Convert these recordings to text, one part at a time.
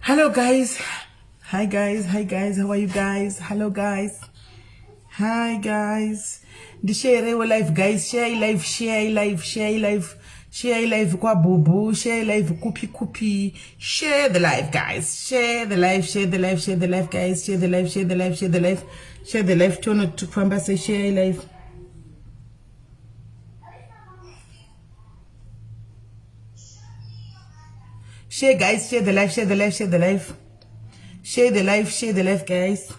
Hello guys. Hi guys. Hi guys. How are you guys? Hello guys. Hi guys. Ndisharewo live guys. Share live, share live, share live. Share live kwa bubu, share live kupi kupi. Share the live guys. Share the live, share the live, share the live guys. Share the live, share the live, share the live. Share the live tono tukufamba say share live. Share guys, share the live, share the live, share the live. Share the live, share the live guys.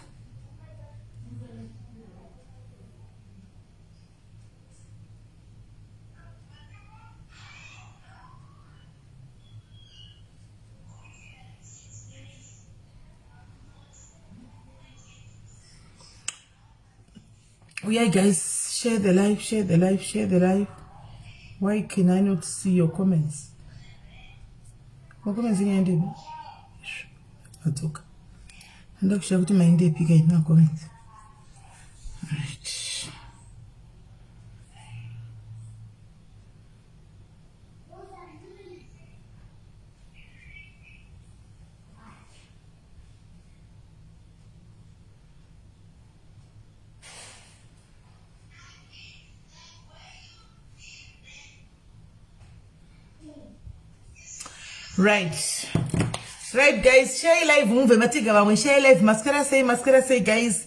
Uyai guys, share the live, share the live, share the live. Why can I not see your comments? Macomments ingaendepi? Adzoka. Ndoda kushaya kuti maindepi kai macomments. Right. Right. Right guys, share live mumve matiga vamwe share live maswera sei maswera sei guys.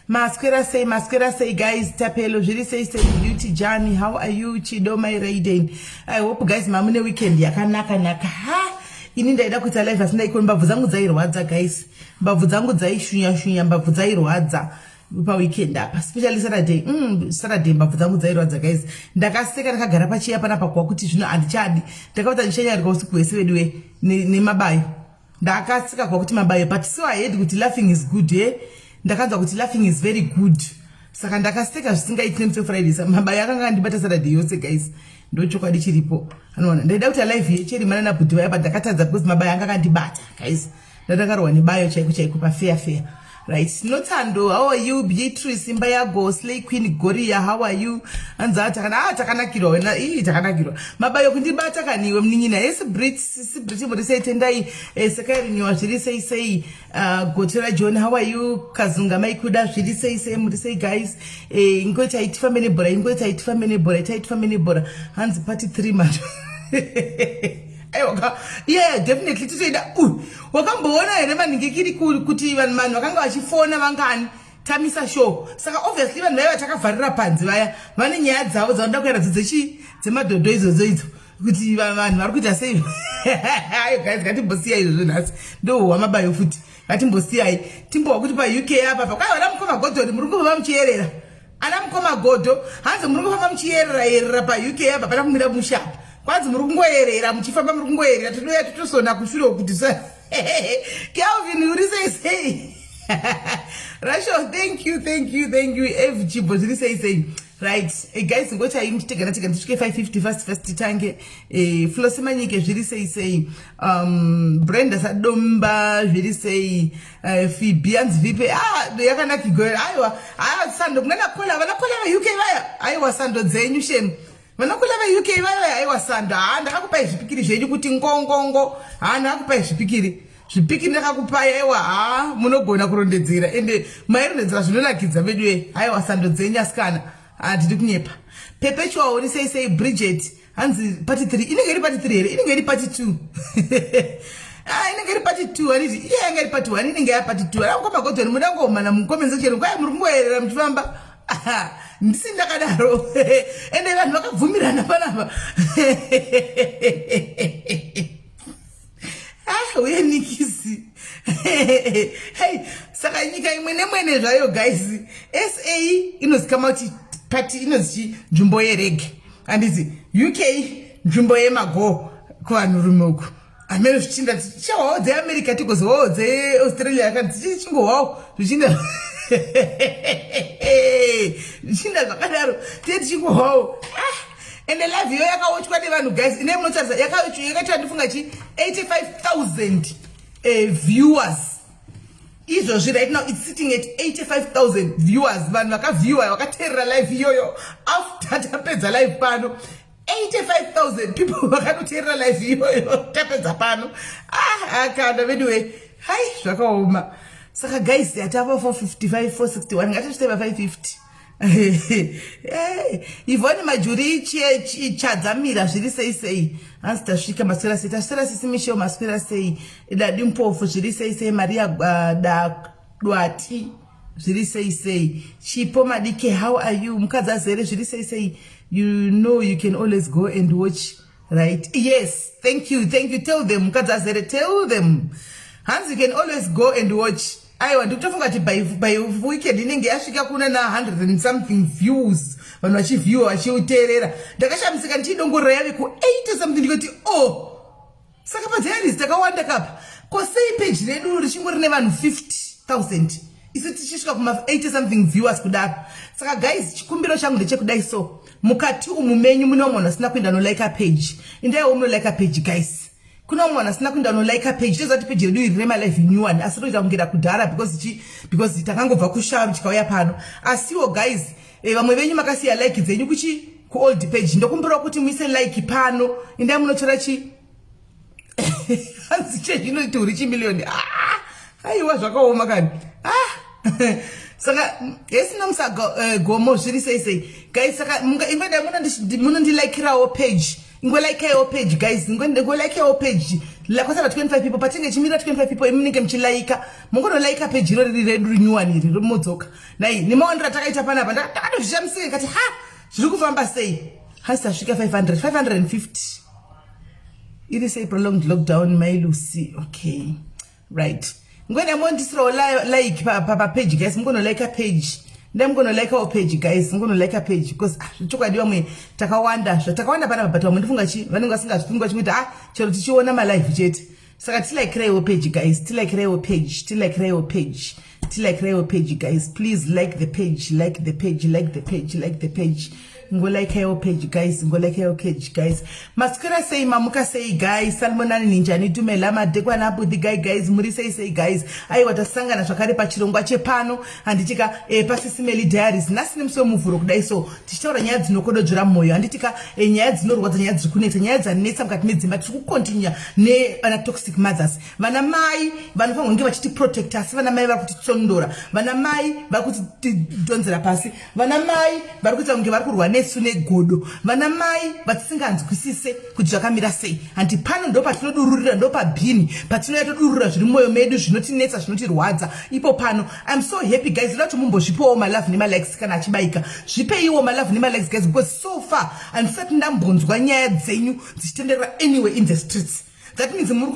Maswera sei maswera sei guys tapelo zviri sei sei beauty Jani how are you Chido my Raiden. I hope guys mamune weekend yakanaka naka. Ha ini ndaida kuita live asi ndaikoni mbabvu dzangu dzairwadza guys. Mbabvu dzangu dzaishunya shunya mbabvu dzairwadza paweekend apa especially saturday saturday mbabvu dzangu dzairwadza guys ndakaseka ndakagara pachiya panapa kuwa kuti zvino handichadi ndakavata ndichanyarika usiku hwese veduwe nemabayo ne ndakaseka kuwa kuti mabayo but so i heard kuti laughing is good e ndakanzwa kuti laughing is very good saka ndakaseka zvisingaiti nemusi wefriday mabayo akanga andibata saturday yose guys ndochokwadi chiripo anoona ndaida kuti alive yecherimana nabhudhi vaya but ndakatadza because mabayo anga akandibata guys Ndakarohwa nebayo chaiko chaiko pafeya feya. Right. Nothando, how are you? Beatrice, imba yago, Slay Queen, Goria, how are you? Anzi ah takana ah takanakirwa wena. Ii takanakirwa. Mabayo kundibata kani iwe munin'ina. Yes Brit, si Brit muri sei tendai. Eh, sekai rinyowa zviri sei sei. Gotora John, how are you? Kazunga maikuda zviri sei sei muri sei guys. Eh, ingoita itifambe nebhora, ingoita itifambe nebhora, ita itifambe nebhora. Hanzi party 3 man. Aiwa, yeah, definitely titoida. Wakamboona here manhingikiri kuti vanhu vanhu vakanga vachifona vangani tamisa show. Saka obviously vanhu vaiva takavharira panze vaya vane nyaya dzavo dzavanoda kuenda nadzo dzechii dzemadhodho idzodzo idzo kuti vanhu vari kuita sei. Ayo guys ngatimbosiya izvozvo nhasi ndohwa mabayo futi ngatimbosiyai timbohwa kuti paUK apa pa kwai vana mukoma Godoni muri kufamba muchiyerera ana mukoma Godo hanzi muri kufamba muchiyerera yerera paUK apa pana kumira musha apa kwanzi muri kungoyerera muchifamba muri kungoyerera tinouya totosona kushure kuti sa Kelvin uri sei sei Rasho thank you thank you thank you F Chibo zviri sei sei right hey guys ngochai muchitegana tega tisvike 550 fast fast titange eh, Flosi Manyike zviri sei sei Brenda Sadomba zviri sei Phoebe hanzi vipe ah yakanakigwa aiwa ah sando kuna nakola vanakola veUK vaya aiwa sando dzenyu shem vanakola veUK vaya aiwa sando ha ndakakupai zvipikiri zvenyu kuti ngongongo ha ndakakupai zvipikiri zvipikiri ndakakupai aiwa ha munogona kurondedzera ende mairondedzera zvinonakidza vedu e aiwa sando dzenyu asikana handidi kunyepa perpetual uri sei sei Bridget hanzi party 3 inenge iri party 3 here inenge iri party 2 ah inenge iri party 2 haniti iye yanga iri party 1 inenge ya party 2 ana mukoma Godwin muda ngomana mucomment section kwai muri kungoerera muchifamba ndisi ndakadaro ende vanhu vakabvumirana panapa ah uye nikisi hey saka nyika imwe nemwene zvayo guys sa inozikama kuti pati inonzi nzvimbo yerege handizi uk nzvimbo yemago kuvanhurume uku amene zvichinda tichihwawo dzeamerica tigozowawo dzeaustralia kana tichingohwawo zvichinda zvichinda zvakadaro tiye tichingohwawo ah ende live iyo yakawochwa nevanhu guys ine munotarisa yakaitwa ndifunga chi 85000 viewers izvozvi right now it's sitting at 85000 viewers vanhu vakaviewa vakateerera live iyoyo after tapedza live pano 85000 people vakanoteerera live iyoyo tapedza pano ah akanda anyway. Hai, zvakaoma. Saka guys, yatava 455, 461, ngatisvitse pa 550. Hey, Yvonne Majuri chadzamira zviri sei sei. Hanzi tasvika, maswera sei? Taswera sisi Michelle, maswera sei? Dadi Mpofu zviri sei sei? Maria Dwati zviri sei sei? Chipo Madike, how are you? Mukadzi azere zviri sei sei? You know you can always go and watch, right? Yes, thank you, thank you. Tell them, mukadzi azere, tell them. Hanzi you can always go and watch. Aiwa, ndikutofunga kuti by weekend inenge yasvika kuna na 100 and something views, vanhu vachiviewa, vachiuteerera. Ndakashamisika ndichidongorera, yave ku80 something. Ndikoti, "Oh, saka padiaries takawanda kapa. Ko sei page redu richingori nevanhu 50,000, isu tichisvika kuma80 something viewers kudaro?" Saka guys, chikumbiro changu ndechekudai so: mukati umu menyu mune munhu asina kuenda nolika page, indaiwo munolika page, guys. Kuna mumwe munhu asina kuenda nolika page. Toziva kuti page redu iri remalive new one, asi toita kungera kudhara because chi because takangobva kusharu tikauya pano. Asiwo guys, vamwe venyu makasiya like dzenyu kuchi kuold page. Ndokumbirawo kuti muise like pano. Indai munotora chi hanzi chezvinoti uri chimiliyoni. Ah, aiwa, zvakaoma kani. Ah, saka hesina musagomo zviri sei sei, guys? Saka ingoendai munondilikirawo page, ingolikeaiwo page, guys, ingolikeaiwo page. Kwasara 25 people. Patinge chimira 25 people, munenge muchilaika, mungonolaika page iro riri redu rinyuwani iri, modzoka nai nemaondero atakaita panapa. Ndakatozvishamisika ndikati, "Ha, zviri kufamba sei?" Hasi tasvika 500, 550. Iri sei prolonged lockdown, mailucy? Okay, right, ngoenda mondisirawo like papage, guys. Mungonolika page, ndai mungonolikawo page, guys, mungonolika page because, ah, chokwadi vamwe takawanda, zvatakawanda panapa, but vamwe ndifunga chi vanenge vasingazvifunga chikuti, ah, chero tichiona malive chete. Saka tilikereiwo page, guys, tilikereiwo page, tilikereiwo page, tilikereiwo page, guys. Please like the page, like the page, like the page, like the page. Ngolikeaiwo page, guys, ngolikeaiwo page, guys. Maswera sei? Mamuka sei, guys? Sanibonani, ninjani? Dumela, madekwana abudi guy. Guys, muri sei sei, guys? Aiwa, tasangana zvakare pachirongwa chepano, handitika, paSisimeli Diaries. Nhasi nemusi weMuvhuro kudai so, tichitaura nyaya dzinokododzvera mwoyo, handitika, nyaya dzinorwadza, nyaya dziri kunetsa, nyaya dzanetsa mukati medzimba. Tiri kucontinue nevana toxic mothers, vana mai vanofanirwa kunge vachitiprotecta, asi vana mai vari kutitsondora, vana mai vari kutidhonzera pasi, vana mai vari kuita kunge vari kurwa nesu negodo, vana mai vatisinganzwisise kuti zvakamira sei. Handi pano ndo patinodururira, ndo pabhini patinouya todurura zviri mumwoyo medu, zvinotinetsa, zvinotirwadza ipo pano. I'm so happy, guys. Ndoda kuti mumbozvipowo malove nemalikes. Kana achibayika, zvipeiwo malove nemalikes, guys, because so far handisati ndambonzwa nyaya dzenyu dzichitenderera anyway in the streets. That means muri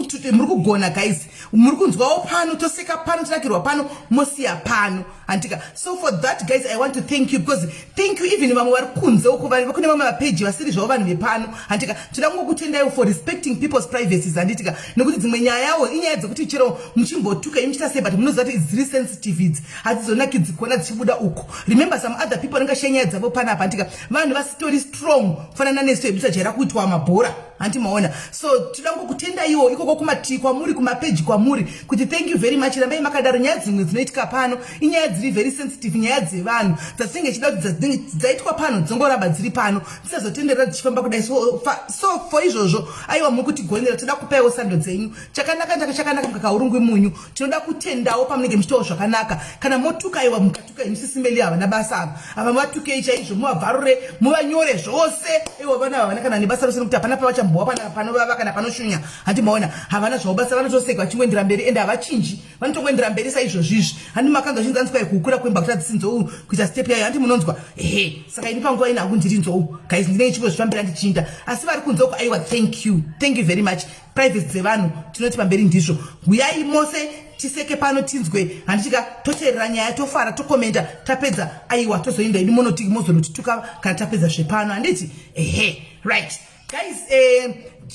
kugona, guys. Muri kunzwawo pano, toseka pano, tonakirwa pano, mosiya pano, handika? So for that, guys, I want to thank you, because thank you. Even vamwe vari kunze uko, kune vamwe mapeji vasiri zvavo vanhu vepano, handika? Toda kungokutendaiwo for respecting people's privacies, handitika? Nekuti dzimwe nyayawo inyaya dzekuti chero muchimbotuka, imuchita sei, but munoziva kuti dziri sensitive idzi, hadzizonakidzi kuona dzichibuda uko. Remember, some other people vanenge nyaya dzavo panapa, handika? Vanhu vasitori strong kufanana nesu edu, tajaira kuitwa mabhora, handi maona? So toda kungokutendaiwo ikoko kumatii kwamuri, kumapeji kwamuri, kuti thank you very much. Rambai makadaro. Nyaya dzimwe dzinoitika pano inyaya dziri very sensitive, nyaya dzevanhu dzatinenge chida kuti dzaitwa pano dzongoramba dziri pano, dzisazotenderera dzichifamba kudai. So for izvozvo, aiwa, muri kutigonera. Toda kupaiwo sando dzenyu. Chakanaka ndaka chakanaka, mukakaurungwi munyu. Tinoda kutendawo pamunenge muchitawo zvakanaka. Kana motuka, aiwa, mukatuka imusisimeli, havana basa ava. Ava muvatukei chaizvo, muvabvarure, muvanyore zvose. Ivo vana havana kana nebasa rose, nekuti hapana pavachambowa panovava kana panoshunya, handi maona? Havana zvavo basa, vanotoseka vachingoendera mberi, ende havachinji, vanotongoendera mberi saizvozvizvi. Handi makanzwa chinzi anzwa kukura kwemba kuti adzisi nzou kuita step yayo, handi munonzwa? Ehe, saka ini panguva ino hangu ndiri nzou, guys, ndinenge chingozvifambira ndichiinda. Asi vari kunze uko, aiwa, thank you, thank you very much. Privacy dzevanhu tinoti pamberi ndizvo. Huyai mose tiseke pano, tinzwe, handitika? Toteerera nyaya, tofara, tokomenda. Tapedza, aiwa, tozoenda ini monoti mozonotituka kana tapedza zvepano, handiti? Ehe, right, guys,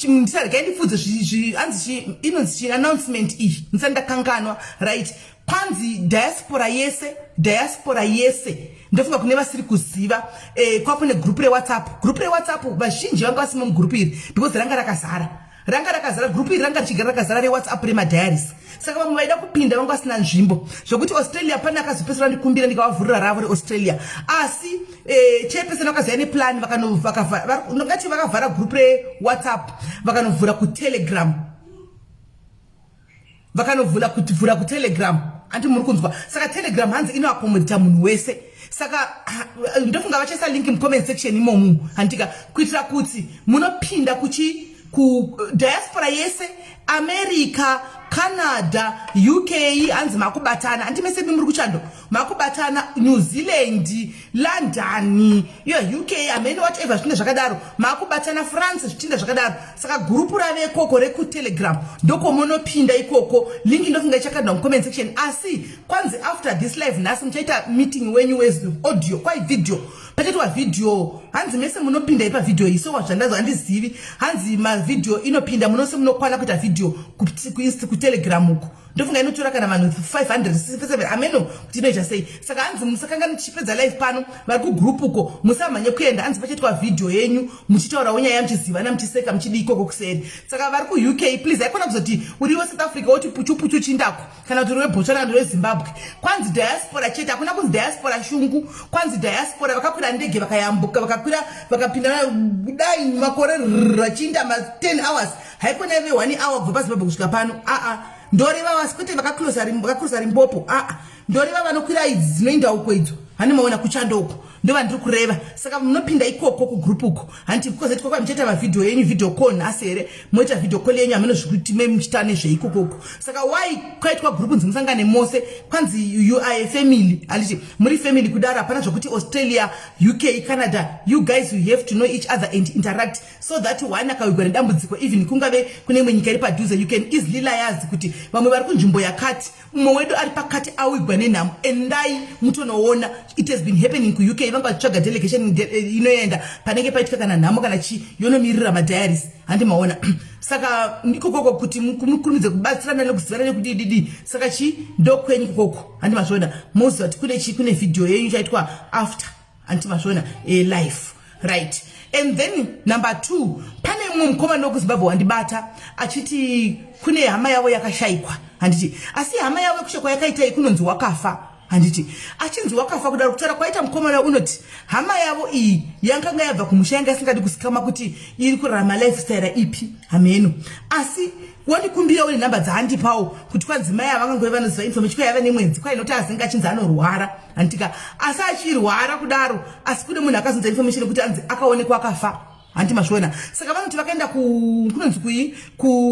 ndisaregai ndipfudze. Hanzi inonzi chi announcement iyi, ndisati ndakanganwa. Right, panzi diaspora yese, diaspora yese, ndofunga kune vasiri kuziva, kwakune group reWhatsApp. Group reWhatsApp, vazhinji vanga vasimo mugroup iri because ranga rakazara, ranga rakazara group iri, ranga richigara rakazara reWhatsApp remadiaries. Saka vamwe vaida kupinda vanga vasina nzvimbo, zvokuti Australia pane akazopesera ndikumbira, ndikavavhurira ravo reAustralia. Asi chairperson vakaziva neplan, ngati vakavhara group reWhatsApp, vakanovhura kuTelegram. Vakanovhula kuti vhura kuTelegram. Anti muri kunzwa. Saka Telegram hanzi inoaccommodata munhu wese. Saka ndofunga vachaisa link mucomment section imomu handika kuitira kuti munopinda kuchi ku diaspora yese America, Canada, UK hanzi makubatana. Anti mese muri kuchando makubatana New Zealand, London, iyo UK, hamene whatever zvitinda zvakadaro. Makubatana France zvitinda zvakadaro. Saka gurupu rave ikoko rekuTelegram ndokomunopinda ikoko. Link ndofunga ichakandwa mucomment section. Asi kwanzi after this live nhasi muchaita meeting wenyu weaudio kwai video. Pachaitwa video hanzi mese munopinda ipa video iyi so zvandazo handizivi hanzi mavideo inopinda munose munokwana kuita video kuTelegram uko ndofunga inotora kana vanhu 567 ameno kuti inoita sei. Saka hanzi musakangani tichipedza live pano vari kugroup uko musamhanye kuenda hanzi pachaitwa video yenyu muchitaurawo nyaya muchizivana muchiseka muchidii ikoko kuseri. Saka vari kuUK please haikona kuzoti uri weSouth Africa woti puchu puchu chindako kana kuti uri weBotswana kana weZimbabwe. Kwanzi diaspora chete hakuna kunzi diaspora shungu kwanzi diaspora vakakwira ndege vakayambuka vakakwira vakapinda dai makore vachiinda ma 10 hours haikona ive 1 hour kubva paZimbabwe kusvika pano aa ndoreva vasi kwete vakakrosa Limpopo aa ndoreva vanokwira idzi dzinoinda uko idzo hani maona kuchando uko ndovandiri kureva. Saka munopinda ikoko kugroup uko hanti because tikoko muchaita mavideo yenyu video call nhasi here moita video call yenyu hameno zvekuti me muchita nezveikoko uko. Saka why kwaitwa group nzi musangane mose kwanzi you are a family handiti muri family kudaro hapana zvokuti Australia, UK, Canada you guys you have to know each other and interact so that one akawigwa nedambudziko even kungave kune imwe nyika iri padhuze you can easily liaise kuti vamwe vari kunzvimbo yakati mumwe wedu ari pakati awigwa nenhamo endai mutonoona. It has been happening kuUK vanga vachitsvaga delegation inoenda panenge paitika kana nhamo kana chi yonomirira madiaries handi maona. Saka ndikokoko kuti mukurumidze kubatsirana nekuzivana nekudididi. Saka chi ndokwenyu kokoko handi mazviona moziva kuti kune chi kune video yenyu chaitwa after hanti mazviona life right. And then number 2 pane mumwe mukomana wekuZimbabwe wandibata achiti kune hama yavo yakashaikwa handiti asi hama yavo yekushaikwa yakaita iyi kunonzi wakafa handiti achinzi wakafa kudaro kutaura kwaita mukomana unoti hama yavo iyi yakanga yabva kumusha yanga isingadi kusikama kuti iri kurarama lifestyle ipi hameno. Asi wandikumbirawo nenhamba dzaandipawo kuti kwanzi mai avangangove vanoziva information kwaiva nemwedzi kwainoti azinge achinzi anorwara handitika asi achirwara kudaro asi kune munhu akazonza information yekuti anzi akaonekwa akafa hanti mazviona. Saka vanoti vakaenda kunonzi kui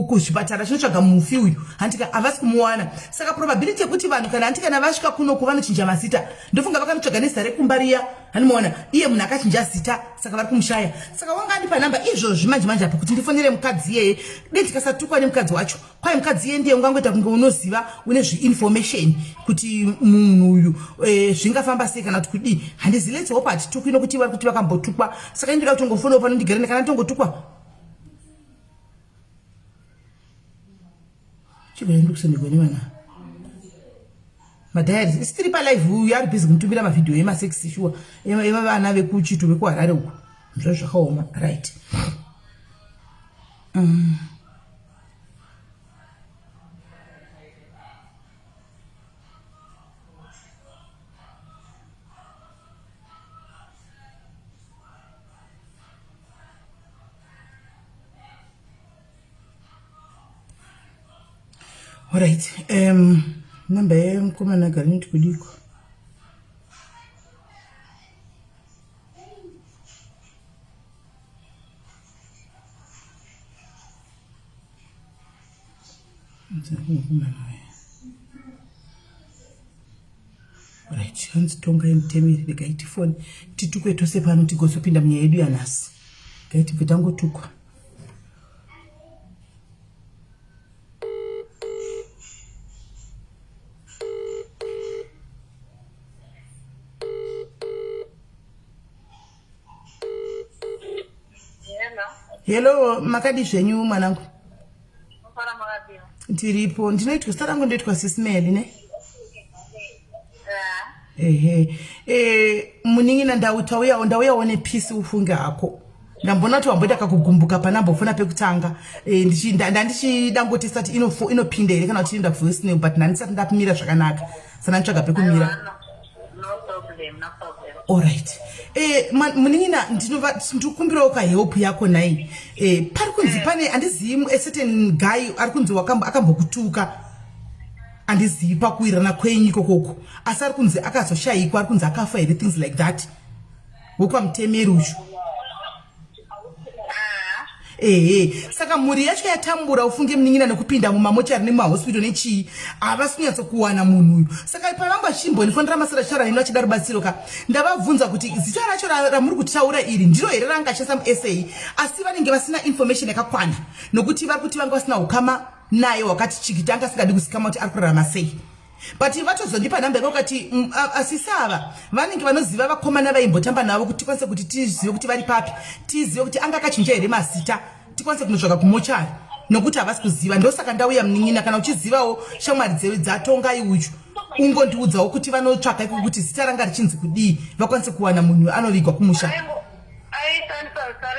kuzvipatara chinotsvaga mufi uyu hantika havasi kumuwana. Saka probability yekuti vanhu kana hanti kana vasvika kunoku vanochinja mazita ndofunga vakanotsvaga nezita rekumba riya handimaona iye munhu akachinja zita saka vari kumushaya. Saka wanga andipa namba izvozvi manje manje apa kuti ndifonere mukadzi iyeye dei tikasatukwa nemukadzi wacho kwai mukadzi iye ndiye ungangoita kunge unoziva une zviinformation kuti munhu uyu zvingafamba sei kana kuti kudii handizi. Let's hope hatitukwi nokuti vari kuti vakambotukwa. Saka indoda kuti ngofonawo pano ndigare kana tongotukwa chibva ndikusenderwa nevana madiaries isi tiri palive uyu ari busy kumutumira mavhidhiyo emasex shuwa evavana vekuchitu vekuHarare uku zvo zvakaoma right. Alright, namba yemukomana gariniti kudiko right hanzi tongai mutemeri regai tifone titukwe tose pano tigozopinda munyaya yedu yanhasi gai tibve tangotukwa. Hello, makadi zvenyu mwanangu? Ndiripo, ndinoitwa zita rangu ndoitwa Sismeli ne? Ehe. Munin'ina ndauya ndauyawo nepisi ufunge hako. Ndambona kuti wamboita kakugumbuka pana mbofona pekutanga. Ndandichida ngotesta kuti inopinda here kana kuti inoenda kuvoice mail but ndandisati ndapimira zvakanaka. Saka nditsvaga pekumira. No problem, no problem. Alright. Munin'ina ndinokumbirawo kahelp yako nhai. Pari kunzi pane handizivi a certain guy ari kunzi akambokutuka. Andizivi pakuwirirana kwenyu ikokoko, asi ari kunzi akazoshayikwa, ari kunzi akafa here, things like that, wekwaMutemeri uyu. Ehe, saka mhuri yacho yatambura, ufunge munin'ina, nekupinda mumamochari nemumahospital nechii, havasi kunyatsokuwana munhu uyu. Saka pavanga vachimbonifonera masara achitaura neni vachida rubatsiro ka, ndavabvunza kuti zita racho ramuri kutaura iri ndiro here ranga achishandisa muSA, asi vanenge vasina information yakakwana, nokuti vari kuti vanga vasina ukama naye wakati chikiti, anga asingadi kuzikamwa kuti ari kurarama sei. But vatozondipa nhamba yako kati asisi ava vanenge vanoziva vakomana vaimbotamba navo, kuti tikwanise kuti tizive kuti vari papi, tizive kuti anga akachinja here mazita, tikwanise kunotsvaka kumochari, nokuti havasi kuziva. Ndosaka ndauya, munin'ina. Kana uchizivawo shamwari dzaTongai uyu, ungondiudzawo kuti vanotsvaka iko kuti zita ranga richinzi kudii, vakwanise kuwana munhu anovigwa kumusha. Aishandisa zita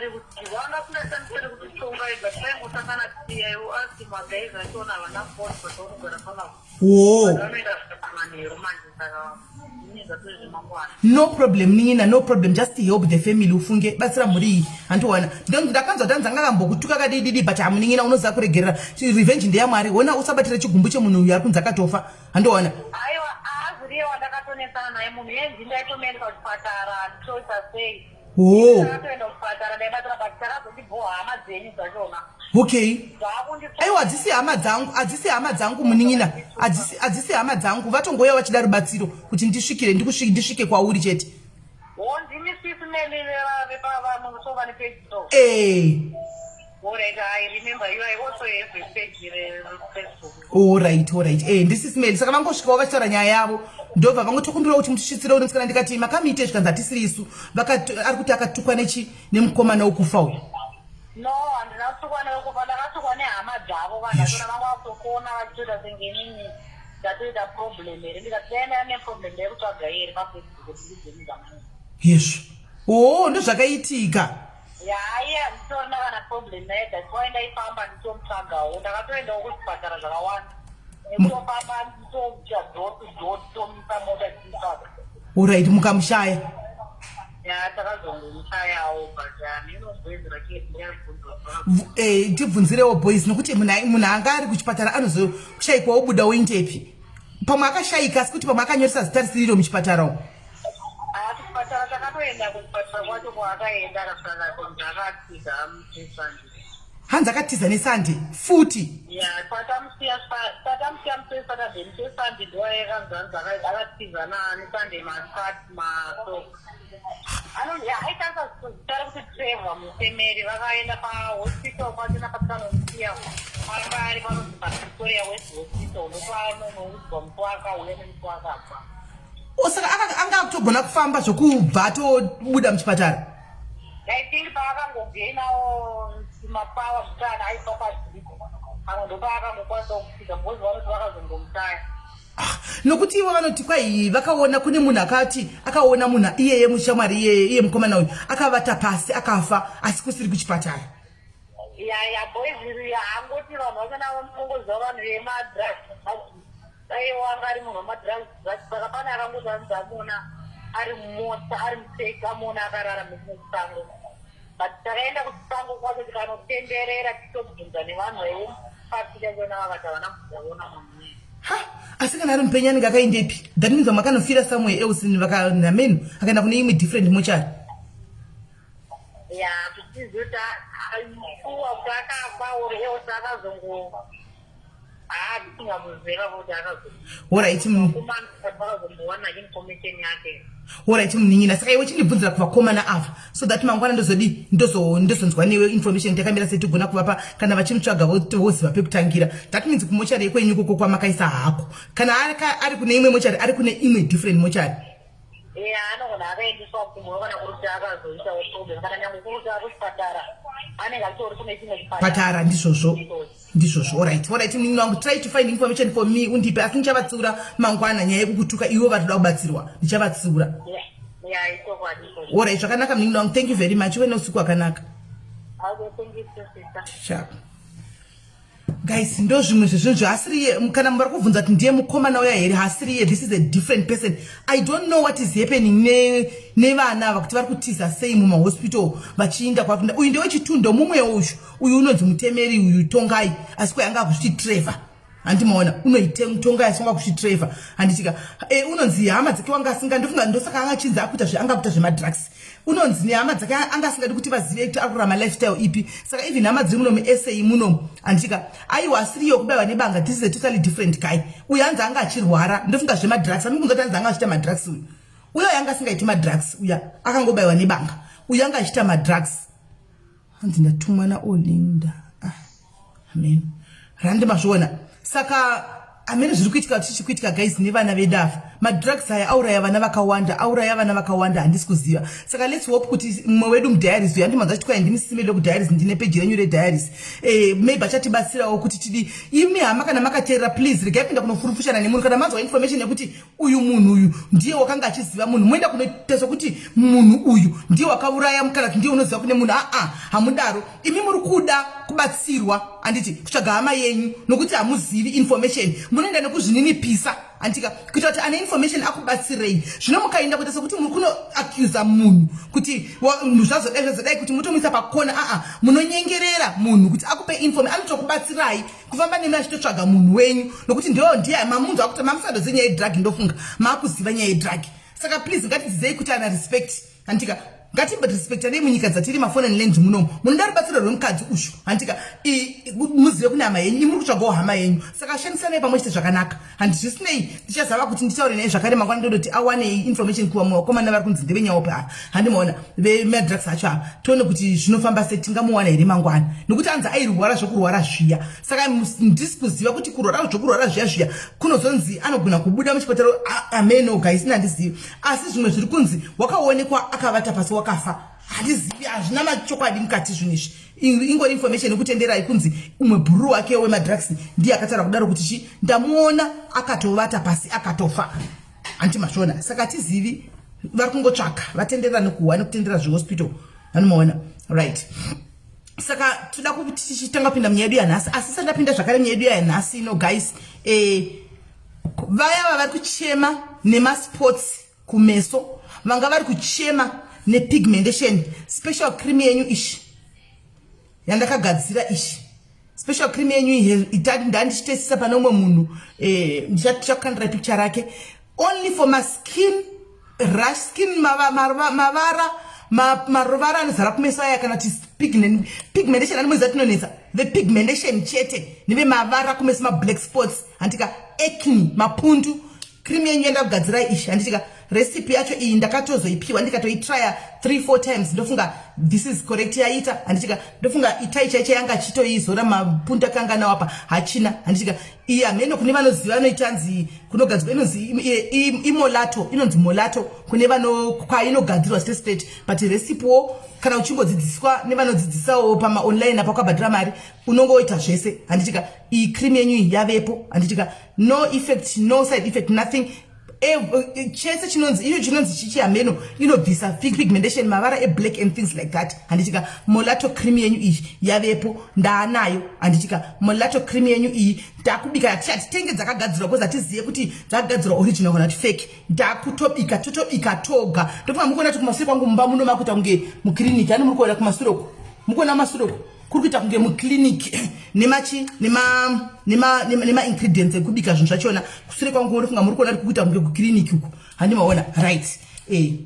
rekuti vanga singashandisa rekuti Tongai, but vaingosangana asi maguys achona havana phone, but vanogara panavo. Vanoenda manheru manje, saka zvatozvemangwana. No problem, nin'ina, no problem. Just help the family, ufunge, batsira mhuri iyi. Handiwana ndakanzwa tanzi anga kambokutuka kadididi, but hamunin'ina, unoziva kuregerera, revenge ndeyamwari. Ona, usabatira chigumbu chemunhu uyu ari kunzi akatofa, handiwana. Aiwa, haaziriye wandakatonetsana naye. Munhu yenzi ndaitomuendesa kuchipatara, nditoita sei? Ndakatoenda kuchipatara, ndaibatira, but takazondibho hama dzenyu dzachona. Aiwa, hadzisi hama dzangu, hadzisi hama dzangu, munin'ina, hadzisi hama dzangu. Vatongouya vachida rubatsiro kuti ndisvikire ndisvike kwauri chete. Wo, ndimi sisi Meli vepavamusova nepage so? Ee. Alright, I remember you. I also have a page reFacebook. Alright, ndisisi Meli. Saka vangosvikawo vachitaura nyaya yavo, ndobva vangotokumbirawo kuti mutisvitsire uri musikana. Ndikati makamuite, zvikanzi hatisiri isu. Ari kuti akatukwa nechi nemukomana wokufa uyu. No, handina kutukwa nekufa, ndakatukwa nehama dzavo. Vanhu vachona vanga vakutofona vachitoita senge inini ndatoita problem here. Ndikati dai ndava neproblem, ndaikutsvaga here paFacebook kuti ndidzeni dzamani? Yezvo, oo, ndozvakaitika. Yaiye handitorina kana problem naye. That's why ndaifamba ndichomutsvagawo. Ndakatoendawo kuzvipatara zvakawanda nekutofamba ndichoita door to door, tichomisa mota tichitsvaga. Alright, mukamushaya? Ya, takazongomushayawo, but handinobwezi rake ndiyabvunzwa. Tibvunzirewo boys, nokuti munhu anga ari kuchipatara anozoshayikwa wobuda woindepi? Pamwe akashayika, asi kuti pamwe akanyoresa zita risiriro muchipatara umu. Kuchipatara takatoenda, kuchipatara kwacho kwaakaenda akasvika kunzi akatiza muSunday. Hanzi akatiza neSunday futi? Ya, tatamusiya musi weSaturday, musi weSunday ndowayakanzanzi akatiza neSunday masikati maso. Aishandisa zita rekuti Trevor Musemeri. Vakaenda pahospital pacho napatinomusiya panga ari panonzi paPretoria West Hospital, ndopaanonoudzwa musi waakauya nemusi waakabva. O, saka anga akutogona kufamba zvokubva atobuda muchipatara? I think paakangogainawo mapower zvitana aiswa padrip, pamwe ndopaakangokwanisa kusvika, because vanoti vakazongomutaya. Ah, nokuti ivo vanoti kwai vakaona kune munhu akati akaona munhu iyeye, mushamwari iyeye, iye mukomana uyu akavata pasi akafa, asi kusiri kuchipatara. Ya, boys, haangoti vanhu vachona vanongoziva vanhu vemadrugs, dai wanga ari munhu wemadrugs. Saka pane akangoti anzi amuona ari mumota, ari muteki, amuona akarara muchisango, but takaenda kuchisango kwacho tikanotenderera tichitobvunza nevanhu vaivo chachona, vakati havana kuzaona munhu iye. Ha, asi kana ari mupenyu anenge akaendepi? That means vamwe akanofira somewhere else, vakanamenu akaenda kune imwe different mochari. Ya, tichiziva kuti shuwa kuti akafa or else akazongo, haa, tisingamuziva kuti akazo Vakazombowana information yake. Alright, munin'ina, saka iwe chindibvunzira kuvakomana ava so that mangwana ndozodi ndozonzwa newe information takamira sei, tigona kuvapa kana vachimutsvaga, voziva pekutangira. That means kumochari yekwenyu ikoko kwamakaisa hako, kana ari kune imwe mochari, ari kune imwe different mochari. Ya, anogona akaendeswa kumwe, kana kuri kuti akazoitawo problem, kana nyange kuri kuti ari kuchipatara, anenge achitori kune chimwe chipatara. Patara, ndizvozvo, ndizvozvo. Alright, munin'ina wangu, try to find information for me, undipe, asi ndichavatsiura mangwana nyaya yekukutuka. Iwo vari kuda kubatsirwa, ndichavatsiura. Ya, ichokwadi izvozvo. Alright, zvakanaka, munin'ina wangu, thank you very much, uve neusiku hwakanaka. Okay, thank you too, sister. Sharp. Guys, ndo zvimwe zvezvinhu zvaasiriye. Kana vari kubvunza kuti ndiye mukomana uya here, haasiriye. This is a different person. I don't know what is happening nevana ava, kuti vari kutiza sei mumahospital vachiinda kwakuenda. Uyu ndewechitundo mumwewo uyu. Uyu unonzi Mutemeri uyu, Tongai, asi kwayanga akuchiti Trevor. Handimaona unoitonga, asi wanga kuchiti Trevor, handitika? Unonzi hama dzake wanga asinga, ndofunga ndosaka anga achinzi akuita anga kuita zvemadrugs. Unonzi nehama dzake anga asingadi kuti vazive kuti akurarama lifestyle ipi. Saka even hama dziri muno muSA muno, handitika? Aiwa, asiriyo kubayiwa nebanga. This is a totally different guy. Uyu hanzi anga achirwara, ndofunga zvemadrugs. Anokunza kuti hanzi anga achiita madrugs uyu. Uyo anga asingaiti madrugs, uya akangobayiwa nebanga. Uyu anga achiita madrugs. Hanzi ndatumwa naOlinda. Ah, amen, randi mazviona. Saka amene zviri kuitika, tichi kuitika, guys, nevana vedu ava. Madrugs aya auraya vana vakawanda, auraya vana vakawanda. Handisi kuziva. Saka let's hope kuti mumwe wedu mudiaries uyu, handimanza chiti kwai ndimisimele kudiaries, ndine peji renyu rediaries, maybe achatibatsirawo kuti tidi. Imi hama, kana makateerera, please regai kuenda kunofurufushana nemunhu. Kana manzwa information yekuti uyu munhu uyu ndiye wakanga achiziva munhu, moenda kunoita sokuti munhu uyu ndiye wakauraya kana kuti ndiye unoziva kune munhu. Aa, hamudaro. Imi muri kuda kubatsirwa, handiti? Kutsvaga hama yenyu, nokuti hamuzivi information, munoenda nekuzvininipisa, handitika? Kuita kuti ane information akubatsirei. Zvino mukaenda kuita sekuti muri kunoaccusa munhu kuti zvazodai, zvazodai, kuti mutomuisa pakona, aa, munonyengerera munhu kuti akupe information. Anotokubatsirai kufamba nemi achitotsvaga munhu wenyu, nokuti ndo ndiye mamunhu akuti mamusadozive nyaya yedrug. Ndofunga maakuziva nyaya yedrug. Saka please, ngatidzidzei kuti ana respect, handika? Ngatimborespectanei munyika dzatiri, maforeign lands munomu. Munoda rubatsiro rwemukadzi ushu, handika? Muzive kune hama yenyu, imuri kutsvagawo hama yenyu. Saka shandisanai pamwe chete zvakanaka, handi? Zvisinei, ndichazava kuti nditaure naye zvakare mangwana, ndodoti awane information kuvamwe vakomana vari kunzi ndevenyaope ava, handimaona vemadrugs acho ava. Tione kuti zvinofamba sei, tingamuwana here mangwana, nokuti anzi airwara zvokurwara zviya. Saka ndisi kuziva kuti kurwara zvokurwara zviya zviya kunozonzi anogona kubuda muchipatara. Ameno, guys, handizivi. Asi zvimwe zviri kunzi wakaonekwa akavata pasi, wakafa. Handizivi, hazvina machokwadi mukati zvinhu izvi. Ingori information yekutenderai kunzi umwe bhururu wake wemadrugs ndiye akataura kudaro kuti chi ndamuona akatovata pasi, akatofa, hanti mazviona? Saka tizivi, vari kungotsvaka, vatenderera nekuhwa nekutendera zvehospital, vanomaona, right? Saka toda kuti tichitanga kupinda munyaya yedu yanhasi. Asi sandapinda zvakare munyaya yedu yanhasi ino, guys, vaya vavari kuchema nemaspots kumeso, vanga vari kuchema nepigmentation, special cream yenyu ishi yandakagadzira ishi, special cream yenyu ndandichitesisa pane umwe munhu, ndichakandira picture rake, only for maskin rash, skin mavara, maruvara anozara kumeso aya, kana kuti pigmentation anomuziva tinonetsa, the pigmentation chete nevemavara kumeso, mablack spots, handika? Acne, mapundu. Cream yenyu yandakugadzira ishi, handitika? Recipe yacho iyi ndakatozoipiwa, ndikatoitrya 3 4 times. Ndofunga this is correct, yaita, handitika? Ndofunga itai chaicha yanga achitoizora, mapundu akanga nawo apa hachina, handitika? Iyi hameno kune vanoziva vanoitanzi kunogadzirwa, inonzi imolato, inonzi molato kune vano kwainogadzirwa straight straight. But recipewo kana uchingodzidziswa nevanodzidzisawo pamaonline apa, ukabhadhira mari unongoita zvese, handitika? Iyi cream yenyu iyi yavepo, handitika? No effect, no side effect, nothing. Chese chinonzi iyo chinonzi chichi hameno inobvisa pigmentation, mavara eblack and things like that, handitika? Molato cream yenyu iyi yavepo, ndaanayo, handitika? Molato cream yenyu iyi ndakubika. Hatitenge dzakagadzirwa because hatizive kuti dzakagadzirwa original kana kuti fake. Ndakutobika, totobika toga. Ndofunga mukuona kuti kumasure kwangu mumba muno makuita kunge mukiriniki. Ani muri kuona kumasure uku? Mukuona kumasure uku kuri kuita kunge muclinic nemachi nemaingredients ekubika zvinhu zvachona. Kusure kwangu ndofunga muri kuona kuti kuita kunge kuclinic uku, handimaona, right?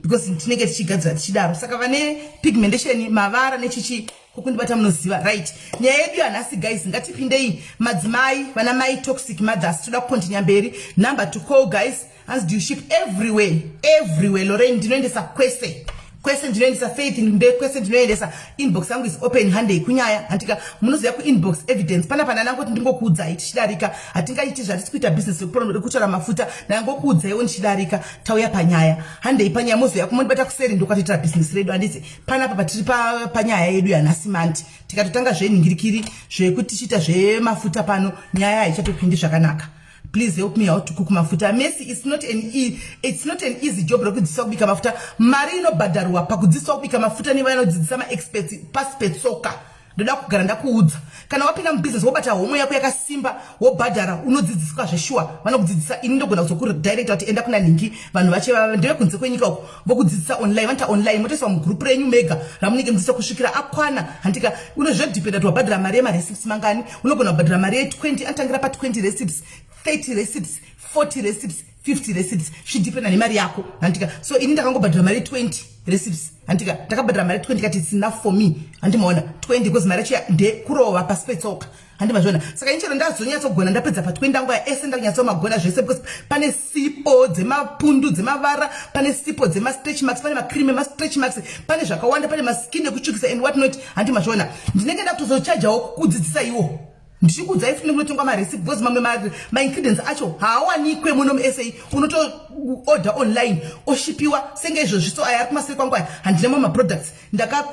Because tinenge tichigadzira tichidaro. Saka vane pigmentation, mavara nechichi, kokundibata munoziva, right? Nyaya yedu yanhasi, guys, ngatipindei. Madzimai, vana mai, toxic mothers, toda kucontinue mberi. Number to call, guys. Hanzi, "Do you ship everywhere?" Everywhere, Lorraine, ndinoendesa kwese kwese. Ndinoendesa, Faith, nde kwese ndinoendesa. Inbox yangu is open, handei kunyaya, handika? Munoziva kuinbox evidence pana nangoti ndingokuudzai tichidarika. Hatingaiti zvatisi kuita business rekutora mafuta. Ndangokuudzaiwo ndichidarika. Tauya panyaya, handei panyaya. Mozoya kumondibata kuseri, ndokwatoitira business redu, handiti? Panapa patiri panyaya yedu yanhasi mandi, tikatotanga zvenhingirikiri zvekuti tichiita zvemafuta pano, nyaya haichatopindi zvakanaka. "Please help me how to cook mafuta." Messi, it's not an easy job rekudzidziswa kubika mafuta. Mari inobhadharwa pakudzidziswa kubika mafuta nevanodzidzisa maexperts pasi petsoka. Ndoda kugara ndakuudza, kana wapinda mubusiness, wobata homwe yako yakasimba, wobhadhara, unodzidziswa zveshuwa. Vanokudzidzisa. Ini ndogona kuzokudirecta kuti enda kuna nhingi, vanhu vache ndevekunze kwenyika uko, vokudzidzisa online. Vanoita online, motoiswa mugroup renyu mega ramunenge mudzidzisa kusvikira akwana, handika? Unozvodependa kuti wabhadhara mari yemarecipes mangani. Unogona kubhadhara mari ye20, anotangira pa20 recipes, 30 recipes, 40 recipes, 50 recipes, zvidependa nemari yako, handika? So ini ndakangobhadhara mari ye20 recipes, handika? Ndakabhadhara mari 20, kati it's enough for me, handimaona? 20, because mari yacho ndekurova pasi petsoka, handimazviona? Saka inchero ndazonyatsogona, ndapedza pa20 ndanguva ese ndakunyatsomagona zvese, because pane sipo dzemapundu dzemavara, pane sipo dzemastretch marks, pane macream emastretch marks, pane zvakawanda, pane maskin ekutsvukisa and what not, handimazviona? Ndinenge ndakutozochajawo kukudzidzisa iwo, ndichikuudzai futi nekunotengwa marecipe, because mamwe maingredients acho haawanikwe muno muSA. Unotoorder online, oshipiwa senge izvozvi. So aya ari kumaseri kwangu aya, handina mamwe maproducts.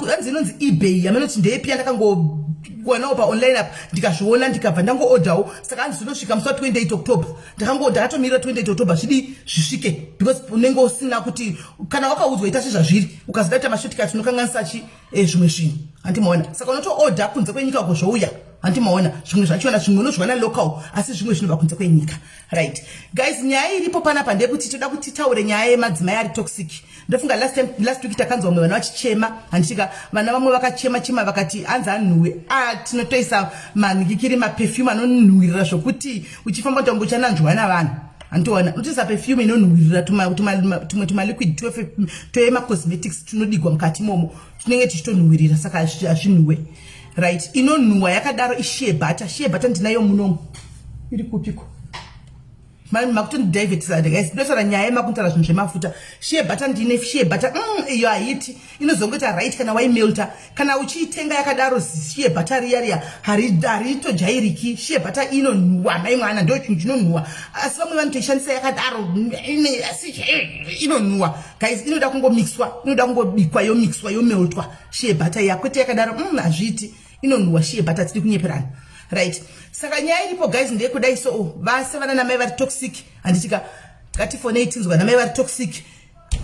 Hanzi inonzi eBay, yamanoti ndeyepi, yandakangowanawo paonline apa, ndikazviona, ndikabva ndangoorderwo. Saka hanzi zvinosvika musi wa28 October. Ndakatomirira 28 October zvidi zvisvike, because unenge usina kuti kana wakaudzwa ita sezvazviri, ukazoda kuita mashortcut unokanganisa chi zvimwe zvinhu, handimaona? Saka unotoorder kunze kwenyika uko, zvouya, handimaona? Zvimwe zvachona, zvimwe unozviwana local, asi zvimwe zvinobva kunze kwenyika. Right guys, nyaya iripo panapa ndeyekuti toda kuti titaure nyaya yemadzimai ari toxic. Ndofunga last time, last week, takanzwa vamwe vana vachichema, handitika? Vana vamwe vakachema chema, vakati hanzi anhuwe. A, tinotoisa manikikiri, maperfume anonhuhwirira zvokuti uchifamba utambo uchananzwa navanhu, handiona? Unotoisa perfume inonhuhwirira, tumwe tumaliquid twemacosmetics tunodigwa mukati imomo, tunenge tichitonhuhwirira, saka hazvinhuwe. Right, inonhuhwa yakadaro ishea butter. Shea butter ndinayo munomu, iri kupiko? Makutondidivertisa guys, ndotaura nyaya yemakuntaura zvinhu zvemafuta. Shea butter ndine shea butter. Iyo haiti, inozongoita right kana waimelta. Kana uchiitenga yakadaro, shea butter riya riya haritojairiki. Shea butter inonhuhwa, mai mwana, ndo chinhu chinonhuhwa, asi vamwe vanotoishandisa yakadaro, asi inonhuhwa guys. Inoda kungomixwa, inoda kungobikwa, yomixwa, yomeltwa shea butter iya, kwete yakadaro. Hazviiti, inonhuhwa shea butter, tiri kunyeperana. Right, saka nyaya iripo guys ndeyekudai. So vase vana namai vari toxic, handitika? Ngatifonei tinzwa namai vari toxic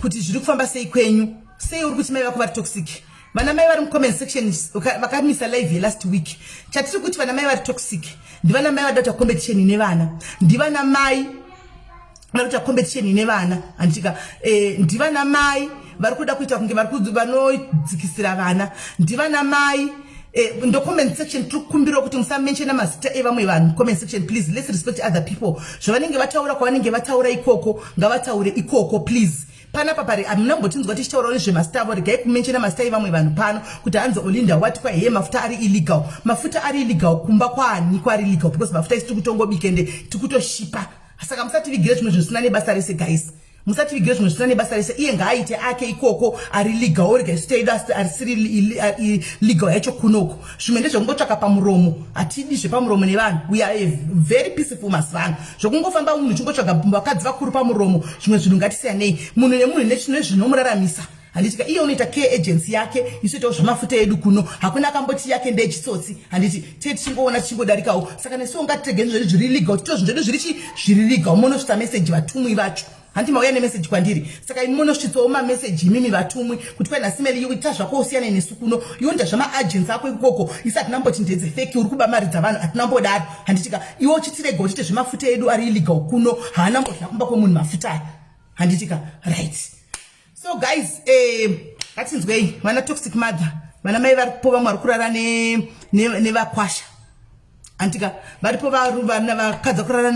kuti zviri kufamba sei kwenyu. Sei uri kuti mai vako vari toxic? Vana mai vari mucomment section vakamisa live yelast week, chatiri kuti vana mai vari toxic ndivana mai vada kuita competition nevana, ndivana mai vari kuita competition nevana, handitika? Ndivana mai vari kuda kuita kunge vanodzikisira vana, ndivana mai ndo comment section tiri kukumbirawo kuti musamentiona mazita evamwe vanhu comment section. Please, let's respect other people. Zvavanenge vataura kwavanenge vataura ikoko, ngavataure ikoko, please. Panapa pari hamuna mbotinzwa tichitaurawo nezvemasita avo. Regai kumentiona mazita evamwe vanhu pano kuti hanzi Olinda wati kwa heye mafuta ari illegal. Mafuta ari illegal kumba kwaani kwari illegal? Because mafuta isi tiri kutongobika ende tiri kutoshipa. Saka musativigire zvimwe zvisina nebasa rese guys, musativigire zvimwe zvisina nebasa rese. Iye ngaaite ake ikoko ari legal, orega isu tedu arisiri legal yacho kunoko. Zvimwe ndezvekungotsvaka pamuromo, hatidi zvepamuromo nevanhu. We are very peaceful mazuva ano. Zvokungofamba munhu uchingotsvaga vakadzi vakuru pamuromo, zvimwe zvinhu ngatisiyanei. Munhu nemunhu nezvinomuraramisa, handitika? Iye unoita care agency yake, isu itawo zvamafuta edu kuno. Hakuna akamboti yake ndeyechitsotsi, handiti? Tee tichingoona tichingodarikawo. Saka nesuwo ngatirege zvedu zviri legal, tito zvinhu zvedu zviri chi zviri legal. Munosvitsa meseji vatumwi vacho, handi mauya nemeseji kwandiri? Saka imi munosvitsawo mameseji imimi vatumwi kuti kwai nasimeli, iwe ita zvako, usiyane nesu kuno. Iwe unoita zvamaagents ako ikoko, isi hatinamboti ndedzefake, uri kuba mari dzavanhu, hatinambodaro, handitika? Iwe uchitirega uchiite zvemafuta edu ari illegal kuno, haana mbozva kumba kwemunhu mafuta aya, handitika? Right, so guys, ngatinzwei vana toxic mother, vana mai varipo, vamwe vari kurara nevakwasha, handitika? Varipo vana vakadza kurara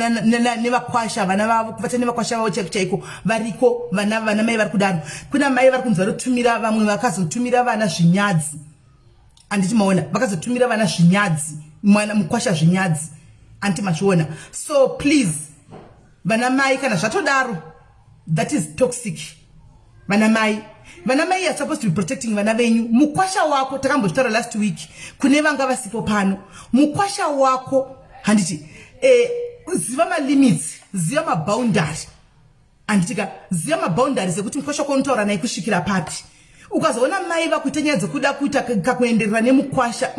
nevakwasha, vana vavo, kuvata nevakwasha vavo chaiko chaiko. Variko vana mai vari kudaro. Kuna mai vari kunzi vanotumira, vamwe vakazotumira vana zvinyadzi, handiti maona? Vakazotumira vana zvinyadzi, mwana mukwasha zvinyadzi, handiti mazviona? So please, vana mai, kana zvatodaro, that is toxic. Vana mai, vana mai are supposed to be protecting vana venyu. Mukwasha wako, takambozvitaura last week kune vanga vasipo pano, mukwasha wako, handiti? Ziva malimits, ziva maboundary, handitika? Ziva maboundaries ekuti mukwasha wako unotaura naye kusvikira papi. Ukazoona mai vakuita nyaya dzekuda kuita kakuenderera nemukwasha,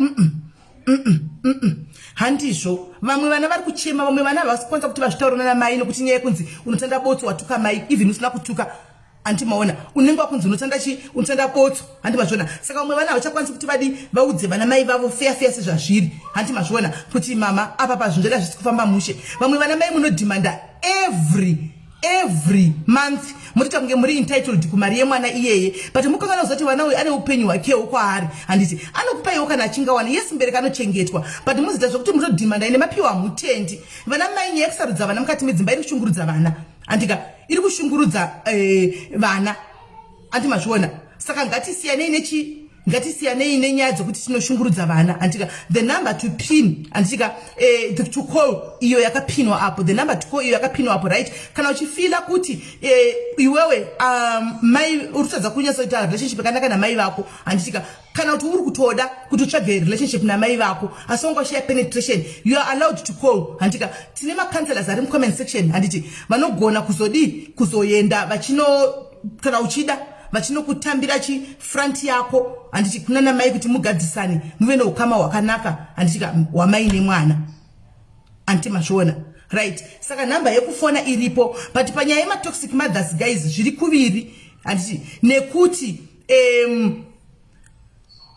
Handizvo. Vamwe vana vari kuchema, vamwe vana havasi kukwanisa kuti vazvitaura nana mai, nekuti nyaya yekunzi unotanda botso, watuka mai even usina kutuka. Anti maona, unenge wakunzi unotanda chi, unotanda botso. Hanti mazviona? Saka vamwe vana havachakwanisi kuti vadi vaudze vana mai vavo feya feya sezvazviri. Hanti mazviona kuti mama apa pazvinhu zvada zvisi kufamba mushe. Vamwe vana mai munodhimanda every month, motoita kunge muri entitled kumari yemwana iyeye, but mukangana kuzoti vana uyu ane upenyu hwakewo kwaari. Handiti anokupaiwo kana achingawana? Yes, mubereki anochengetwa, but muzoita zvekuti mutodhimanda ine mapiwa, hamutendi. Vana mai, nyaya yekusarudza vana mukati medzimba iri kushungurudza vana, andika iri kushungurudza vana. Andi mazviona? Saka ngatisiyanei nechi, ngatisiyanei nenyaya dzekuti tinoshungurudza vana. Andika the number to pin, andika to call iyo yakapinwa apo, the number to call iyo yakapinwa apo, right? Kana uchifila kuti iwewe mai uri kutadza kunyatsoita relationship yakanaka namai vako, handitika, kana kuti uri kutoda kuti utsvage relationship namai vako asi wanga ushiya penetration, you are allowed to call. Handika tine macounselors ari mucomment section, handiti, vanogona kuzodii, kuzoenda vachino, kana uchida, vachinokutambira chifront yako, handiti, kuna namai kuti mugadzisane, muve neukama hwakanaka, handitika, hwamai nemwana. Anti mazviona? Right, saka nhamba yekufona iripo. But panyaya yematoxic mothers, guys, zviri kuviri, handiti, nekuti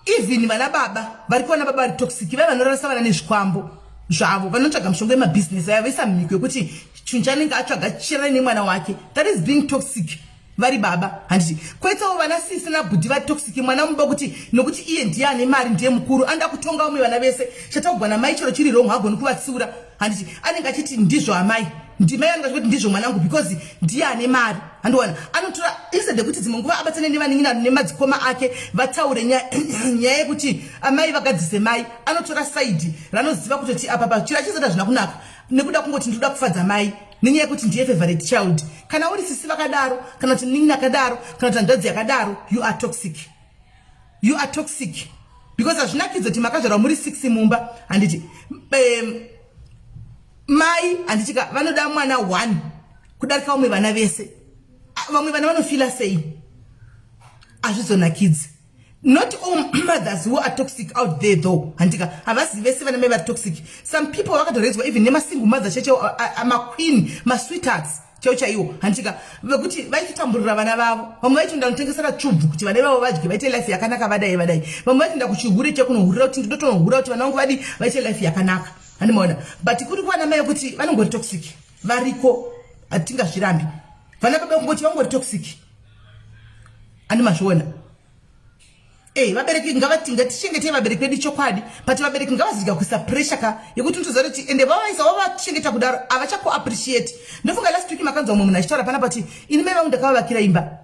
even vana baba vari kuona baba vari toxic, vai vanorarisa vana nezvikwambo zvavo, vanotsvaga mishonga yemabhizinesi aya, vaisa mhiko yekuti chinhu chanenge atsvaga chicherane nemwana wake. That is being toxic vari baba, handiti? Kwoitawo vana sisi nabhudhi vari toxic. Mwana muba kuti nokuti iye ndiye ane mari, ndiye mukuru, anoda kutonga vamwe vana vese. Chataugwa namai chero chiri wrong, hagoni kuvatsiura, handiti? Anenge achiti ndizvo amai, ndimai anenge achikuti ndizvo mwanangu, because ndiye ane mari. Handiwana anotora instead yekuti dzimwe nguva abatsane nevanin'ina nemadzikoma ake, vataure nyaya yekuti amai vagadzise mai, anotora side ranoziva kutoti apa pachiro achizoda zvina kunaka, nekuda kungoti ndinoda kufadza mai nenyaya yekuti ndiye favorite child. Kana uri sisi vakadaro, kana kuti munin'ina akadaro, kana kuti hanzvadzi yakadaro, you are toxic. You are toxic because hazvinakidzi kuti makazvarwa muri six mumba, handiti? Mai, handitika, vanoda mwana one kudarika vamwe vana vese. Vamwe vana vanofila sei? Hazvizonakidzi. Not all mothers who are toxic out there though, handika? Havazi vese vana mai vari toxic. Some people vakatoredzwa even nemasingle mother cheche, maqueen, masweethearts chaiwo chaiwo, handika, vekuti vaitotamburira vana vavo. Vamwe vaitoenda kunotengesera tsvubvu kuti vana vavo vadye, vaite life yakanaka, vadai vadai. Vamwe vaitoenda kuchihure chekunohurira kuti ndotonohura kuti vana vangu vadi vaite life yakanaka. Handimaona? But kuri kuvana mai vekuti vanongori toxic variko, hatingazvirambi. Vana baba kungoti vangori toxic, handimazviona? Ei, vabereki ngavati ngatichengetei vabereki vedu, chokwadi, but vabereki ngavazidya kuisa pressure ka yekuti unotoziva kuti ende vavaisa vavachengeta kudaro, havachakuappreciate. Ndofunga last week makanzwa mumwe munhu achitaura panapa kuti ini mai vangu ndakavavakira imba,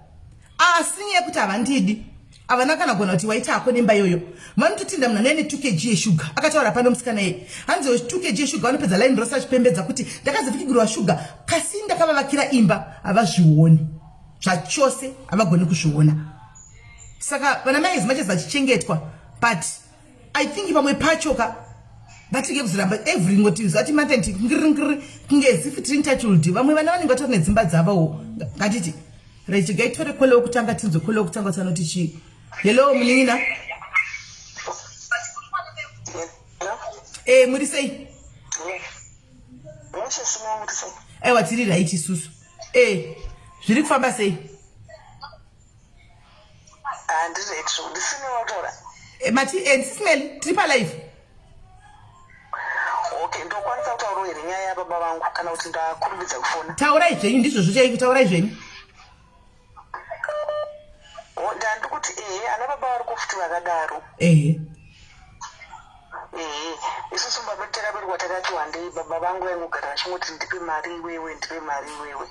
asi nyaya yekuti havandidi, havana kana gona kuti waita hako nemba iyoyo. Vanototinda munhu anene 2 kg yeshuga. Akataura pano musikana iye, hanzi 2 kg yeshuga, vanopedza line rose achipembedza kuti ndakazofikigirwa shuga kasi ndakavavakira imba. Havazvioni zvachose, havagoni kuzviona. Saka vana mai, as much as vachichengetwa, but I think pamwe pacho ka ngatige kuzoramba every ngoti zati matenti ngiri kunge as if tiri entitled. Vamwe vana vanenge vatori nedzimba dzavowo. Ngatiti rechigai tore call wekutanga, tinzwe call wekutanga tsanoti chii. Hello, munin'ina. Muri sei? Aiwa, tiri right isusu. Zviri kufamba sei? Handiri ndisine wataura. Mati ndisisimeli, tiri palive. Okay, ndokwanisa kutaurawo here nyaya yababa vangu, kana kuti ndakurumidza kufona? Taurai zvenyu, ndizvozvo chaiko, taurai zvenyu. Ndandi kuti ehe, ana baba vari kufuti vakadaro. Ehe, isusu baba takaberekwa takati wandei. Baba vangu vaingogara vachingoti, "Ndipe mari iwewe, ndipe mari iwewe."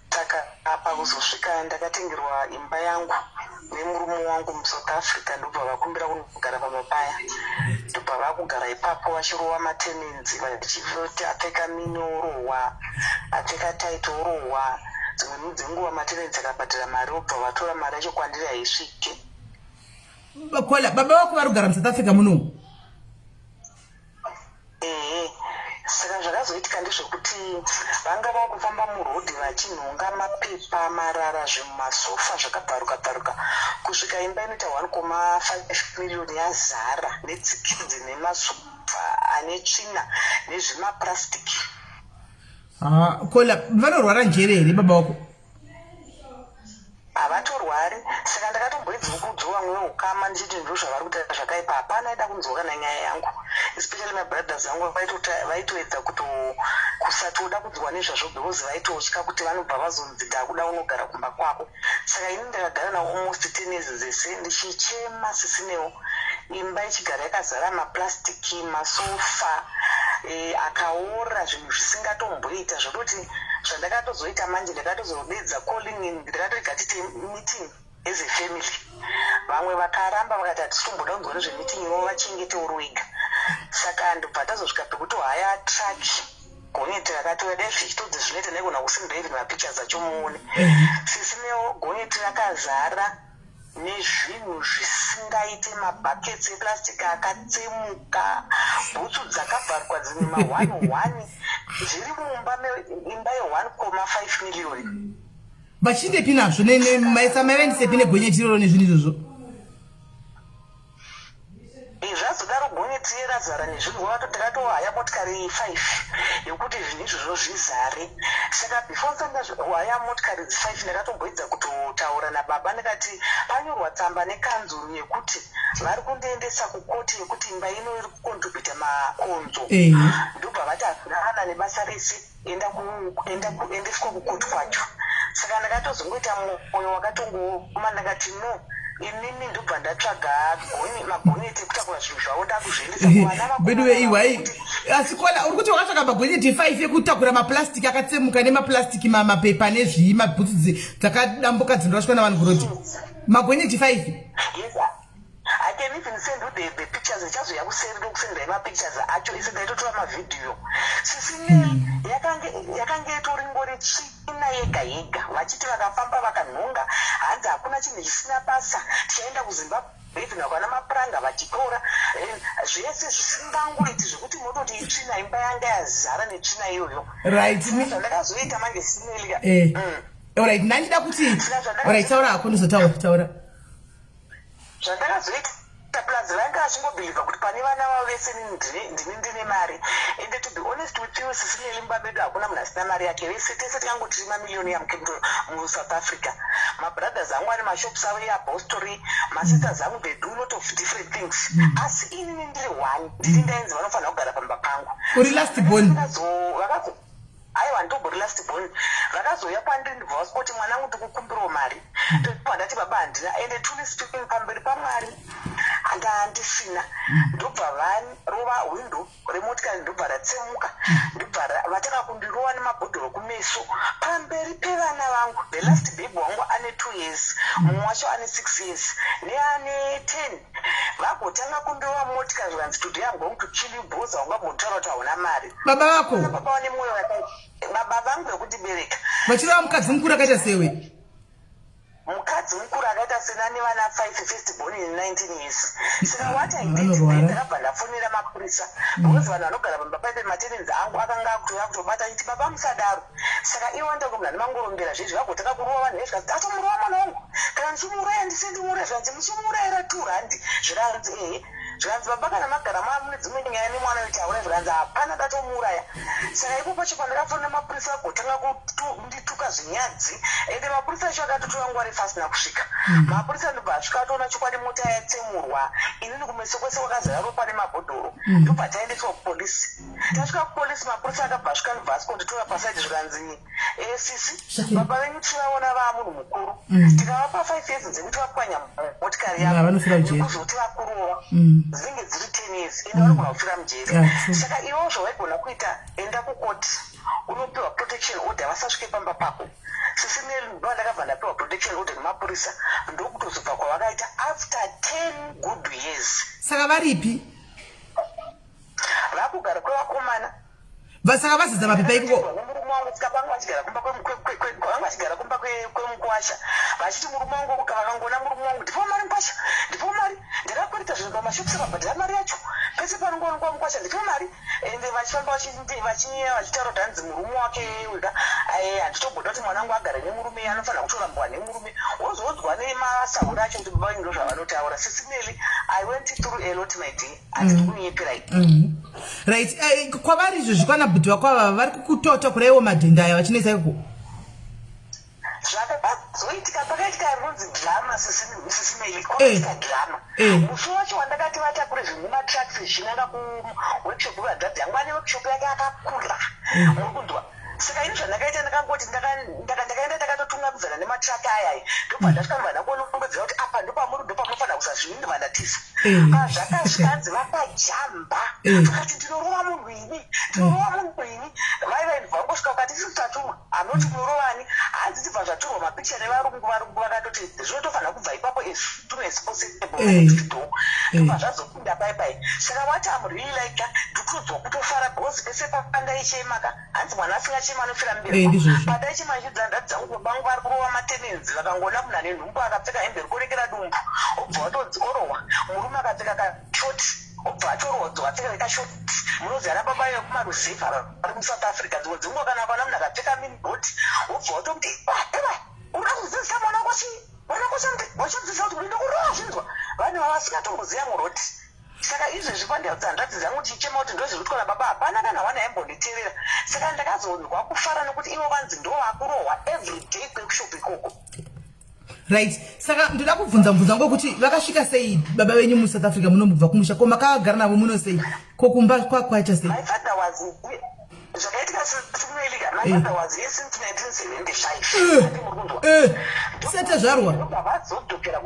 Saka pakuzosvika ndakatengerwa imba yangu nemurume wangu muSouth Africa, ndobva vakumbira kunogara pamba paya, ndobva vakugara ipapo vachirova matenenzi, vachiti apfeka mini orohwa, apfeka tight orohwa. Dzimweni dzenguva matenenzi akabhadhara mari, obva vatora mari yacho kwandiri, haisvike. Kola, baba vako vari kugara muSouth Africa munomu? Ehe. Saka zvakazoitika ndezvekuti vanga vakufamba murodhi vachinhonga mapepa, marara, zvimasofa zvakabvaruka bvaruka, kusvika imba inoita 1,5 miriyoni yazara netsikidzi nemasofa ane tsvina nezvimapurasitiki. Kola, vanorwara njere here baba vako? Havatorwari. Saka ndakatomboedzawo kuudzawo vamwe veukama ndichiti ndo zvavari kuita zvakaipa. Hapana aida kunzwa kana nyaya yangu, especially my brothers vangu vaitoedza kuto kusatoda kunzwa nezvazvo because vaitotya kuti vanobva vazonzi ndakuda unogara kumba kwako. Saka ini ndakagara navo almost 10 years dzese ndichichema sisinewo, imba ichigara yakazara maplastiki, masofa akaora, zvinhu zvisingatomboita. Zvototi zvandakatozoita manje, ndakatozodedza calling in, ndakatoti gatite meeting as a family. Vamwe vakaramba, vakati hatisi tomboda kunzwa nezvemeeting ivo vachengetewo rwega. Saka ndobva tazosvika pekuti haya truck, gonyeti rakatouya. Dai zvichitodzi zvinoita, ndaigona kusenda even mapictures acho muone. Sisinewo, gonyeti rakazara nezvinhu zvisingaite, mabhaketsi eplastic akatsemuka, bhutsu dzakabvarwa dzimwe ma1 1, zviri mumba imba ye1,5 million. Vachindepi nazvo? Maisa maivaendisepi negonyeti iroro nezvinhu izvozvo? Zvazodaro, gonyeti razara nezvinhu, ndakatohaya motikari 5 yekuti zvinhu izvozvo zvizare. Saka before ndisati ndahaya motikari dzi5, ndakatomboedza kutotaura nababa, ndikati panyorwa tsamba nekanzuru yekuti vari kundiendesa kukoti yekuti imba ino iri kucontributa makonzo. Ndobva vati hazvina kana nebasa rese, enda kuendeswa kukoti kwacho. Saka ndakatozongoita mwoyo wakatongooma, ndakati no, inini ndobva ndatsvaga magonyeti ekutakura zvinhu zvavo, ndakuzviendesa kuvana. Beduwe, ihwai, asi kona uri kuti wakatsvaga magonyeti 5 ekutakura maplastiki akatsemuka nemaplastiki, mapepa nezvii, mabhutsu dzakadambuka dzinorashwa navanhu kurodhi, magonyeti 5? Yes, I can even send you the pictures. Ndichazoya kuseri ndokusendai mapictures acho ese, ndaitotora mavhidhiyo. Sisinei, yakange itori ngori tsvina yega yega. Vachiti vakafamba vakanhonga, hanzi hakuna chinhu chisina basa, tichaenda kuZimbabwe, even vakaona mapuranga vachitora, zvese zvisingangoiti zvekuti mototi itsvina. Imba yanga yazara netsvina iyoyo. Zvandakazoita manje, Sinelia, Alright, ndandida kuti, alright, taura hako, ndizotaura, taura. Zvandakazoita, plus vanga vachingobhilivha kuti pane vana vavo vese ndini ndine mari. Ende to be honest with you, sisineli, mumba medu hakuna munhu asina mari yake. Vese tese tingangoti tiri mamiliyoni muSouth Africa. Mabrothers angu ane mashops avo eupholstery, masisters angu, they do lot of different things, asi inini ndiri one, ndini ndainzi vanofanira kugara pamba pangu. Uri last born? Vakazo, aiwa, ndobori last born. Vakazouya kwandiri, ndibva vasikuti mwanangu, ndikukumbirawo mari. Ndobva ndati baba, handina. Ende truly speaking, pamberi paMwari handandisina. Ndobva varova hwindo remotikari, ndobva ratsemuka, ndobva vatanga kundirova nemabhodhoro kumeso pamberi pevana vangu. The last baby wangu ane 2 years, mumwe wacho ane 6 years neane 10. Vagotanga kundirova motikari, zvikanzi, "Today I'm going to kill you because haungambotaura kuti hauna mari." Baba vako? Baba vane mwoyo wakaita, baba vangu vekutibereka. Vachireva mukadzi mukuru akaita sewe? Mukadzi mukuru akaita senani, vana 5, first born in 19 years. Saka what I did, Vanorwara. ndakabva ndafonera mapurisa because vanhu vanogara pamba paipe, matenants angu akanga akutoya kutobata achiti baba musadaro. Saka ivo ndonge munhu ane mangorombera zvezvi, vagotanga kurova vanhu vezvikanzi atomurova mwana wangu, kana ndichimuuraya ndisendimuuraya. Zvikanzi muchimuurayira R2, zvikanzi ehe. Zvikanzi baba, kana magara mune dzimwe nyaya nemwana wetaura. Zvikanzi hapana, datomuuraya. Saka ipo pacho pandakafonera mapurisa, vagotanga kundituka zvinyadzi. Ende mapurisa acho akatotora nguva refu asina kusvika. Mapurisa ndobva asvika, atoona chokwadi, mota yatsemurwa, inini kumeso kwese kwakazara ropa nemabhodhoro. Ndobva taendeswa kupolisi. Tasvika kupolisi, mapurisa akabva asvika, ndobva asikonditora paside, zvikanzi, "Sisi, Shakira. baba venyu tivaona vaa munhu mukuru, tikavapa 5 years dzekuti vapwanya motikari Ya, vanofira yavo mujeri. nekuzoti vakurova, dzinenge dziri 10 years, ende vanogona kufira mujeri. Yeah, true. Saka iwo zvawaigona kuita, enda kukoti unopiwa protection order, vasasvike pamba pako." Sisineli, ndo ndakabva ndapiwa protection order nemapurisa, ndokutozobva kwavakaita after 10 good years. Saka varipi? Vakugara kwevakomana. Saka vazadza mapepa ikoko? Nemurume wangu. Saka vanga vachigara kumba vanga vachigara kumba kwemukwasha, vachiti murume wangu, vakangoona murume wangu, "Ndipo mari mukwasha, ndipo mari, ndakakwereta zvinhu pamashops, akabhadhara mari yacho." Pese panongoonekwa mukwasha, "Ndipo mari." Ende vachifamba vachinyeya, vachitaura kuti hanzi murume wake wega, handitogoda kuti mwana wangu agare nemurume, anofanira kutorambwa nemurume. Wozoudzwa nemasahuri acho kuti baba venyu ndo zvavanotaura. Sisineli, I went through a lot, my dear, handidi kunyeperai. Right, kwavari izvozvi, kwana bhudhi vako ava, vari kukutota kuraiwo madhenda aya vachinetsa ikoko? Zvakazoitika, pakaitika rinonzi drama, Sisi Melly, kwakaitika drama. Musi wacho wandakati vatakure zvinhu nematrucks zvichinanga kuworkshop yehanzvadzi yangu, ane workshop yake akakura, muri kunzwa? Saka ini zvandakaita, ndakangoti ndakaenda, ndakatotungamidzana nematruck ayaya, ndobva ndasvika, ndobva ndangonongedzera kuti apa ndopamuri, ndopamunofanira kuisa zvinhu, ndobva ndatiza. Pazvakasvika, hanzi vakajamba, vakati, "Ndinorova munhu ini, ndinorova munhu ini." Vai vai vangosvika vakati, "Isusu tatumwa, hamunoti munorovani." Hanzi tibva zvatorwa mapicha nevarungu, varungu vakatoti zvinotofanira kubva ipapo as soon as possible next door, ndobva zvazopinda pai pai. Saka what am really like, ndikutonzwa kutofara because pese pandaichemaka, hanzi mwana asingachema anofira Eh, ndizvozvo. Pandaichema ndichidza hanzvadzi dzangu, baba vangu vari kurova matenenzi, vakangoona munhu ane nhumbu akapfeka hembe rikuonekera dumbu, obva watonzi orohwa. Murume akapfeka kashort, obva atorodzwa, apfeka kashort. Munoziva ana baba vekumaruzevha vari muSouth Africa, dzimwe dzenguva kana akaona munhu akapfeka minibhoti, wobva watomuti, "Ewa, urikuda kudzidzisa mwana wako chii? Mwana wako wachadzidzisa kuti unoenda kurova." Zvinzwa vanhu vavasingatomboziva muroti. Saka izvezvi pandaudza hanzvadzi dzangu tichichema kuti ndozviri kuitwa nababa, hapana kana wana yaimbonditeerera. Saka ndakazonzwa kufara nekuti ivo vanzi ndo vakurohwa every day kuworkshop ikoko. Right, saka ndoda kubvunza mubvunzo wangu wekuti vakasvika sei baba venyu muSouth Africa muno mubva kumusha? Ko makagara navo muno sei? Ko kumba kwakwaita sei? My father was, zvakaitika, Sisi Melly ka, my father was here since 1975. Ati muri kunzwa? Eh, tisati tazvarwa. Ndobva vazodzokera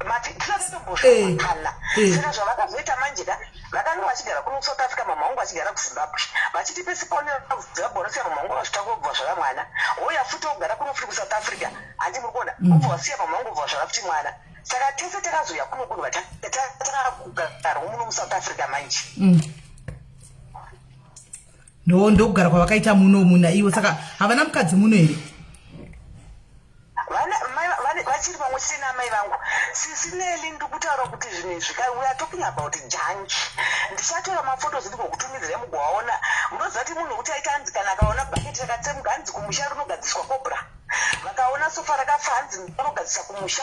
mati tisati tombosvika kana. Saka zvavakazoita manje ka, vakanga vachigara kuno kuSouth Africa, mama vangu vachigara kuZimbabwe, vachiti pese paonera kuZimbabwe vanosiya mama vangu, vasvita kobva zvara mwana, ouya futi ogara kuno futi kuSouth Africa. Handi muri kuona? Obva wasiya mama vangu, obva vazvara futi mwana. Saka tese takazoya kuno kuno, takakugarwa muno muSouth Africa manje. Ndo ndokugara kwavakaita muno muna ivo. Saka havana mukadzi muno here? Vachiri pamwe chete naamai vangu. Sisi Melly, ndikutaura kuti zvinhu izvi, we are talking about junk. Ndichatora maphotos ndikokutumidzirai mugoaona. Munoziva kuti munhu wekuti aita, hanzi kana akaona bhaketi rakatsemuka, hanzi kumusha rinogadziswa cobra. Vakaona sofa rakafa, hanzi rinogadzisa kumusha.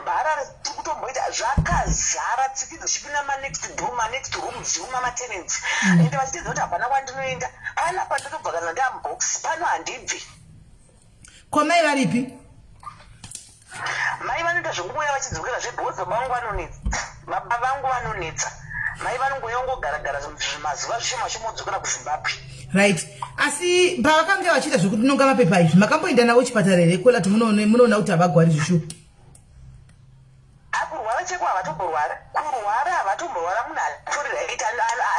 Bhara tiri kutomboita zvakazara tsiki dzichipinda manext door, manext room, dziuma matenants, ende vachitedza kuti hapana kwandinoenda panapa, ndotobva kana ndamubox pano, handibvi. Ko mai varipi? Mai vanoita zvokungoya vachidzokera zvebhodzi. Baba vangu vanonetsa, baba vangu vanonetsa. Mai vanongoya ongogaragara mazuva zvishoma shoma, odzokera kuZimbabwe. Right, asi pavakange vachiita zvekutinonga mapepa izvi, makamboenda navo chipatara here kolati munoona kuti havagwari zvishuwa? Akurwara cheko havatomborwara, kurwara havatomborwara. Munhu atori right,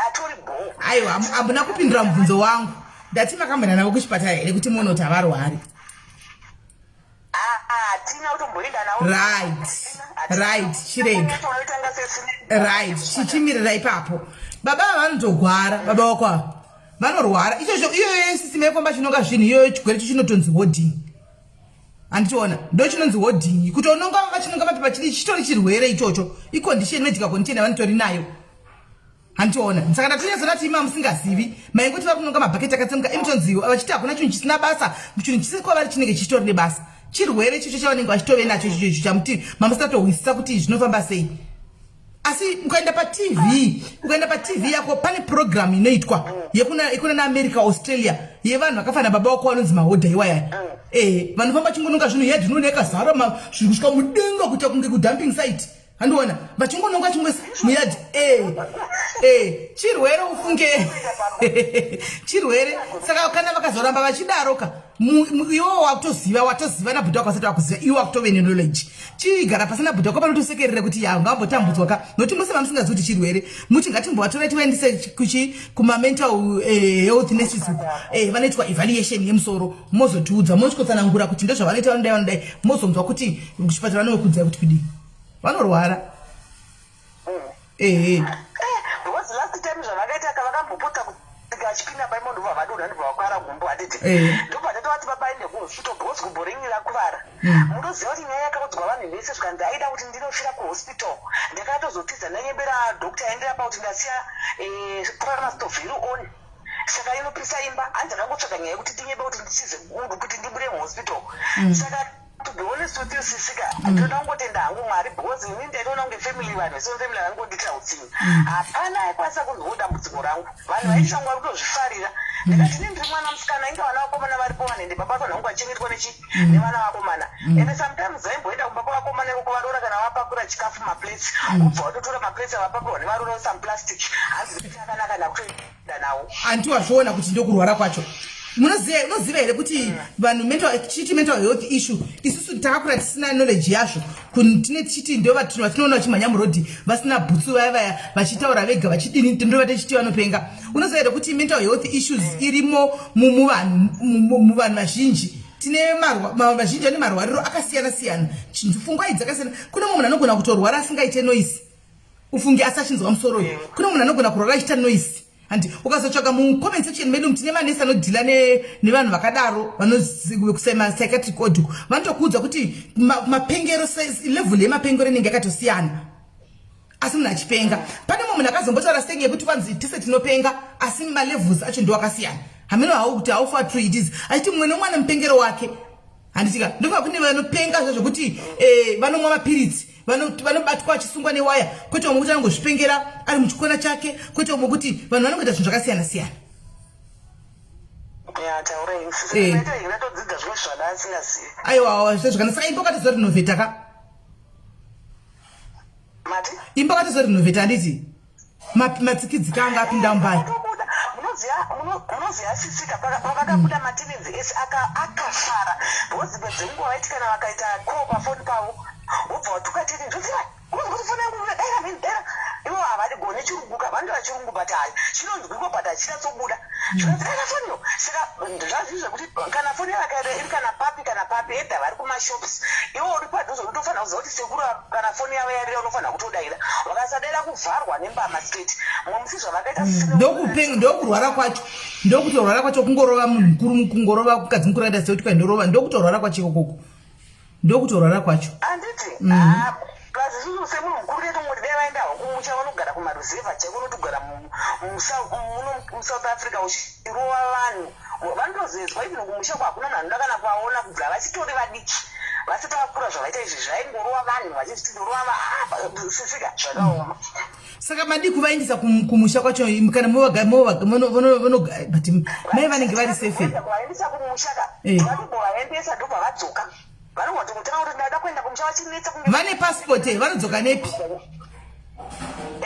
atori bho. Aiwa, hamuna kupindura mubvunzo wangu. Ndati makamboenda navo kuchipatara here kuti muone kuti havarwari? Hatina kutomboenda navo. Right, chirega. Unoitanga sesi. Right, chichimirira ipapo. Baba ava vanotogwara, baba wako ava vanorwara. Ichocho, iyoyo system yekomba chinonga zvinhu, iyoyo chigwere cho chinotonzi hoarding. Handichiona ndo chinonzi hoarding, kuti unonga vachinonga mapepa, chiri chitori chirwere ichocho, icondition, medical condition yavanotori nayo. Handiona saka ndatonyatsona kuti ima musingazivi maingoti vari kunonga mabhaketi akatsemuka, imitonziwo vachiti hakuna chinhu chisina basa. Chinhu chisiri kwavari chinenge chichitori nebasa. Chirwere chicho chavanenge vachitove nacho ichocho, icho chamuti mamusatohwisisa kuti zvinofamba sei. Asi ukaenda paTV, ukaenda paTV yako, pane program inoitwa yekuna naAmerica, Australia, yevanhu vakafanira baba wako vanonzi mahodha iwaya, vanofamba chingononga zvinhu, yadhi inoona yakazara zviri kusvika mudenga kuita kunge kudumping site. Handiona vachingononga chimwe muyadhi. Chirwere, ufunge, chirwere. Saka kana vakazoramba vachidaroka, iwo wakutoziva, watoziva nabhuti wako asati wakuziva, iwe wakutove neknowledge. Chigara pasina bhuti wako panotosekerere kuti ya ungambotambudzwa ka, nokuti mose vamusingazivi kuti chirwere, muti ngatimbovatora tivaendese kuchi kumamental health nurses uku, vanoitwa evaluation yemusoro, mozotiudza, mosvikotsanangura kuti ndozvavanoita, vanodai vanodai, mozonzwa kuti kuchipatara vanokuudzai kuti kudii. Vanorwara, ehe. Because last time zvavakaita ka, vakambopota vachipinda paimo, ndobva vadonha, ndobva vakwara gumbo, handiti? Ndobva tatovati babaende kuhospital because gumbo renyu rakuvara. Munoziva kuti nyaya yakaudzwa vanhu vese, zvikanzi aida kuti ndinofira kuhospital. Ndakatozotiza, ndanyebera doctor aenderapa kuti ndasiya pharmacist on, saka inopisa imba. Hanzi akangotsvaga nyaya yekuti ndinyebe kuti nditize, kuti ndibude muhospital. Saka to be honest with you sisika, ndinoda kungotenda hangu Mwari, because ini ndaitoona kunge family, vanhu vese mufamily vakangondiitira utsinye. Hapana aikwanisa kunzwawo dambudziko rangu. Vanhu vaitira kunge vari kutozvifarira. Ndikati ini ndiri mwana musikana, inge vana vakomana varipo vanhu, ende baba vanhu vangu vachengetwa nechi nevana vakomana. Ende sometimes vaimboenda kumba kwavakomana ikoko, varoora kana vapakura chikafu, maplates, ubva watotora maplates avapakurwa nevaroora some plastic, hanzi akanaka, ndakutoenda nawo. Anti wazviona kuti ndokurwara kwacho. Munoziva, unoziva here kuti vanhu mental, chiti mental health issue, isusu takakura tisina knowledge yazvo. Tine tichiti ndo vatinoona vachimhanya murodhi vasina bhutsu, vaya vaya vachitaura vega vachidini, ndova tichiti vanopenga. Unoziva here kuti mental health issues irimo muvanhu, muvanhu vazhinji? Tine vazhinji vane marwariro akasiyana siyana, pfungwa idzi dzakasiyana. Kune mumwe munhu anogona kutorwara asingaite noise, ufunge, asi achinzwa musoro uyu. Kune munhu anogona kurwara achiita noise. Handi ukazotsvaga mucomment section medu, tine manesi anodeala nevanhu vakadaro, vanokusema psychiatric ward, vanotokuudza kuti mapengero, level yemapengero inenge yakatosiyana, asi munhu achipenga. Pane mumwe munhu akazombotaura senge yekuti kwanzi tese tinopenga, asi malevels acho ndo akasiyana. Hameno hau kuti how far true it is, achiti mumwe nomwe ane mupengero wake, handitika? Ndofa kune vanopenga zvo zvokuti vanomwa mapiritsi, vanobatwa vachisungwa newaya, kwete vamwe kuti anongozvipengera ari muchikona chake, kwete vamwe kuti vanhu vanongoita zvinhu zvakasiyana siyana. Ya, taurai. Ndatodzidza zvimwe zvada asingazivi. Aiwa, zvezvakana. Saka imba wakatozorenovheta ka? Mati? Imba wakatozorenovheta, handiti? Matsikidzika anga apinda mumbai. Tobuda, munoziva sisika, pavakabuda matenants ese akafara, because pedzenguva vaiti kana vakaita call pafoni pavo, wobva watuka tenant, uziva unozwa kuti foni yangu daira mheni daira. Ivo havagoni chirungu ka, vanotova chirungu, but hai chinonzwikwa, but hachinatsobuda. Zvinonzi daira foniyo. Saka zvazvii zvekuti kana foni yavakaita iri kana papi kana papi, edha vari kumashops, iwo uri padhuze, unotofanira kuziva kuti sekuru kana foni yavo yarira, unofanira kutodaira. Vakasadera, kuvharwa nembama straight. Mumwe musi zvavakaita Ndokurwara kwacho, ndokutorwara kwacho, kungorova munhu mukuru, kungorova mukadzi mukuru akaita sekuti kwaindorova, ndokutorwara kwacho ikokoko, ndokutorwara kwacho. Handiti? Ah, plus isusu semunhu mukuru tetongoti dai vaendawo kumusha, vanogara kumaruzevha chaiko, unotogara muno muSouth Africa uchirova vanhu, vanotozezwa. Even kumusha kwahakuna munhu anoda kana kuvaona kubvira vachitori vadiki, vasati vakura. Zvavaita izvi, zvaingorova vanhu vachizviti ndorova sisika, zvakaoma. Saka madii kuvaendesa kumusha kwacho kana but mai vanenge vari safe? Kuvaendesa kumusha ka? Vanongovaendesa, ndobva vadzoka, vanongoti kutanga kuti ndada kuenda kumusha, vachinetsa kunge Vane passport, vanodzoka nepi?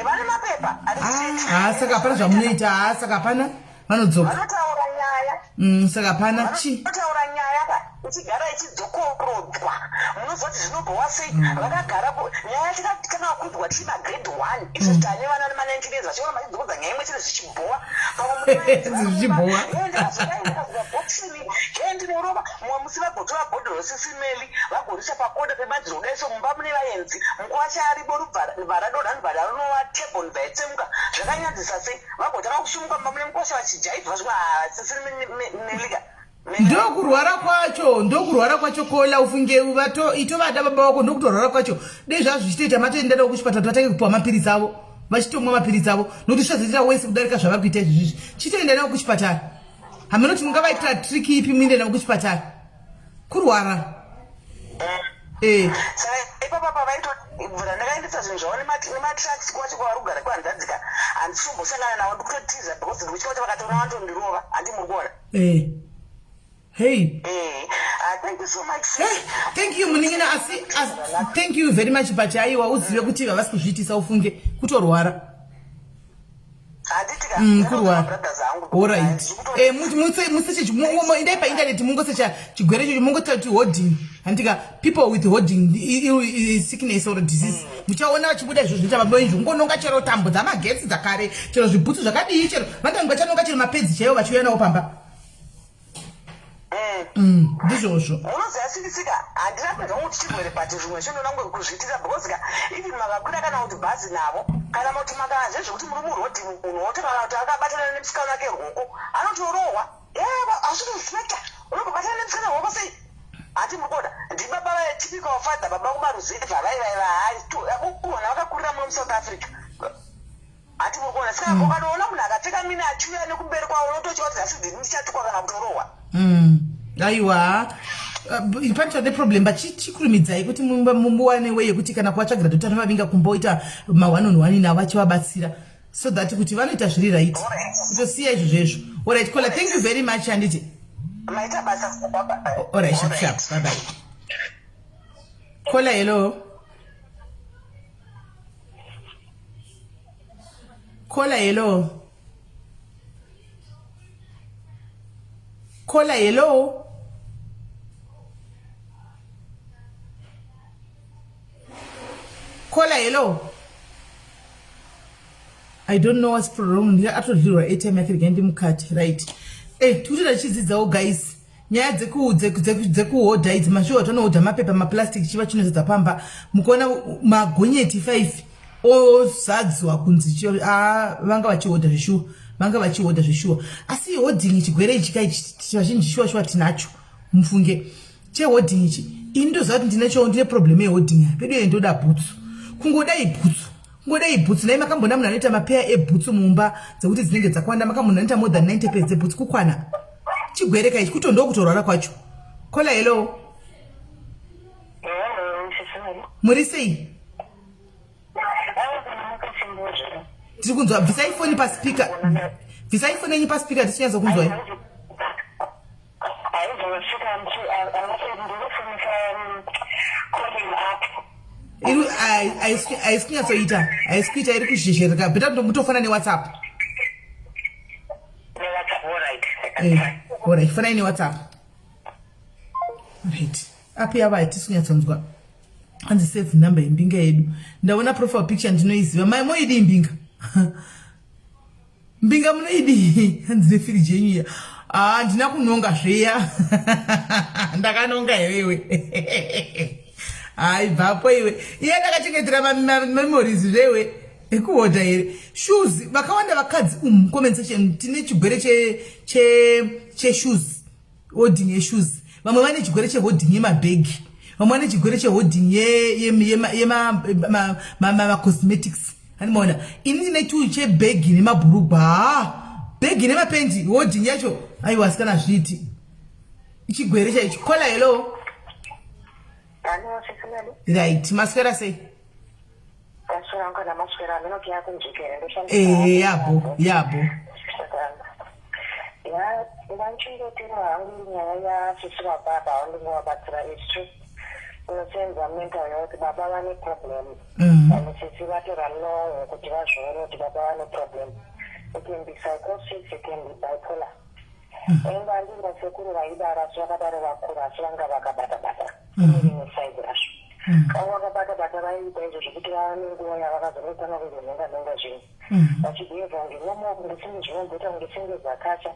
Vane mapepa ari straight. Ha, saka hapana zvamunoita. Ha, saka hapana, vanodzoka. Vanotaura nyaya. Saka hapana chi Vanotaura nyaya ka, ichigara ichidzokorodzwa. Munozwa kuti zvinobhowa sei vakagara nyaya tikatanga kudzwa tichi magrade 1. Izvo tane vana nema19 years vachiona vachidzokodza nyaya imwe chete, zvichibhowa. Zvichibhowa. Ndikazodai he ndinorova. Mumwe musi vagotora bhodhoro, sisimeli, vagorisa pakoda pemadziro kudai so, mumba mune vaenzi, mukwasha aripo, rubva radonha, ndobva ranova table, ndobva yatsemuka. Zvakanyadzisa sei! Vagotanga kusumuka mumba mune mukwasha vachijaivha zvimwe. Sisimelika. Ndokurwara kwacho, ndokurwara kwacho. Kola, ufunge vato itovada baba vako, ndokutorwara kwacho. Dei zvazvo zvichitoita matoenda navo kuchipatara, vatange kupiwa mapiritsi avo, vachitomwa mapiritsi avo, nokuti zvichazoitira wese kudarika zvavari kuita izvizvi. Chitoenda navo kuchipatara. Hamunoti mungavaitira trick ipi? Muinde navo kuchipatara, kurwara. Saka ipapa pavaitobvira, ndakaendesa zvinhu zvavo nematrucks kwacho kwavari kugara kwanzadzika. Handisimbosangana navo, ndikutotiza because ndikutya kuti vakatora vanotondirova. Handi muri kuona? Hey. Ah, thank you so much. Hey, thank you munin'ina, asi thank you very much, but aiwa, uzive kuti havasi kuzviitisa, ufunge, kutorwara. Handitika? Kurwara. Brothers angu. Alright, museche, endai painternet, mungosecha chigwere ichocho, mungotati hoarding, handika? People with hoarding sickness or disease, muchaona vachibuda izvo zvinoita baba izvo, kungononga chero tambo dzamagetsi dzakare, chero zvibhutsu zvakadii, chero vantange vachanonga chero mapedzi chaivo, vachiuya nawo pamba. Ndizvozvo. Munoziva sisika, handina kunzwa kuti chirwere, but zvimwe zvindoona kunge kuzviitisa, because ka even makakwira kana kuti bhazi navo, kana kuti makanzve zvekuti muri murodhi, munhu woto kana kuti akabatana nemusikana wake ruoko, anotorohwa. Hazvitorespecta, unombobatana nemusikana ruoko sei? Hati muri kuona, ndibaba vatypical father, baba kumaruzevha vaivaiva hai kuona vakakurira muno muSouth Africa. Hati muri kuona? Saka ukatoona munhu akapfeka mini achiuya nekumberi kwavo, unototya kuti asi ndini ndichatukwa kana kutorohwa. Aiwa. Pane the problem, but chikurumidzai kuti muwane way yekuti kana kuvatsvagira doctor anovavinga kumboita ma one on one navo achivabatsira so that kuti vanoita zviri right. Kutosiya izvo zvezvo. Alright, caller, thank you very much, handiti. Maita basa. Alright, sharp sharp. Bye bye. Caller, hello. Caller, hello. Caller, hello. Caller, hello. I don't know what's wrong. Ndiye atodlirwa airtime yake rega ndimukati. Right. Eh, tikutoda tichidzidzawo guys. Nyaya dzekuhodha idzi mashuwa tonohodha mapepa maplastic chiva chinozadza pamba. Mukuona magonyeti 5 ozadzwa kunzi ah, vanga vachihodha zveshuwa. Vanga vachihodha zveshuwa. Asi hoarding chigwere ichi kai vazhinji shuwa shuwa tinacho. Mufunge. Chehoarding ichi. Ini ndoziva kuti ndinacho ndine problem yehoarding. Pedu iyi ndoda bhutsu. Kungoda ibhutsu. Kungoda ibhutsu. Nai makambona munhu anoita mapeya ebhutsu mumba dzekuti dzinenge dzakawanda makamunhu anoita more than 90 pairs dzebhutsu kukwana. Chigwere kai kuto ndokutorwara kwacho. Kola hello. Muri sei? Tiri kunzwa bvisai foni paspeaker. Bvisai foni yenyu paspeaker tisinyatso kunzwai. Haisi kunyatsoita, haisi kuita, iri kuzhezhereka. Beta mutofana neWhatsApp. Alright, fanai neWhatsApp. Right. App yavo haitisi kunyatsonzwa. Hanzi save number yembinga yedu. Ndaona profile picture ndinoiziva. Mai moidii mbinga? Mbinga munoidii? Hanzi nefiriji yenyu iya. Ah, ndina kunonga zviya. Ndakanonga iwewe. Hayi bvapo iwe. Iye ndakachengetera memories zvewe. Ekuhodha here? Shoes vakawanda vakadzi comment section tine chigwere che che che shoes. Hoarding yeshoes. Vamwe vane chigwere chehoarding yemabhegi. Vamwe vane chigwere chehoarding yema cosmetics. Handimaona. Ini ndine chiuyu chebhegi nemabhurugwa. Ah, bhegi nemapendi hoarding yacho. Aiwa asikana hazviiti. Chigwere chaicho. Caller, hello. Right, maswera sei? Eh, yabo, yabo. Ndachingotora hangu nyaya yasisi vababa vandingovabatsira. It's true, unosenza mental health, baba vane problem. And sisi vatora long kuti vazvione kuti baba vane problem. It can be psychosis, it can be bipolar. And handina sekuru vaidaro, asi vakadaro vakura, asi vanga vakabata bata rimwe side razvo. Vanga vakabata bata, vaiita izvo zvekuti vane nguva yavakazongotanga kuzonhonga nhonga zvinhu vachibheva kunge nomo, kunge singe zvinomboita kunge singe dzakacha.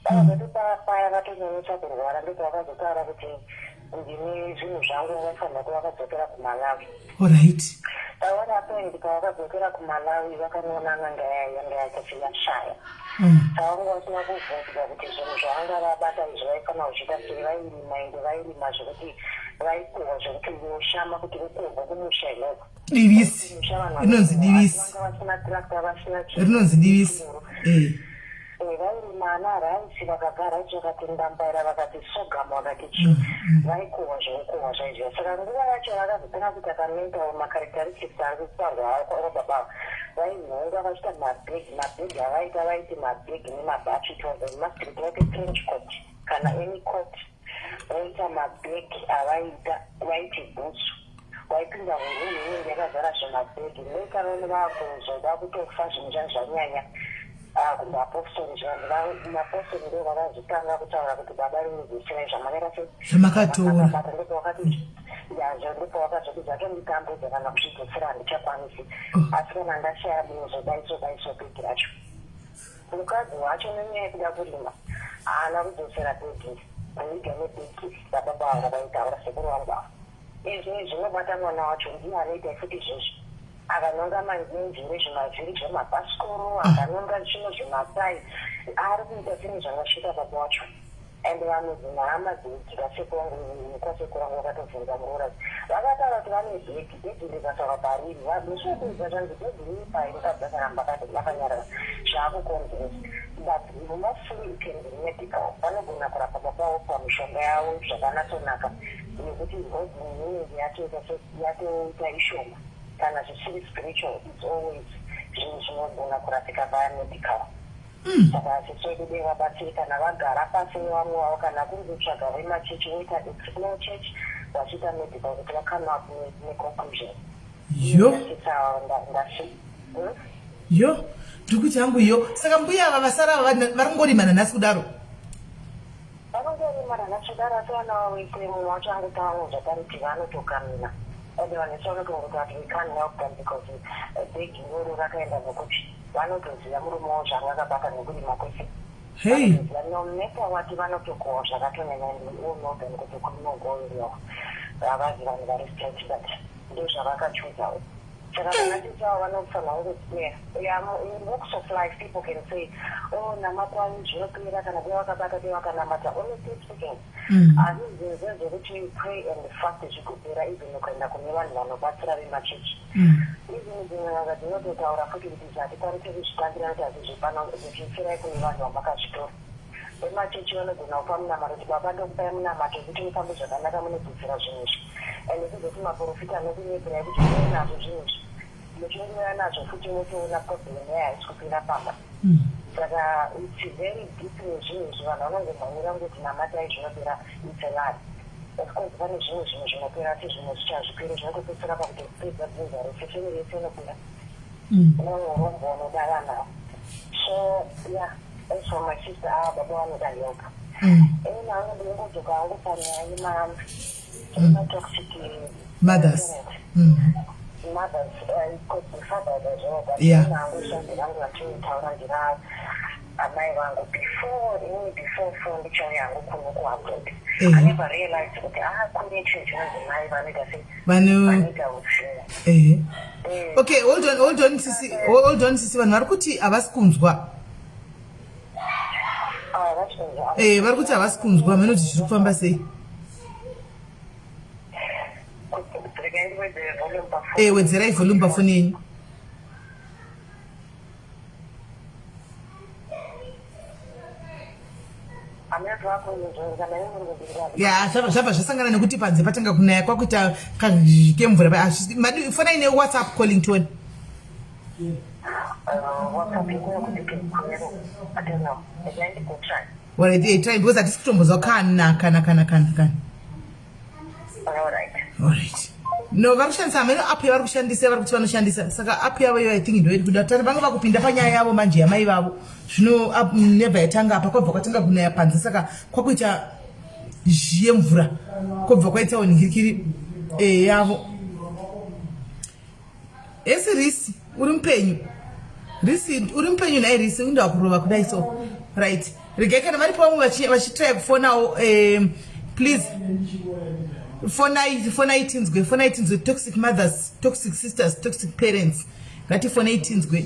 Vakazoti paya vatonyanyisa kurwara, ndopavakazotaura kuti ndine zvinhu zvangu, vaifanira kuva vakadzokera kuMalawi. Pawana point pavakadzokera kuMalawi, vakanoona n'anga yanga yachati yashaya. Saka vanga vasina kubvunzwa kuti zvinhu zvavanga vabata izvi vaifanira kuzviita sei. Vairima, ende vairima zvekuti vaikohwa zvekuti unoshama kuti kukohwa kumusha ikoko. Divisi. Rinonzi divisi. Vanga vasina tractor, vasina. Rinonzi divisi. Eh. Vairima ana raisi, vakabva raisi vakati ndambaira, vakati sorghum, vakati chii, vaikohwa zvekukohwa zvaizviya. Saka nguva yacho vakazotanga kuita kamental macharacteristics ari kutaurwa kwababa, vainhonga vachiita mabhegi. Mabhegi avaita, vaiti mabhegi nemabhachi. It was a must kuti vaite trench coat kana any coat, voita mabhegi avaita, vaiti bhutsu. Waipinda muroom inenge yakazara zvemabhegi. Later on vakuzoda kutofa, zvinhu zvangu zvanyanya kumapostori. Zvanhu mapostori ndo vakazotanga kutaura kuti baba rinodzoserai zvamakaita sei. Zvamakatora. Ndopavakati yazvo, ndopavakazoti zvatonditambudza, kana kuzvidzosera handichakwanisi, asi kana ndashaya munozodaiso daiso bhegi racho. Mukadzi wacho nenyaya yekuda kurima haana kudzosera bhegi, kuiga nebhegi rababa vanga vaitaura sekuru vangu ava. Izvi zvinobata mwana wacho, ndiye anoita futi izvozvo. Akanonga manjenjere, zvimavhiri zvemabhasikoro, akanonga zvino zvematai, ari kuita senge zvakasvika baba wacho. And vamwe dzinhama dzikwasekuru kwasekuru vangu vakatobvunza muroora, vakataura kuti vane bhegi, bhegi rikataura pariri musi wekuudza zvanzi bhegi riri pai. Mukadzi akaramba akanyarara, zvaakukonzeresa. But mostly it can be medical. Vanogona kurapa baba vopiwa mishonga yavo zvakanatsonaka nekuti ngozi inenge yatoita yatoita ishoma. Kana zvisiri spiritual, it's always zvinhu zvinogona kurapika via medical. Saka sisi vedu dei vabatsirikana vagara pasi nevamwe vavo kana kuri kutsvaga vemachechi voita explore church vachiita medical kuti vacome up neconclusion. Yo. Yo, ndiri kuti hangu yo. Saka mbuya ava vasara ava vari kungorima nanhasi kudaro? Vanongorima nanhasi kudaro asi vana vavo ikwe mumwe wacho angoti parutivi anotokamina. Ende vanhu vese vanotongoti ati we can't help them because bhegi iroro rakaenda nokuti vanotoziva murume wavo zvaanga akabata nekurima kwese. Hey. Vanotoziva no matter what vanotokohwa zvakatonyanya and we all know them kuti kunogoverwa havazi vanhu vari straight but ndozvavakachuzawo. Saka vana tete avo vanofanira kunge yeah, in walks of life people can say oh namatwai zvinopera kana dai vakabata dai vakanamata. Honestly speaking asi zvinhu zvezvekuti you pray and fast zvigopera even ukaenda kune vanhu vanobatsira vemachechi. Even dzimwe n'anga dzinototaura futi kuti izvi hatikwanisi kuzvitambira nekuti hazvizvipano zvichitsirai kune vanhu vamakazvitora. Vemachechi vanogona kupa munamato kuti baba ndokupai munamato wekuti mufambe zvakanaka munodzosera zvinhu izvi. And kuzoti maprofita anokunyeperai kuti uyai nazvo zvinhu izvi. Muchingouya nazvo futi motoona problem yayo haisi kupera pamba. Saka it's very deep nezvinhu izvi vanhu vanongomhanyira kungoti namatai zvinopera it's a lie. Of course pane zvimwe zvinhu zvinopera asi zvimwe zvicho hazviperi zvinotopedzisira pakutopedza dzinza rese family yese inopera. Neurombo unoda vanhu. So yeah, as for my sister ava baba vanoda help. Ini hangu ndinongodzoka hangu panyaya yema toxic mothers. Mothers, it could be fathers as well, but ini hangu shandi rangu ratinotaura ndira amai vangu before inini before phone ndichauya hangu kuno kuabroad. I never realized kuti ah kune chinhu chinonzi mai vanoita sei vanoita utsinye. Okay, hold on, hold on sisi, hold on sisi, vanhu vari kuti havasi kunzwa. Ah, vachinzwa. Vari kuti havasi kunzwa, hameno kuti zviri kufamba sei. Regai ndiwedzere volume pafoni. Wedzerai volume pafoni yenyu. Hameno vakunzwa kana imi muri kundinzwa. Ya, zvabva zvasangana nekuti panze patanga kunaya kwakuita kemvura. Fonai newhatsapp calling tone. WhatsApp ikuya kuti kwero. I don't know. Regai ndigotry. Alright, try because hatisi kutombozwa kana kana kana kana kana. All right. Alright. No, vari kushandisa hameno app yavari kushandisa vari kuti vanoshandisa. Saka app yavo iyo I think ndo iri kuda. Tari vanga vakupinda panyaya yavo manje yamai vavo. Zvino app nebva yatanga apa kwabva kwatanga kunaya panze saka kwakuita zhiye mvura. Kwobva kwaitawo nhikirikiri yavo. Esi Risi, uri mupenyu. Risi, uri mupenyu nhai Risi, undawa kurova kudai so. Right. Regai kana varipo vamwe vachitraya kufonawo please fonai fonai tinzwe, fonai tinzwe toxic mothers, toxic sisters, toxic parents. Ngatifonei tinzwe.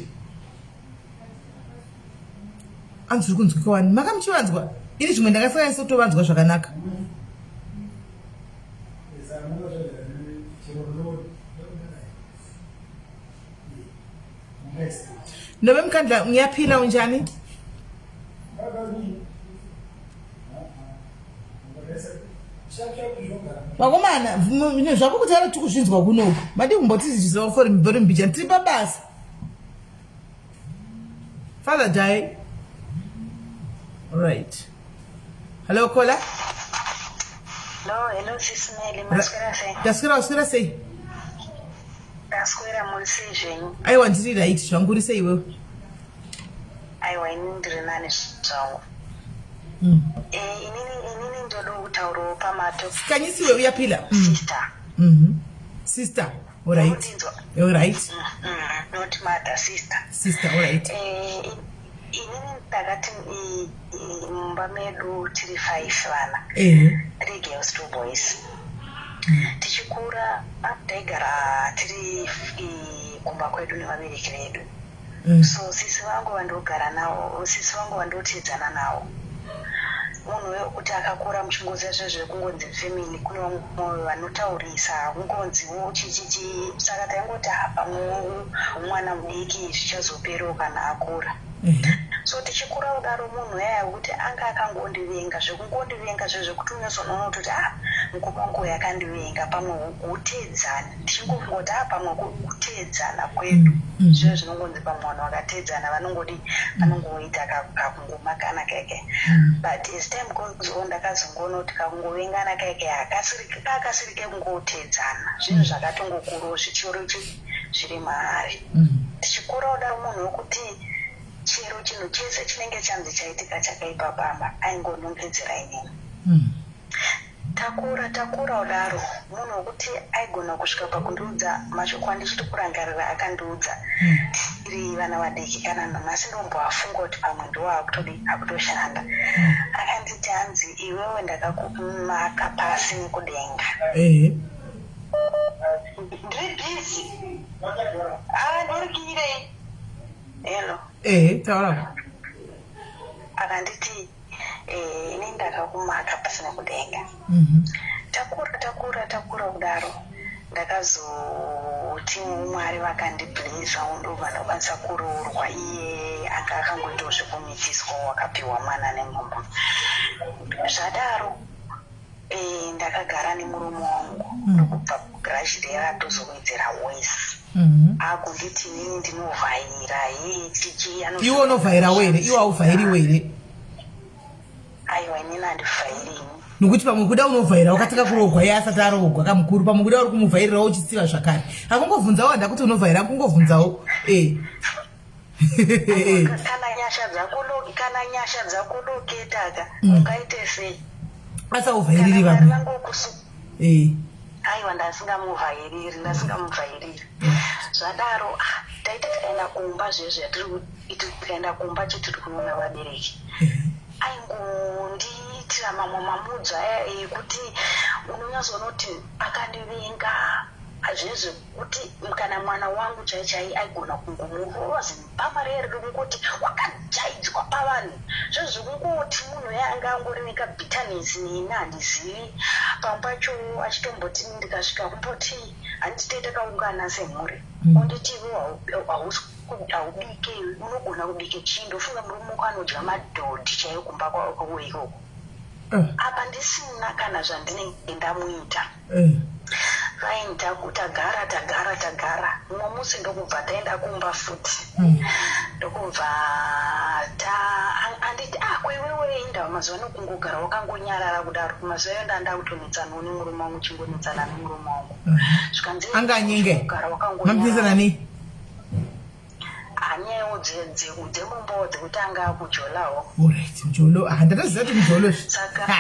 Anzi uri kunzwika wani. Makamuchivanzwa? Ini zvimwe ndakasanganisa kutovanzwa zvakanaka. Nobe Mkhandla, ngiyaphila unjani? Vakomana, zvako kuti ari tikuzvinzwa kunoku. Madi kumbotizivisawo for volume mbijana tiri pabasa. Father die. Right. Hello caller. No, hello sis Melly, maswera sei? Taswera waswera sei? Taswera muri sei zvenyu? Aiwa ndiri right zvangu uri sei iwewe? Aiwa inini ndiri nani zvangu. Inini ndoda kutaurawo pamato. Kanyisiwe uyaphila. Sister. Sister. All right. Unondinzwa? All right. Not mother, sister. Sister, all right. Inini ndakati mumba medu tiri 5 vana. 3 girls, 2 boys. Tichikura taigara tiri kumba kwedu nevabereki vedu. So sisi vangu vandogara navo, sisi vangu vandotedzana navo. Munhu wekuti akakura muchingoziva zvezvo zvekungonzi family kune vamwe vanotaurisa kungonziwo chichichi saka taingoti pamwe mwana mudiki zvichazoperawo kana akura. So tichikura kudaro munhu yaya wekuti anga akangondivenga zvekungondivenga zvezvekuti unozonoona kutoti ah mukoma wangu uyu akandivenga pamwe huteedzana ndichingofunga kuti ah pamwe kuteedzana kwedu mm. Zviyo zvinongonzi pamwe vanhu vakateedzana vanongodi vanongoita kakungomakana keke. But as time goes on ndakazongoona kuti kakungovengana keke hakasiri kekungoteedzana zvinhu zvakatongokurawo zvichiro zviri maari. Tichikura kudaro munhu wekuti chero chinhu chese chinenge chanzi chaitika chakaipa pamba aingonongedzera inini. Takura takura kudaro munhu wekuti aigona kusvika pakundiudza mashoko andichiri kurangarira akandiudza tiri vana vadiki kana nanhasi ndomboafunga kuti pamwe ndiwo akutodi akutoshanda. Akanditi hanzi iwewe ndakakumaka pasi nekudenga. Ndiri busy. Ah ndorikirei. Hello. Ehe taura. Akanditi Eh, ini ndakakumaka pasina kudenga. Takura takura takura kudaro ndakazoti Mwari vakandiblesa ndobva ndakwanisa kuroorwa iye anga akangoitawo zvekumitiswa wakapiwa mwana nemumwe. Zvadaro eh, ndakagara nemurume wangu ndokubva grudge riya ratozowedzera worse. Akunditi inini ndinovhaira hee chichi Iwe unovhairawo here? Iwe hauvhairiwo here? Aiwa inini handivhairi ini. Nokuti pamwe kuda unovhaira wakatanga kuroogwa iye asati aroogwa kamukuru pamwe kuda uri kumuvhairirawo uchitsiva zvakare. Akungovhunzawo handa kuti unovhaira akungovhunzawo. Eh. Kana nyasha dzako kana nyasha dzakuloketaka ungaite sei? Asi hauvhairiri vamwe. Eh. Aiwa ndasingamuvhairiri ndasingamuvhairiri. Zvadaro ah, taita tikaenda kumba zvezvo yatiri tikaenda kumba chete tiri kunoona vabereki. Aingondiitira mamwe mamudzo aya ekuti unonyatsoona kuti akandivenga zvezvekuti kana mwana wangu chai chai aigona kungomurova zimbama riya riri kungoti wakajaidzwa pavanhu zvezvekungoti munhu uya anga angori nekabitterness neni handizivi pamwe pacho achitomboti ndikasvika kumboti handiti tee takaungana semhuri onditi iwe hausi haubike iwe unogona kubike chii ndofunga murume wako anodya madhodhi chaiyo kumba kwako ikoko apa ndisina kana zvandinenge ndamuita. Fine tagara tagara tagara mumwe musi ndokubva taenda kumba futi ndokubva ta anditi ah ko iwewe indawa mazuva ano kungogara wakangonyarara kudaro mazuva ayo nda ndakutonetsanawo nemurume wangu chingonetsana nemurume wangu zvikanzi anga anyenge mamupinzana nei hanyewo dzemumbawo dzekuti anga akujolawo orit mjolo ah ndatoziva kuti mjolo saka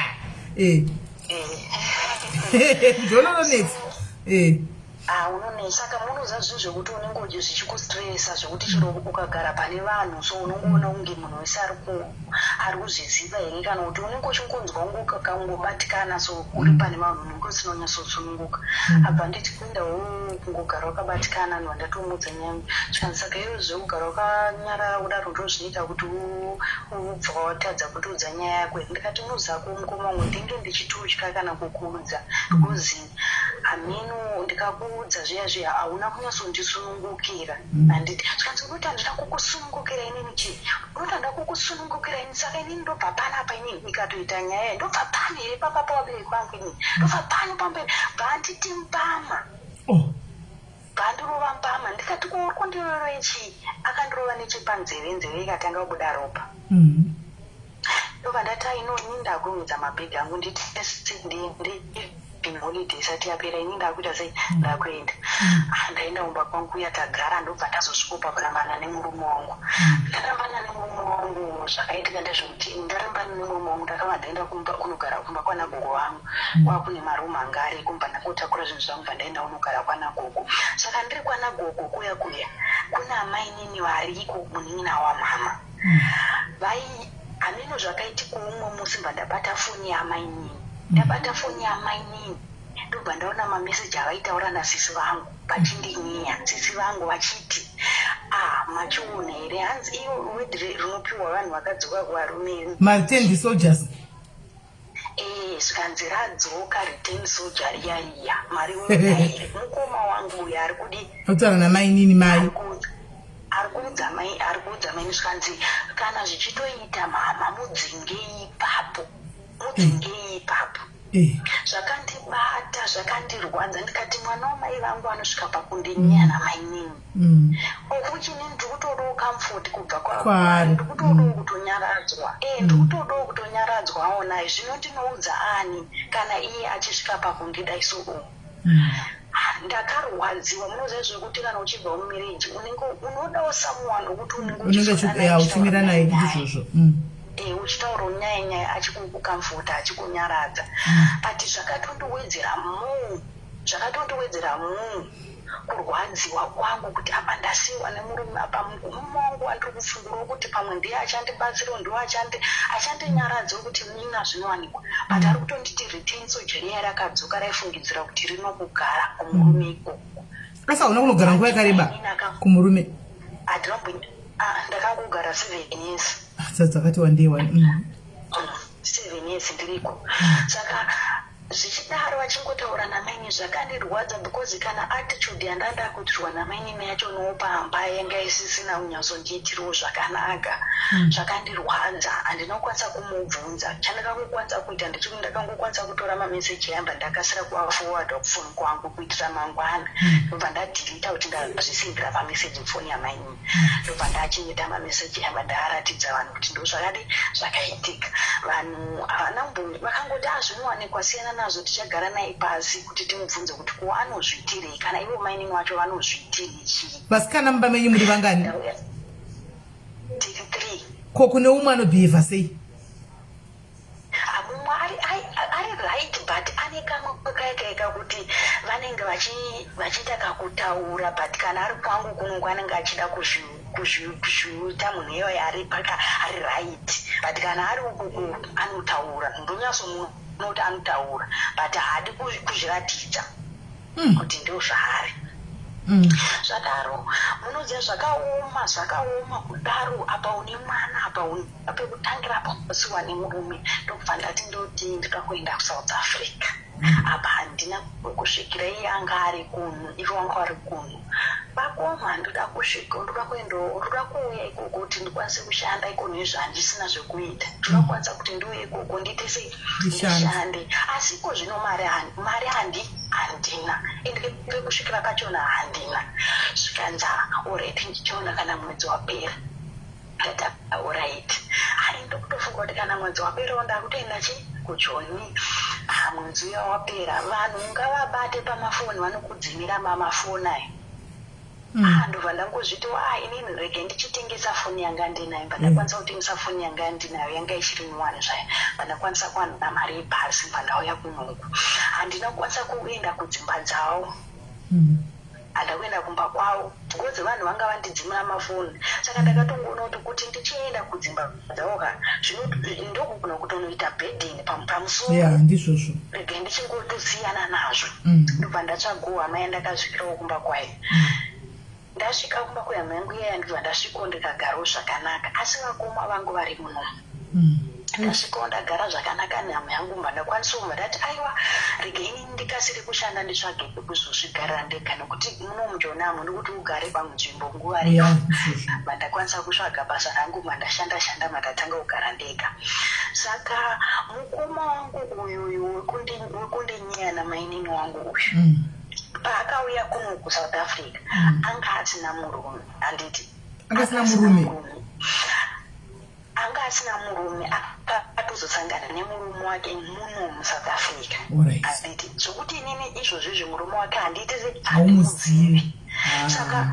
eh. Eh. Mjolo unonetsa eh. Ah, unonetsa saka munoziva zvinhu zvekuti unenge uchi zvichikustresa zvekuti chero ukagara pane vanhu so unongoona kunge munhu wese ari kuzviziva here kana kuti unenge uchingonzwa kungobatikana so uri pane vanhu unenge usina kunyatsosununguka. Abva nditi kuenda kungogara wakabatikana ndobva ndatomuudza nyaya yangu zvikanzi saka iwe zvekugara wakanyarara kudaro ndozvinoita kuti ubva watadza kundiudza nyaya yako here ndikati unoziva mukoma wangu ndinge ndichitotya kana kukuudza because hameno ndikakuudza zviya zviya hauna kunyatsondisunungukira handiti zvikanzi unoti handina kukusunungukira inini chii unoti handina kukusunungukira ini saka inini ndobva panapa inini ikatoita nyaya ndobva pano here papa pavabereki vangu inini ndobva pano pamberi bva mbama oh. Bvandirova mbama ndikati ko uri kundirovei chii akandirova nechepanzeve nzeve ikatanga kubuda ropa ndobva ndati aino ini ndakurongedza mabhegi angu nditi ndiende even holiday isati yapera ini ndakuita sei ndakuenda. Ah, ndaenda kumba kwangu kuya tagara ndobva ndazosvikopa kurambana nemurume wangu. Ndarambana nemurume wangu zvakaitika ndezvekuti ndarambana nemurume wangu ndakabva ndaenda kumba kunogara kumba kwana gogo vangu. Kwakune maroom anga ariko ndobva ndangotakura zvinhu zvangu bva ndaenda kunogara kwana gogo. Saka ndiri kwana gogo kuya kuya kuna amainini variko munin'ina wamama. Vai hameno zvakaitika umwe musi ndobva ndabata foni yaamainini. Ndabata foni yaamainini ndobva ndaona mameseji avaitaura nasisi vangu vachindinyeya. Sisi vangu vachiti ah machiona here hanzi iyo word rinopiwa vanhu vakadzoka kuvarume. Mareturn soldiers. Eh, zvikanzi radzoka return soldier riya riya mariona here mukoma wangu uyo ari kudi Kutaura namainini mai. Ari kuudza mai ari kuudza mai zvikanzi Kana zvichitoita mhamha, mudzingei ipapo, mudzingei ipapo. Zvakandibata, zvakandirwadza. Ndikati mwana wamai vangu anosvika pakundinyeya namainini, of which inini ndiri kutodawo comfort kubva kwaari. Ndiri kutodawo kutonyaradzwa. Ndiri kutodawo kutonyaradzwawo naye. Zvino ndinoudza ani kana iye achisvika pakundida so? Ndakarwadziwa. Munoziva zvekuti kana uchibva mumarriage, unenge unodawo someone wekuti unenge unenge uchiswera naye, uchimira uchitaura naye. nyaya. Ndizvozvo. Uchitaura nyaya nyaya, achikucomforta, achikunyaradza. But zvakatondiwedzera more, zvakatondiwedzera more kurwadziwa kwangu kuti apa ndasiyiwa nemurume, apa murume wangu wandiri kufungurawo kuti pamwe ndiye achandibatsirawo, ndiwo achandinyaradzawo kuti mina zvinowanikwa, but ari kutonditi return soldier riya rakadzoka, raifungidzira kuti rinokugara kumurume ikoko. Asi hauna kunogara nguva yakareba kumurume? Handinombo. Ndakangogara 7 years. Ah, dzakati wandei wani. 7 years ndiriko. Saka zvichidaro, vachingotaura namaini, zvakandirwadza because kana attitude yandanda kuitirwa namainini yacho nopamba yanga isisina kunyatsondiitirawo zvakanaka. Zvakandirwadza. Handina kukwanisa kumubvunza. Chandakangokwanisa kuita ndechekuti ndakangokwanisa kutora mameseji ayamba, ndakasira kuaforwarda kufoni kwangu kuitira mangwana. Ndobva ndadeleta kuti ndazvisendera pameseji mufoni yamainini. Ndobva ndachengeta mameseji ayamba, ndaaratidza vanhu kuti ndo zvakadi zvakaitika. Vanhu havana vakangoti, "A, zvinowanikwa, siyana nazvo, tichagara naye pasi kuti timubvunze kuti ko anozviitirei, kana ivo mainini wacho vanozviitirei chii." Vasikana mumba menyu muri vangani? Tiri three. Ko kune umwe anobhihevha sei? Mumwe ari right, but ane kamwe kaikaika kuti vanenge vachiita kakutaura, but kana ari kwangu kunongo anenge achida kuzviita munhu iyoyo ari paka ari right, but kana ari ukuku anotaura. Ndonyatsomuona kuti anotaura, but haadi kuzviratidza kuti ndo zvaari. Zvadaro, munoziva, zvakaoma, zvakaoma kudaro. Apa une mwana, apa une pekutangira, apa wasiwa nemurume. Ndokubva ndati ndoti ndoda kuenda kuSouth Africa. Apa handina kusvikira iye anga ari kunhu, ivo vanga vari kunhu. Vakoma, ndoda kusvika, ndoda kuenda, ndoda kuuya ikoko kuti ndikwanise kushanda ikono. Izvo handisina zvekuita. Ndoda kukwanisa kuti ndiuye ikoko, ndiite sei? Ndishande. Ndishande. Asi iko zvino mari handina, ende pekusvikira pachona handina. Zvikanzi, "Alright, ndichiona kana mwedzi wapera." Ndati, "Alright." Hai, ndokutofunga kuti kana mwedzi waperawo ndakutoenda chi kuJoni. Ah, mwedzi uya wapera, vanhu ngavabate pamafoni, vanokudzimira mamafoni ayo. Ah, ndobva ndangozviti, "Ah, inini rege ndichitengesa foni yanga ndinayo." Bva ndakwanisa kutengesa foni yanga ndinayo, yanga ichiri nyowani zvayo. Bva ndakwanisa kuwana mari yebhasi, bva ndauya kunoku. Handina kukwanisa kuenda kudzimba dzavo. Handa kuenda kumba kwavo because vanhu vanga vandidzimira mafoni. Saka ndakatongoona kuti ndichienda kudzimba dzavo ka, zvino ndokugona kutonoita burden pamusoro. Ya, ndizvozvo. Rege ndichingotosiyana nazvo. Ndobva ndatsvagowo hama yandakasvikirawo kumba kwayo. Ndasvika kumba kwehama yangu iyaya, ndobva ndasvikawo, ndikagarawo zvakanaka, asi vakoma vangu vari munomu. Ndasvikawo, ndagara zvakanaka nehama yangu, mba ndakwanisawo, mba ndati, "Aiwa, regei ndikasire kushanda, nditsvage pekuzozvigarira ndega, nokuti muno muJoni hamudi kuti ugare panzvimbo nguva refu." Ndizvozvo. Mba ndakwanisa kutsvaga basa rangu, mba ndashanda shanda, mba ndatanga kugara ndega. Saka mukoma wangu uyuyu wekundinyeya namainini wangu uyu, paakauya kuno kuSouth Africa, anga asina murume, handiti? Anga asina murume. Anga asina murume. Akatozosangana nemurume wake muno muSouth Africa. Handiti zvokuti inini izvozvo izvi murume wake handiiti se Haumuzivi. Saka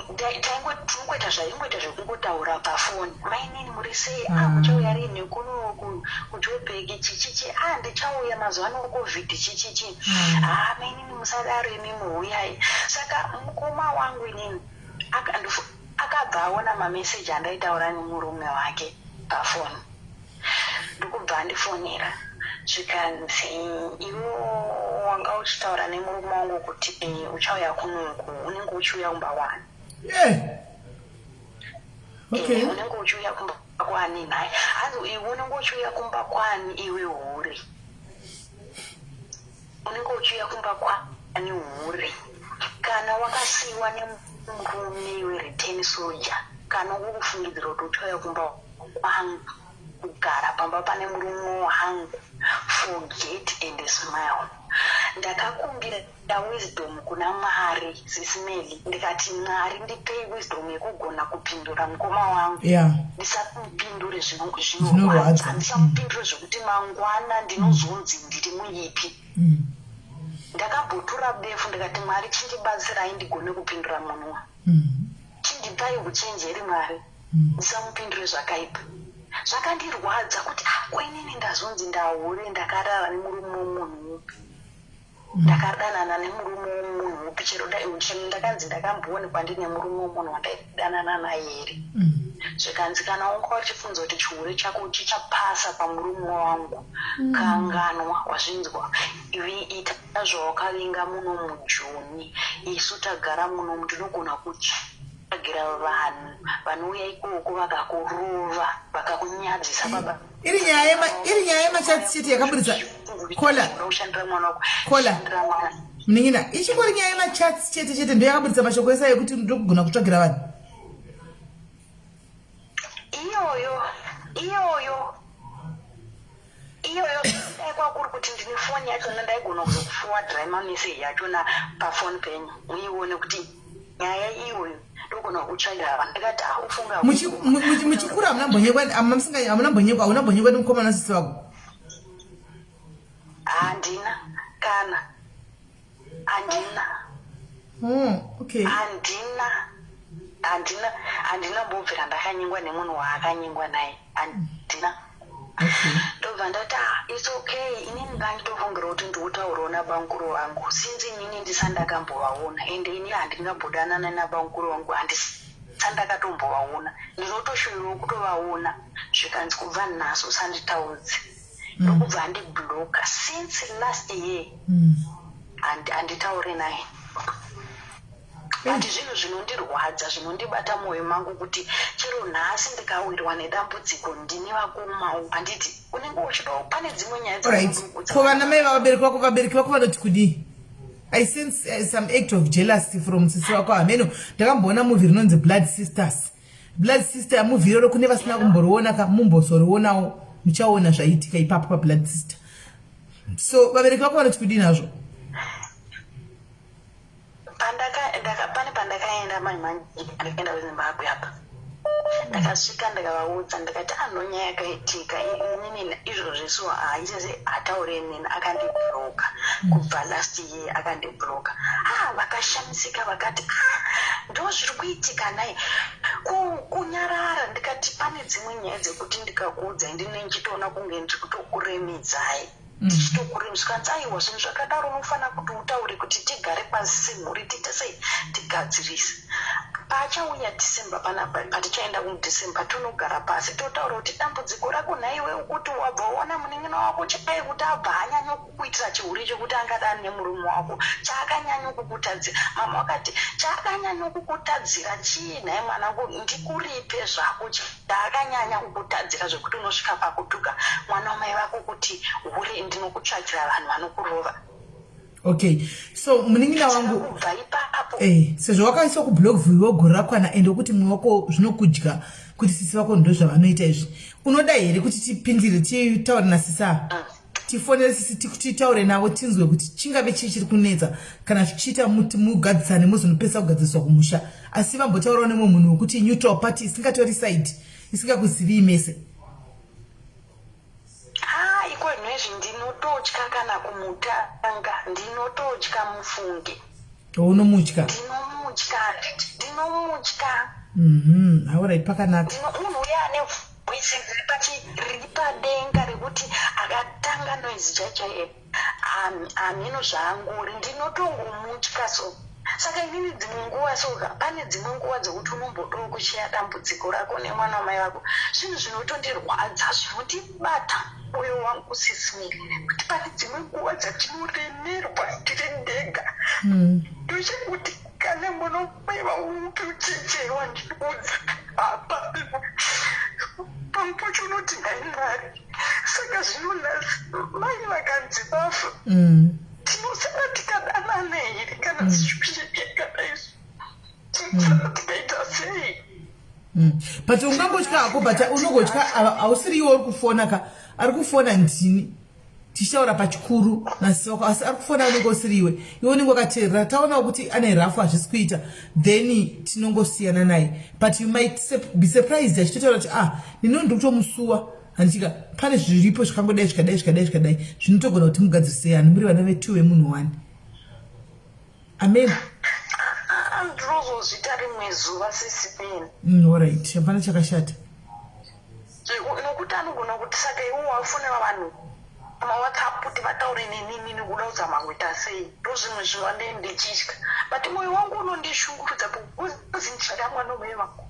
tinongoita zvaingoita zvekungotaura pafoni, "Mainini, muri sei? A, muchauya rini kuno kuJobheki?" Chichichi, "A, ndichauya mazuva ano COVID." Chichichi, "Ha, mainini, musadaro imimi, huyai." Saka mukoma wangu inini akabva aona mameseji andaitaura nemurume wake pafoni, ndokubva andifonera, zvikanzi, "Iwe wanga uchitaura nemurume wangu kuti uchauya kunoku, unenge uchiuya kumba kwani?" "Unenge uchiuya kumba kwani nhai?" Hanzi, "Iwe unenge uchiuya kumba kwani? Iwe hure, unenge uchiuya kumba kwani hure, kana wakasiyiwa nemurume? Iwe return soldier." Kana ukufungidzira kuti uchauya kumba kwangu kugara pamba pane murume wangu, forget and smile. Ndakakumbira wisdom kuna Mwari, Sis Melly, ndikati, "Mwari, ndipei wisdom yekugona kupindura mukoma wangu, ndisamupindure zvinorwadza, zvinorwadza, ndisamupindure zvekuti mangwana ndinozonzi ndiri muipi." Ndakambotura befu ndikati, "Mwari, chindibatsirai ndigone kupindura munhu, chindipai uchenjeri, Mwari, ndisamupindure zvakaipa." Zvakandirwadza kuti, ah, ko inini ndazonzi ndahure, ndakarara nemurume womunhu upi, ndakadanana nemurume womunhu upi? Chero chero ndakanzi ndakamboonekwa ndine murume womunhu wandaidanana naye here? Zvikanzi, "Kana unga uchifunza kuti chihure chako chichapasa pamurume wangu, kanganwa. Wazvinzwa? Ita zvawakavinga muno mujoni. Isu tagara munomu, ndinogona kutsvagira vanhu vanouya ikoko vakakurova, vakakunyadzisa, baba." Iri nyaya yemachats chete yakaburitsa kola. Kushandira mwana wako. Kola. Shandira mwana. Munin'ina, ichingori nyaya yemachats chete chete ndo yakaburitsa mashoko ese ekuti ndokugona kutsvagira vanhu? Iyoyo dai kwakuri kuti ndine foni yachona, ndaigona kuzokuforwardrai mameseji achona pafoni penyu muione kuti nyaya iyoyo ndogona kutsvagira vanhu. Ndikati, "Ah, ufunga." Muchikura hamunambonyekwa, hauna mbonyekwa nemukomana sisi vako? Handina kana, handina. Okay. Handina mbobvira ndakanyengwa nemunhu waakanyengwa naye, handina. Ndobva ndati, "Ah, it's okay." Inini ndangitofungira kuti ndikutaurawo nabamukuru vangu, since inini ndisandakambovaona, ende ini handingambodanana nabamukuru vangu, handisandakatombovaona, ndinotoshuvirawo kutovaona. Zvikanzi, "Kubva nhasi usanditaudze." Ndokubva andibloka since last year. Handitauri naye, but zvinhu zvinondirwadza, zvinondibata mwoyo mangu kuti chero nhasi ndikawirwa nedambudziko, ndine vakomawo, handiti? Unenge uchidawo, pane dzimwe nyaya Alright. Ko vana mai, vabereki vako vanoti kudii? I sense some act of jealousy from sisi vako. Hameno, ndakamboona movie rinonzi Blood Sisters. Blood Sister movie iroro, kune vasina kumboriona ka, mumbozorionawo, muchaona zvaitika ipapo paBlood Sister. So vabereki vako vanoti kudii nazvo? Pane pandakaenda manje, ndakaenda kuZimbabwe apa, ndakasvika ndikavaudza, ndikati, "Ano nyaya yakaitika inini izvozvi so haichase hataure neni, akandibloka kubva last year, akandibloka." Ah, vakashamisika, vakati, "Ah, ndo zviri kuitika nai kunyarara?" Ndikati, "Pane dzimwe nyaya dzekuti ndikakuudzai ndine ndichitoona kunge ndiri kutokuremedzai, ndichitokuremisa." Kanzi, "Aiwa, zvinhu zvakadaro unofanira kuti utaure kuti tigare pasi semhuri, tiite sei, tigadzirise. Paachauya December panapa, patichaenda kuDecember, tonogara pasi totaura kuti dambudziko rako nhaiwe kuti wabva waona munin'ina wako chai kuti abva anyanya kukuitira chihure chekuti angadani nemurume wako, chaakanyanya kukutadzira." Mama wakati, "Chaakanyanya kukutadzira chii nhai mwanangu? Ndikuripe zvako, chaakanyanya kukutadzira zvekuti unosvika pakutuka mwana wamai vako kuti hure? Ndinokutsvakira vanhu vanokurova." Okay, so munin'ina wangu, Kubva ipapo, sezvo wakaiswa kublock view gore rakwana, ende kuti mumwe wako zvinokudya kuti sisi vako ndo zvavanoita izvi, unoda here kuti tipindire, titaure nasisi ava, tifonere sisi, titaure navo, tinzwe kuti chingave chii chiri kunetsa, kana zvichiita muti mugadzisane, muzonopesa kugadziriswa kumusha? Asi vambotaurawo nemumwe munhu wekuti neutral party, isingatori side, isingakuzivii mese. Ha, iko zvinezvi ndinototya kana kumutanga, ndinototya, mufunge. Unomutya? Ndinomutya, ndinomutya. Alright, pakanaka. Munhu uya ane voice riri padenga rekuti akatanga noise chaichaiyo, hameno zvaangori, ndinotongomutya. So saka inini dzimwe nguva soka, pane dzimwe nguva dzekuti unombodawo kusheya dambudziko rako nemwana wamai vako. Zvinhu zvinotondirwadza, zvinondibata mwoyo wangu, Sis Melly, kuti pane dzimwe nguva dzatinoremerwa tiri ndega. Ndochekuti kana mwana wamai vangu upi uchenjeri wandiudza hapana. Pamwe pacho unoti, "Nhai Mwari, saka zvino nhasi mai vakanzi vafa, tinosara tikadanana here? Kana situation yakadai, tinosara tikaita sei?" But ungangotya hako, but unogotya hausiri iwe uri kufona ka. Ari kufona ndini. Tichitaura pachikuru nasisi vako, asi ari kufona unenge usiri iwe. Iwe unenge wakateerera. Taonawo kuti ane rafu, hazvisi kuita, then tinongosiyana naye. But you might be surprised achitotaura kuti, "Ah, niniwo ndiri kutomusuwa." Handitika pane zviripo zvikangodai, zvikadai, zvikadai, zvikadai, zvinotogona kuti mugadzirise. Hani muri vana vetu vemunhu one. Amen. Ndinozozvita rimwe zuva, sisipeni. Alright, hapana chakashata. Nokuti anogona kuti, "Saka iwo wafonera vanhu maWhatsApp kuti vataure nenini nekuda kuzama kuita sei?" Ndo zvimwe zviva ndee ndichitya, but mwoyo wangu unondishungurudza because ndichada mwana wamai vangu.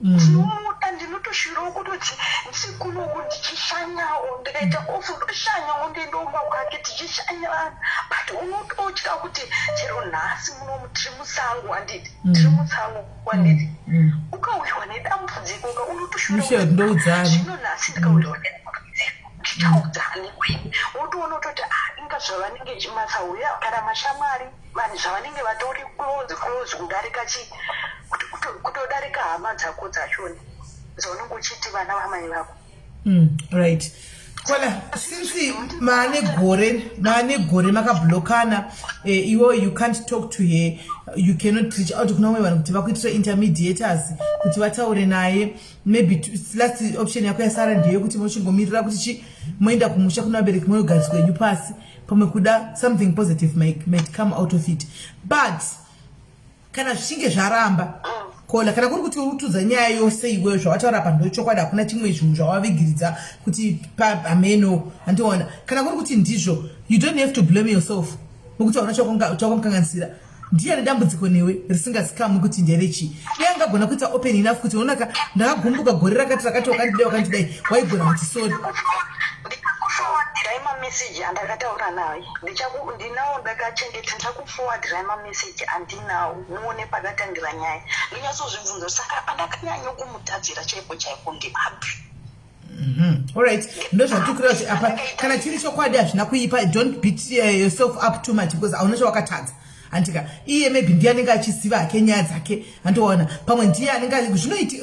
Ndinomuda, ndinotoshuvirawo kutoti ndiri kunoku ndichishanyawo, ndikaita off ndoshanyawo, ndoendawo kwake tichishanyirana, but unototya kuti chero nhasi munomu tiri musango, handiti? Tiri musango, handiti? Ukawirwa nedambudziko ka, unotoshuvira Mushe, ndoudzani. Zvino nhasi ndikawirwa nedambudziko, ndichaudzani? Wotoona kutoti, ah, inga zvavanenge masauya kana mashamwari, vanhu zvavanenge vatori close close kudarika chi kutodarika hama dzako dzachoni dzaunenge uchiti vana vamai vako. Right. Kola, since maane gore makablokana, iwe you can't talk to her, you cannot reach out kuna vamwe vanhu kuti vakuitire intermediators kuti vataure naye. Maybe last option yako yasara ndeyekuti mochingomirira kuti chi moenda kumusha kuna vabereki, moyogadzikwa yenyu pasi. Pamwe kuda something positive might come out of it. But kana zvichinge zvaramba, Kola, kana kuri kuti uri kutudza nyaya yose iweyo, zvawataura pa ndochokwadi, hakuna chimwe zvinhu zvawavigiridza kuti pamheno, handiona. Kana kuri kuti ndizvo, you don't have to blame yourself nokuti hauna chakamukanganisira. Ndiye ane dambudziko newe risingazikamwi kuti nderechii. Dai angagona kuita open enough kuti, "Onaka, ndakagumbuka gore rakati rakati, wakandidai, wakandidai," waigona kuti sorry. Ndichakuforwardhirai mameseji andakataura naye. Ndinawo, ndakachengeta. Ndichakuforwardhirai mameseji andinawo, muone pakatangira nyaya. Ndinyatsozvibvunza, saka pandakanyanya kumutadzira chaipo chaipo ndepapi? Alright, ndozvatikureva kuti apa kana chiri chokwadi, hazvina kuipa. Don't beat yourself up too much because hauna chawakatadza, handika? Iye maybe ndiye anenge achiziva hake nyaya dzake, handiona. Pamwe ndiye anenge zvinoiti.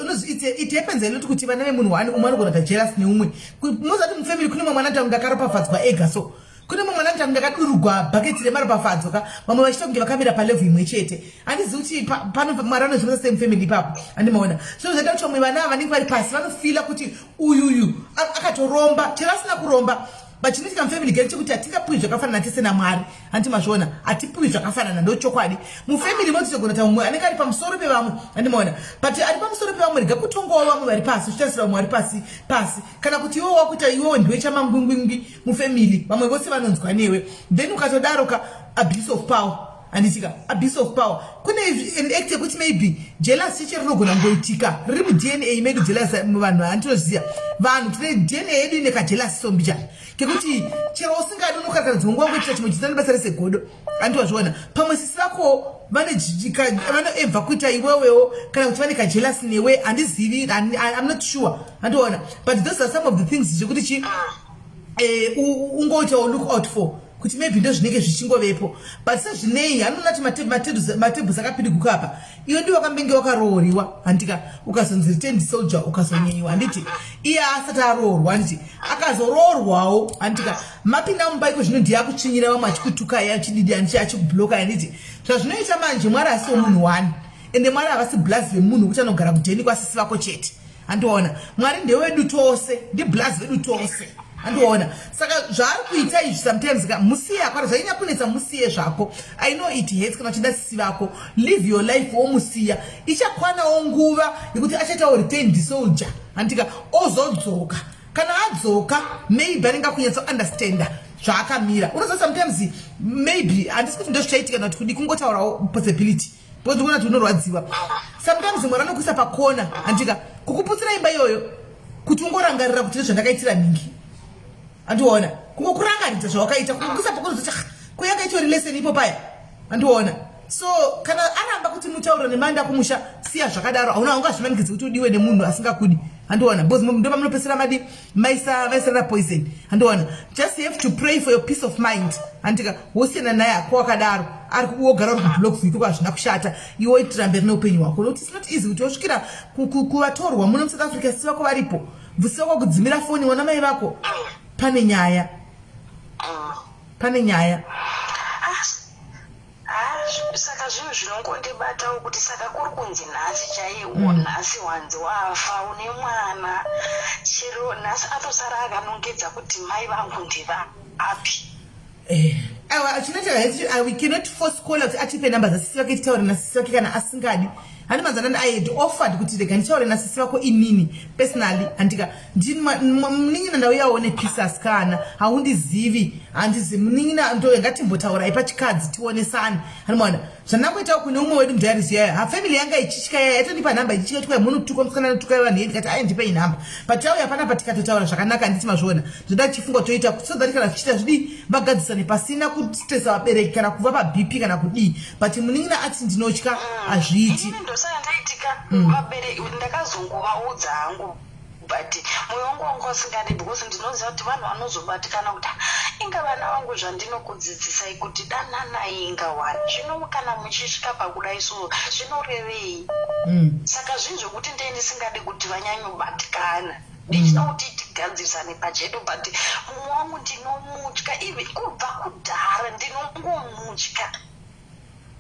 It happens a lot kuti vana vemunhu one, umwe anogona kuita jealous neumwe. Mozati mufamily kune mumwe mwana ntangu ndakaropafadzwa ega, so kune mumwe mwana ntangu ndakadurugwa bhaketi remaropafadzo ka, vamwe vachiita kunge vakamira palevel imwe chete. Handizivi kuti pano Mwari anozvinosa sei mufamily ipapo, handimaona. So zvaita kuti vamwe vana vanenge vari pasi vanofeela kuti uyuyu akatoromba, chero asina kuromba. But chinoitika mufamily gere chekuti hatingapiwi zvakafanana tese naMwari, handi mazviona? Hatipiwi zvakafanana, ndochokwadi. Mufamily motitogona kuti mumwe anenge ari pamusoro pevamwe, handimaona? But ari pamusoro pevamwe, rega kutongawo vamwe vari pasi, uchitarisira vamwe vari pasi pasi. Kana kuti iwe wakuita iwewo ndiwe chamangwingwingwi mufamily, vamwe vose vanonzwa newe, then ukatodaro ka, abuse of power, handitika? Abuse of power. Kune an act yekuti maybe jealous cheche rinogona kungoitika, riri muDNA medu jealous. Vanhu handinoziva, vanhu tine DNA yedu ine kajealous sombichana kekuti chero usingadi unokarakara dzimwe nguva ngoitira chimwe chisina nebasa resegodo, handiwazviona? Pamwe sisi vako vanoemva kuita iwewewo, kana kuti vane kajealous newe, handizivi, I'm not sure, handiona. But those are some of the things zvekuti chi ungoitawo look out for kuti maybe ndo zvinenge zvichingovepo. But sezvinei, hanoona kuti matebhusi akapidiguka apa. Iwe ndiwe wakambenge wakarooriwa, handika? Ukazonzi returned soldier, ukazonyeyiwa, handiti? Iye asati aroorwa, handiti? Akazoroorwawo, handika? Mapinda mumba iko zvino, ndiye akutsvinyira vamwe, achikutukai, achididi, handiti? Achikubloka, handiti? Zvazvinoita manje, Mwari asiwo munhu one, ende Mwari havasi blazi vemunhu kuti anogara kudheni kwasisi vako chete, handiona? Mwari ndewedu tose, ndiblazi vedu tose, handiona? Saka zvaari kuita izvi sometimes ka, musiye. Akwana zvainya kunetsa, musiye zvako. I know it hurts kana uchida sisi vako. Live your life, womusiya. Ichakwanawo nguva yekuti achaitawo returned soldier, handika? Ozodzoka. Kana adzoka, maybe anenge akunyatso understanda zvaakamira. Unoziva, sometimes maybe, handisi kuti ndozvichaitika kana kuti kudi, kungotaurawo possibility because ndikuona kuti unorwadziwa. Sometimes Mwari anokuisa pakona, handika, kukuputsira imba iyoyo kuti ungorangarira kuti ndezvandakaitira nhingi, handiona? Kungokurangaridza zvawakaita, kukuisa pakona kuti kuyanga itori lesson ipo paya, handiona? So kana aramba kuti mutauro nemanda kumusha, siya zvakadaro. Hauna, haungazvimanikidzi kuti udiwe nemunhu asingakudi, handiona? Because ndo pamunopesera madi maisa vaisirana poison, handiona? Just have to pray for your peace of mind, handika? Wosiyana naye hako wakadaro. ari wogara uri kublock view ikoko hazvina kushata iwe oitira mberi neupenyu hwako nokuti it's not easy kuti wosvikira kuvatorwa muno musouth africa sisi vako varipo bvusi vako kudzimira foni wana mai vako pane nyaya pane nyaya Ah, saka zvinhu zvinongondibatawo kuti saka kuri kunzi nhasi chaiwo mm. nhasi wanzi wafa une mwana chero nhasi atosara akanongedza kuti mai vangu ndivapi eh, aiwa chinoita we cannot force caller kuti atipe number dzasisi vake titaure nasisi vake kana asingadi handi manzana i had offered kuti rega nditaure nasisi vako inini personally handika munin'ina ndauyawo nepisi asikana haundizivi handizi munin'ina ndo ngatimbotaurai pachikadzi tionesane handimaona zvandangoitawo kune umwe wedu mudiaries yaya ha family yanga ichitya yaya yatondipa nhamba ichitya tywa munotukwa musikana anotuka vanhu ndikati ayi ndipei nhamba but tauya panapa tikatotaura zvakanaka handiti mazviona zvoda chifunga toita so that kana zvichiita zvidii vagadzisane pasina kustresa vabereki kana kuva pabp kana kudii but munin'ina ati ndinotya hazviiti mm. ndosaka ndaitika mm. vabereki ndakazongovaudza hangu but moyo wangu wanga usingadi because ndinoziva kuti vanhu vanozobatikana kuti inga vana vangu zvandinokudzidzisai kuti dananai inga wani zvino kana muchisvika pakudai so zvinorevei mm. saka zvinhu zvokuti ndee ndisingadi kuti vanyanyobatikana ndichida mm. kuti tigadzirisane pachedu but mumwe wangu ndinomutya even kubva kudhara ndinongomutya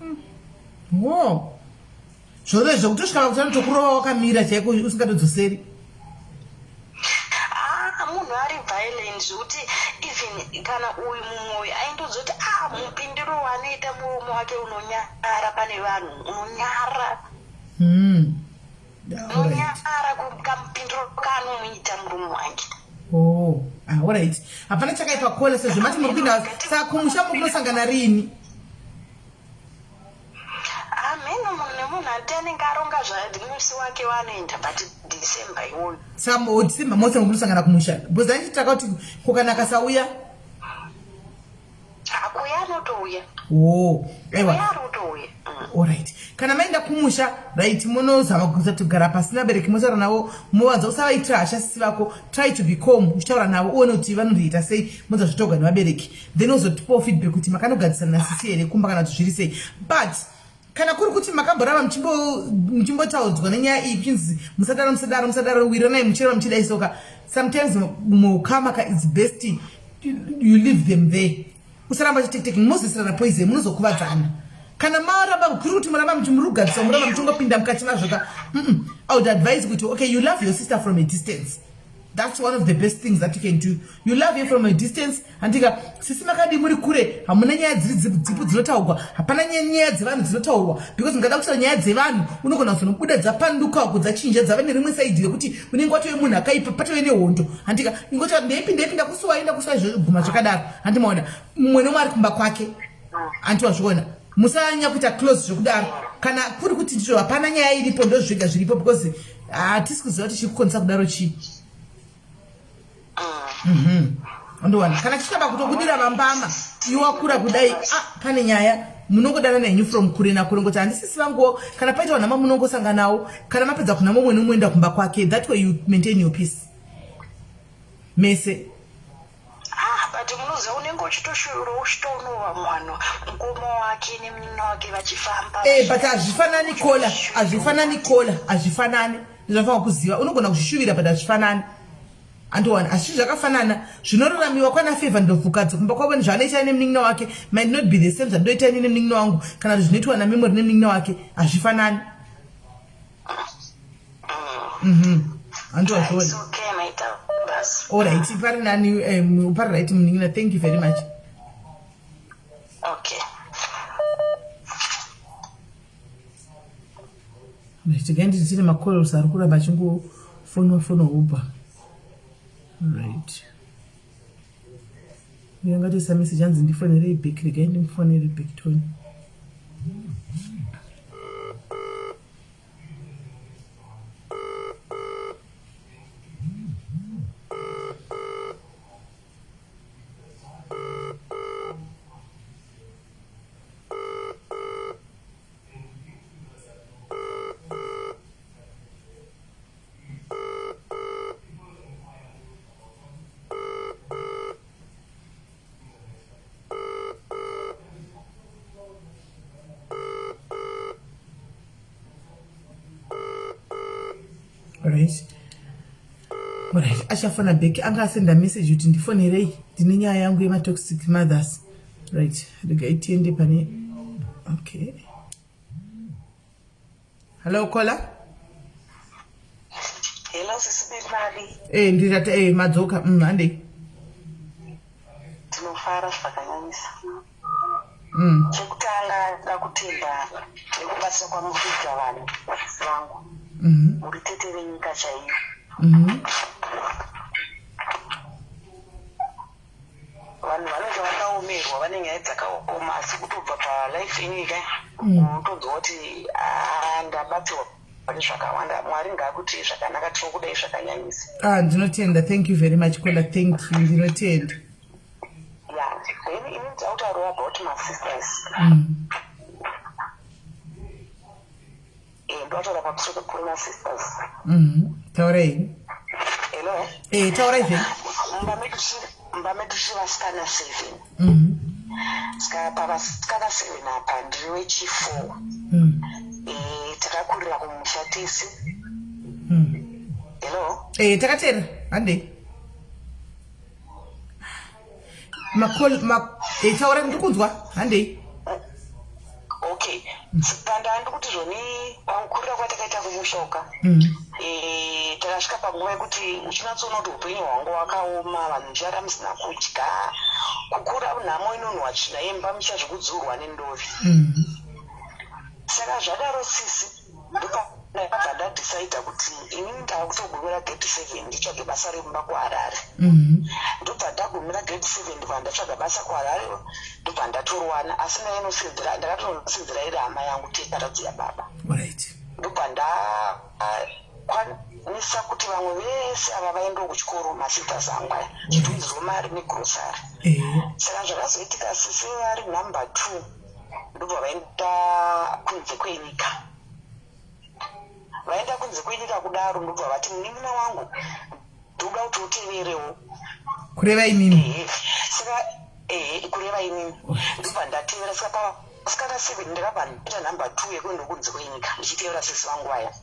mm. wo zvose zvekutosvika pakuti anotokurova wakamira chaiko usingatodzoseri ah, munhu ari violent zvekuti even kana uyu mumwe uyu aindozoti ah mupindiro waanoita murume wake unonyara pane vanhu unonyara mm. Unonyara kamupindiro kaanomuita murume wake. Oh, ah, alright. Hapana chakaipa kola sezvo mati muri kuenda saka kumusha muri kunosangana riini? Hameno munhu nemunhu ati anenge aronga musi wake waanoenda but December iwoyo. Saka oh, December mose muri kunosangana kumusha. Because andichitaka kuti ko kana akasauya Akuya anotouya. Oh, aiwa. Kuya anotouya. Mm. Alright. Kana maenda kumusha, right, munozama kugara pasi nevabereki motaura navo, movanza usavaitira hasha sisi vako, try to be calm, uchitaura navo uone kuti vanondiita sei, moza zvitoga nevabereki. Then ozotipawo feedback kuti makanogadzisana nasisi here kumba kana kuti zviri sei. But kana kuri kuti makamborava muchimbotaudzwa nenyaya iyi kuchinzi musadaro musadaro musadaro wiranai muchireva muchidai soka sometimes muukama ka its best you leave them there usaramba chitekteki mozisirana poison munozokuvadzana kana maramba kuri kuti muramba muchimurugadzisa muramba muchingopinda mukati mazvo ka i would advise kuti okay you love your sister from a distance that's one of the best things that you can do you love her from a distance handika sisi makadii muri kure hamuna nyaya dziri dzipo dzinotaurwa hapana nyaya dzevanhu dzinotaurwa because mukada kutaura nyaya dzevanhu unogona kuzonobuda dzapanduka uko dzachinja dzava nerimwe saidi rekuti unenge watove munhu akaipa patove nehondo handika ingoti ndeipi ndeipi ndakusuwai ndakusuwai zvoguma zvakadaro handi maona mumwe nomwe ari kumba kwake hanti wazviona musanyanya kuita close zvekudaro kana kuri kuti ndizvo hapana nyaya iripo ndozvega zviripo because hatisi kuziva kuti chiri kukonzesa kudaro chii mhm. andowana kana chichaba kutokudira vambama iwe wakura kudai ah, pane nyaya munongodana nenyu from kure nakure ngoti handisisi vanguwo kana paita vanhama munongosanganawo kana mapedza kunhama umwe nomuenda kumba kwake that way you maintain your peace mese Ah, but munoziva unenge uchitoshuvira uchitoonova mwana mukoma wake nemunin'ina wake vachifamba eh, but hazvifanani kola hazvifanani kola hazvifanani ndinofanira kuziva unogona kuzvishuvira but hazvifanani andiwana asi zvakafanana zvinoraramiwa kwana favor ndovukadzi kumba kwavo zvaanoita nemunin'ina wake might not be the same zvandoita ini nemunin'ina wangu kana kuti zvinoitwa namemory nemunin'ina wake hazvifanani mhm. Andiwazviona alright pari nani pari right munin'ina thank you very much okay Chigai ndichiri macalls ari kuramba achingofonwa fonwa ubva. Right. Uyo angatoisa message hanzi ndifonerei back regai ndimufonere back tone. Right, right, achafona back. Anga asenda message kuti ndifonerei, ndine nyaya yangu yematoxic mothers. Right, regai tiende pane. Okay, hello caller. Hello, sisi Mali. Eh, ndirata madzoka. Handei. Tinofara zvakanyanyisa. Chekutanga, da kutenda nekubatsira kwamuri kuita vanhu vangu. Muri tete venyika chaiyo. Vanhu vanenge vakaomerwa, vane nyaya dzakaoma, asi kutobva palife yenyika unotonzwa kuti, "Ah, ndabatsirwa nezvakawanda." Mwari ngaakuti zvakanaka, tinokudai zvakanyanyisa. Ah, ndinotenda. Thank you very much, caller. Thank you, ndinotenda. Yeah, then ini ndakutaurawo about masisters. Ndotaura pamusoro pemasisters. Taurai. Hello? Eh, taurai zvenyu. Mumba medu tiri vasikana seven. Saka pavasikana seven apa ndiri wechifour. Takakurira kumusha tese. Hello? Eh, takateera, handei. Macall ma taura, ndiri kunzwa, handei. Okay, saka ndikuti zvoni pakukurira kwatakaita kumushoka, takasvika panguva yekuti uchinatsoona kuti upenyu hwangu hwakaoma, vanhu muchirara musina kudya, kukura nhamo inonhuhwa tsvina yemba, mucha zvekudzurwa nendovi. Saka zvadaro, sisi, ndopandakabva ndadhisaidha kuti inini ndakutogumira grade 7, nditsvage basa remumba kuHarare. Ndobva ndagumira grade 7, ndobva ndatsvaga basa kuHarare, ndobva ndatorwana, asi ndainosenzera, ndakatonosenzera iri hama yangu, tetaradzi yababa. Ndobva ndakwanisa kuti vamwe vese ava vaendewo kuchikoro, masisters angu aya, chitunzirwo mari negrosari. Saka zvakazoitika, sisi vari number 2 ndobva vaenda kunze kwenyika. Vaenda kunze kwenyika kudaro, ndobva vati, "Munin'ina wangu, ndoda kuti uteverewo." Kureva imimi? Ehe, saka ehe, kureva inini. Ndobva ndatevera. Saka pavasikana seven ndakabva ndaita number 2 yekuenda kunze kwenyika, ndichitevera sisi vangu vaya.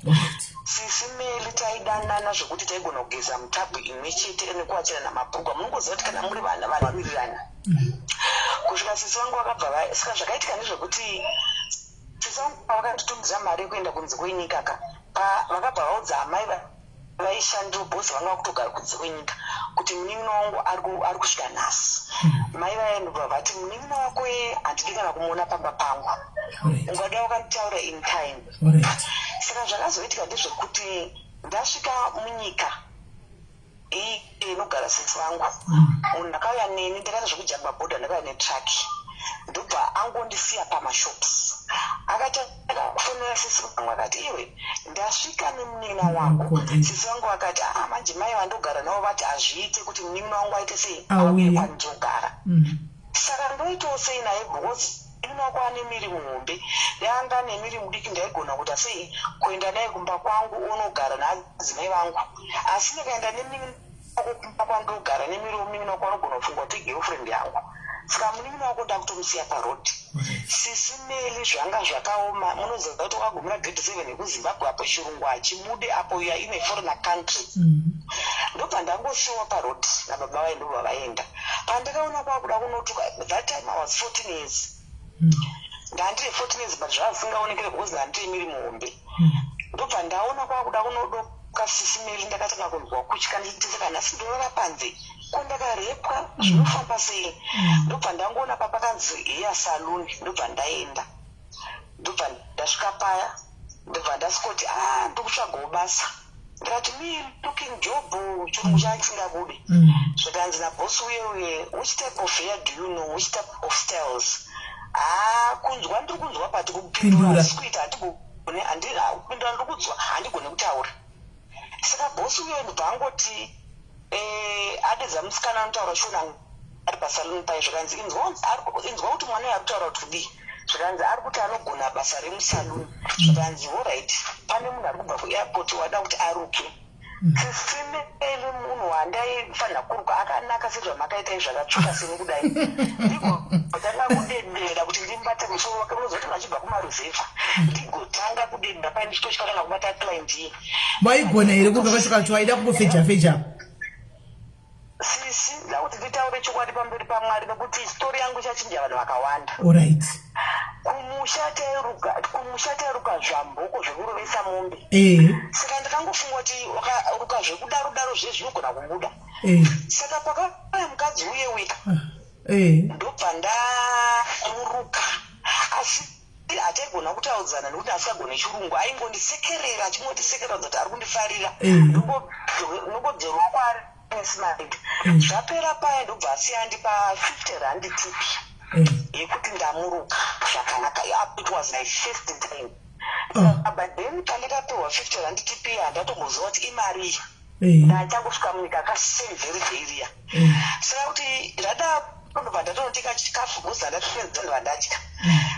Sisi Meli taidanana zvekuti taigona kugeza mutabhu imwe chete nekuwachirana mabhurugwa. Munongoziva kuti kana muri vana, vanhu vanowirirana. Kusvika sisi vangu vakabva saka zvakaitika ndezvekuti sisi vangu pavakanditumidza mari yekuenda kunze kwenyika ka, vakabva vaudza amai vaishandira bhosi vanga vakutogara kunze kwenyika kuti munin'ina wangu ari kusvika nhasi. Mai vaya ndobva vati, "Munin'ina wako ye handidi kana kumuona pamba pangu, ungada wakanditaura in time." Saka zvakazoitika ndezvekuti ndasvika munyika iyi inogara sisi vangu, munhu akauya neni, ndakaita zvekujamba bhodha, ndakauya netruck, ndobva angondisiya pamashops. Akati akafonera sisi vangu akati, "Iwe, ndasvika nemunin'ina wako." Sisi vangu vakati, "Ah, manje mai vandogara navo vati hazviite kuti munin'ina wangu aite sei, auye kwandinogara. Saka ndoitawo sei naye? Because munin'ina wako ane miri muhombe, yanga nemiri mudiki, ndaigona kuita sei kuenda naye kumba kwangu onogara naadzimai vangu? Asi ndikaenda nemunin'ina wako kumba kwandogara nemiri wemunin'ina wako, anogona kufunga kuti girlfriend yangu. Saka munin'ina wako ndakutomusiya paroad." Sisi Meli, zvanga zvakaoma. Munoziva kuti wakagumira grade 7 yekuZimbabwe, apo chirungu hachibude, apo you are in a foreigner country. Ndobva ndangosiyiwa paroad nababa vai, ndobva vaenda. Pandakaona kwakuda kunotuka, that time I was 14 years. Ndandiri 14 years, but zvazvisingaonekere because ndandiri miri muhombe. Ndobva ndaona kwakuda kunodoka. Sisi Meri, ndakatanga kunzwa kutya, ndichiti, "Saka nhasi ndorara panze? Ko ndakarepwa, zvinofamba sei?" Ndobva ndangoona papakanzi hair salon, ndobva ndaenda, ndobva ndasvika paya, ndobva ndasvikoti, "A, ndikutsvagawo basa." Ndikati, "Me looking job." Chirungu changa chisingabude. Zvikanzi nabhosi uye uye, "Which type of hair do you know? Which type of styles?" Ha, kunzwa ndiri kunzwa, but kupindura handisi kuita, handigone. Kupindura ndiri kunzwa, handigone kutaura. Saka bhosi uye ndobva angoti, adedza musikana anotaura Shona ari pasaluni pai. Zvikanzi, "Inzwa kuti mwana uyu ari kutaura kuti kudii." Zvikanzi, "Ari kuti anogona basa remusaluni." Zvikanzi, "Alright, pane munhu ari kubva kuairport wada kuti aruke." Sisi Meli, munhu wandaifanira kuruka akanaka sezvamakaita izvi, zvakatsvuka seni kudai, ndiko tanga kudedera kuti ndimubate musoro wake. Unoziva kuti vachibva kumaruzevha. Ndigotanga kudenda pai ndichitotya kana kubata client iye. Waigona here kuruka kwacho kacho waida kungofeja feja? Sisi, nda kuti nditaure chokwadi pamberi paMwari nekuti story yangu ichachinja vanhu vakawanda. Alright. Kumusha tairuka, kumusha tairuka zvamboko zvekurovesa mombe. Saka ndakangofunga kuti wakaruka zvekudaro daro zve zvinogona kubuda. Saka pakauya mukadzi uye uya. Ndobva ndamuruka. Asi hataigona kutaudzana nekuti asingagone chirungu aingondisekerera achingondisekerera kuti ari kundifarira. Ndongodzorwa kwaari nesmile. Zvapera paya ndobva asiya andipa 50 rand tip yekuti ndamuruka zvakanaka. It was my first time. But then pandakapiwa 50 rand tip iya handatomboziva kuti imari iyi. Ndachangosvika munyika kasame very day riya. Saka kuti zvadaro ndobva ndatonotenga chikafu because ndatopedza ndobva ndadya.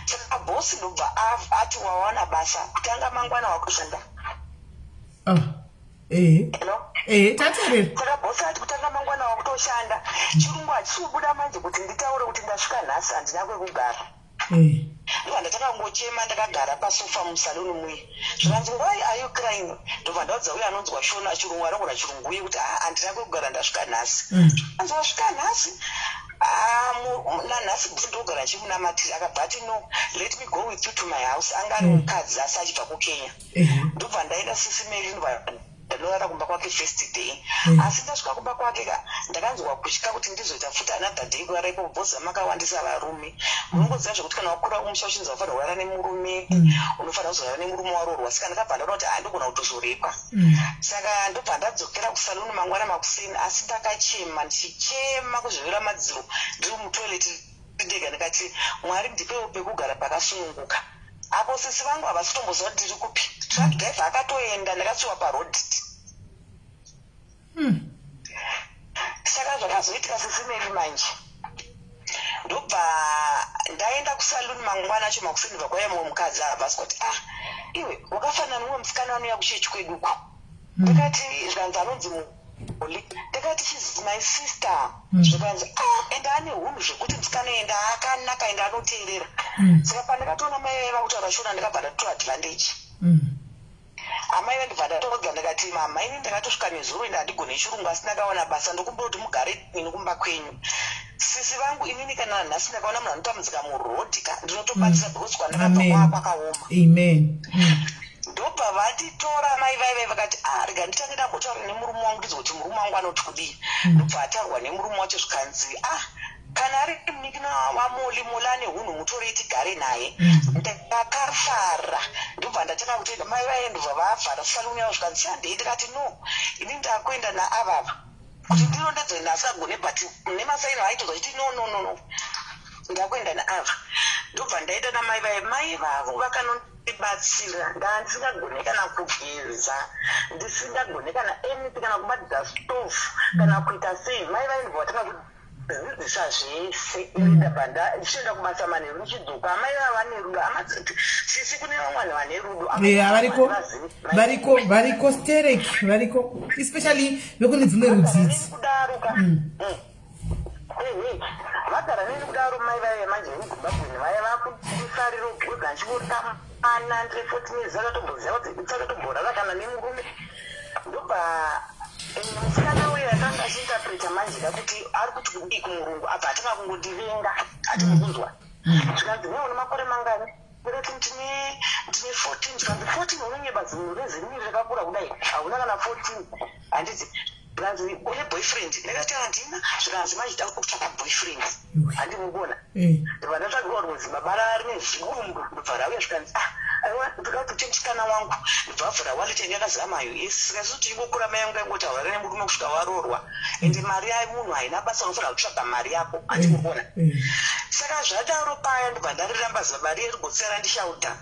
Saka boss ndobva ati wawana basa kutanga mangwana wakushanda. Hello? Tateerera. Saka boss ati kutanga mangwana wakutoshanda. Chirungu hachisi kubuda manje kuti nditaure kuti ndasvika nhasi handina kwekugara. Ndobva ndatanga kungochema ndakagara pasofa musalon muye. Zvikanzi why are you crying? Ndobva ndaudza uye anonzwa Shona chirungu anogona chirungu uye kuti ah handina kwekugara ndasvika nhasi. Anzi wasvika nhasi? Ah nanhasi boss ndogara ndichimunamatira. Akabva ati no let me go with you to my house. Anga ari mukadzi asi achibva kuKenya. Ndobva ndaenda sisi Mary ndobva ndanorara kumba kwake first day. Asi ndasvika kumba kwake ka ndakanzwa kutya kuti ndizoita futi another day kurara ipapo because makawandisa varume. Munongoziva zvekuti kana wakura kumusha uchinzi wafanira kurara nemurume, unofanira kuzorara nemurume waroorwa. Saka ndakabva ndaona kuti ah ndogona kutozorekwa. Saka ndobva ndadzokera kusalon mangwana makuseni asi ndakachema ndichichema kuzvivira madziro ndiri mutoilet ndega ndikati Mwari ndipewo pekugara pakasununguka. Apo sisi vangu havasi kutomboziva kuti ndiri kupi. Truck driver akatoenda ndakasiwa paroad. Saka zvakazoitika sisi Mary manje. Ndobva ndaenda kusalon mangwana acho makuseni ndobva kwauya mumwe mukadzi abva asvika kuti ah iwe wakafanana nemumwe musikana anouya kuchechi kweduko. Ndakati zvikanzi anonzi Molly. Ndakati she's my sister. Zvikanzi ah ende ane hunhu zvekuti musikana ende akanaka ende anoteerera. Saka pandakatoona mai vaiva kutaura Shona ndakabva ndatora advantage. Amai vandibva ndatoudza ndikati mama ini ndakatosvika nezuro ende handigone chirungu asi ndakawana basa ndokumbira kuti mugare ini kumba kwenyu. Sisi vangu inini kana nhasi ndakaona munhu anotambudzika muroad ka ndinotobatsira because kwandakabva Amen. kwaa kwakaoma. Amen. Ndobva vanditora mai vaive vakati ah rega nditange ndambotaura nemurume wangu ndinzwe kuti murume wangu anoti kudii. Ndobva ataurwa nemurume wacho zvikanzi ah kana ari munin'ina waMoli, Moli ane hunhu mutorei tigare naye. Ndakafara ndobva ndatanga kutoenda mai vaye ndobva vavhara salon yavo zvikanzi chandei ndikati no ini ndakuenda naavava kuti ndirondedzere ndasagone but nemasaini aitoza achiti no no no no ndakuenda naava ndobva ndaenda namai vaye mai vavo vakanondibatsira ndandisingagone kana kugeza ndisingagone kana anything kana kubatidza stove kana kuita sei mai vaye ndobva vatanga kudzidzisa zvese ini ndabva ndichienda kubasa manheru ndichidzoka amai vava vane rudo sisi kune vamwe vanhu vane rudo Yeah, variko variko variko sterek variko especially vekune dzimwe rudzidzi. Kudaro ka. Vagara neni kudaro mai vaive manje vemuZimbabwe vaya vakufarira kugoza ndichingotamba ndiri 14 years vakatomboziva kuti takatomborara kana nemurume. Ndobva musikana uyu akanga achiinterpreta manje ka kuti ari kuti kudii kumurungu abva atanga kungondivenga ati mukunzwa. Zvikanzi newe une makore mangani? Ndikati ndine 14. Zvikanzi 14 unonyeba zimwe rezimiri rakakura kudai hauna kana 14 handiti. Zvikanzi une boyfriend? Ndakati handina. Zvikanzi manje da kutsvaka boyfriend. Handimubona. Ndobva ndatsvagirwa kunzi baba rine zigumbu ndobva rauya zvikanzi ah aiwa ndoda kuti musikana wangu ndobva avhura wallet yange yakazama yo. Saka isusu tichingokura mai vangu vaingoti haurare nemurume kusvika waroorwa ende mari yemunhu haina basa unofanira kutsvaga mari yako handimubona. Saka zvadaro paya ndobva ndariramba zibaba riye rigotsera randishauta.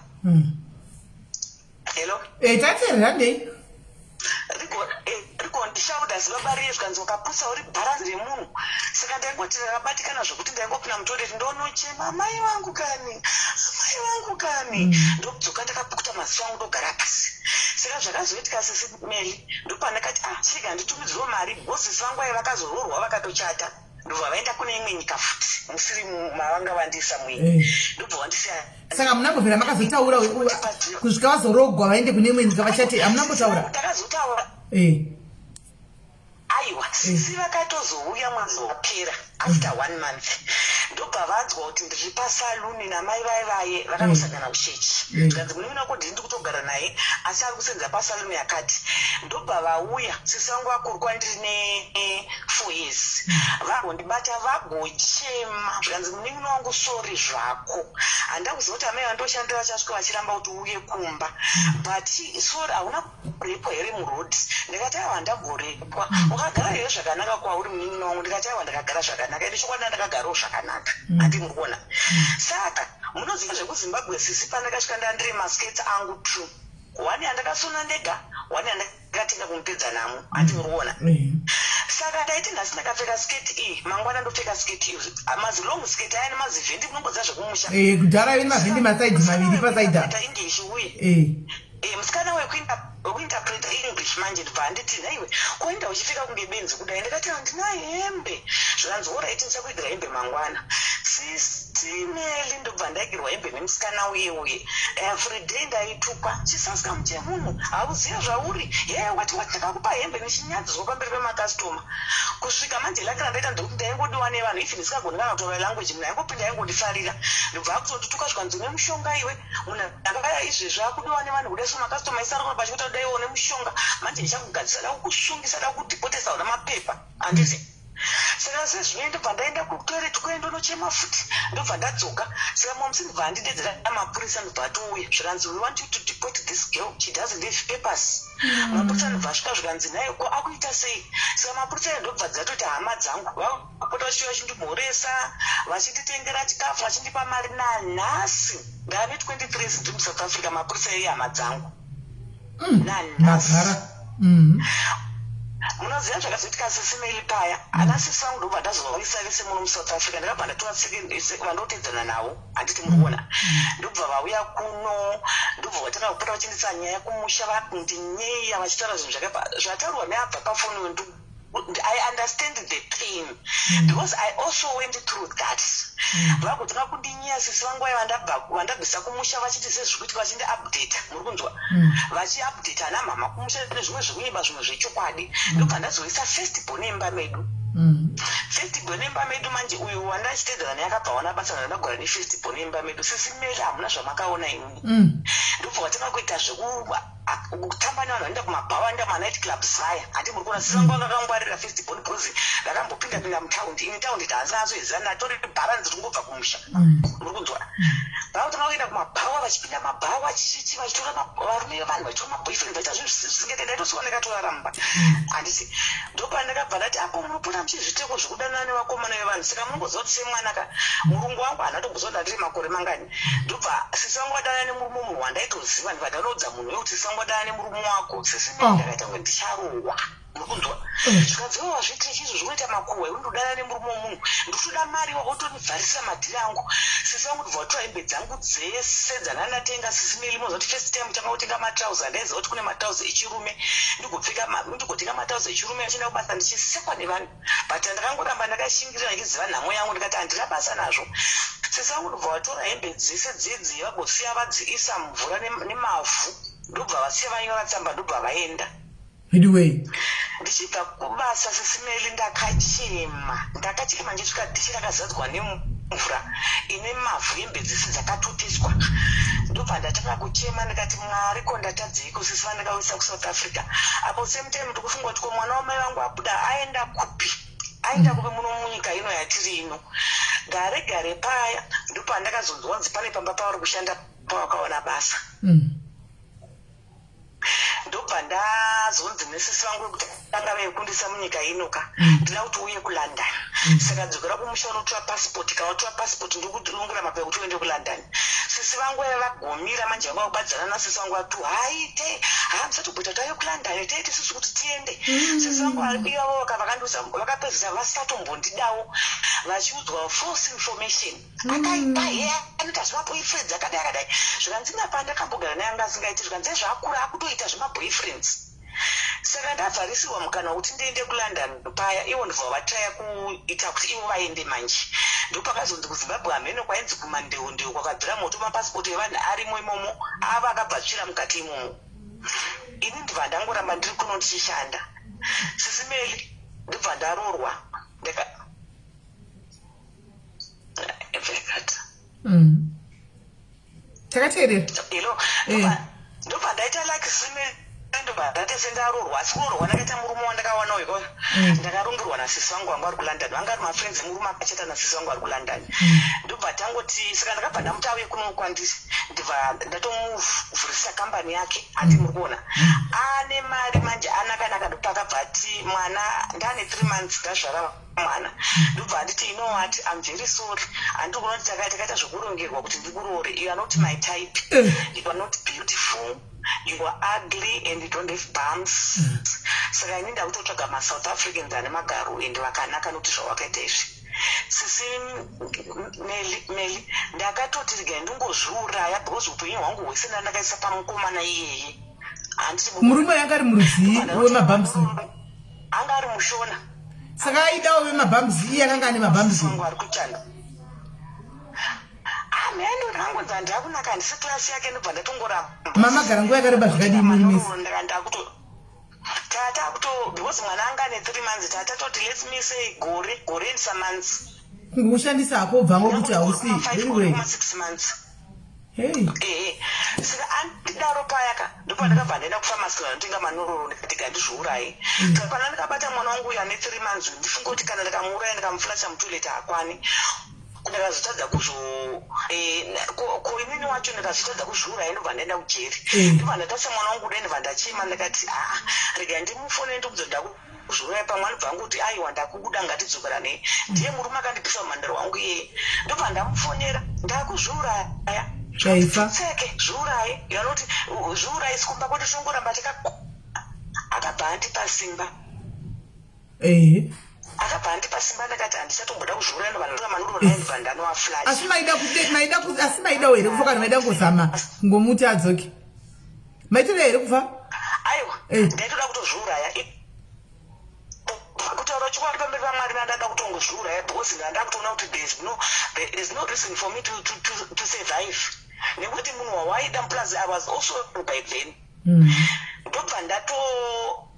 Hello? Tateerera ndei? Rigondishauda zibaba riye zvikanzi wakapusa uri bharanzi remunhu. Saka ndaingoti ndakabatikana zvekuti ndaingopinda mutoilet ndonochema amai vangu kani, amai vangu kani. Ndokudzoka ndakapukuta maziso angu ndogara pasi. Saka zvakazoitika sisi Meli ndopandakati ah chirega nditumidzwewo mari because sisi vangu vaiva vakazoroorwa vakatochata. Ndobva vaenda kune imwe nyika futi musiri mavanga vandiisa muini. Ndobva vandisiya. Saka munambobvira makazotaura kusvika vazorogwa vaende kune imwe nyika vachati hamunambotaura? Takazotaura. Aiwa, sisi vakatozouya mwedzi wapera after one month, ndobva vanzwa kuti ndiri pasaluni namai vaye vaye vakanosangana kuchechi. Zvikanzi munin'ina wako ndini ndikutogara naye, asi ari kusenza pasaluni yakati. Ndobva vauya, sisi vangu vakuru kwandiri ne4 years, vagondibata vagochema. Zvikanzi, "Munin'ina wangu, sorry zvako, handida kuziva kuti amai vandoshandira vachasvika vachiramba kuti uuye kumba, but sorry. Hauna kurepwa here muroad?" Ndikati, "Aiwa, handagorepwa." "Wakagara here zvakanaka kwauri, munin'ina wangu?" Ndikati, "Aiwa, ndakagara zvakanaka." Ende chokwadi ndakagarawo zvakanaka, handi muri kuona? Saka munoziva zvekuZimbabwe, sisi, pandakasvika ndandiri maskets angu two, one yandakasona ndega, one yandakatenga kumupedza namo, handi muri kuona? Saka ndaiti nhasi ndakapfeka sketi iyi, mangwana ndopfeka sketi iyi, mazilong skirt aya nemazivhendi, munongoziva zvekumusha. Kudhara aive nemavhendi maside maviri paside apa. English uye musikana wekuinterpreta English manje ndibva handiti, "Nhaiwe, kuenda uchipfeka kunge benzi kudai?" Ndikati, "Handina hembe." Zvikanzi, "Alright, ndichakuigira hembe mangwana." Sisi Meli, ndobva ndaigirwa hembe nemusikana uye uye. Everyday ndaitukwa, "Chisasikamu chemunhu, hauziva zvauri, ye wati wati ndakakupa hembe," nechinyadziswa pamberi pemakastoma. Kusvika manje luck randaita ndekuti ndaingodiwa nevanhu, even ndisingagoni kana kutaura language, munhu aingopinda aingondifarira. Ndobva akutondituka, zvikanzi, "Une mushonga iwe, munhu akaya izvezvi akudiwa nevanhu kudai so, makastoma isarona pachikuta kudai, une mushonga manje, ndichakugadzisa, da kukusungisa, da kukudhipotesa, una mapepa, handiti?" Saka sezvino ndobva ndaenda kutoilet kuenda unochema futi, ndobva ndadzoka. Saka mumwe musi ndobva andidedzera mapurisa, ndobva atouya. Zvikanzi, "We want you to deport this girl, she doesn't have papers." Mapurisa ndobva asvika. Zvikanzi, "Naye ko akuita sei?" Saka mapurisa ayo ndobva dzatoti hama dzangu vapota vachiuya vachindimhoresa, vachinditengera chikafu, vachindipa mari. Nanhasi ndave 23 years ndiri muSouth Africa, mapurisa ehama dzangu nanhasi. Magara. Munoziva zvakazoitika, sisi Meli? Paya ana sisi vangu ndobva ndazovauyisa vese muno muSouth Africa. Ndakabva ndatora vandotedzana navo, handiti muri kuona? Ndobva vauya kuno, ndobva vatanga kupota vachindisa nyaya kumusha, vakundinyeya vachitaura zvinhu zvakaipa zvataurwa neabva pafoni. I understand the pain because I also went through that. Vagotanga kundinyeya sisi vangu vaya vandabvisa kumusha, vachiti sezviri kuitika, vachindiupdata, muri kunzwa? Vachiupdata ana mhama kumusha nezvimwe zvekunyeba, zvimwe zvechokwadi. Ndobva ndazoisa first born emba medu. First born emba medu manje, uyu wandachitedzana naye akabva awana basa, ndandagara nefirst born emba medu. Sisi Meli, hamuna zvamakaona imwi. Ndobva vatanga kuita zvekutamba nevanhu vanoenda kumabhawa, vanoenda kumanight clubs vaya, handi muri kuona? Sisi vangu vanga vakangwarira first born because vakambopinda pinda mutaundi. Ini taundi taanzinazoiziva, ndatori bharanzi ringobva kumusha, muri kunzwa? Vakutanga kuenda kumabhawa, vachipinda mabhawa chichi, vachitora varume vevanhu, vachitora maboyfriend, vachiita zvinhu zvisingaite. Ndaitosiwa ndakatoraramba, handiti? Ndopandakabva ndati, "Apo munopota muchizviteko zvekudanana nevakomana vevanhu." Saka munongoziva kuti semwana ka, murungu wangu haana tomboziva kuti ndandiri makore mangani. Ndobva sisi vangu vadanana nemurume, munhu wandaitoziva. Ndibva ndanoudza munhu wekuti sisi vangu vadanana nemurume wako. Sisi Meli, ndakaita kunge ndicharohwa, muri kunzwa? Zvikanzi, "Iwe wazviitire chizvo zvinoita makuhwa, iwe ndodana nemurume womunhu, ndikutoda mari, wakutondivharisira madhiri angu." Sisi vangu ndobva vatora hembe dzangu dzese dzandanga ndatenga. Sisi Meli, moziva kuti first time tanga kutenga matrauza, ndaiziva kuti kune matrauza echirume, ndigopfeka ndigotenga matrauza echirume achienda kubasa, ndichisekwa nevanhu, but ndakangoramba ndakashingirira ndichiziva nhamo yangu. Ndikati handina basa nazvo. Sisi vangu ndobva vatora hembe dzese dzedzi, vagosiya vadziisa mvura nemavhu, ndobva vasiya vanyora tsamba, ndobva vaenda. Anyway. Ndichibva kubasa, sisi Meli, ndakachema, ndakachema ndichisvika dhishi rakazadzwa nemvura ine mavhu, hembe dzese dzakatotiswa. Ndobva ndatanga kuchema, ndikati, "Mwari, ko ndatadzeiko sisi vandakauyisa kuSouth Africa?" Apo same time ndikufunga kuti ko mwana wamai vangu abuda aenda kupi, aenda kupi muno munyika ino yatiri ino? Gare gare paya ndopandakazonzwa kunzi pane pamba pavari kushanda pavakaona basa. Ndobva ndazonzi nesisi vangu vekuti tanga vekundisa munyika ino ka, "Ndinoda kuti uuye kuLondon, saka dzokera kumusha unotora pasipoti. Kana watora pasipoti, ndokudongera mapepa kuti uende kuLondon." Sisi vangu vaiva vagomira manje, vanga vakubatsirana nasisi vangu vatu, "Haite, ha, musatomboita kuti auye kuLondon, taite isusu kuti tiende." Sisi vangu ivavo vakandiudza, vakapedzisa vasatombondidawo, vachiudzwa false information, akaipa he, anoita zvemaboyfriends akadai akadai. Zvikanzi, "Napa ndakambogara naye, anga asingaiti." Zvikanzi, "Zvaakura, akutoita zvemaboyfriends." Saka ndavharisiwa mukana wekuti ndiende kuLondon paya, ivo ndobva vatraya kuita kuti ivo vaende manje. Ndopakazonzi kuZimbabwe hameno kwainzi kuMandeu-ndeu kwakabvira moto, mapasipoti evanhu arimo imomo, ava akabva atsvira mukati imomo. Ini ndibva ndangoramba ndiri kuno ndichishanda. Sisi Meli, ndobva ndaroorwa. Ndaka Takateerera. Hello. Ndobva ndaita like sime, ndobva ndaita sendaroorwa, asi kuroorwa ndakaita murume wandakawana uyu ko ndakarungirwa nasisi vangu vanga vari kuLondon, vanga vari mafriends emurume akachata nasisi vangu vari kuLondon. Ndobva tangoti saka ndakabva ndamuti auye kuno kwandiri, ndibva ndatomuvhurisa kambani yake, handi muri kuona ane mari manje anakanaka. Ndopa akabva ati mwana ndaane 3 months ndazvara mwana, ndobva anditi, "You know what, I'm very sorry, handiri kuona kuti takaita zvekurongerwa kuti ndikuroore. You are not my type. You are not beautiful, you are ugly and you don't have bums. Saka ini ndakutotsvaga maSouth Africans ane magaro and vakanaka, nokuti zvawakaita izvi." Sisi Meli, ndakatoti regai ndingozviuraya because upenyu hwangu hwese ndandakaisa pamukomana iyeye, handiti? Murume yanga ari murudzii wemabumps? Anga ari muShona. Saka aidawo vemabumps, iye akanga ane mabumps? Vangu ari kuchanda amhendo, ndakangonzi handiakunaka, handisi class yake, ndobva ndatongoramba. Mamagara nguva yakareba zvakadii muri mese? Ndakuto tata kuto because mwana anga ane 3 months, tata toti, let me say, gore, gore and some months. Kungokushandisa hako bvango kuti hausi anyway. 6 months. Hey. Ehe, saka andidaro payaka, ndopandakabva ndaenda kupharmacy kanotenga manororo, ndikati gandizviuraye. Saka kana ndikabata mwana wangu uyu ane 3 months, ndifunge kuti kana ndikamuuraya ndikamuflasha mutoilet haakwani. Ndakazotadza kuzvo ko inini wacho ndakazotadza kuzviuraya, ndobva ndaenda kujeri. Ndobva ndatarisa mwana wangu kudai, ndobva ndachema, ndakati, "Aa, regai ndimufone, ndobvunza ndakuzviuraya, pamwe anobva angoti, 'Aiwa, ndakukuda, ngatidzokeranei.'" Ndiye murume akandibvisa mumhandaro wangu iyeye. Ndobva ndamufonera, "Ndakuzviuraya." Zvaifa. "Tseke, zviuraye." Yanoti zviuraye sikumba kwedu tongoramba taka. Akabva andipa simba. Akabva andipa simba, ndakati handichatomboda kuzviuraya, ndobva ndatora manuro naye, ndobva ndanoaflash. Asi maida kude maida asi maidawo here kufa, kana maida kungozama kungomuti adzoke? Maitoda here kufa? Aiwa. Ndaitoda kutozviuraya. Kutaura chokwadi pamberi paMwari, ndandada kutongozviuraya because ndanda kutoona kuti there is no reason for me to survive, nekuti munhu wawaida, plus I was also by then. Ndobva ndato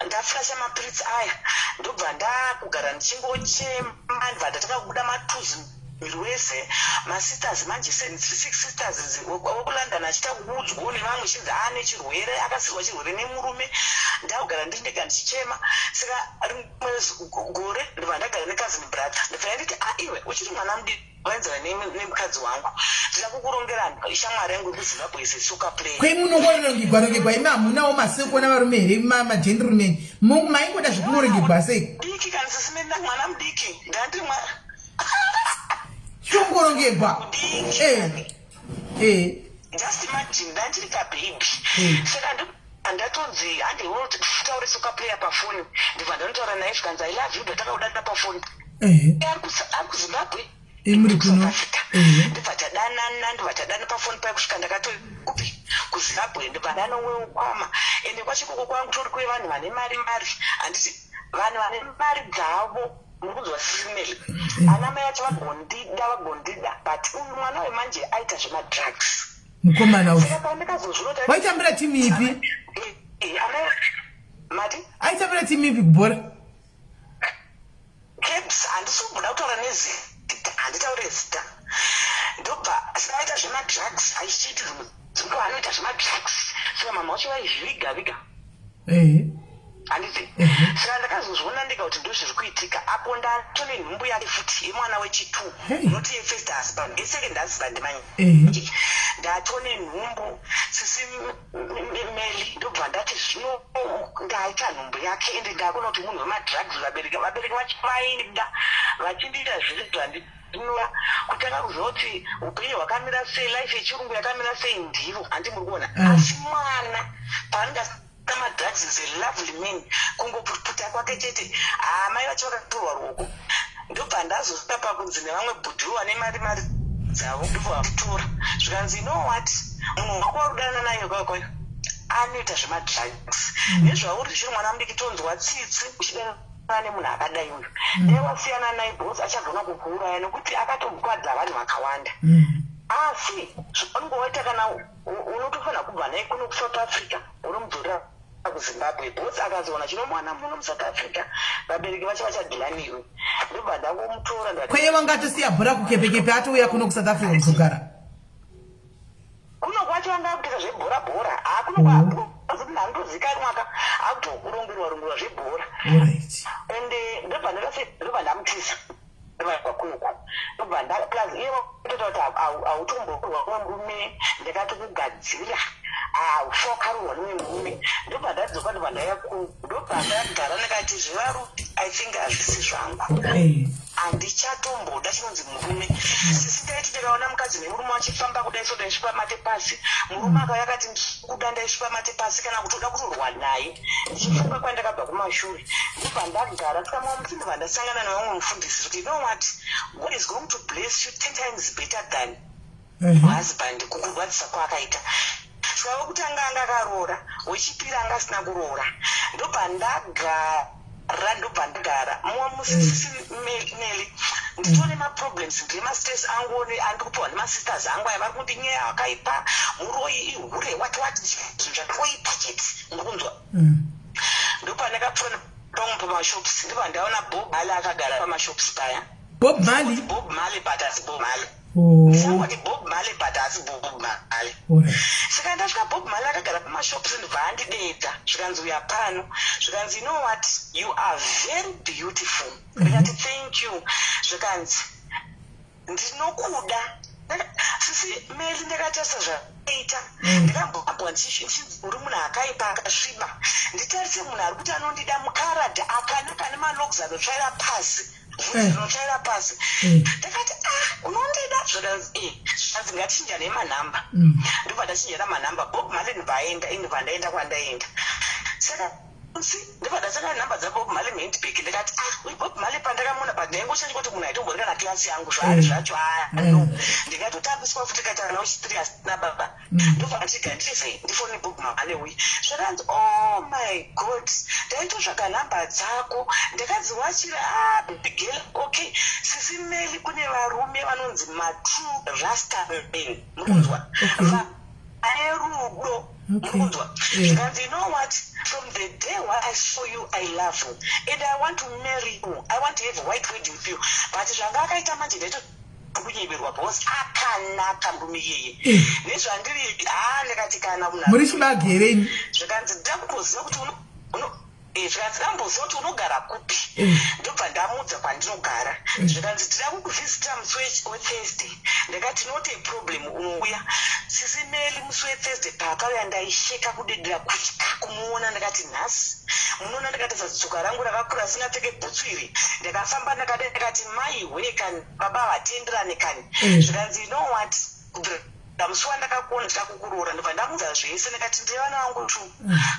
ndaflasha mapiritsi aya, ndobva ndakugara ndichingochema, ndobva ndatanga kubuda matuzi muviri wese. Masisters manje, six sisters wekuLondon achiita kuudzwawo nevamwe, chinzi aane chirwere, akasirwa chirwere nemurume. Ndakugara ndiri ndega ndichichema. Saka rimwe gore ndobva ndagara necousin brother, ndobva yanditi, "A, iwe uchiri mwana mudiki, waenzana nemukadzi wangu, ndida kukurongera shamwari yangu yekuZimbabwe, is a soccer player." Kwei munongorongegwa rongegwa imi, hamunawo masekuona varume here, magentleman? Maingoda zvekungorongerwa sei? Diki kana sisimena mwana mudiki, ndandiri mwana Chongorongegwa. mudiki. Just imagine, ndandiri kababy. Saka ndatonzi handitaure soccer player pafoni, ndibva ndanotaura naye, zvikanzi, "I love you." Ndatanga kudanana pafoni. Ari kuZimbabwe. Imuri kuno. South Africa. Ndibva tadanana, ndibva tadana pafoni paya kusvika ndakato kupi, kuZimbabwe. Ndibva ndanokwama, ende kwachikoko kwangu tori kwevanhu vane mari mari, handiti? Vanhu vane mari dzavo, muri kunzwa, Sisimeli? Ana mai vacho vagondida, vagondida, but uyu mwana uyu manje aita zvemadrugs. Mukomana uyu Saka pandakazozvinota waitambira timu ipi? Ana mati Aitambira timu ipi kubhora? Caps. Handisi kumboda kutaura nezita, handitaure zita. Ndobva saka aita zvemadrugs, achiiti zvimwe dzimwe anoita zvemadrugs, saka mama vacho vaizviviga viga, handiti? Saka ndakazozviona ndega kuti ndo zviri kuitika apo. Ndatone nhumbu yake futi yemwana wechi2. Not yefirst husband, yesecond husband manje. Ndatone nhumbu, sisi Meli. Ndobva ndati zvino ndaita nhumbu yake, ende ndakuona kuti munhu wemadrugs. Vabereki vacho vaida vachindiita zviri zvandinoa, kutanga kuziva kuti upenyu hwakamira sei, life yechirungu yakamira sei, ndivo, handi muri kuona? Asi mwana paanenge asina madrugs is a lovely man, kungoputa kwake chete, hamai vacho vakatorwa ruoko. Ndobva ndazosvika pakunzi nevamwe bhudhiwo vane mari mari dzavo, ndobva vakutora, zvikanzi, "You know what, munhu wako wari kudanana naye kwayo kwayo Anoita zvemadrugs. Nezvauri zviri mwana mudiki, tonzwa tsitsi uchidanana nemunhu akadai uyu. Dai wasiyana naye because achagona kukuuraya, nekuti akatokwadza vanhu vakawanda. Asi zvaunenge waita, kana unotofanira kubva naye kuno kuSouth Africa, unomudzorera kuZimbabwe, because akazowana chinomuwana muno muSouth Africa, vabereki vacho vachadhila newe. Ndobva ndangomutora. Kweye wanga atosiya bhora kukepekepe, atouya kuno kuSouth Africa kuzogara? Kuno kwacho anga akutoita zvebhora bhora. Hakuno munhu anotozikanwa ka, akutorongerwa rongerwa zvebhora. Ende ndobva ndakase, ndobva ndamutisa, ndobva kunoku, ndobva nda plus iye toita kuti hautomborwa mumwe murume, ndakatokugadzira, haufa wakarorwa nemumwe murume. Ndobva ndadzoka, ndobva ndauya kuno, ndobva ndagara, ndikati zvevarume I think hazvisi zvangu. Handichatomboda chinonzi murume. Sisi, ndaiti ndikaona mukadzi nemurume vachifamba kudai so, ndaisvipa mate pasi. Murume akauya akati kuda, ndaisvipa mate pasi, kana kuti uda kutorwa naye, ndichifunga kwandakabva kumashure. Ndobva ndagara. Saka mumwe musi ndobva ndasangana nevamwe mufundisi kuti, "You know what? God is going to bless you 10 times better than husband kukurwadzisa kwaakaita." Saka wekutanga anga akaroora, wechipiri anga asina kuroora. Ndobva ndagara, ndobva ndagara. Mumwe musi, sisi Meli, nditore maproblems, ndine mastress angu andiri kupiwa nemasisters angu aya, vari kundi nyaya wakaipa, muroyi, ihure, what what, zvinhu zvatoipa chete, muri. Ndopandakapfuura pamwe pamashops, ndobva ndaona Bob Marley akagara pamashops paya. Bob Marley? Bob Marley, but asi Bob Marley. Ndisangoti Bob Marley, but asi Bob Marley. Saka ndasvika, Bob Marley akagara pamashops, ndobva andidedza, zvikanzi, "Uya pano." Zvikanzi, "You know what? You are very beautiful." Ndikati, "Thank you." Zvikanzi, "Ndinokuda." Sisi Meli, ndakatarisa zvaita, ndikambobwa ndichinzi uri munhu akaipa, akasviba. Nditarise munhu ari kuti anondida, mukaradhi akanaka, nemalocks anotsvaira pasi, bvudzi rinotsvaira pasi. Ndakati, "Ah, unondida?" Zvakanzi, "E." Zvikanzi, "Ngatichinjanei manhamba." Ndobva ndachinjana manhamba. Bob Marley ndobva aenda, indobva ndaenda kwandaenda. Saka si ndobva ndasangana nhamba dzaBob Marley muhandbag. Ndikati, "Ah, uyu Bob Marley pandakamuona, but ndaingoshandika kuti munhu aitombori kana klasi yangu zvaari zvacho. Ano ndingatotambiswa futi kaita kana wechithree asina baba." Ndobva ndatiga ndisei ndifoni Bob Marley uyu. Zvakanzi, "Oh my God, ndaitotsvaga nhamba dzako, ndakadziwachira. Ah, baby girl, okay." Sisi Meli, kune varume vanonzi matrue rasta men, muri kunzwa? Vane rudo, muri kunzwa? Zvikanzi, "You know what? From the day when I saw you, I love you and I want to marry you. I want to have a white wedding with you." But zvanga akaita manje, ndaito kunyeberwa because akanaka murume iyeye nezvandiri. Ha, ndakati kana munhu Muri chibage here imi? Zvikanzi, "Ndakutoziva kuti zvikanzi, "Ndamboziva kuti unogara kupi." Ndobva ndamudza kwandinogara. Zvikanzi, "Ndida kukuvhizita musi weThursday." Ndakati, "Not a problem, unouya." Sisi Meli, musi weThursday paakauya, ndaisheka kudedera, kutya kumuona. Ndakati, "Nhasi munoona." Ndakatarisa tsoka rangu rakakura, singapfeke bhutsu iri. Ndakafamba ndakadai, ndakati, "Mai hwe kani, baba havatenderane kani." Zvikanzi, "You know what? Kubvira musi wandakakuona, ndida kukuroora." Ndobva ndamudza zvese. Ndikati, "Ndine vana vangu two,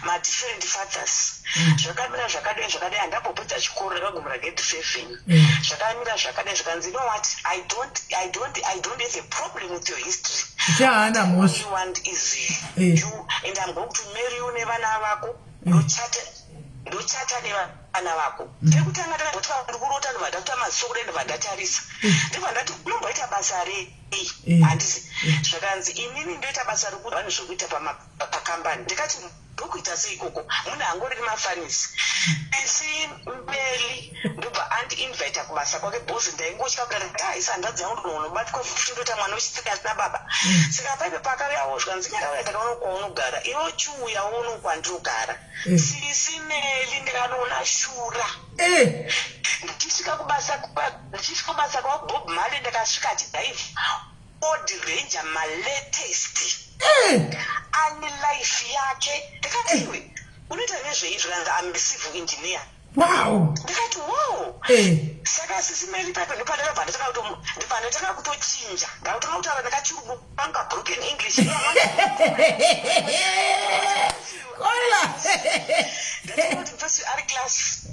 madifferent fathers. Zvakamira zvakadai zvakadai. Handambopedza chikoro, ndakagumira grade 7. Zvakamira zvakadai." Zvikanzi, "You know what? I don't have a problem with your history." Chaana mhosva. You want is you, and I'm going to marry you nevana vako. Ndochata, ndochata nevana vako. Pekutanga ndakamboti ndikurota, ndobva ndakuta maziso kudai, ndobva ndatarisa, ndobva ndati, "Unomboita basa rei?" Handisi. Zvakanzi, "Inini ndoita basa rekuti vanhu zvokuita pakambani." Ndikati, "Ndokuita sei ikoko? Munhu angori mafanisi." Sisi Meli, ndobva andiinvita kubasa kwake. Bhosi, ndaingotya kuti aisa hanzvadzi yangu, ndinonobatwa futi, ndoita mwana wechitiri asina baba. Saka paipe paakauyawo, zvikanzi, "Nyakauya, takaona kwaunogara, iwe chiuyawo uno kwandinogara." Sisi Meli, ndikanoona shura. Ndichisvika kubasa kwaBob Marley, ndakasvika achidhaivha Ford Ranger, malatest. Ane life yake. Ndakati, "Iwe unoita nezvei?" Zvikanzi, "I'm a civil engineer." Ndikati, "Wow." Saka sisi Meli, paipe ndopandakabva ndobva ndatanga kutochinja, ndakutanga kutaura ndakachirungu kanga broken English. Kola. Ndakati mfesi ari class.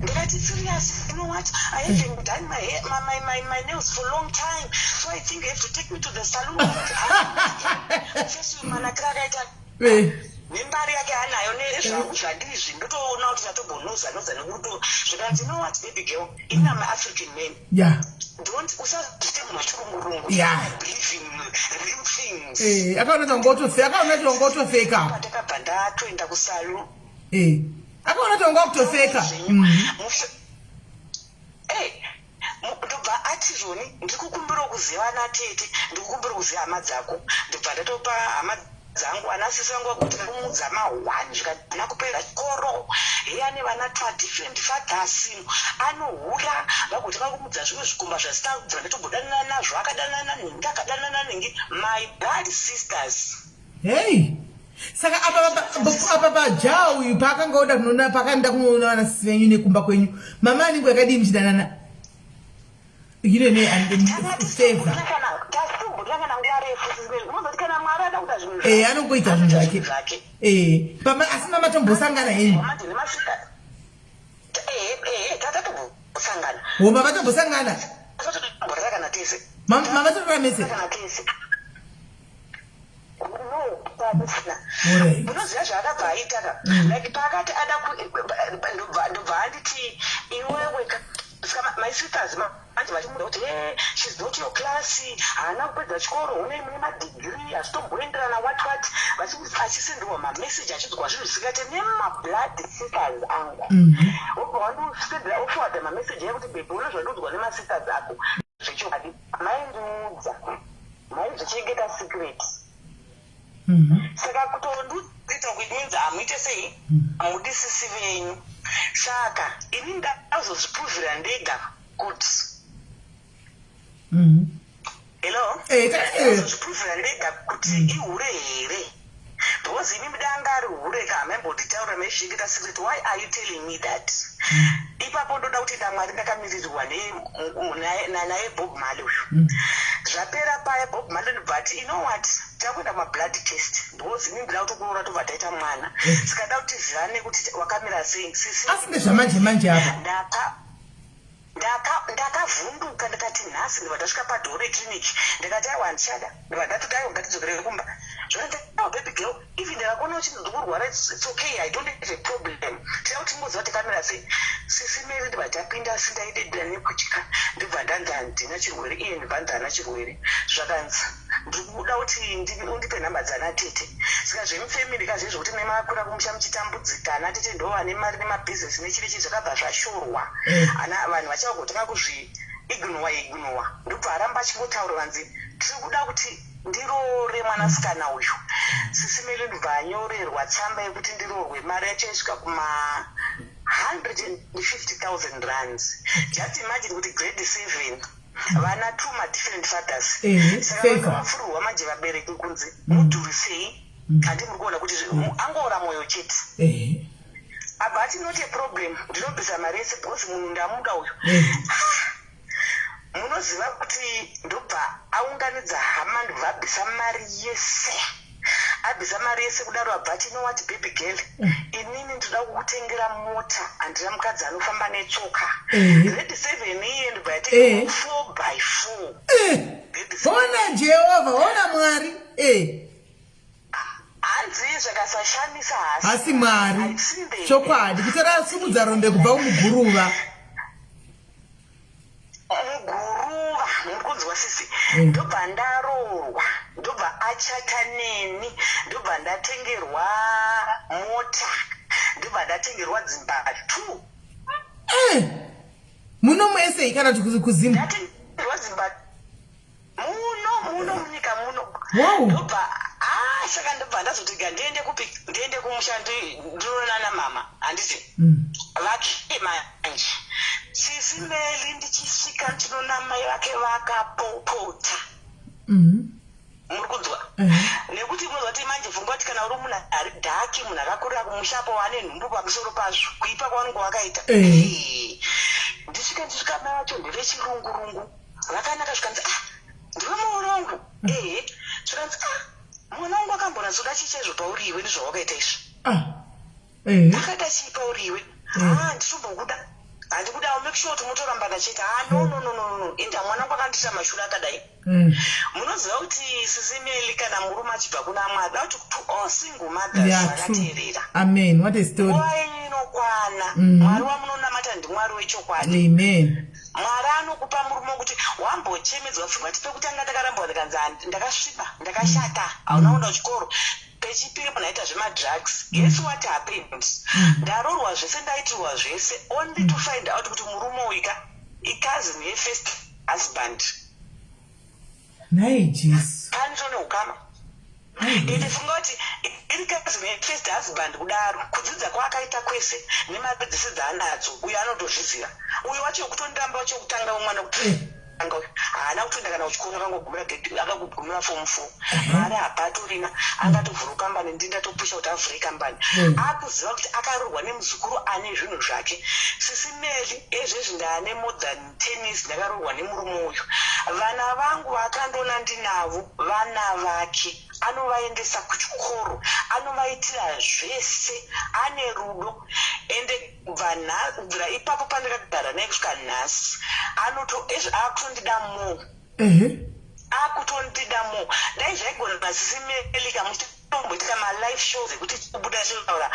Ndakati, "Serious, you know what? I haven't done my, hair, my, my, my, my nails for a long time, so I think you have to take me to the salon." Mfesi manakira akaita. Nembari yake anayo nezvangu zvandizvi, ndotoona kuti ndatobonoza noza nekuto. Zvikanzi, "No, what, baby girl, ini am African man. Don't, usazvite munhu wechirungurungu. I believe in real things." Akaona kuti wanga utofeka. Patakabva ndatoenda kusalon. Akaona kuti wanga wakutofeka. Ndobva ati, "Zvoni, ndiri kukumbirawo kuziva ana tete, ndiri kukumbira kuziva hama dzako." Ndobva ndatopa hama dzangu, ana sisi vangu, vakuti kumudza mahwani. Zvikati ana kupera chikoro, he, ane vana twa different fathers, anohura. Vagotanga kumudza zvimwe zvikomba zvasina kubvira ndatombodanana nazvo. Akadanana nhingi, akadanana nhingi, my blood sisters. Hei, saka apa paja uyu paakanga oda kunoona, paakaenda kunoona vanasisi venyu nekumba kwenyu, mama anenge yakadii muchidanana favor? Tasitombotanga nguva refu. Unozoti kana Mwari ada kuita zvinhu, Anongoita zvinhu zvake. Zvake. Asi mama tombosangana henyu? Manje nemasvika, ehe, tatatombosangana. Wo, mama tombosangana. Totomborara kana tese. Mama torara mese? Kana tese, no, pakusina. Unoziva zvaakabva aita ka? Like paakati ada ndobva anditi, "Iwewe ka." Saka my sisters manje vachimuda kuti, "He, she's not your class, haana kupedza chikoro, une mune madegree, hazvitomboenderana," what what. Achisenderwa mameseji, achidzwa zvinhu zvisingaite nemablood sisters angu. Wobva wandosendera, oforwarda mameseji ekuti, "Baby, une zvandiudzwa nemasisters ako. Zvechokwadi maindiudza, maizvichengeta secret. Saka kutondiita means hamuite sei, hamudi sisi venyu." Saka ini ndazozviprovhira ndega kuti hello? Ndazozviprovhira ndega kuti ihure here, because ini mudanga ari hure ka, hamaimbonditaura, maizvichengeta secret. Why are you telling me that? Ipapo ndoda kutenda Mwari, ndakamirirwa naye Bob Marley uyu. Zvapera paya, Bob Marley ndobva ati, "You know what, takuenda kumablood test, because ini ndida kutokuroora, tobva taita mwana. Saka da kuti tizivane kuti wakamira sei, sisi." Asi ndezvamanje manje apa? Ndakavhunduka, ndikati nhasi. Ndibva ndasvika padoor reclinic, ndikati, "Aiwa, handichada." Ndibva ndatoti, "Aiwa, ngatidzokere kumba." Zvonzi, "Oh, baby girl, even ndakakuona uchinzi ndikurwara, it's okay, I don't have a problem. Tida kuti tingoziva takamira sei." Sisi Mary, ndibva tapinda, asi ndaidedera nekutya. Ndibva ndanzi handina chirwere, iye ndibva nzi haana chirwere. Zvakanzi, "Ndiri kuda kuti undipe nhamba dzana tete." Saka zvemufamily ka, zvezvokuti nemakura kumusha muchitambudzika, ana tete ndo vane mari nemabhizinesi nechii chii, zvakabva zvashorwa. Ana vanhu vachagotanga kuzviignore ignore. Ndobva aramba achingotaura, vanzi, "Tiri kuda kuti ndiroore mwanasikana uyu." Sisi Mary, ndobva anyorerwa tsamba yekuti ndiroorwe. Mari yacho yaisvika kuma 150 000 rands. Just imagine kuti grade 7, vana two madifferent fathers. Saka Favor. Vakafurirwa manje vabereki kunzi mudhurisei. Handi muri kuona kuti angoora mwoyo chete? Abva ati, "Not a problem, ndinobvisa mari yese because munhu ndamuda uyu." Munoziva kuti ndobva aunganidza hama, ndobva abvisa mari yese. Abvisa mari yese kudaro, abva ati, "Know what, baby girl, inini ndoda kukutengera mota, handina mukadzi anofamba netsoka." Grade 7 iye, ndobva yati 4 by 4. Grade 7. Ona Jehovha, ona Mwari. Hanzi zvakasashamisa hasi. Hasi Mwari. Haisi mberi. Chokwadi, kutora sumudza rombe kubva muguruva. Muguruva, muri kunzwa, sisi? Ndobva ndaroorwa, ndobva achata neni, ndobva ndatengerwa mota, ndobva ndatengerwa dzimba two. Muno muSA kana kuti kuZimu? Ndatengerwa dzimba muno munyika muno. Ndobva, ah, saka ndobva ndazoti ga ndiende kupi, ndiende kumusha, ndinoonana namama, handiti? Vake manje, sisi Mary, ndichisvika ndinoona mai vake vakapopota. Muri kunzwa? Nekuti unozwa kuti manje pfungwa kuti kana uri munhu ari dark, munhu akakurira kumushapo, ane nhumbu pamusoro pazvo, kuipa kwavanenge wakaita. Ndisvika mai vacho ndevechirungurungu, vakanaka. Zvikanzi, "Ah, ndiwe muona wangu?" "Ehe." Zvikanzi, "Ah, mwana wangu akambonatsoda chii chaizvo pauri iwe nezvawakaita izvi?" Ah. "Akada chii pauri iwe?" "Ah, ndichombokuda." Handikudawo, make sure kuti mutorambana chete. Ha, no, no, no, no, no, inda mwana wangu akandiita mashura akadai. Munoziva kuti, Sisi Meli, kana murume achibva kuna Mwari, da kuti to all single mothers vakateerera. Amen, what a story. Nguva yenyu inokwana. Mwari wamunonamata ndiMwari wechokwadi. Amen. Mwari anokupa murume wekuti wambochemedzwa pfungwa. Ti pekutanga ndakarambwa, ndikanzi ndakasviba, ndakashata, hauna kuenda kuchikoro. Pechipiri munhu aita zvemadrugs. Guess what happened? Ndarorwa zvese, ndaitirwa zvese, only to find out kuti murume uyu ka icousin yefirst husband. Nhai Jesu. Panito neukama. Ende funga kuti iri cousin yefirst husband kudaro, kudzidza kwaakaita kwese nemari dzese dzaanadzo, uyo anotozviziva. Uyo wacho wekutondiramba wacho wekutanga wemwana wekutanga uyu haana kutoenda kana kuchikoro, akangogumira akangogumira form four. Mari hapatorina, angatovhura kambani, ndi ndatopusha kuti avhure kambani. Akuziva kuti akaroorwa nemuzukuru ane zvinhu zvake. Sisi Meli, ezvezvi ndaane more than 10 years ndakaroorwa nemurume uyu. Vana vangu vakandoona ndinavo vana vake, anovaendesa kuchikoro, anovaitira zvese, ane rudo. Ende kubvira ipapo pandakagara naye kusvika nhasi, anoto ezvi akutondida more. Akutondida more. Dai zvaigona, Sisi Melika, muchitomboita malive shows ekuti kubuda chitaura,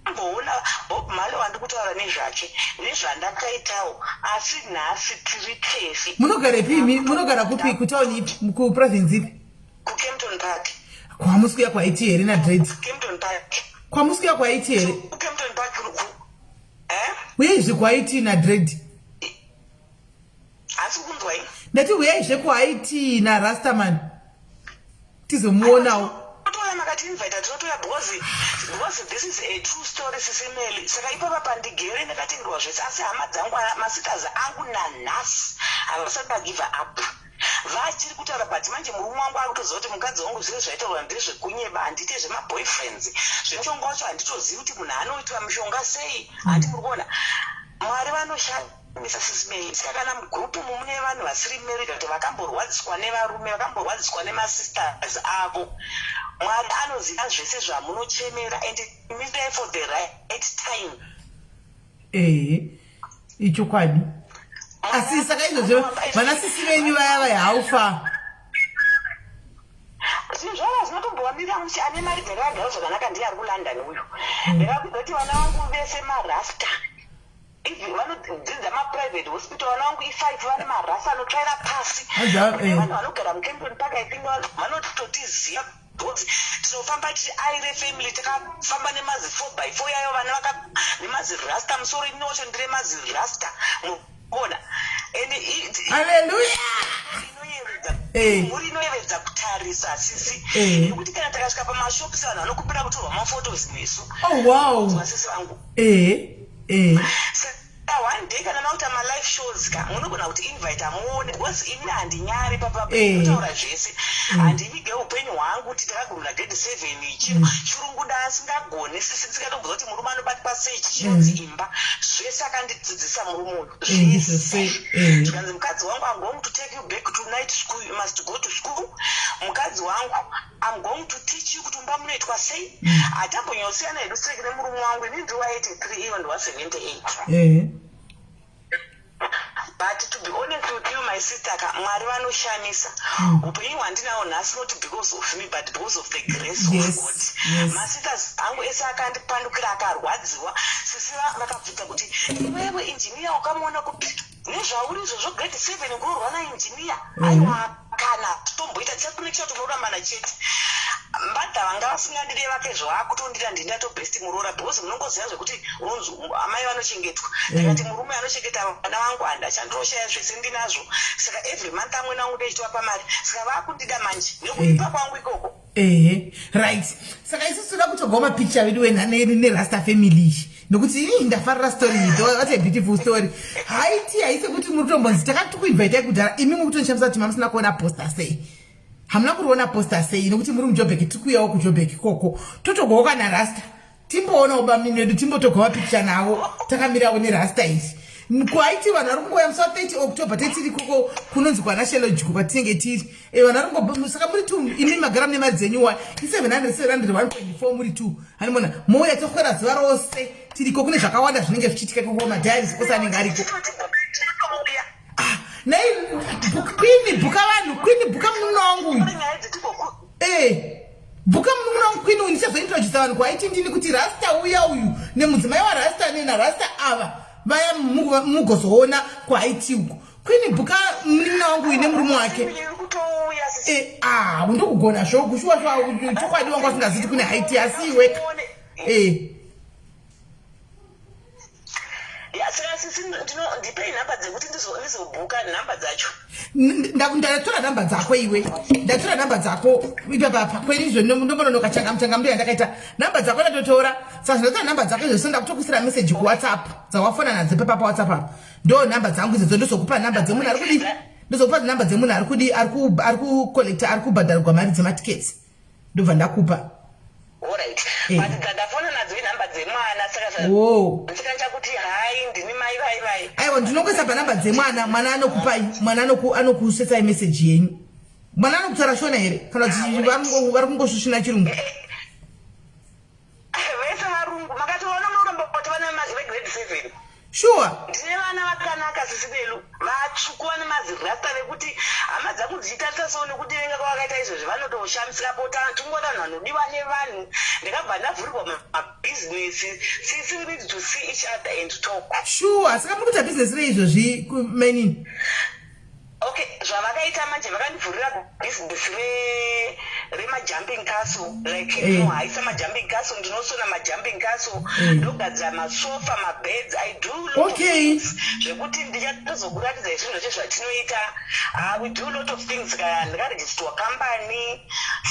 mboona Bob Marley wandi kutaura nezvake nezvandakaitawo, asi nhasi tiri tese. Munogara ipi imi? Munogara kupi, kutauni ipi, kuprovince ipi? KuKempton Park. Kwamusi kuya kwaiti here nadred? Kempton Park. Kwamusi kuya kwaiti here? KuKempton Park ku Uyezve kwaiti nadred? Asi kunzwai? Ndati uyezve kwaiti naRastaman, tizomuonawo. Totouya, makatiinvita, tinotoya because this is a true story, Sisi Meli. Saka ipapa pandigere ndakatengerwa zvese, asi hama dzangu, masisters angu, nanhasi havasati vagive up, vachiri kutaura. But manje murume wangu akutoziva kuti mukadzi wangu zvese zvaitaurwa ndezvekunyeba, handiite zvemaboyfriends, zvemishonga wacho handitozivi kuti munhu anoitwa mishonga sei. Handi muri kuona Mwari vanoshamisa, Sisi Meli? Saka kana mugrupu umu mune vanhu vasiri married, kuti vakamborwadziswa nevarume, vakamborwadziswa nemasisters avo, Mwari anoziva zvese zvamunochemera, and mirai for the right time. Ehe, ichokwadi. Asi saka izvozvo vanasisi venyu vaya vaya, how far? Zvinhu zvava zvinotombovamirira musi ane mari dzakagara zvakanaka. Ndiye ari kuLondon uyu. Ndakakudza kuti vana vangu vese marasta, even vanodzidza maprivate hospital. Vana vangu i5, vane marasta anotsvaira pasi. Vanhu vanogara muKempton Park, I think vanototiziva because tinofamba tiri aire family, takafamba nemazi 4 by 4 yayo, vana vaka nemazirasta musoro. Ini wacho ndire mazirasta, muona? And Haleluya. Inoyevedza. Mhuri inoyevedza kutarisa, sisi, nekuti kana takasvika pamashops, vanhu vanokumbira kutorwa maphotos nesu. Vasisi vangu. eh eh Saka one day kana makuita malive shows ka, munogona kuti invite amuone, because ini handinyari papa kutaura zvese, handivige upenyu hwangu kuti takagumira grade 7 ichi, chirungu ndaasingagoni, sisi, ndisingatobvunza kuti murume anobatwa sei, chinonzi imba, zvese akandidzidzisa murume uyu. Ndizvo. Zvese. Zvikanzi, mukadzi wangu, I'm going to take you back to night school, you must go to school. Mukadzi wangu, I'm going to teach you kuti mumba munoitwa sei. Hatambonyosiyana hedu sireki nemurume wangu. Ini ndiri wa83, ivo ndiwa78. But to be honest with you, my sister ka, Mwari vanoshamisa. Upenyu hwandinawo nhasi, not because of me, but because of the grace of God. Masisters angu ese akandipandukira, akarwadziwa. Sisi vakabvunza kuti, iwewe injiniya wakamuona kupi nezvauri izvozvo, grade 7 kuroorwa nainjiniya? Aiwa, kana titomboita tichakuneksha kuti munorambana chete. Mbadha vanga vasingandide vake zvavakutondida, ndindato best muroora, because munongoziva zvekuti unonzi amai vanochengetwa. Ndakati murume anochengeta vana vangu, handachandiroshaya, zvese ndinazvo. Saka every month amwene vangu ndechitovapa mari, saka vakundida manje nekuipa kwangu ikoko. Ehe, right. Saka isusu toda kutogawo mapicture vedu nerasta family iyi, nokuti ii ndafarira story iyi. What a beautiful story. Haiti haisi kuti muri kutombonzi takati kuinvitai kudhara, imi muri kutonishamisa kuti mamusina kuona poster sei, hamuna kuriona poster sei, nokuti muri muJobek, tiri kuuyawo kuJobek ikoko, totogawo kana rasta, timboonawo bamini vedu, timbotogawo picture navo takamirawo nerasta iri. Kwaiti vanhu vari kungouya musi wa 30 October tetiri koko kunonzi kwana Shelojiko kwatinenge tiri. Eh, vanhu vari kungo saka muri two imi magara mune mari dzenyu wa i700 700 1.4 muri two. Hanimona mouya tokwera zuva rose tiriko kune zvakawanda zvinenge zvichiitika ikoko madiaries ose anenge ariko. Ah, nei queen bhuka vanhu queen bhuka munun'una wangu uyu. Eh. Bhuka munun'una wangu queen uyu ndichazointrodusa vanhu kwaiti ndini kuti rasta uya uyu nemudzimai warasta nenarasta ava vaya mugozoona kwaiti uko. Queen bhuka munin'ina wangu uyu nemurume wake. Eh, ah, ndokugona zvoku shuwa shuwa chokwadi wangu asingaziti kune haiti asi iweka. Eh. Ya, saka sisi ndino ndipei nhamba dzekuti ndizobhuka nhamba dzacho. Ndatora nhamba dzako iwe. Ndatora nhamba dzako ipapa kweri izvo ndombononoka changamu changamu ndo yandakaita. Nhamba dzako ndatotora. Saka ndatora nhamba dzako izvo ndakutokuisira message ku WhatsApp dzawafona nadzo papa pa WhatsApp apa. Ndo nhamba dzangu idzodzo ndozokupa nhamba dzemunhu ari kudii? Ndozokupa nhamba dzemunhu ari kudii ari ku ari ku collector ari kubhadharwa mari dzematickets. Ndobva ndakupa. Alright. Eh. But dzandafona nadzo inhamba dzemwana saka zva. Chakuti hai ndini mai vai vai. Aiwa ndinongoisa panhamba dzemwana mwana anokupai mwana anoku anokusetsai message yenyu. Mwana anokutaura shona here kana kuti vari kungosvisvina chirungu? Eh, eh. Vese varungu makatovaona munoramba kuti vana vegrade 7. Sure. Ndine vana vakanaka sisi Belu vatsvuku vane mazirasta vekuti hama dzangu dzichitarisa so nekuti venga kwavakaita izvozvi vanotoshamisika pota tingoda vanhu vanodiwa nevanhu ndakabva ndavhurirwa mabhizinesi sisi we need to see each other and talk. Sure saka muri kuita bhizinesi rei izvozvi mainini? Okay, zvavakaita manje vakandivhurira business re remajumping castle like eh. ndinohaisa majumping castle ndinosona majumping castle eh. ndogadzira masofa mabeds i do lot okay. of things zvekuti ndichatozokuratidza izvinhu zvacho zvatinoita uh, we do lot of things ka ndikaregistiwa company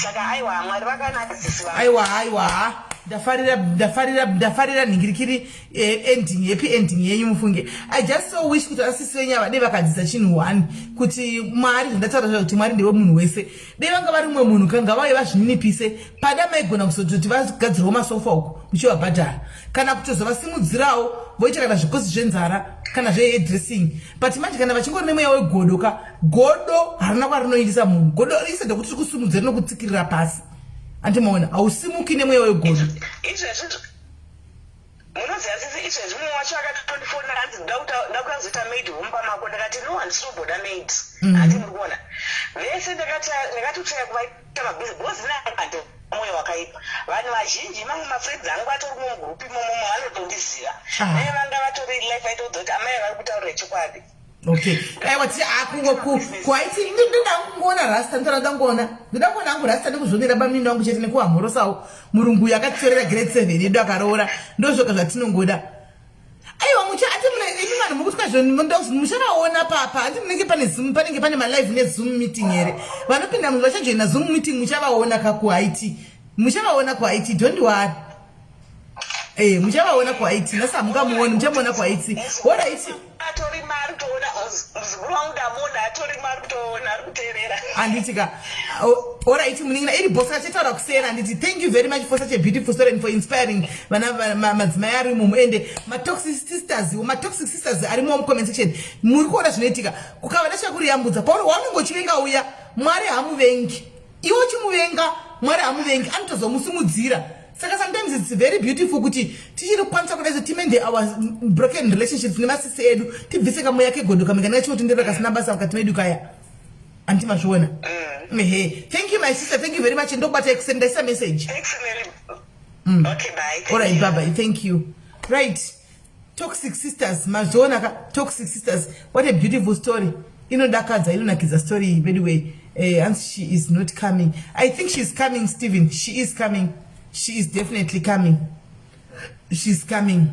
saka aiwa mwari vakanaka sisi aiwa aiwa ndafarira ndafarira ndafarira nhingirikiri Eh, ending happy ending yenyu mufunge i just so wish kuti asisi venyu ava dei vakadzidza chinhu one kuti mwari zvandataura zva kuti mwari ndewe munhu wese dei vanga vari mumwe munhu kanga vauye vazvininipise pada maigona kuzototi vagadzirwo masofa uku muchivabhadhara kana kutozovasimudzirawo voita kana zvikosi zvenzara kana zvehairdressing but manje kana vachingori nemweya wegodo ka godo harina kwarinoindisa munhu godo rise ndokuti rikusimudze rinokutsikirira pasi andimaona hausimuki nemweya wegodo izvezvi Munoziva sisi izvezvi mumwe wacho akatondifonera hanzi ndoda kuzoita maid mumba mako ndakati no handisi kumboda maid mm. handi muri kuona vese ndakatotraya kuvaita mabhizi because nandi mwoyo wakaipa vanhu vazhinji mamwe mafriends angu atori mumwe mugroup imomomo vanotondiziva ah. naye vanga vatori life aitoudza kuti amai vari kutaurira chokwadi okay aiwa ti akungo kwaiti ndoda kungoona rasta ndoda kungoona ndoda kuona hangu rasta nekuzvonera bamnini wangu chete nekuhamhorosawo murungu uyu akatitorera grade seven yedu akaroora ndozvoga zvatinongoda aiwa mucha ati mune imi vanhu mukutya zvo muchavaona papa ati munenge pane zoom panenge pane malive nezoom meeting here vanopinda munhu vachajoina zoom meeting muchavaona ka kuhaiti muchavaona kuhaiti don't worry Eh, muchavaona kuhaiti nhasi hamungamuoni muchamuona kuhaiti horaiti atori mari kutoona muzukuru wangu ndamuona atori mari kutoona ari kuteerera handiti ka horaiti munin'ina iri bosa achitaura kusera handiti thank you very much for such a beautiful story and for inspiring vana madzimai ari imomo ende matoxic sisters matoxic sisters arimo mucomment section muri kuona zvinoitika kukava nechekuriyambudza pauri waunenge uchivenga uya mwari hamuvengi iwe uchimuvenga mwari hamuvengi anotozomusimudzira saka sometimes its very beautiful kuti tichiri kukwanisa kudai so timende our broken relationships nemasisi edu tibvise kamweya kegodo kamwe kana kachingotendera kasina basa mukati medu kaya anti mazviona mm. ehe thank you my sister thank you very much ndokubata ekuseni ndaisa message mm. okay, bye. All right, bye bye thank you right toxic sisters mazviona ka toxic sisters what a beautiful story inodakadza inonakidza story iyi anyway eh, hanzi she is not coming i think she is coming stephen she is coming she is definitely coming she is coming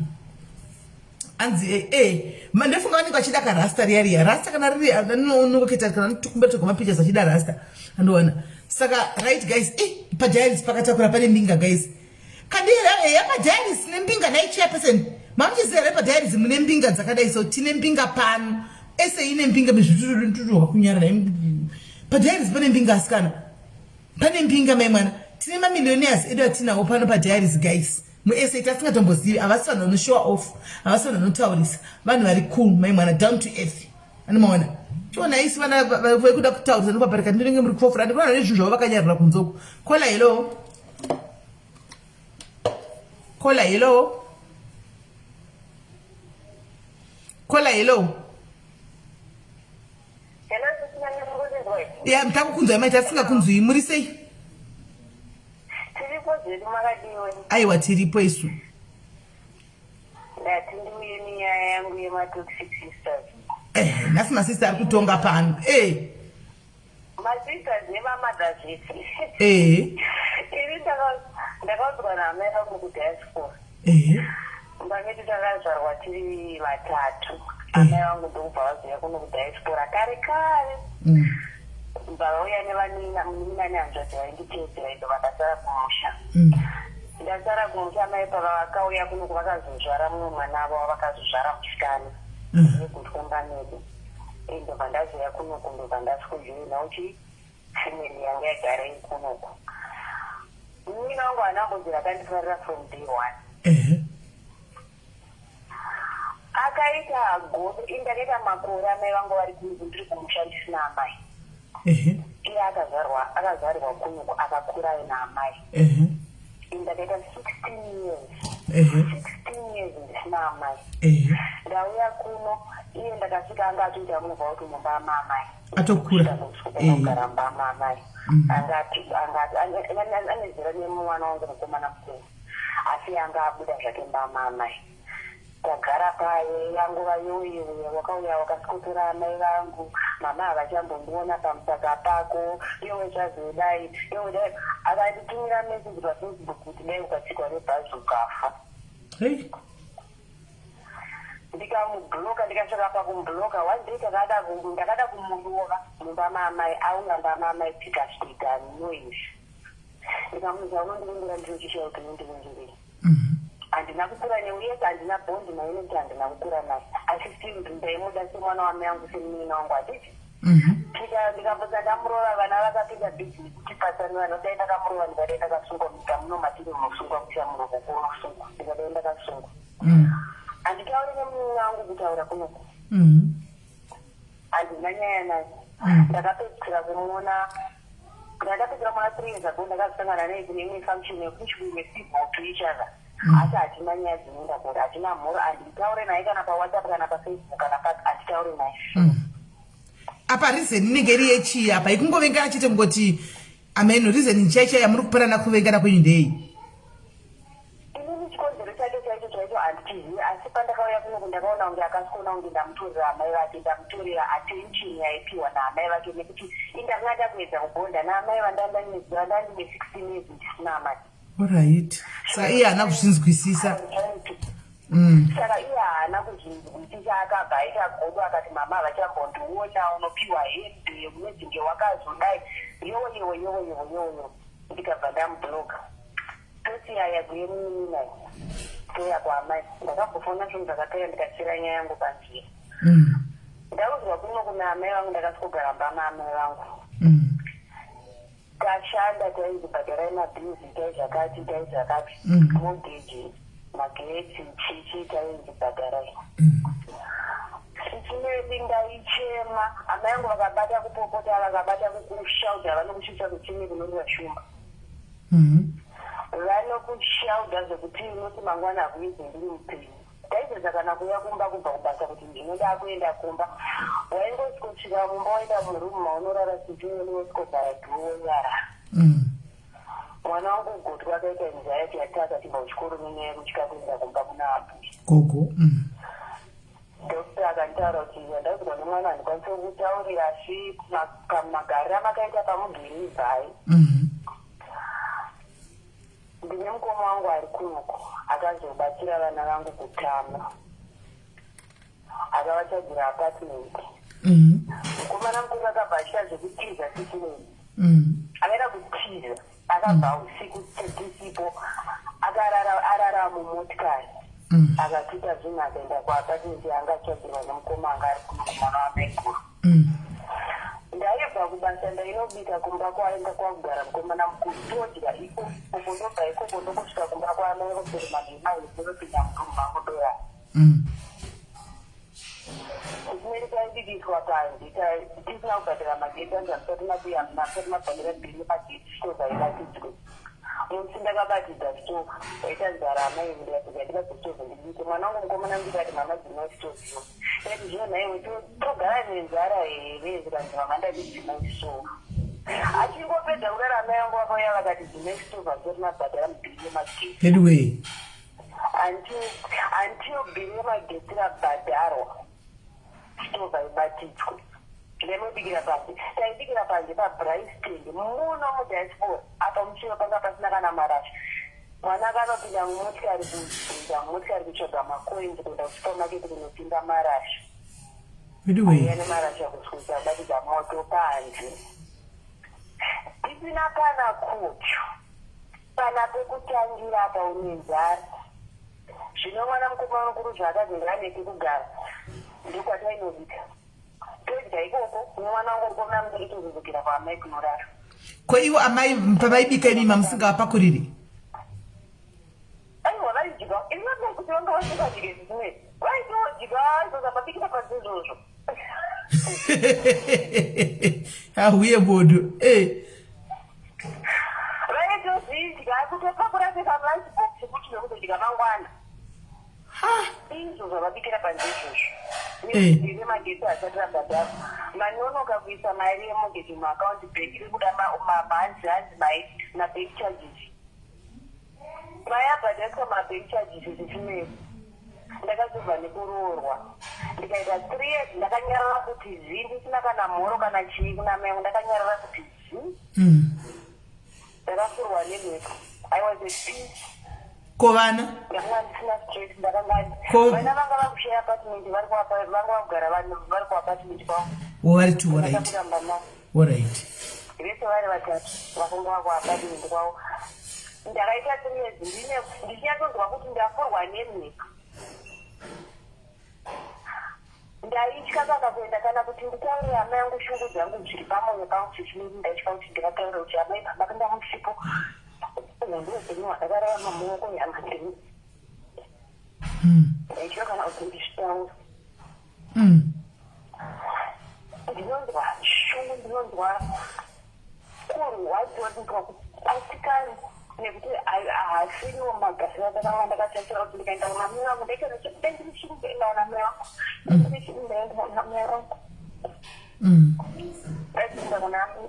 anzi eh, eh ndofunga vanenge vachida ka rasta riya riya rasta kana riri anongoketa kana tukumba togoma pictures achida rasta andoona saka right guys eh padiaries pakatakura pane mbinga guys Kadira eya padiaries nembinga nhai chairperson mamuchiziva here padiaries mune mbinga dzakadai so tine mbinga pano ese ine mbinga mizvitutututu wakunyara padiaries pane mbinga asikana pane mbinga mai mwana tine mamillionaires edu atinawo pano padiaries guys. Musa tasingatombozivi, havasi vanhu vanoshowa off, havasi vanhu vanotaurisa, vanhu vari cool, mai mwana, down to earth. Anomaona chiona isi vana vekuda kutaurisa nopaparika ndinenge muri kufofura ndikuona nezvinhu zvavo vakanyarira kunzoko. Kola hello, kola hello, kola hello. Ya, takukunzwai maita, asingakunzwii. Muri sei? Tiripo zvedu, makadiwe? Aiwa, tiripo isu. Ndati ndiuye nenyaya yangu yematoxic sisters. Eh, nhasi masista ari kutonga pano e. Masisters nemamothers zvese. Ini ndakaudzwa naamai vangu kudiaspora. Mba medu takazvarwa tiri vatatu. Amai vangu ndokubva vazouya kuno kudiaspora kare kare. Vauya nevanina, munin'ina nehanzvadzi vainditeedzera, indobva ndasara kumusha. Ndasara kumusha, amai pavakauya kunoku vakazozvara mumwe mwana wavo wavakazozvara musikana negutwa mba medu. Ndobva ndazouya kunoku, ndobva ndasikujoina uchi family yanga yagara iri kunoku. Munin'ina wangu haana mbobvira akandifarira from day one. Akaita godo. Ini ndakaita makore amai vangu vari kunoku, ndiri kumusha ndisina amai. Iye akazvarwa, akazvarirwa kunoku, akakura aina amai. Ini ndakaita 16 years, 16 years ndisina amai. Ndauya kuno, iye ndakasvika anga atoita move out mumba maamai. Atokura. Kugara mumba maamai. Anga ane zera nemwana wangu mukomana mukuru, asi anga abuda zvake mumba maamai. Tagara paye yanguva yoiwe wakauya wakasikotora amai vangu, mama havachambondiona pamusaka pako, yowe zvazodai, yowe dai. Akanditumira meseji paFacebook kuti dai ukatsikwa nebhazi ukafa. Hey. Ndikamubloka, ndikasvika pakumubloka. One day ndakada kumurova mumba maamai, auya mumba maamai, tikasvika noise. Ndikamuudza, unondivimbira ndinochishayo kuti unondivimbirei? Handina kukura newe. Yes, handina bond naye nekuti handina kukura naye, asi still ndaimuda semwana wamai angu, semunin'ina wangu, handiti? Ndikambodza ndamurova, vana vakapinda busy nekutipatsanura. Nodai ndakamurova, ndikadai ndakasungwa. Munyika muno matiri munosungwa, kuisa muromo kunosungwa. Ndikadai ndakasungwa. Handitauri nemunin'ina wangu kutaura kunoku. Handina nyaya naye. Ndakapedzisira kumuona, ndakapedzisira kumuona 3 years ago. Ndakazosangana naye kune imwe function yekuti we were civil to each other, asi hatina nyaya dzinoenda kure, hatina mhoro. Handitaure naye kana paWhatsApp, kana paFacebook, kana papi, handitaure naye. Apa reason inenge iri yechii apa? Ikungovengana chete, kungoti ameno reason chai chai yamuri kupanana kuvengana kwenyu ndei? Inini chikonzero chake chaicho chaicho handichizivi, asi pandakauya kunoku ndakaona kunge akasikuona kunge ndamutorera amai vake, ndamutorera attention yaipiwa naamai vake, nekuti indakanga ndakuedza kubonda naamai vandandine 16 years ndisina amai. Alright, saka iye haana kuzvinzwisisa. Saka iye haana kuzvinzwisisa, akabva aita godo, akati mama havachambondiona, unopiwa hembe, unedzinge wakazodai, yowe yowe yowe yowe yowe yowe. Ndikabva ndamubloka. Toti yaya kuye munin'ina toya kwaamai. Ndakambofona zvinhu zvakapera, ndikasiyira nyaya yangu panzira. Ndaudzwa kuno kuna amai vangu, ndakasvikogara mba maamai vangu. Tashanda, tainzi bhadharai mabills, itai zvakati, itai zvakati. Mortgage, magetsi, chichi, tainzi bhadharai. Sichinedi ndaichema, amai vangu vakabata kupopota, vakabata kukushauda, vanokusvitsa kutsime kunorira shumba. Vanokushauda zvekuti unoti mangwana hakuedze ndiri mupenyu. Ndaizeza kana kuuya kumba kubva kubasa kuti ndinoda kuenda kumba. Waingosvika mumba, waenda murumu maunorara, sichineni wosvikovhara door, wonyarara. Mwana wangu gotwa akaita anxiety attack achibva kuchikoro nenyaya yekutya kuenda kumba kuna abuya. Gogo. Doctor akanditaura kuti ndaudzwa nemwana, handikwanisi kukutaurira, asi pamagariro amakaita pamugiri ibvai. Ndine mukoma wangu ari kunoku akazobatsira vana vangu kutama, akavatsvagira apartment. Mukomana mukuru akabva achiita zvekutiza sisinei. Akaita kutiza, akabva usiku tisipo, akarara, arara mumotikari. Akatuta zvinhu, akaenda kuapatimenti yaanga atsvagirwa nemukoma anga ari kuno, kumwana wamaiguru. Ndaibva kubasa. Basa ndainobika kumba kwaenda kwakugara mukomana mukuru todya ikoko ndobva ikoko ndongosvika kumba kwaamai voseri manhemai ndinopinda mudumbu mangu ndoya. Kumeri taibikiswa panze tisina kubhadhara magetsi anzi hamusati mabuya hamusati mabhadhara bhiri yemagetsi stove haibatidzwe. Musi ndakabatidza stove waita nzara amai ndikati ndibate stove ndibike mwana wangu mukomana ndikati mama dzimai stove iyo. Ndikati zvino nhaiwe togara nenzara here zvikanzi mama ndati dzimai stove. Achingopedza kudaro amai vangu vakauya vakati dzimai stove hamusati mabhadhara bhiri yemagetsi. Anyway. Until until bhiri yemagetsi rabhadharwa stove haibatidzwe. Ndainobikira panze. Taibikira panze pabraai stand muno mudiaspora. Apa muchiva panga pasina kana marasha. Mwana akanopinda mumotikari kupinda mumotikari kutsvaga macoins kuenda kusupermarket kunotenga marasha. Anyway. Auya nemarasha kusvika abatidza moto panze. Tisina kana kutyo. Kana pekutangira apa une nzara. Zvino mwana mukomana mukuru zvaakazi ngaane pekugara ndokwatainobika. Todya ikoko nemwana wangu mukomana mudiki tozodzokera kwaamai kunorara. Ko ivo amai pavaibika imi mamusingavapakuriri? Aiwa vaidya. It's not like kuti vanga vasingadye zvimwe. Vaitodya izvozvo mabikira panze izvozvo. Ahuye bodo. Eh. Vaitozvidya kutopakura sekalunch box kuti nekuzodya mangwana. Izvo zvavabikira panze izvozvo. Eh. Ine magetsi asati abhadharwa. Manonoka kuisa mari yemortgage muaccount bank iri kuda hanzi hanzi mai mabank charges. Mai abhadhariswa mabank charges zvisinei. Ndakazobva nekuroorwa ndikaita 3 years ndakanyarara kuti zii ndisina kana mhoro kana chii kuna mai vangu ndakanyarara kuti zii. Ndakafurwa nemhepo. I was at peace. Ko vana? Ndakanga ndisina stress ndakanga Ko vana vanga vakushare apartment vari ku vanga vakugara vari ku apartment kwavo. Wo vari two, all right. Ndakakuramba navo. All right. Vese vari vatatu vakanga vaku apartment kwavo. Ndakaita 3 years ndine ndichinyatsonzwa kuti ndafurwa nemhepo. Ndaitya kana kuenda kana kuti nditaurire amai angu shungu dzangu dziri pamoyo pangu sezvinei ndaitya kuti ndikataura kuti amai makanga musipo uhu ndiwo upenyu hwandakararama mumaoko ehama dzenyu. Ndaitya kana kuti ndizvitaure. Ndinonzwa shungu ndinonzwa kurwadziwa ndinzwa kubatikana nekuti haasiriwo magariro andakanga ndakatarisira kuti ndikaenda kuna mai vangu ndaita dai ndichiri kuenda kuna mai vangu ndichiri ndaenda kuna mai vangu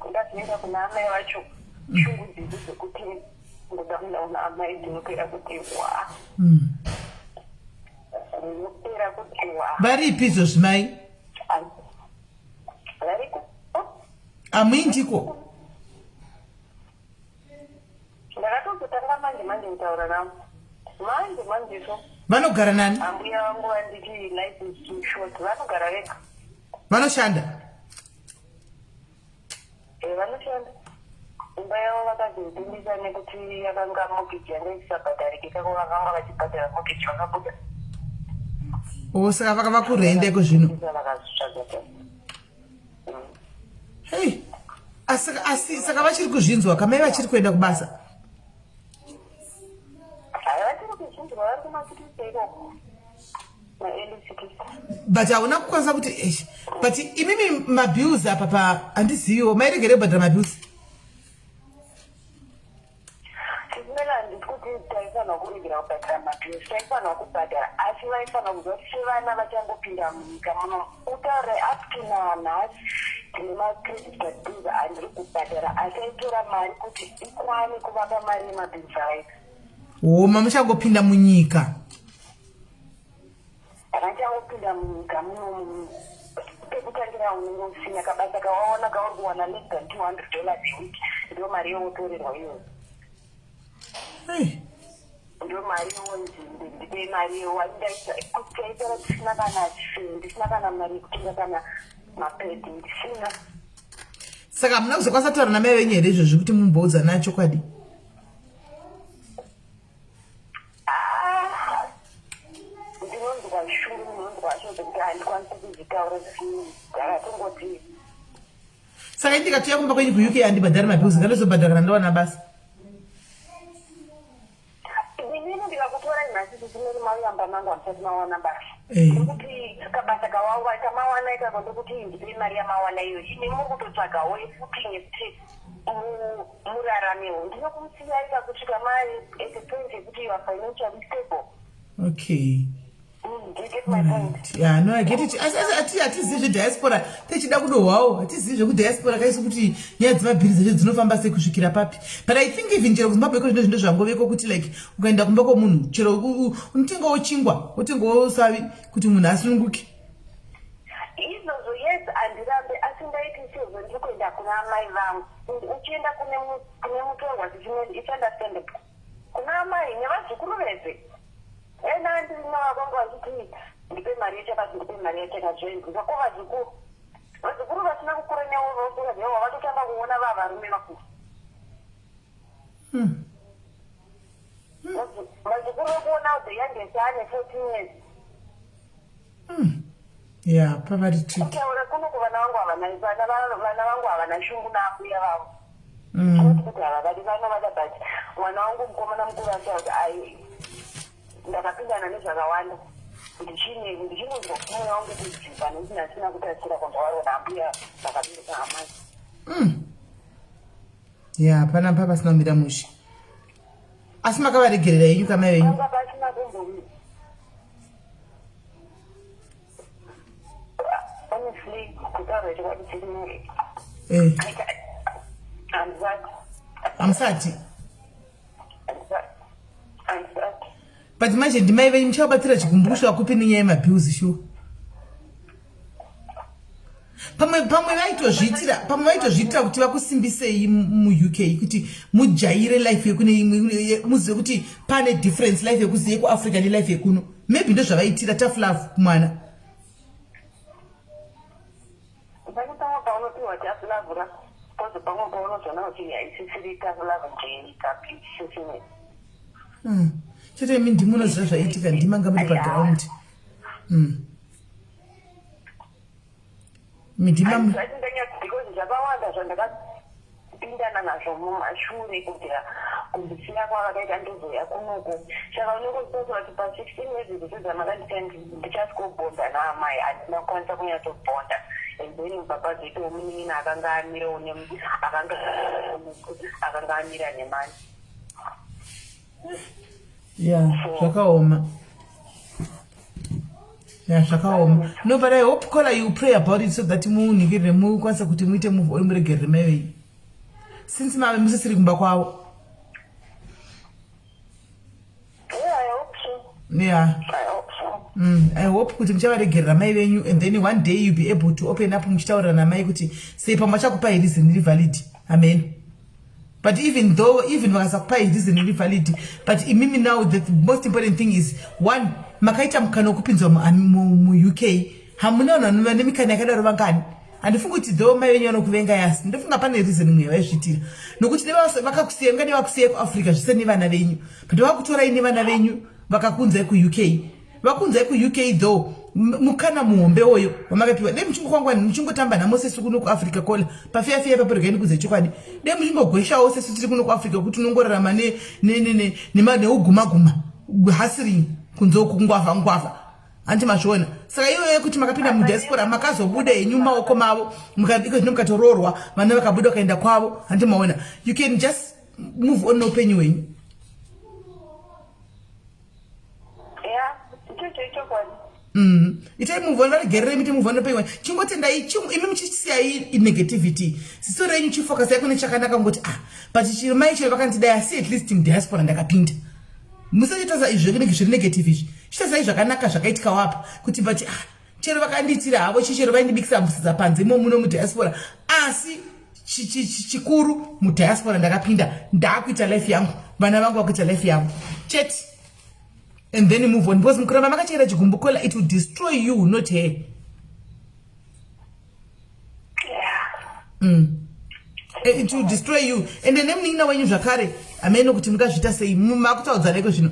ndazoenda kuna amai vacho shungu dzidzi dzekuti ndoda kuenda kuna amai dzinopera kuti wa dzinopera kuti wa Varipi izvozvi mai? Variko. Hamuindiko? Ndakatozotanga manje manje kutaura navo. Manje manje so. Vanogara nani? Ambuya vangu vanditi life is too short. Vanogara vega. Vanoshanda? Eh, vanoshanda. Imba yavo vakazoitengesa nekuti yakanga mortgage yanga isisabhadharike kako vakanga vachibhadhara mortgage vakabuda. Oh, saka vaka vakurenda iko zvino. Vakazvitsvaga. Hey. Asi, asi saka vachiri kuzvinzwa kamai vachiri kuenda kubasa. Hai vachiri kuzvinzwa vari kumasikisi ikoko. Maearly 60s. But hauna kukwanisa kuti eish. But imimi mabills apa pa handiziviwo mairegere kubhadhara mabills. Tisimela handisi kuti taifanirwa kuregera kubhadhara mabills taifanirwa kubhadhara asi vaifanirwa kuziva kuti sevana vachangopinda munyika muno utaure up to nanhasi tine macredit card bills andiri kubhadhara asi aitora mari kuti ikwane kuvapa mari yemabills avaita. Homa muchangopinda munyika. Vachangopinda munyika munomu pekutangira unenge usina kabasa kawaona kauri kuwana less than $200 a week ndiyo mari yowotorerwa iyoyo. Hey. Ndiyo mari yowonzi ndipe mari yowandaitaira ndisina kana ndisina kana mari yekutenga kana mapedhi ndisina. Saka hamuna kuzokwanisa kutaura namai venyu here izvozvi kuti mumboudzana chokwadi? Ah, ndinonzwa shungu ndinonzwa shungu dzekuti handikwanisi kuzvitaura ndakatongoti. Saka indikatouya kumba kwenyu kuUK handibhadhari mabills, ngandozobhadhara kana ndawana basa. Inini ndikakutorai nhasi tichimeri mauyamba mangu hamusati mawana basa. Ndokuti kabasa kawawa kamawana ikako ndokuti ndipei mari yamawana iyo. Imi muri kutotsvagawo futi nekuti muraramewo. Ndinokusiyai kakusvika ma at the point yekuti you are financially stable. Okay. Do you get my point? Yeah, no, I get it. Asi asi hatizivi zvediaspora tichida kudohwawo hatizivi zvekudiaspora kaisi kuti nyaya dzemabhiri dzacho dzinofamba sei kusvikira papi. But I think even chero kuZimbabwe iko zvino zvandozvangoveko kuti like ukaenda kumba kwomunhu chero unotengawo chingwa wotengawo usavi kuti munhu asununguke. Izvozvo yes handirambe asi ndaiti sezvo ndiri kuenda kuna amai vangu uchienda kune mutorwa chichimeri it's understandable. Kuna amai nevazukuru vese. Ena ndiri navo vanga vachiti ndipe mari yechakati ndipe mari yachakati zvainzwika ko vazukuru vazukuru vasina kukura newo vasingaziva wavatotanga kuona vava varume vakuru. Vazukuru vekuona the youngest ane 14 years. Ya, pavari tricky. Kutaura kuno kuvana vangu havana vana vana vangu havana shungu naambuya vavo. Not kuti havavadi vanovada but mwana wangu mukomana mukuru achitaura kuti ai ndakapindana nezvakawanda ndichine ndichingonzwa kuti mweya wangu kudzipa nekuti ndasina kutarisira kwandawarwa naambuya vakabereka amai. Ya, hapana pa pasina kumira mushe. Asi makavaregerera henyu kamai venyu? Panga pasina kumbo honestly kutaura chokwadi chiri handisati. Hamusati? Handisati. But manje ndimai venyu muchavabatira chigumbu kusvika kupi nenyaya yemabills shuwa? Pamwe pamwe vaitozviitira pamwe vaitozviitira kuti vakusimbisei muUK kuti mujaire life yekune imwe muzive kuti pane difference life yekuzive kuAfrica nelife yekuno. Maybe ndozvavaitira tough love kumwana. Pane pamwe paunopiwa tough love ra pozo pamwe paunozoona kuti haisisiri tough love njeikapisisine. Chete imi ndimi munoziva zvaiitika ndimi anga muri paground. Midima because zvakawanda zvandakapindana nazvo mumashure kubvira kundisiya kwavakaita ndozouya kunoku saka unenge uchitaura kuti pa 16 years idzodzo dzamakandisiya ndichasvikobhonda naamai handina kukwanisa kunyatsobhonda and then baba zoitawo munin'ina akanga amirawo akanga amira nemani. Ya, zvakaoma. Ya, zvakaoma. No, but I hope Kola you pray about it so that munhikirire mukwanise kuti muite move on muregerere mai venyu. Since mave musisiri kumba kwavo. Yeah, I hope so. Yeah. I hope so. I hope kuti muchavaregerera mai venyu and then one day you'll be able to open up muchitaurira namai kuti sei pamwe vachakupai reason iri valid. Amen. But even though, even vakasakupai reason iri valid, but imimi now the most important thing is one, makaita mukana wekupinzwa muUK. Hamuna vanhu vane mikana yakadaro vangani? Handifungi kuti though mai venyu vanokuvenga yasi. Ndofunga pane reason imwe yavaizviitira. Nokuti vakakusiya, ungade vakusiya kuAfrica zvise nevana venyu. But vakutorai nevana venyu vakakunzai kuUK. Vakunzai kuUK though mukana muhombe woyo wamakapiwa. Dai muchingokwangwani muchingotamba nhamo sesu kuno kuAfrica kola. Pafeya feya ipapo regai ndikuudze chokwadi. Dai muchingogweshawo sesu tiri kuno kuAfrica kuti unongorarama neuguma guma. Hustling kunze uku kungwavha ngwavha. Hanti mazviona. Saka iyoyo yekuti makapinda mudiaspora makazobuda henyu mumaoko mavo iko zvino mukatoroorwa vana vakabuda vakaenda kwavo. Hanti maona. You can just move on neupenyu hwenyu. Yeah, ichocho ichokwadi. Itai move on, varegererei muite move on neupenyu hwenyu. Chingotendai imi muchisiyai negativity. Ziso renyu chifocusai kune chakanaka kungoti but chiro mai chero vakandidai asi at least mudiaspora ndakapinda. Musachitarisa izvi zvekunenge zviri negative izvi. Chitarisai zvakanaka zvakaitikawo apa kuti but chero vakandiitira havo chero vaindibikisa musadza panze imo muno mudiaspora asi chikuru mudiaspora ndakapinda ndakuita life yangu vana vangu vakuita life yavo chete and then move on because mukuramba makachera chigumbu kola it will destroy you not her. It will destroy you and then nemunin'ina wenyu zvakare hameno kuti mungazviita sei makutaudzana iko zvino.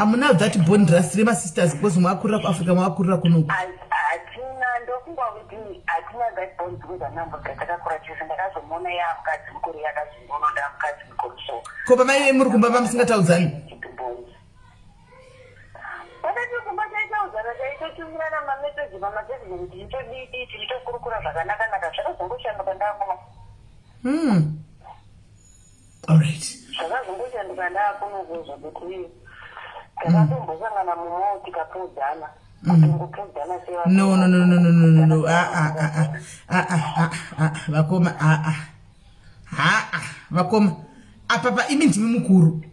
Hamuna that bond rust remasisters because mwakurira kuAfrica, mwakurira kunoku. Hatina, ndofunga kuti hatina that bond because anamboga takakura chese. Ndakazomuona yaamukadzi mukuru, yakazondiona ndaamukadzi mukuru, so Ko pamaive muri kumba pamusingataudzani? Pakati kumba taitaudzana, taitotumirana mameseji pamafacebook, tichitodii, tichitokurukura zvakanaka-naka. Zvakazongoshanduka ndakuno. Allright. Zvakazongoshanduka ndakuno, zvekuti takatombosangana mumo tikapfuudzana, kutongopfuudzana. No, no, no, no, no, no, no, no, ah, ah, ah, ah, ah, ah, ah, vakoma, ah, ah, ah, vakoma, apapa imi ndimi mukuru.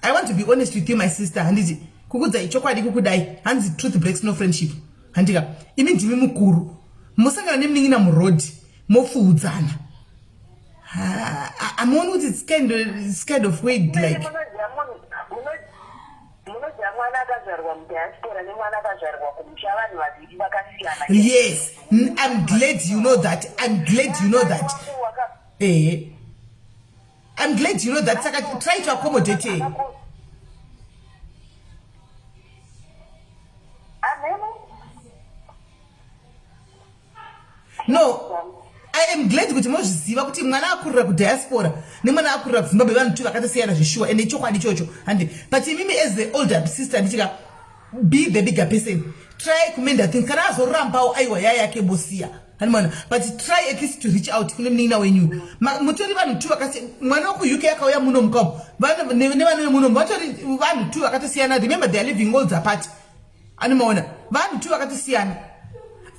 I want to be honest with you, my sister. Handiti kukudzai chokwadi kukudai, hanzi truth breaks no friendship, handika? Imi ndimi mukuru, musangana nemunin'ina murodhi mopfuudzana. Amuoni kuti it's kind of weird, like? Munoziva mwana akazvarwa mudiaspora nemwana akazvarwa kumusha vanhu vaviri vakasiyana. Yes, I'm glad you know that. I'm glad you know that. Ehe, I'm glad you know that. Saka try to accommodate her. Amene. No, I am glad kuti mozviziva kuti mwana akurira kudiaspora nemwana akurira kuZimbabwe vanhu two vakatosiyana zveshuwa, ende chokwadi ichocho handi. But imimi as the older sister, ndichika be the bigger person, try kumenda things. Kana azorambawo, aiwa, yaya yake, bosiya, hanimana. But try at least to reach out kune munin'ina wenyu. Mutori vanhu two vakasi, mwana wekuUK akauya muno mukamo nevana vemunomu vatori vanhu two vakatosiyana. Remember, they are living worlds apart. Animaona vanhu two vakatosiyana.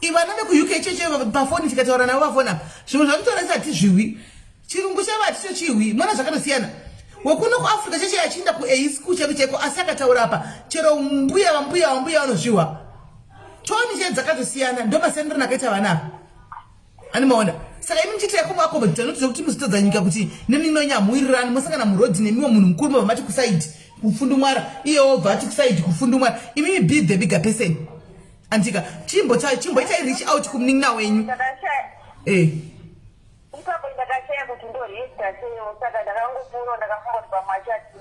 Ivana vekuUK cheche pafoni tikataura navo pafoni apa, zvimwe zvanotaura isi hatizviwi, chirungu chavo haticho chihwi. Mona zvakatosiyana. Wekuno kuAfrica cheche achiinda kuA school chaiko chaiko, asi akataura apa chero mbuya vambuya vambuya vanozvihwa. Tone chee dzakatosiyana, ndo masiyanirano akaita vana apa, animaona. Saka imi muchiitira kumuaccommodate noti zvekuti muzotadza nyika kuti neminonyamuwirirani, mosangana murodhi nemiwo munhu mukuru, mobva mati kusaidi kupfundumwara, iye wobva ati kusaidi kupfundumwara. Imimi be the bigger person, andika chimboitai reach out kumunin'ina wenyu. Ipapo ndakashaya kuti ndoreacta seiwo, saka ndakangopfuura. Ndakafunga kuti pamwe achati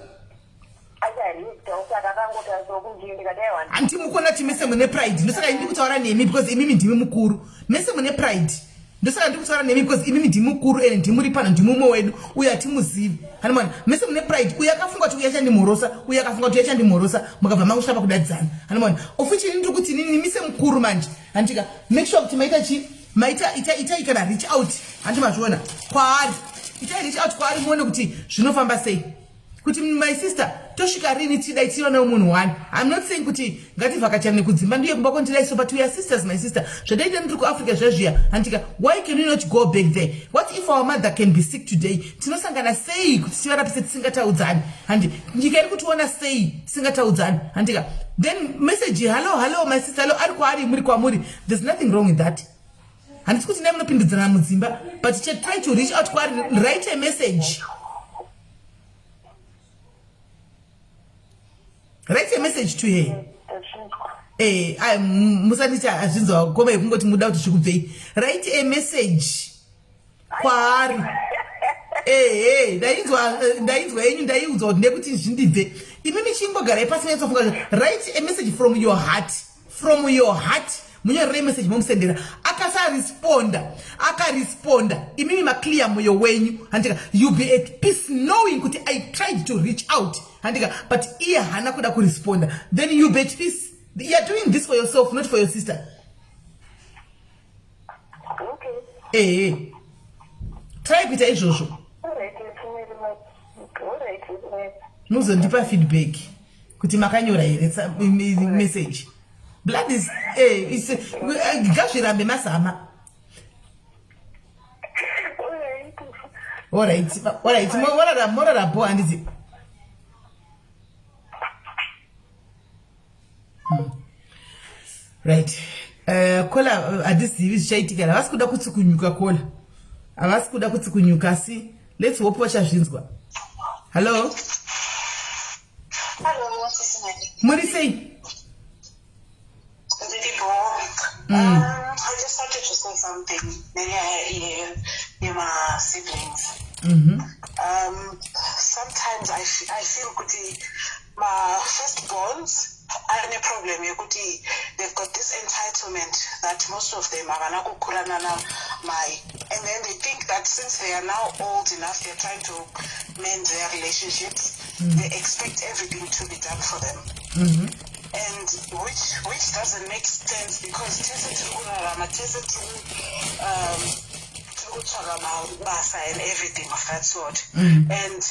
achareactawo, saka akangotariswa kunjii, ndikati aiwa. Handi mukona kuti mese mune pride, ndosaka ndiri kutaura nemi because imimi ndimi mukuru. Mese mune pride, ndosaka ndiri kutaura nemi because imimi ndimi mukuru ende ndimuri pano, ndimi umwe wedu uyo hatimuzivi, hanimona. Mese mune pride. Uyo akafunga kuti uyo achandimhorosa, uyo akafunga kuti uyo achandimhorosa, mukabva mangosvika pakudadzana, hanimona. Ofuchini ndiri kuti inini mise mukuru manje, handika, make sure kuti maita chi maita itai kana reach out, handi mazviona, kwaari. Itai reach out kwaari muone kuti zvinofamba sei, kuti my sister, tosvika rini tidai tiva nemunhu one? I'm not saying kuti ngativhakachane kudzimba, ndiye kumba kwandidai so, but we are sisters, my sister. Zvadaita ndiri kuAfrica zvazviya, handika? Why can we not go back there? What if our mother can be sick today? Tinosangana sei kuti tivarapise tisingataudzani? Handi nyika iri kutiona sei tisingataudzani, handika? Then message, "Hello, hello, my sister, hello," ari kwaari, muri kwamuri. There's nothing wrong with that. Handisi kuti nai munopindidzana mudzimba, but try to reach out kwaari. Write a message, write a message to her. Eh, musanditi hazvinzwa koma yekungoti muda kuti zvikubvei. Write a message kwaari. Ehe, ndainzwa yenyu, ndaiudzwa kuti ndekuti zvindibve. Imi michingogarai pasi, nyatsofunga. Write a message from your heart, from your heart. Munyorerei message, momusendera. Akasaresponda, akaresponda, imimi maclear mwoyo wenyu, handika? You be at peace knowing kuti I tried to reach out, handika? But iye haana kuda kuresponda, then you be at peace. You are doing this for yourself, not for your sister. Ehe, try kuita izvozvo, muzondipa feedback kuti makanyora here message. Blood is ngazvirambe mazama. Alright, morara, morara bo, handiti? Right, caller, handizivi zvichaitika. Havasi kuda kutsukunyuka, caller, havasi kuda kutsukunyuka, asi let's hope vachazvinzwa. Hallo. Hello, Sisi Mani. Muri sei? Ndiripo. I just wanted to say something nenyaya yema siblings. Sometimes I feel kuti Ma-first borns ane problem yekuti they've got this entitlement that most of them havana kukura nana mai, and then they think that since they are now old enough, they're trying to mend their relationships, they expect everything to be done for them, and which doesn't make sense because tese tiri kurarama, tese tiri kutsvaga mabasa and everything of that sort. And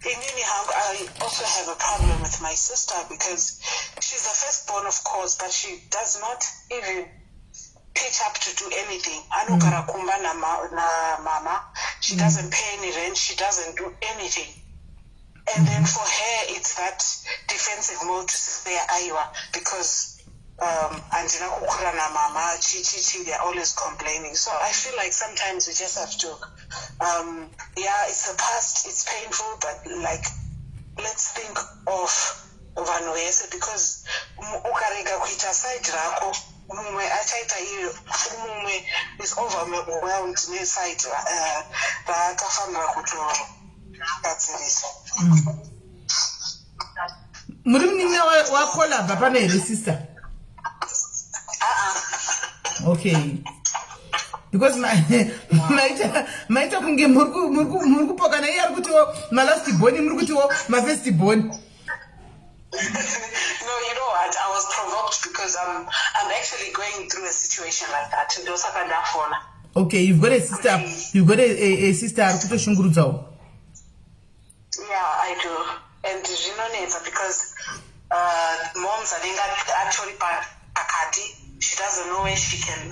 inini hangu, I also have a problem with my sister because she's the firstborn, of course, but she does not even pitch up to do anything. Anogara kumba namama. She doesn't pay any rent, she doesn't do anything, and then for her it's that defensive mode to say, "Aiwa, because handina kukura namama," chi chi chi. They're always complaining. So I feel like sometimes we just have to, yeah, it's the past, it's painful, but like, let's think of vanhu vese, because ukarega kuita side rako, mumwe achaita iyo, mumwe is overwhelmed neside raakafanira kutogadzirisa. Muri munin'ina wakolabha pano here, sister? Uh-uh. Okay, because maita kunge muri kupokana. Iye ari kutiwo malast born, muri kutiwo mafirst born. No, you know what? I was provoked because I'm actually going through a situation like that. Ndosaka ndafona. Okay, you've got a sister, you've got a sister ari kutoshungurudzawo? Yeah, I do. And zvinonetsa because moms anenge atori pakati. She doesn't know where she can,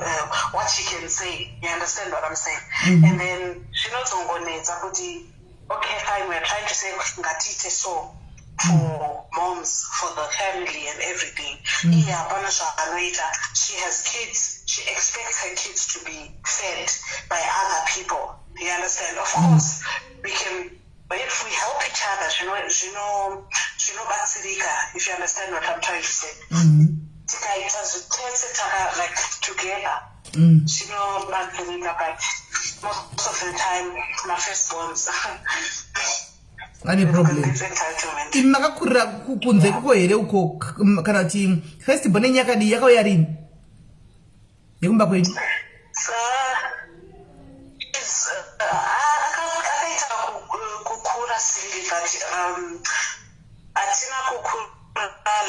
what she can say. You understand what I'm saying? And then zvinozongonetsa kuti, okay, fine, we're trying to say ngatiite so for moms, for the family and everything. Iye hapana zvaanoita. She has kids. She expects her kids to be fed by other people. You understand? Of course, we can, but if we help each other, zvinobatsirika, if you understand what I'm trying to say. Tikaita zvitese taka like together, zvinobatsirika, but most of the time ma-firstborns Ane problem. this entitlement. Imi makakurira kunze kuko here uko, kana kuti first born yenyu yakadii, yakauya rini yekumba kwenyu? So, it's, akaita kukura siri, but hatina kukura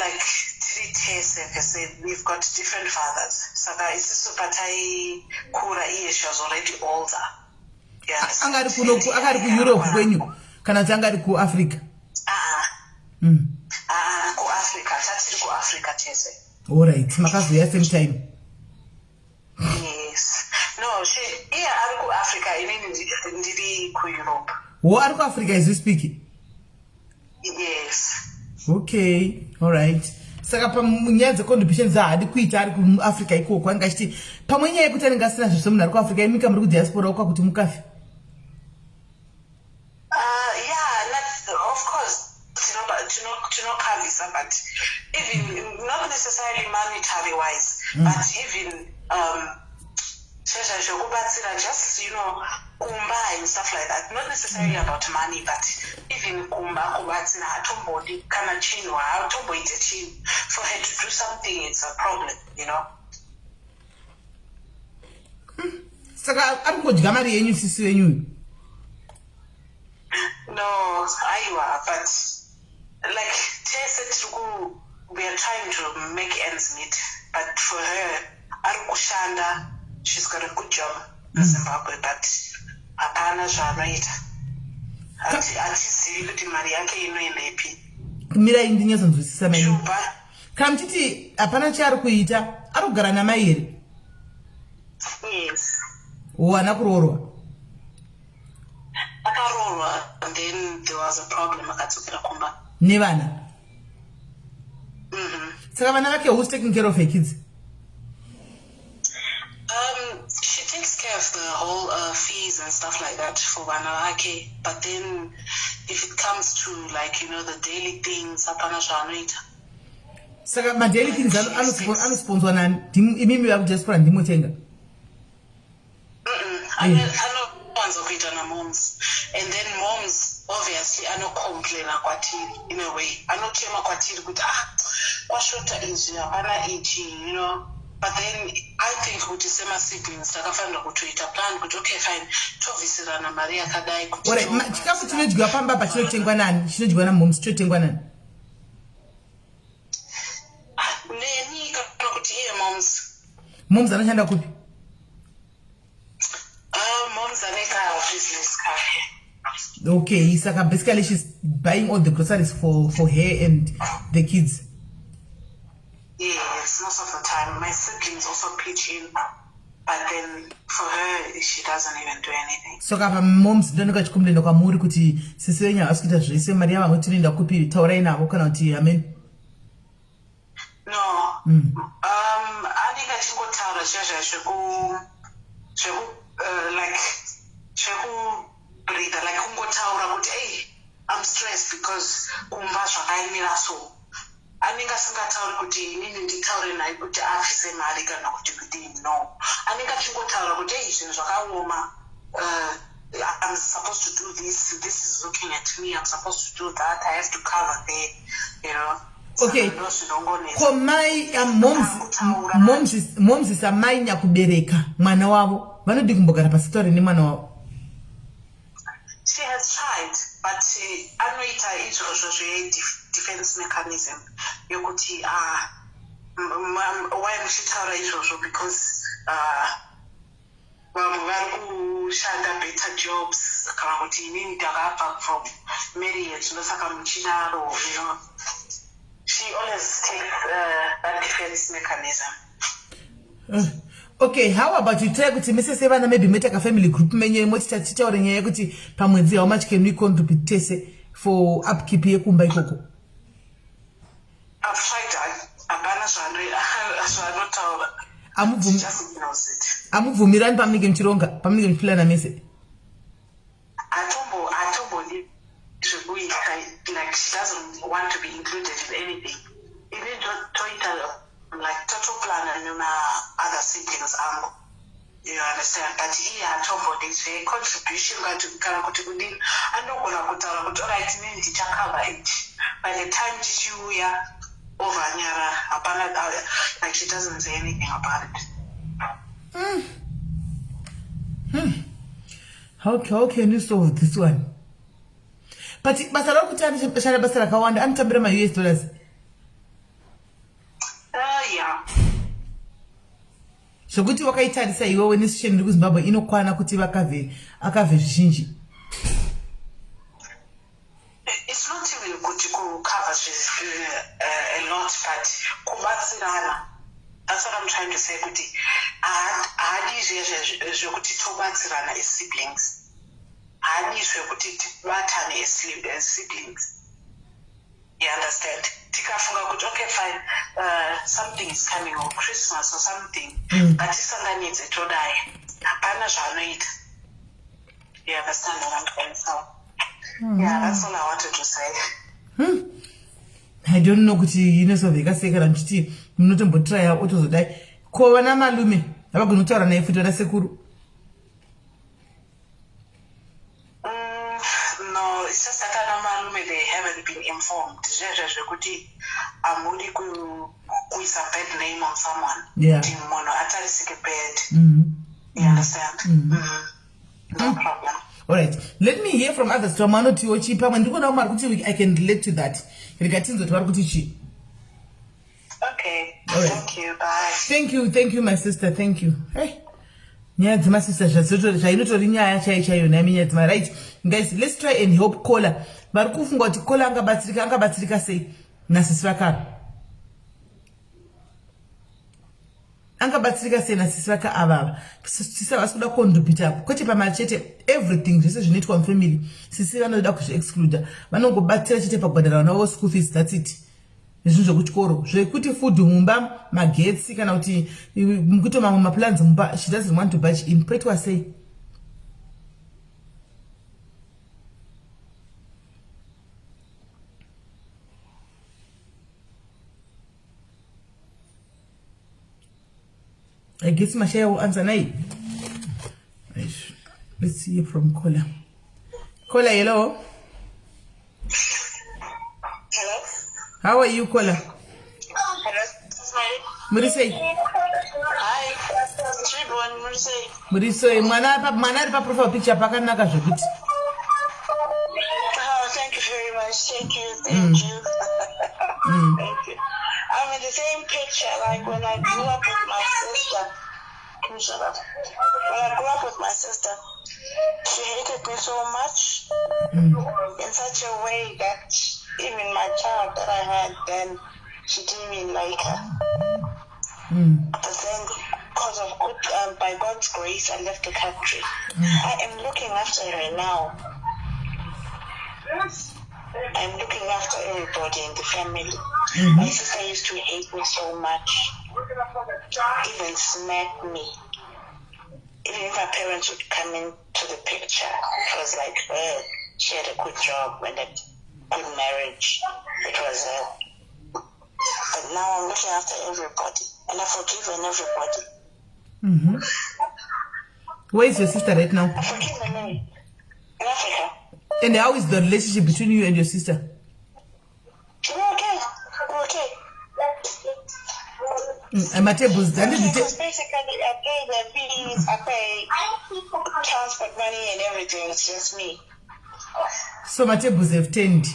like tiri tese per se. We've got different fathers, saka isusu pataikura iye she was already older. You understand? Anga ari kuno, akari kuEurope kwenyu, kana kuti anga ari kuAfrica? Ah, ah, kuAfrica, tatiri kuAfrica tese. Alright, makazoya same time? Yes, no, she, iye ari kuAfrica, inini ndiri kuEurope. Wo ari kuAfrica as we speak? Yes. Okay, alright. Saka panyaya dzecontribution dzahaadi kuita ari kuAfrica ikoko, anenge achiti pamwe nyaya yekuti anenge asina zvo semunhu ari kuAfrica, imika muri kudiaspora uko kuti mukafe. Yeah, not, of course, tinokavisa, but even not necessarily monetary wise, but even zvezva zvokubatsira, just kumba and stuff like that. Not necessarily about money, but even kumba kubatsira, hatombodi kana chinhu, haatomboite chinhu. For her to do something, it's a problem. Saka ari kungodya mari yenyu sisi venyuyu? No, aiwa, but like tese tiri ku, we are trying to make ends meet, but for her, ari kushanda, she's got a good job muZimbabwe, but hapana zvaanoita. Hatizivi kuti mari yake inoendepi. Mirai ndinyatsonzwisisa mai. Shupa. Kana muchiti hapana chaari kuita, ari kugara namai here? Yes. Wo haana kuroorwa? Akaroorwa and then there was a problem, akadzokera kumba. Nevana? Mhm. Saka vana vake, who's taking care of her kids? She takes care of the whole fees and stuff like that for vana vake, but then if it comes to like the daily things, hapana zvaanoita. Saka madaily things anosponsorwa nani? Imimi vakudiaspora ndimotenga? Anowanza kuita namoms, and then moms Obviously anocomplaina kwatiri in a way, anochema kwatiri kuti ah kwashota izvi, hapana ichi, you know. But then I think kuti semasiblings takafanira kutoita plan kuti okay fine, tobvisirana mari yakadai kuti Alright, chikafu chinodyiwa pamba apa chinotengwa nani? Chinodyiwa namoms chinotengwa nani? Ah, neni kana kuti iye moms. Moms anoshanda kupi? Moms ane ka business kake. Okay, saka basically she's buying all the groceries for her and the kids. Yes, most of the time. My siblings also pitch in, but then for her, she doesn't even do anything. Saka pa moms ndoneka chikomblenda kwamuri kuti sisi venyu havasi kuita zvese, mari yavamwe tinoenda kupi, taurai navo kana kuti amen. No. Anenge achingotaura zviya zveku like zvekubreatha, like kungotaura kuti ei, I'm stressed because kumba zvakaimira so. Anenge asingatauri kuti inini nditaure naye kuti abvise mari kana kuti kudii, no. Anenge achingotaura kuti ei, zvinhu zvakaoma, I'm supposed to do this, this is looking at me, I'm supposed to do that, I have to cover there. Okay. Saka ndo zvinongonetsa. Ko mai moms Akutaura. Moms samai nyakubereka mwana wavo vanodi kumbogara pasi taure nemwana wavo? She has tried, but anoita izvozvo zve-defense mechanism yokuti ah, why muchitaura izvozvo, because vamwe vari kushanda better jobs, kana kuti inini ndakabva from marriage, ndosaka muchidaro. She always takes that defense mechanism. Okay, how about you try kuti mese sevana maybe moita kafamily group menyu moti titaure nyaya yekuti pamwedzi how much can we contribute tese for upkeep yekumba ikoko? I've tried that. Hapana zvaanotaura. She just ignores it. Amubvumirani pamunenge muchironga, pamunenge muchiplana mese? Atombodi zvekuita, like she doesn't want to be included in anything. Ini toita like totoplana nema-other siblings angu, you understand? But iye hatombodi zvecontribution kana kuti kudini. Anogona kutaura kuti alright, inini ndichacover ichi. By the time chichiuya ovanyara, hapana, like she doesn't say anything about it. How can you solve this one? But basa rakuti anoshanda basa rakawanda, anotambira maUS dollars? Yeah. Zvokuti wakaitarisa iwewe nesituation iri kuZimbabwe, inokwana kuti vakavhe akavhe zvizhinji? It's not even kuti kucover a lot, but kubatsirana. That's what I'm trying to say, kuti haadi zviya zvekuti tobatsirana as siblings, haadi zvekuti tibatane as siblings, you understand? Tikafunga kuti okay fine, something is coming or Christmas or something, ngatisanganidze todai, hapana zvaanoita. You understand what I'm saying? So yeah, that's all I wanted to say. I don't know kuti inosolveka sei kana muchiti munotombotraya otozodai. Ko vana malume havagoni kutaura naye futi, vana sekuru? No, it's just that ana malume, they haven't been informed. Zvezve zvekuti hamudi kuisa bad name on someone. Kuti munhu atarisike bad. You understand? No problem. Alright, let me hear from others. Vamwe vanotiwo chii? Pamwe ndiri kuona vamwe vari kuti I can relate to that. Rega tinzwe kuti vari kuti chii. Okay. All right. Thank you. Bye. Thank you, thank you, my sister, thank you. Hey, nyaya dzemasista zvainotori nyaya chaiyo chaiyo naimi nyaya dzema. Right guys, let's try and help Caller. Vari kufunga kuti Caller angabatsirika, angabatsirika sei nasisi vakaro? Angabatsirika sei nasisi vaka avava? Sisi havasi kuda kucontributa kwete pamari chete, everything, zvese zvinoitwa mufamily sisi vanoda kuzviexcluda. Vanongobatsira chete pakubhadhara vana vavo school fees, that's it, nezvinhu zvekuchikoro, zvekuti food mumba, magetsi, kana kuti mukuita mamwe maplans mumba, she doesn't want to budge in. Poitwa sei? I guess Mashaya will answer now. Let's hear from caller. Caller, hello. How are you, caller? Hello, Smiley. Muri sei? Hi. Tribune, muri sei? Muri sei? Mwana ari paprofile picture pakanaka zvekuti. Oh, thank you very much. Thank you. Thank you. Thank you. I'm in the same picture like when I grew up with my sister. Can you shut up? When I grew up with my sister, she hated me so much in such a way that even my child that I had then, she didn't even like her. But then, because of good, by God's grace, I left the country. I am looking after her now. I'm looking after everybody in the family. My sister used to hate me so much, even smack me. Even if my parents would come into the picture, it was like, oh, she had a good job and a good marriage. It was her. But now I'm looking after everybody, and I've forgiven everybody. Where is your sister right now? I've forgiven me. In Africa. And how is the relationship between you and your sister? We're okay. We're okay. And my tables, Okay, because basically I pay the fees, I pay transport money and everything. It's just me. So my tables have turned.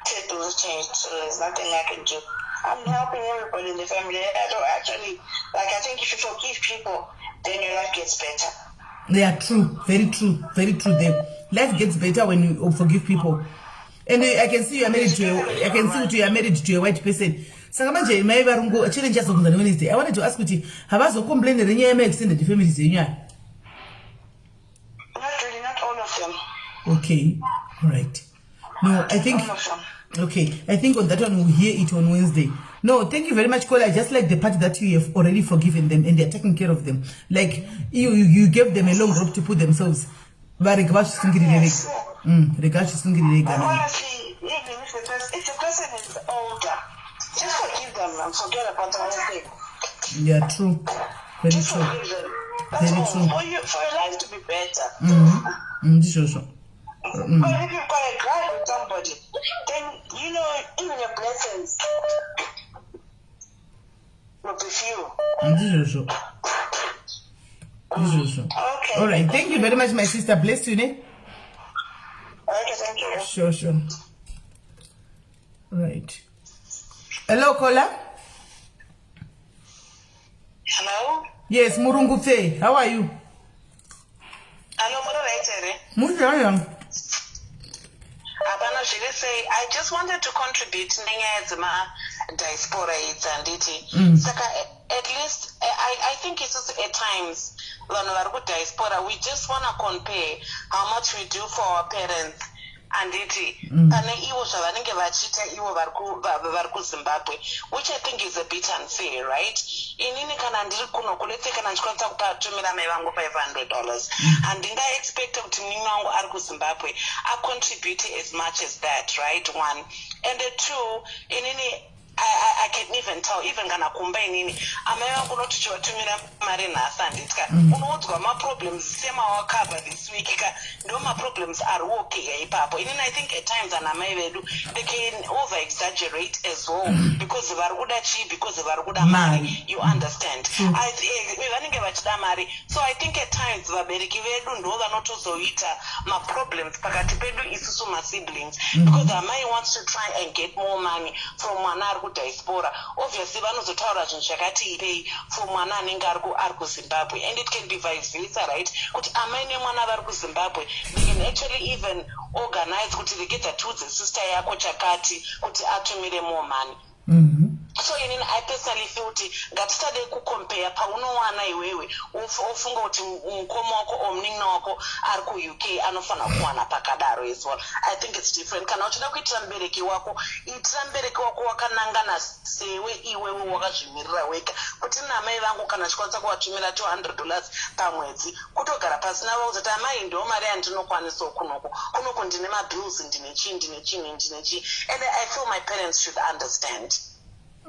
Tables changed, so there's nothing I can do. I'm helping everybody in the family. I don't actually, like, I think if you forgive people, then your life gets better. They are true, very true, very true. There, life gets better when you forgive people. And I can see you are married to a, I can see you are married to a white person. Saka manje mai varungu challenge chazobvunza neWednesday. I wanted to ask kuti havazocomplain renyaya yema-extended families yenyu aya? Not really, not all of them. Okay, all right. No, I think All of them. Okay, I think on that one we'll hear it on Wednesday. No, thank you very much, caller. I just like the part that you have already forgiven them and they're taking care of them. Like you gave them a long rope to put themselves. Varega vazvisungirire vega. Rega vazvisungirire vega. But honestly, even if the person is older, just forgive them and forget about the whole thing. Yeah, true. Very Just true. forgive them. That's Very all. true. For your life to be better. Ndizvozvo. But if you've got a grudge with somebody, then even your blessings will be few. Ndizvozvo. Ndizvozvo. Okay. All right. Thank you very much, my sister. Bless you, ne? Okay, thank you. Sure. Right. Hello, caller. Hello? Yes, Murungu Faye. How are you? Hello, muri right here? Mujaya. Hapana, zviri sei? I just wanted to contribute nenyaya dzemadiaspora idzi, handiti? Saka at least I think isusu at times vanhu vari kudiaspora, we just wanna compare how much we do for our parents, handiti, pane ivo zvavanenge vachiita ivo vari kuZimbabwe, which I think is a bit unfair, right? Inini kana ndiri kuno, let's say kana ndichikwanisa kupatumira mai vangu $500, handingaexpecte kuti munini wangu ari kuZimbabwe acontribute as much as that, right? One, and two, inini I can even tell, even kana kumba inini amai vangu unoti chivatumira mari nhasi, handitya, unoudzwa maproblems semawakabva this week ka, ndo maproblems ari wokega ipapo. Inini I think at times ana mai vedu, they can over exaggerate as well because vari kuda chii? Because vari kuda mari. Mari. You understand? Vanenge vachida mari. So I think at times vabereki vedu ndo vanotozoita maproblems pakati pedu isusu masiblings, because amai wants to try and get more money from mwana ari kudiaspora. Obviously vanozotaura zvinhu zvakati ipei for mwana anenge ari kuZimbabwe, and it can be vice versa, right? Kuti amai nemwana vari kuZimbabwe, they can actually even organize kuti regedza tiudze sister yako chakati kuti atumire more money. So inini I personally feel kuti ngatisade kucompare paunowana iwewe, ofunga kuti mukoma wako or munin'ina wako ari kuUK anofanira kuwana pakadaro as well. I think it's different. Kana uchida kuitira mubereki wako, itira mubereki wako wakanangana sewe iwewe wakazvimirira wega, kuti namai vangu kana chikwanisa kuvatumira $200 pamwedzi, kutogara pasina vauzati, "Amai, ndo mari yandinokwanisawo kunoku. Kunoku ndine mabills, ndine chii, ndine chii, ndine chii." And I feel my parents should understand.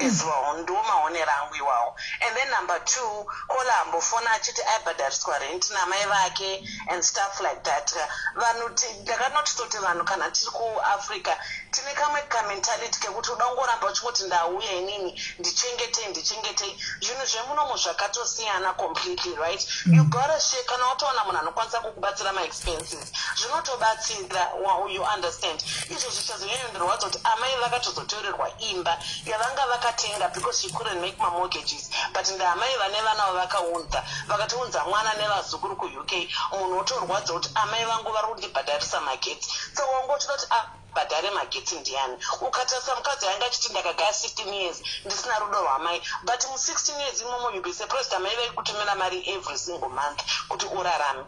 As well, ndo maonero angu iwawo. And then number two, caller ambofona achiti aibhadhariswa rent namai vake and stuff like that. Vanhu, ndakanotisa kuti vanhu kana tiri kuAfrica tine kamwe kamentality kekuti uda kungoramba uchingoti, "Ndauya inini, ndichengetei, ndichengetei." Zvinhu zvemunomu zvakatosiyana completely, right? You gotta share. Kana watoona munhu anokwanisa kukubatsira maexpenses, zvinotobatsira, you understand? Izvo zvichazonyanyondirwadza kuti amai vakatozotorerwa imba yavanga vakatenga because she couldn't make mamortgages, but ndaamai vane vana vavakaunza, vakatounza mwana nevazukuru kuUK. Munhu otorwadza kuti amai vangu vari kundibhadharisa magetsi. So wangotoda kuti abhadhare magetsi ndiani? Ukatarisa mukadzi anga achiti, "Ndakagara 16 years ndisina rudo rwamai," but mu16 years imomo, you be surprised, amai vaikutumira mari every single month kuti urarame.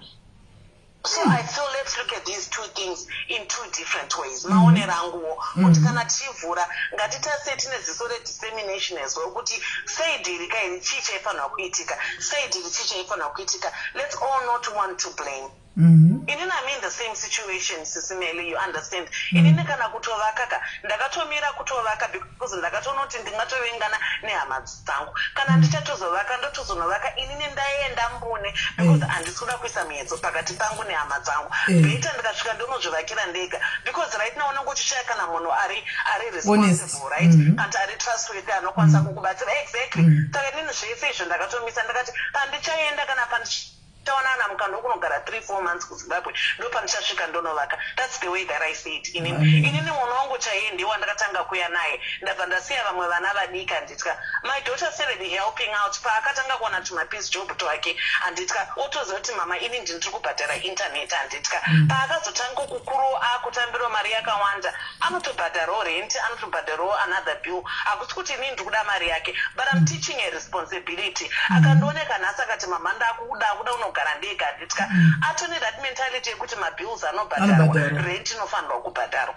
So I feel let's look at these two things in two different ways. Maonero anguwo kuti kana tichivhura, ngatitarisei tine ziso redissemination as well, kuti sei dhiri kairi, chii chaifanirwa kuitika, sei dhiri, chii chaifanirwa kuitika. Let's all not want to blame. Inini I'm in the same situation, Sis Melly, you understand? Inini kana kutovaka ka, ndakatomira kutovaka because ndakatoona kuti ndingatovengana nehama dzangu. Kana ndichatozovaka, ndotozonovaka inini ndaenda mbune, because handisi kuda kuisa miedzo pakati pangu nehama dzangu. Better ndikasvika ndonozvivakira ndega, because right now unenge uchishaya kana munhu ari responsible, right? Kana ari trustworthy, anokwanisa kukubatsira, exactly. Saka inini zvese izvo ndakatomisa. Ndakati pandichaenda, kana pandichaonana mukando wokunogara 3 4 months kuZimbabwe, ndo pandichasvika ndonovaka. That's the way that I see it inini. Inini mwana wangu chaiye ndiwo wandakatanga kuya naye, ndabva ndasiya vamwe vana vadiki, handitya. My daughter started helping out paakatanga kuwana tumapiece job twake, handitya. Otoziva kuti, "Mama, ini ndiri kubhadhara internet," handitya. Paakazotanga kukuru, akutambirawo mari yakawanda, anotobhadharawo rent, anotobhadharawo another bill. Hakusi kuti inini ndiri kuda mari yake, but I'm teaching a responsibility. Akandioneka nhasi akati, "Mama, ndakuda kuda unogara ndega," handitya. Atone that mentality yekuti mabills anobhadharwa. Anobhadharwa. Rent inofanirwa kubhadharwa.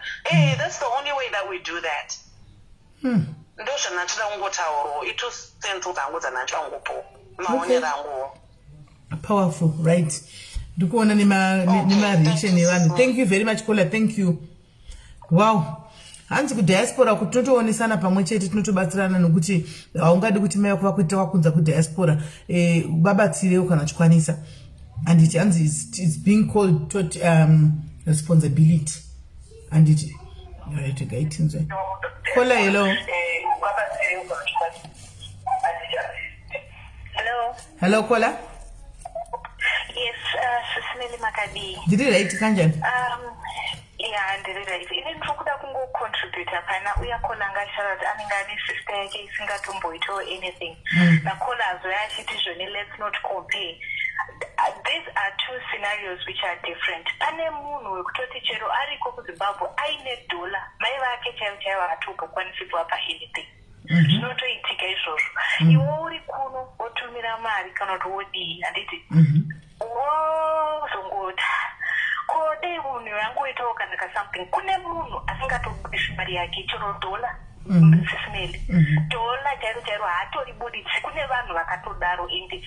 That's the only way that we do that. Ndo zvandachida kungotaurawo, i2 cents dzangu dzandachida kungopowo, maonero anguwo. Powerful, right? Ndikuona nemareaction evanhu. Thank you very much, caller, thank you. Wow, hanzi kudiaspora kuti tinotoonesana pamwe chete, tinotobatsirana, nokuti haungadi kuti mai vako vakuita wakunza kudiaspora, babatsirewo kana uchikwanisa, handiti? Hanzi it's being called tot responsibility, handiti? Right, gaitinzwe caller. Hello. Hello. Hello, caller. Yes, Sis Melly, makadii? Ndiri right, kanjani? Yeah, ndiri right. Ini ndiri kuda kungocontributa pana uya caller anga achitaura kuti anenge ane sister yake isingatomboitawo anything. Nacaller azoya achiti zvoni, let's not compare. These are two scenarios which are different. Pane munhu wekutoti chero ariko kuZimbabwe aine dhola, mai vake chaivo chaivo hatombokwanisi kuvapa anything. Zvinotoitika izvozvo. Iwe uri kuno, wotumira mari kana kuti wodii, handiti? Wozongoti ko dei munhu yangoitawo kana kasomething. Kune munhu asingatobudisi mari yake, chero dhola. Sis Melly, dhola chairo chairo haatoribudisi. Kune vanhu vakatodaro. Ende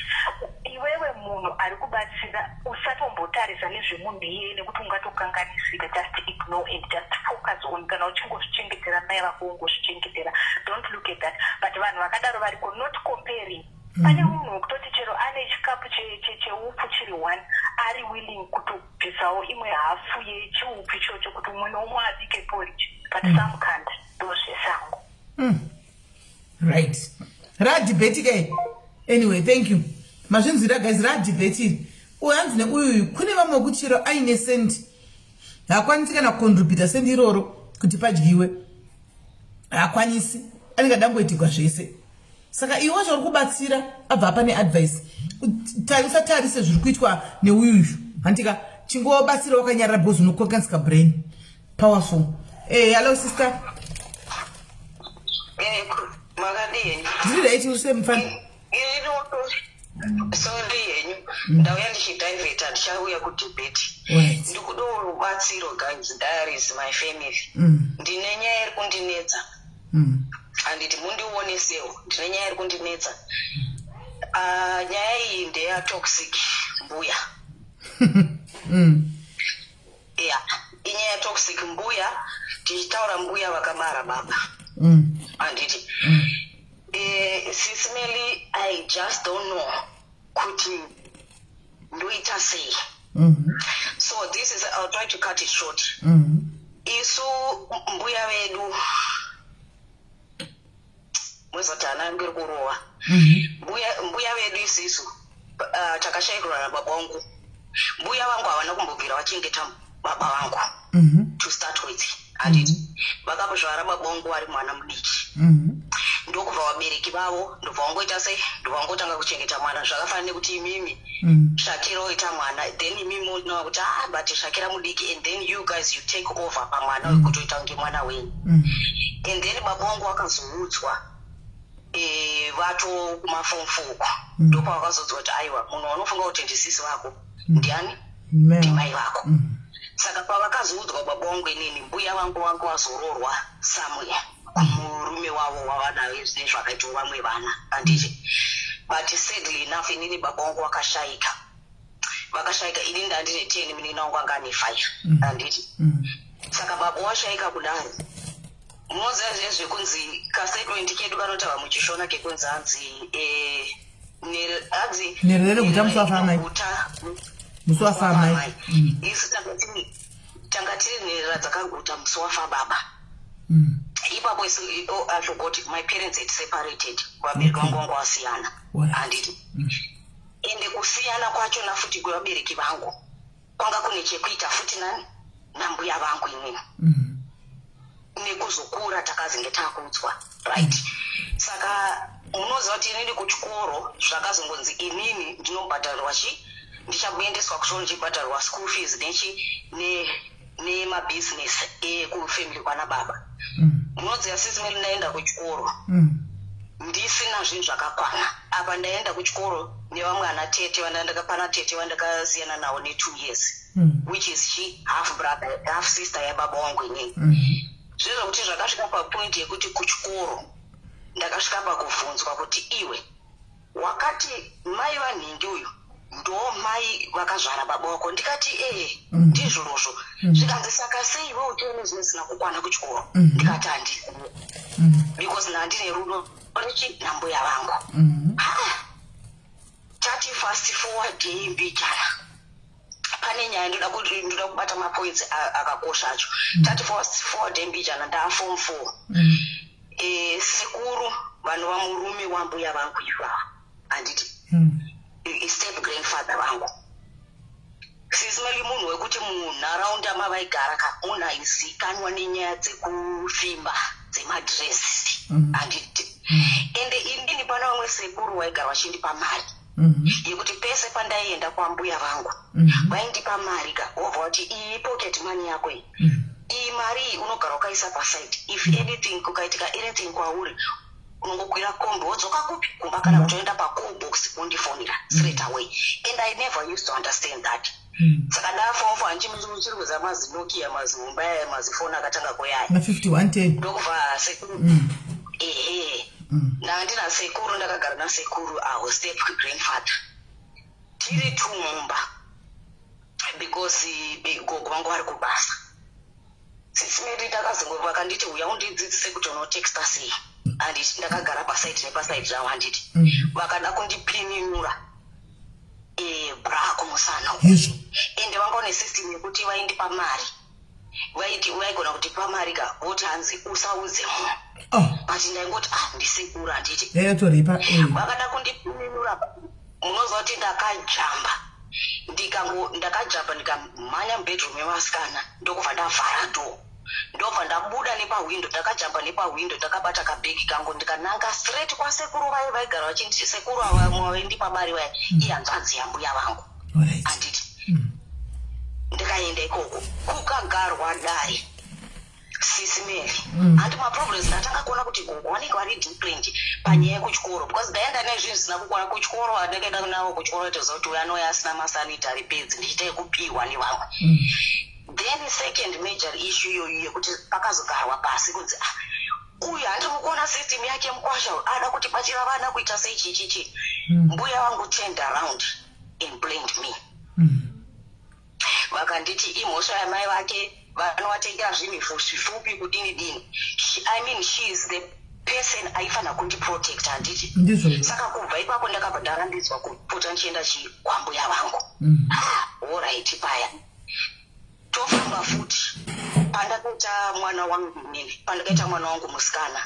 iwewe munhu ari kubatsira, usatombotarisa nezvemunhu iyeye nekuti ungatokanganisika. Just ignore and just focus on kana uchingozvichengetera mai vako, ungozvichengetera. Don't look at that. But vanhu vakadaro variko. Not comparing. Pane munhu wekutoti chero ane chikapu cheupfu chiri one, ari willing kutobvisawo imwe hafu yechiupfu ichocho kuti umwe neumwe abike porridge, but some can't. Ndozvesango. Right, radhibheti ke. Anyway, thank you. Mazvinzwira, guys, radhibheti iri. Uyu hanzi neuyuyu, kune vamwe wekuti chero aine sendi, haakwanisi kana kucontributa sendi iroro kuti padyiwe, haakwanisi, anenge adangoitigwa zvese. Saka iwe wacho uri kubatsira, abva apa neadvice, usatarise zviri kuitwa neuyuyu, handika? Chingobatsira wakanyarara because unokanganisika brain. Powerful. Hey, hello sister. Makadii henyu? Ndiri right, uri semufana? Sorry henyu, ndauya ndichidivheta, ndichauya kudebate. Ndikudawo rubatsiro, guys, diaries, my family. Ndine nyaya iri kundinetsa. Handiti mundionesewo, ndine nyaya iri kundinetsa. Ah, nyaya iyi ndeyatoxic mbuya. Ya, inyaya yatoxic mbuya. Tichitaura mbuya vakabara baba, handiti? Sis Melly, I just don't know kuti ndoita sei. So this is, I'll try to cut it short. Isu mbuya vedu, muzoti hana yangu iri kurova. Mbuya vedu isisu takashayikirwa nababa vangu. Mbuya vangu havana kumbobvira vachengeta baba vangu to start with, handiti? Vakazvara baba vangu vari mwana mudiki. Ndokubva vabereki vavo ndobva vangoita sei? Ndobva vangotanga kuchengeta mwana. Zvakafanana nekuti imimi Shakira oita mwana, then imimi monova kuti, "Ah, but Shakira mudiki," and then you guys, you take over pamwana wekutoita kunge mwana wenyu. And then baba vangu vakazoudzwa vato kumaform 4 uku, ndopavakazodzwa kuti aiwa, munhu wanofunga kuti ndisisi vako ndiani? Ndimai vako. Saka pavakazoudzwa baba vangu, inini mbuya vangu vazoroorwa somewhere kumurume wavo wavanayo nezvakaitwa vamwe vana, handiti? But sadly enough, inini baba vangu vakashayika. Vakashayika ini ndandine 10, munin'ina wangu anga ane 5, handiti? Saka baba washayika kudaro, munoziva zviye zvekunzi kastatement kedu kanotaura muchiShona kekunzi hanzi hanzi Nherera inoguta musi wafa amai. Inoguta Musi wafa amai. Isu tanga tiri nherera dzakaguta musi wafa baba. Ipapo isu, oh, I forgot, my parents had separated. Vabereki vangu vasiyana, handiti? Ende kusiyana kwachona futi kwevabereki vangu kwanga kune chekuita futi nani? Nambuya vangu inini. Nekuzokura takazinge takudzwa, right? Saka munoziva kuti inini kuchikoro zvakazongonzi inini ndinobhadharirwa chi, ndichakuendeswa kuchikoro ndichibhadharirwa school fees nechi nemabhizinesi ekufamily kwana baba. Munoziva, sisi Meli, ndaenda kuchikoro ndisina zvinhu zvakakwana. Apa ndaenda kuchikoro nevamwe ana tete pana tete vandakasiyana navo ne2 years, which is chi half brother, half sister yababa wangu inini. Zvezvokuti zvakasvika papoint yekuti kuchikoro ndakasvika pakubvunzwa kuti, "Iwe wakati mai vanhingi uyu ndo mai vakazvara baba wako?" Ndikati, "Ee, ndizvozvo." Zvikanzi, "Saka sei iwe uchione zvinosina kukwana kuchikoro?" Ndikati, "Handizivi," because ndandine rudo rechi nambuya vangu. Ha, tati fast forward mbijana, pane nyaya ndoda kuti ndoda kubata mapoints akakosha acho. Tati fast forward mbijana, ndaa form 4. Sekuru vanova murume wambuya vangu ivava, handiti? Step grandfather vangu, sisi Meli, munhu wekuti munharaunda mavaigara ka, munhu aizikanwa nenyaya dzekufimba dzemadhiresi, handiti? Ende inini pana vamwe sekuru vaigara vachindipa mari yekuti pese pandaienda kwambuya vangu vaindipa mari ka, wobva wati, "Iyi pocket money yako iyi. Iyi mari iyi unogara wakaisa paside. If anything kukaitika, anything kwauri, unongokwira kombi wodzoka kupi? Kumba, kana kuti oenda pacall box wondifonera straight away." And I never used to understand that. Saka ndaform 4, handichiri kuziva maziNokia, mazihomba aya, mazifoni akatanga kuyaya. Na 5110. Ndokubva sekuru, ehe, ndandina sekuru, ndakagara nasekuru awo, step grandfather, tiri two mumba because gogo vangu vari kubasa. Sisi Meli, ndakazongo vakanditi, "Uya undidzidzise kuti unotexta sei," handiti? Ndakagara paside nepaside ravo, handiti? Vakada kundipininura bra kumusana uku. Hezvo. Ende vanga une system yekuti vaindipa mari, vaiti vaigona kutipa mari ka, voti hanzi, "Usaudze munhu." But ndaingoti, "Ah, ndisekuru," handiti? Yaitoripa. Vakada kundipininura, munoziva kuti ndakajamba, ndikango ndakajamba, ndikamhanya mubedroom yevasikana, ndokubva ndavhara door, ndobva ndabuda nepahwindo. Ndakajamba nepahwindo ndakabata kabhegi kangu, ndikananga straight kwasekuru vaye vaigara vachinditi, sekuru ava vaindipa mari vaya, ihanzvadzi yambuya vangu, handiti? Ndikaenda ikoko, kukagarwa dare, sisi Meli. Handi maproblems, ndatanga kuona kuti gogo vanenge vari different panyaya yekuchikoro, because ndaenda nezvinhu zvisina kukwana kuchikoro. Andakaenda navo kuchikoro, aitoziva kuti uyu anouya asina masanitary pads, ndichiita yekupiwa nevamwe. Then second major issue iyoyo yekuti pakazogarwa pasi kunzi, "Ah, uyu handiri kukuona system yake, mukwasha ada kutibatira vana kuita sei, chichichi." Mbuya vangu turned around and blamed me. Vakanditi imhosva yamai vake, vanovatengera zvinhu zvifupi, kudini dini. I mean, she is the person aifanira kundiprotecta, handiti? Ndizvozvo. Saka kubva ipapo ndakabva ndarambidzwa kupota ndichienda chikwambuya vangu. Alright, paya tofamba futi. Pandakaita mwana wangu inini, pandakaita mwana wangu musikana,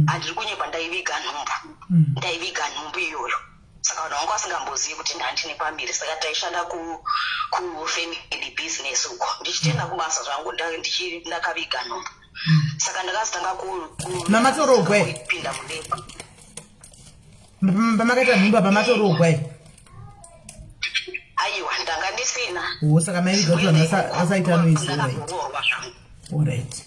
handiri kunyepa, ndaiviga nhumbu. Ndaiviga nhumbu iyoyo, saka vanhu vangu vasingambozivi kuti ndandine pamiri. Saka taishanda kufamily business uko, ndichitenda kubasa zvangu, ndakaviga nhumbu. Saka ndakazotanga Mamatorogwa here? kupinda mudeba. Pamakaita nhumbu apa matorogwa here? Aiwa, ndanga ndisina. O, saka maiviga kuti vanhu vasaita noise, alright. Ndakaroorwa zvangu. Alright.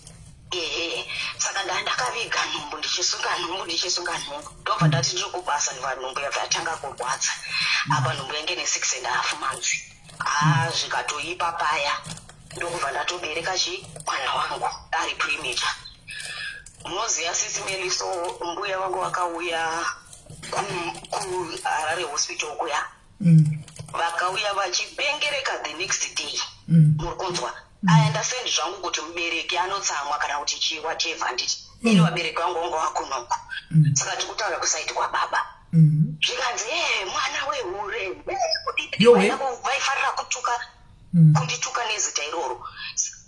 Ehe, saka ndakaviga nhumbu, ndichisunga nhumbu, ndichisunga nhumbu. Ndobva ndati ndiri kubasa, ndibva nhumbu yabva yatanga kurwadza. Apa nhumbu yange ne6 and a half months. Ha, zvikatoipa paya, ndokubva ndatobereka chi mwana wangu ari premature. Munoziva, sisi Meliso, mbuya vangu vakauya kuHarare Hospital kuya. Vakauya vachipengereka the next day. Muri kunzwa? I understand zvangu kuti mubereki anotsamwa kana kuti chii, whatever, handiti? Ini vabereki vangu vanga vakunoko, saka tiri kutaura kuside kwababa. Zvikanzi, "E, mwana wehure." Yowe. Vaifarira kutuka, kundituka nezita iroro.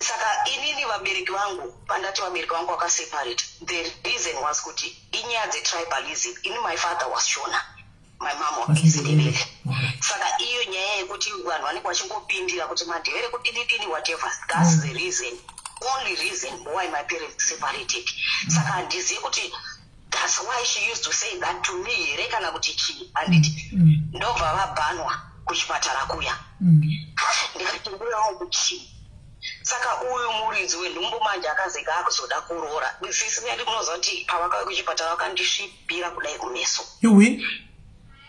Saka inini vabereki vangu, pandati vabereki vangu vakaseparate, the reason was kuti inyaya dzetribalism. Ini my father was Shona, my mom was Was Ndebele. Ndebele. Saka iyo nyaya yekuti vanhu vanenge vachingopindira kuti Mandevere kudini dini, whatever, that's the reason, only reason why my parents separated. Saka handizivi kuti that's why she used to say that to me here kana kuti chii, handiti? Ndobva vabhanwa kuchipatara kuya. Ndikati, "Mbuya wangu, chii?" Saka uyu muridzi wenhumbu manje akazega akuzoda kuroora. Sisi Meli, munoziva kuti pavakauya kuchipatara vakandisvipira kudai kumeso. Yuwi.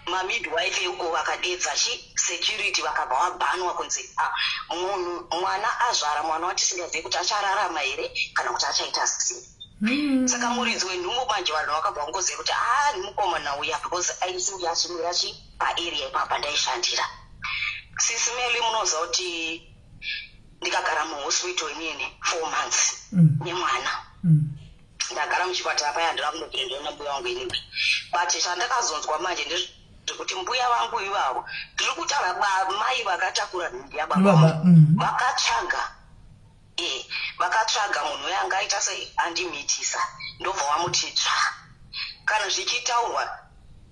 Mamidwife uko vakadedza chi security, vakabva vabhanwa kunzi, "Ah, munhu mwana azvara mwana watisingazivi kuti achararama here kana kuti achaita sei." Saka muridzi wenhumbu manje, vanhu vakabva vangoziva kuti a mukomana uya, because aisiuya achimira chi paarea ipapa ndaishandira. Sisi Meli, munoziva kuti ndikagara muhospital inini 4 months nemwana. Ndagara muchipatara paya, handina kumbobvira ndiona mbuya wangu inini. But chandakazonzwa manje ndezvekuti mbuya vangu ivavo, ndiri kutaura mai vakatakura nhumbu yababa Baba, vangu, vakatsvaga munhu uyo angaita sei andimitisa. Ndobva wamuti tsva. Kana zvichitaurwa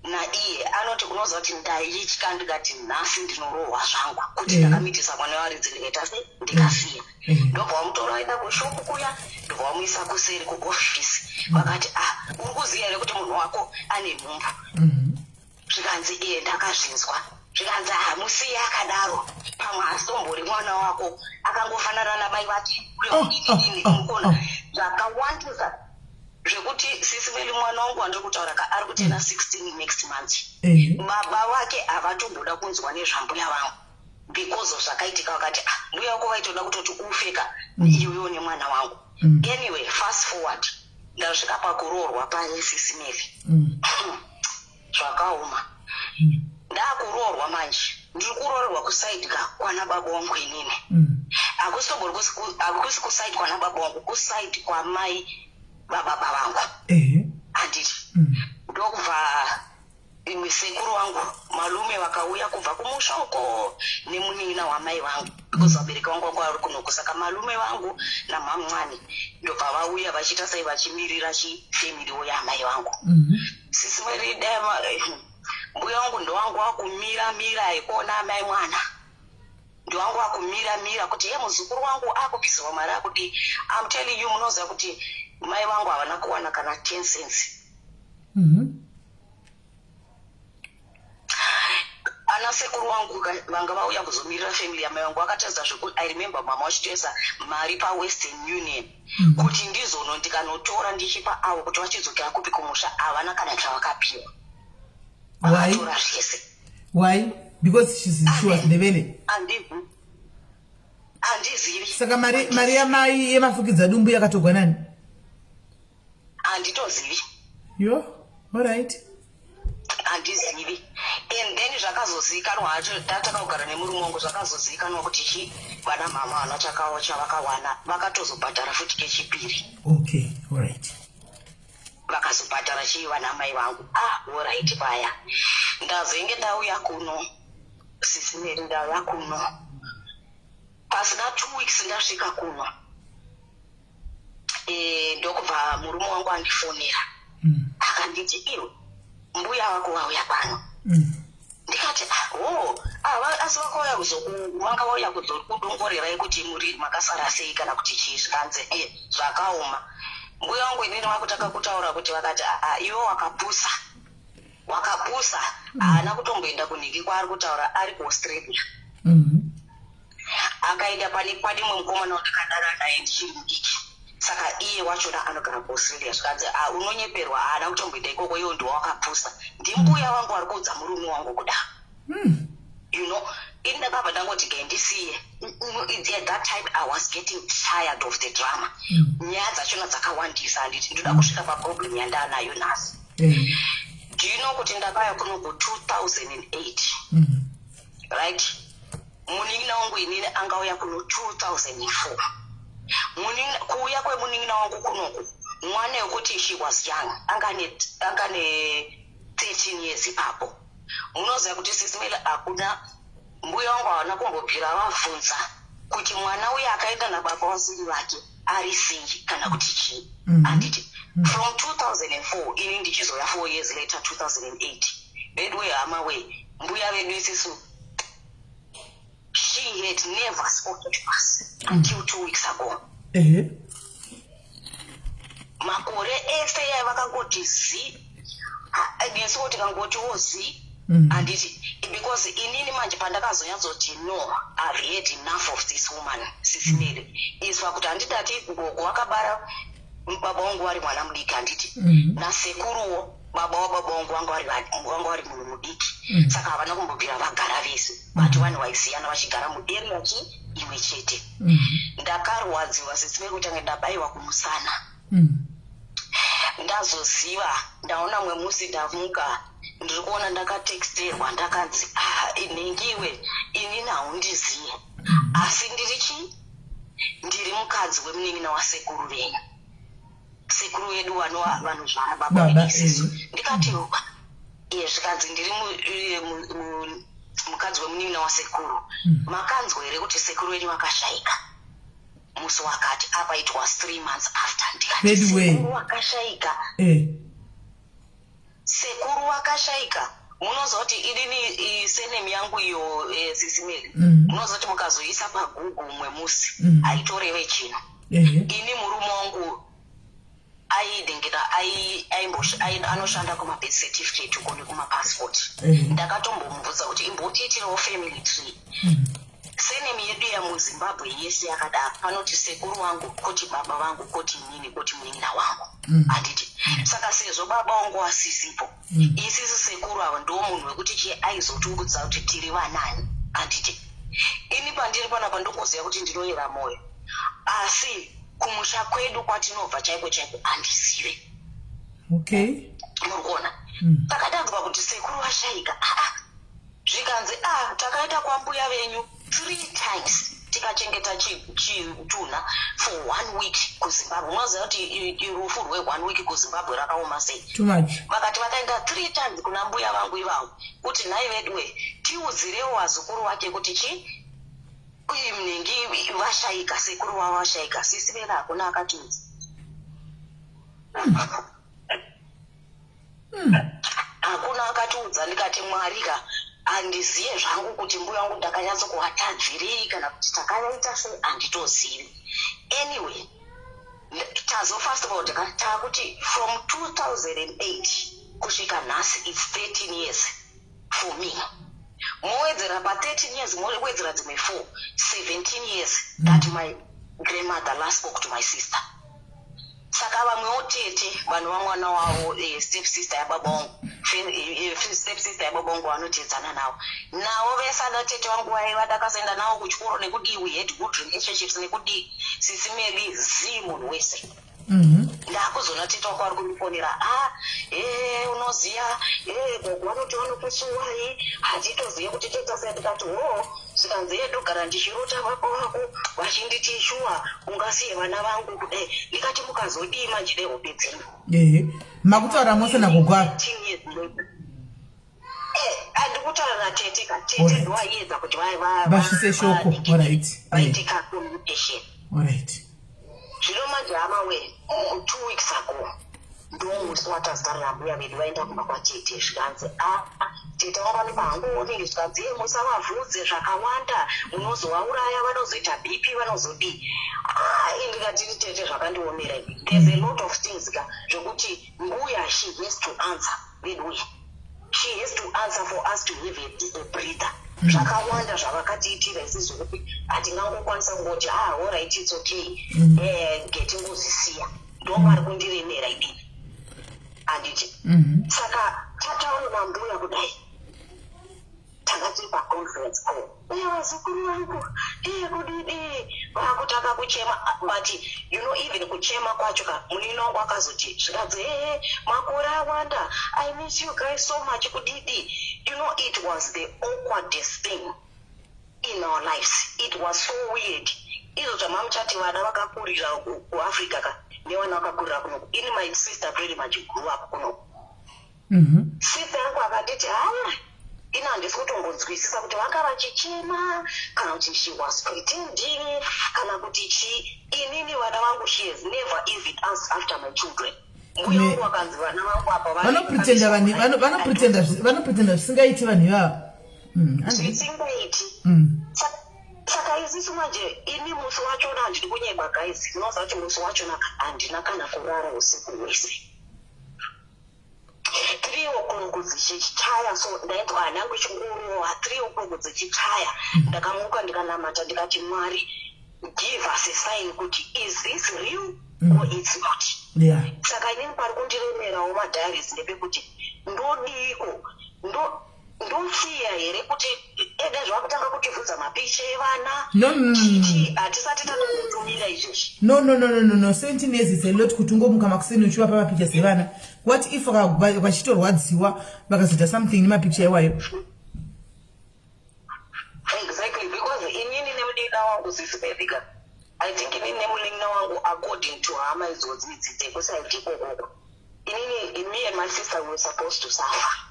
naiye anoti, "Unoziva kuti ndaitya, ndikati nhasi ndinorohwa zvangu kuti ndakamitisa mwana waridzi, ndikaita sei, ndikasiya." Ndobva wamutora, waenda kushopu kuya, ndobva wamuisa kuseri kuofisi. Vakati, "Ah, uri kuziva here kuti munhu wako ane nhumbu?" Zvikanzi, "Iye, ndakazvinzwa." Zvikanzi, "Hamusiye akadaro, pamwe asitombori mwana wako, akangofanana namai vake." Dini mukona zvakawandisa zvekuti, sisi Meli, mwana wangu wandiri kutaura ka ari kutena 16 next month. Baba vake havatomboda kunzwa nezvambuya vangu because of zvakaitika. Vakati, "Ah, mbuya wako vaitoda kutoti ufeka iwewo nemwana wangu." Anyway, fast forward, ndasvika pakuroorwa paye, sisi Meli, zvakaoma. Ndakuroorwa manje, ndiri kuroorerwa kuside ka kwana baba wangu inini. Hakusitombori hakusi kuside kwana baba wangu, kuside kwamai vababa vangu, handiti? Ndokubva imwe sekuru wangu, malume, vakauya kubva kumusha uko nemunin'ina wamai vangu, because vabereki vangu vanga vari kunoko. Saka malume vangu namamwani ndobva vauya vachiita sei, vachimirira chifamiliwo yaamai vangu. Sisi Meli, dai mbuya wangu ndowangu wakumira mira aikuona amai mwana, ndowangu wakumira mira kuti, "Ye, muzukuru wangu akubvisirwa mari, akudii." I'm telling you, munoziva kuti mai vangu havana kuwana kana 10 cents. Ana sekuru wangu vanga vauya kuzomirira family yamai vangu vakataridza zveku, I remember mama vachitoisa mari paWestern Union kuti ndizono ndikanotora ndichipa avo kuti vachidzokera kupi, kumusha. Havana kana chavakapiwa. Why? Vakatora zvese. Why? Because she was Ndebele? Handizivi. Saka mari yamai yemafukidza dumbu yakatogwa nani? Handitozivi. Yo, alright. Handizivi. And then zvakazozivikanwa hacho, tatakagara nemurume wangu, zvakazozivikanwa kuti chi vana mama vana chavakawana, vakatozobhadhara futi kechipiri. Okay, alright. Vakazobhadhara chii vana mai vangu? Ah, alright, paya ndazenge ndauya kuno, Sisi Mary. Ndauya kuno pasina 2 weeks ndasvika kuno, ndokubva murume wangu andifonera, akanditi, "Iwe, mbuya vako vauya pano." Ndikati, "Ah, oh, ah, asi vakauya vanga vauya kuzokudongorerai kuti muri makasara sei kana kuti chii?" Zvikanzi, "Zvakaoma mbuya wangu inini vakutanga kutaura kuti vakati, 'Ah, ah, iwe wakapusa, wakapusa.' Haana kutomboenda kunhiki kwaari kutaura, ari kuAustralia. Akaenda pane mumwe mukomana wandakadana naye ndichiri mudiki, saka iye wachona anogara kuAustralia." Zvikanzi, "Ah, unonyeperwa, haana kutomboenda ikoko, iwo ndiwo wakapusa." Ndimbuya vangu vari kuudza murume wangu kudaro. Ini ndakabva ndangoti gendisiye. At that time I was getting tired of the drama. Nyaya dzachona dzakawandisa, handiti? Ndoda kusvika paproblem yandaanayo nhasi. Do you know kuti ndakauya kuno ku2008, right? Munin'ina wangu inini angauya kuno 2004. Kuuya kwemunin'ina wangu kunoku, mwana wekuti she was young, angane 13 years ipapo. Munoziva kuti, Sisi Mary, hakuna mbuya wangu havana kumbobvira vabvunza kuti mwana uyo akaenda nababa vasiri vake ari sei kana kuti chii, handiti? From 2004, ini ndichizoya 4 years later, 2008. Vedu hama we, mbuya vedu isisu, she had never spoken to us until 2 weeks ago. Makore ese yai vakangoti zi, nesuwo tikangotiwo zi, handiti? Because inini manje pandakazonyatsoti, "No, I've had enough of this woman," Sisi Mary, izwa kuti handidati gogo vakabara baba vangu vari mwana mudiki, handiti? Nasekuruwo baba wababa vangu vanga vari munhu mudiki. Saka havana kumbobvira vagara vese, but vanhu vaisiyana vachigara muarea chi imwe chete. Ndakarwadziwa, Sisi Mary, kutange ndabayiwa kumusana. Ndazoziva ndaona mwe musi ndamuka, ndiri kuona ndakatexterwa, ndakanzi, "Ah, nhingiwe, inini haundiziye, asi ndiri chii? Ndiri mukadzi wemunin'ina wasekuru venyu, sekuru vedu vanozvara baba Baba, vedu isisu." Ndikati, iye, zvikanzi, "Ndiri mukadzi wemunin'ina wasekuru. Makanzwa here kuti sekuru venyu vakashayika musi wakati?" Apa it was 3 months after. Ndikati, Vedu we. "Sekuru vakashayika?" Sekuru vakashayika. Munoziva kuti inini surname yangu iyo, Sisi Mary, munoziva kuti mukazoisa paGoogle mumwe musi, haitoreve chinhu. Ini murume wangu aidengeta anoshanda kumabirth certificate uko nekumapassport. Ndakatombomubvunza kuti imbotiitirewo family tree. Surname yedu yamuZimbabwe yese yakadaro, panoti sekuru wangu, koti baba vangu, koti inini, koti munin'ina wangu, handiti? Saka sezvo baba vangu vasisipo, isisi sekuru ava ndo munhu wekuti chii aizotiudza kuti tiri vanani, handiti? Ini pandiri panapa ndokuziva kuti ndinoyera mwoyo, asi kumusha kwedu kwatinobva chaiko chaiko handizive. Muri kuona? Saka tanzwa kuti sekuru vashayika, aa, zvikanzi, "A, takaenda kwambuya venyu three times, tikachengeta chitunha for one week kuZimbabwe." Unoziva kuti rufu rwe-one week kuZimbabwe rakaoma sei? Too much. Vakati vakaenda three times kuna mbuya vangu ivavo kuti, "Nhai veduwe, tiudzirewo vazukuru vake kuti chi nhingi vashayika, sekuru vavo vashayika." Sisi vena, hakuna akatiudza. Hakuna akatiudza. Ndikati, "Mwari ka, handiziye zvangu kuti mbuya wangu ndakanyatsokuvatadzirei kana kuti takaita sei, handitozivi." Anyway, tazo fast forward ka, taakuti from 2008 kusvika nhasi, it's 13 years for me. Mowedzera pa13 years, mowedzera dzimwe 4, 17 years that my grandmother last spoke to my sister. Saka vamwewo tete vanova mwana wavo, step sister yababa vangu, step sister yababa vangu vanotedzana navo, navo vese ana tete vangu vaiva ndakazoenda navo kuchikoro nekudii, we had good relationships nekudii. Sisi Mary, zii munhu wese. Ndakuzoona tete wako ari kundifonera, ah, ee unoziya, ee gogo vanoti vanokusuwai, hatitoziye kuti toita sei. Ndikati hoo, zvikanzi ee ndogara ndichirota baba vako vachinditi shuwa ungasiye vana vangu kudai. Ndikati mukazodii manje nehope dzenyu? Ehe, makutaura mose nagogo ava? 18 years later. Eh, andikutaura natete ka, tete ndoaiedza kuti vasvise shoko. Alright. Vaite ka communication. Alright. Zvino manje hama we, 2 weeks ago ndomusi watazarira mbuya vedu vaenda kumba kwatete, zvikanzi, a tete vangu vane pahangooneki. Zvikanzi, ye musavavhudze zvakawanda, munozovauraya, vanozoita BP, vanozodii. Ah, ndikati tete, zvakandiomera ivi. There's a lot of things ka zvekuti mbuya, she has to answer veduwe, she has to answer for us to have a breather. Zvakawanda zvavakatiitira isi zvekuti hatingangokwanisa kungoti, ah, alright, it's okay, getingozisiya. Ndo vari kundiremera idini, handiti? Saka tataura nambuya kudai, tanga tiri paconference call, uye vazukuru vangu ee kudidi vakutanga kuchema. But even kuchema kwacho ka, munini wangu akazoti, zvikanzi, ee makore awanda, I miss you guys so much, kudidi. It was the awkwardest thing in our lives. It was so weird. Izvo zvamamuchati vana vakakurira kuAfrica ka nevana vakakurira kunoku. Ini, my sister pretty much grew up kunoku. Sister yangu akanditi, haa, ini handisi kutombonzwisisa kuti vanga vachichema kana kuti she was pretending kana kuti chii. Inini vana vangu, she has never even asked after my children. Mbuya wangu akanzi vana vangu apa Vanopretenda vanhu, vanopretenda zvisingaiti vanhu ivava. Zvisingaiti. Saka isusu manje, ini musi wachona, handidi kunyeba guys, ndinoziva kuti musi wachona handina kana kurara usiku hwese. 3 o'clock dzichichaya, so ndainzwa hana yangu ichingorova. 3 o'clock dzichichaya, ndakamuka, ndikanamata, ndikati, Mwari, give us a sign kuti is this real or it's not. Saka inini pari kundiremerawo madiaries ndepekuti ndodiko, ndosiya here kuti ede zvakutanga kutivhudza mapicha evana? No, no, no, no, no. Hatisati tatombotumira izvezvi. No, no, no, no, no, no. 17 years is a lot kuti ungomuka makuseni uchivapa mapictures evana. What if vachitorwadziwa, vakazoita something nemapicha iwayo? Exactly, because inini nemunin'ina wangu, sisi Bebika, I think inini nemunin'ina wangu, according to hama idzodzi idzi dzekuside ikokoko, inini, me and my sister, we were supposed to suffer.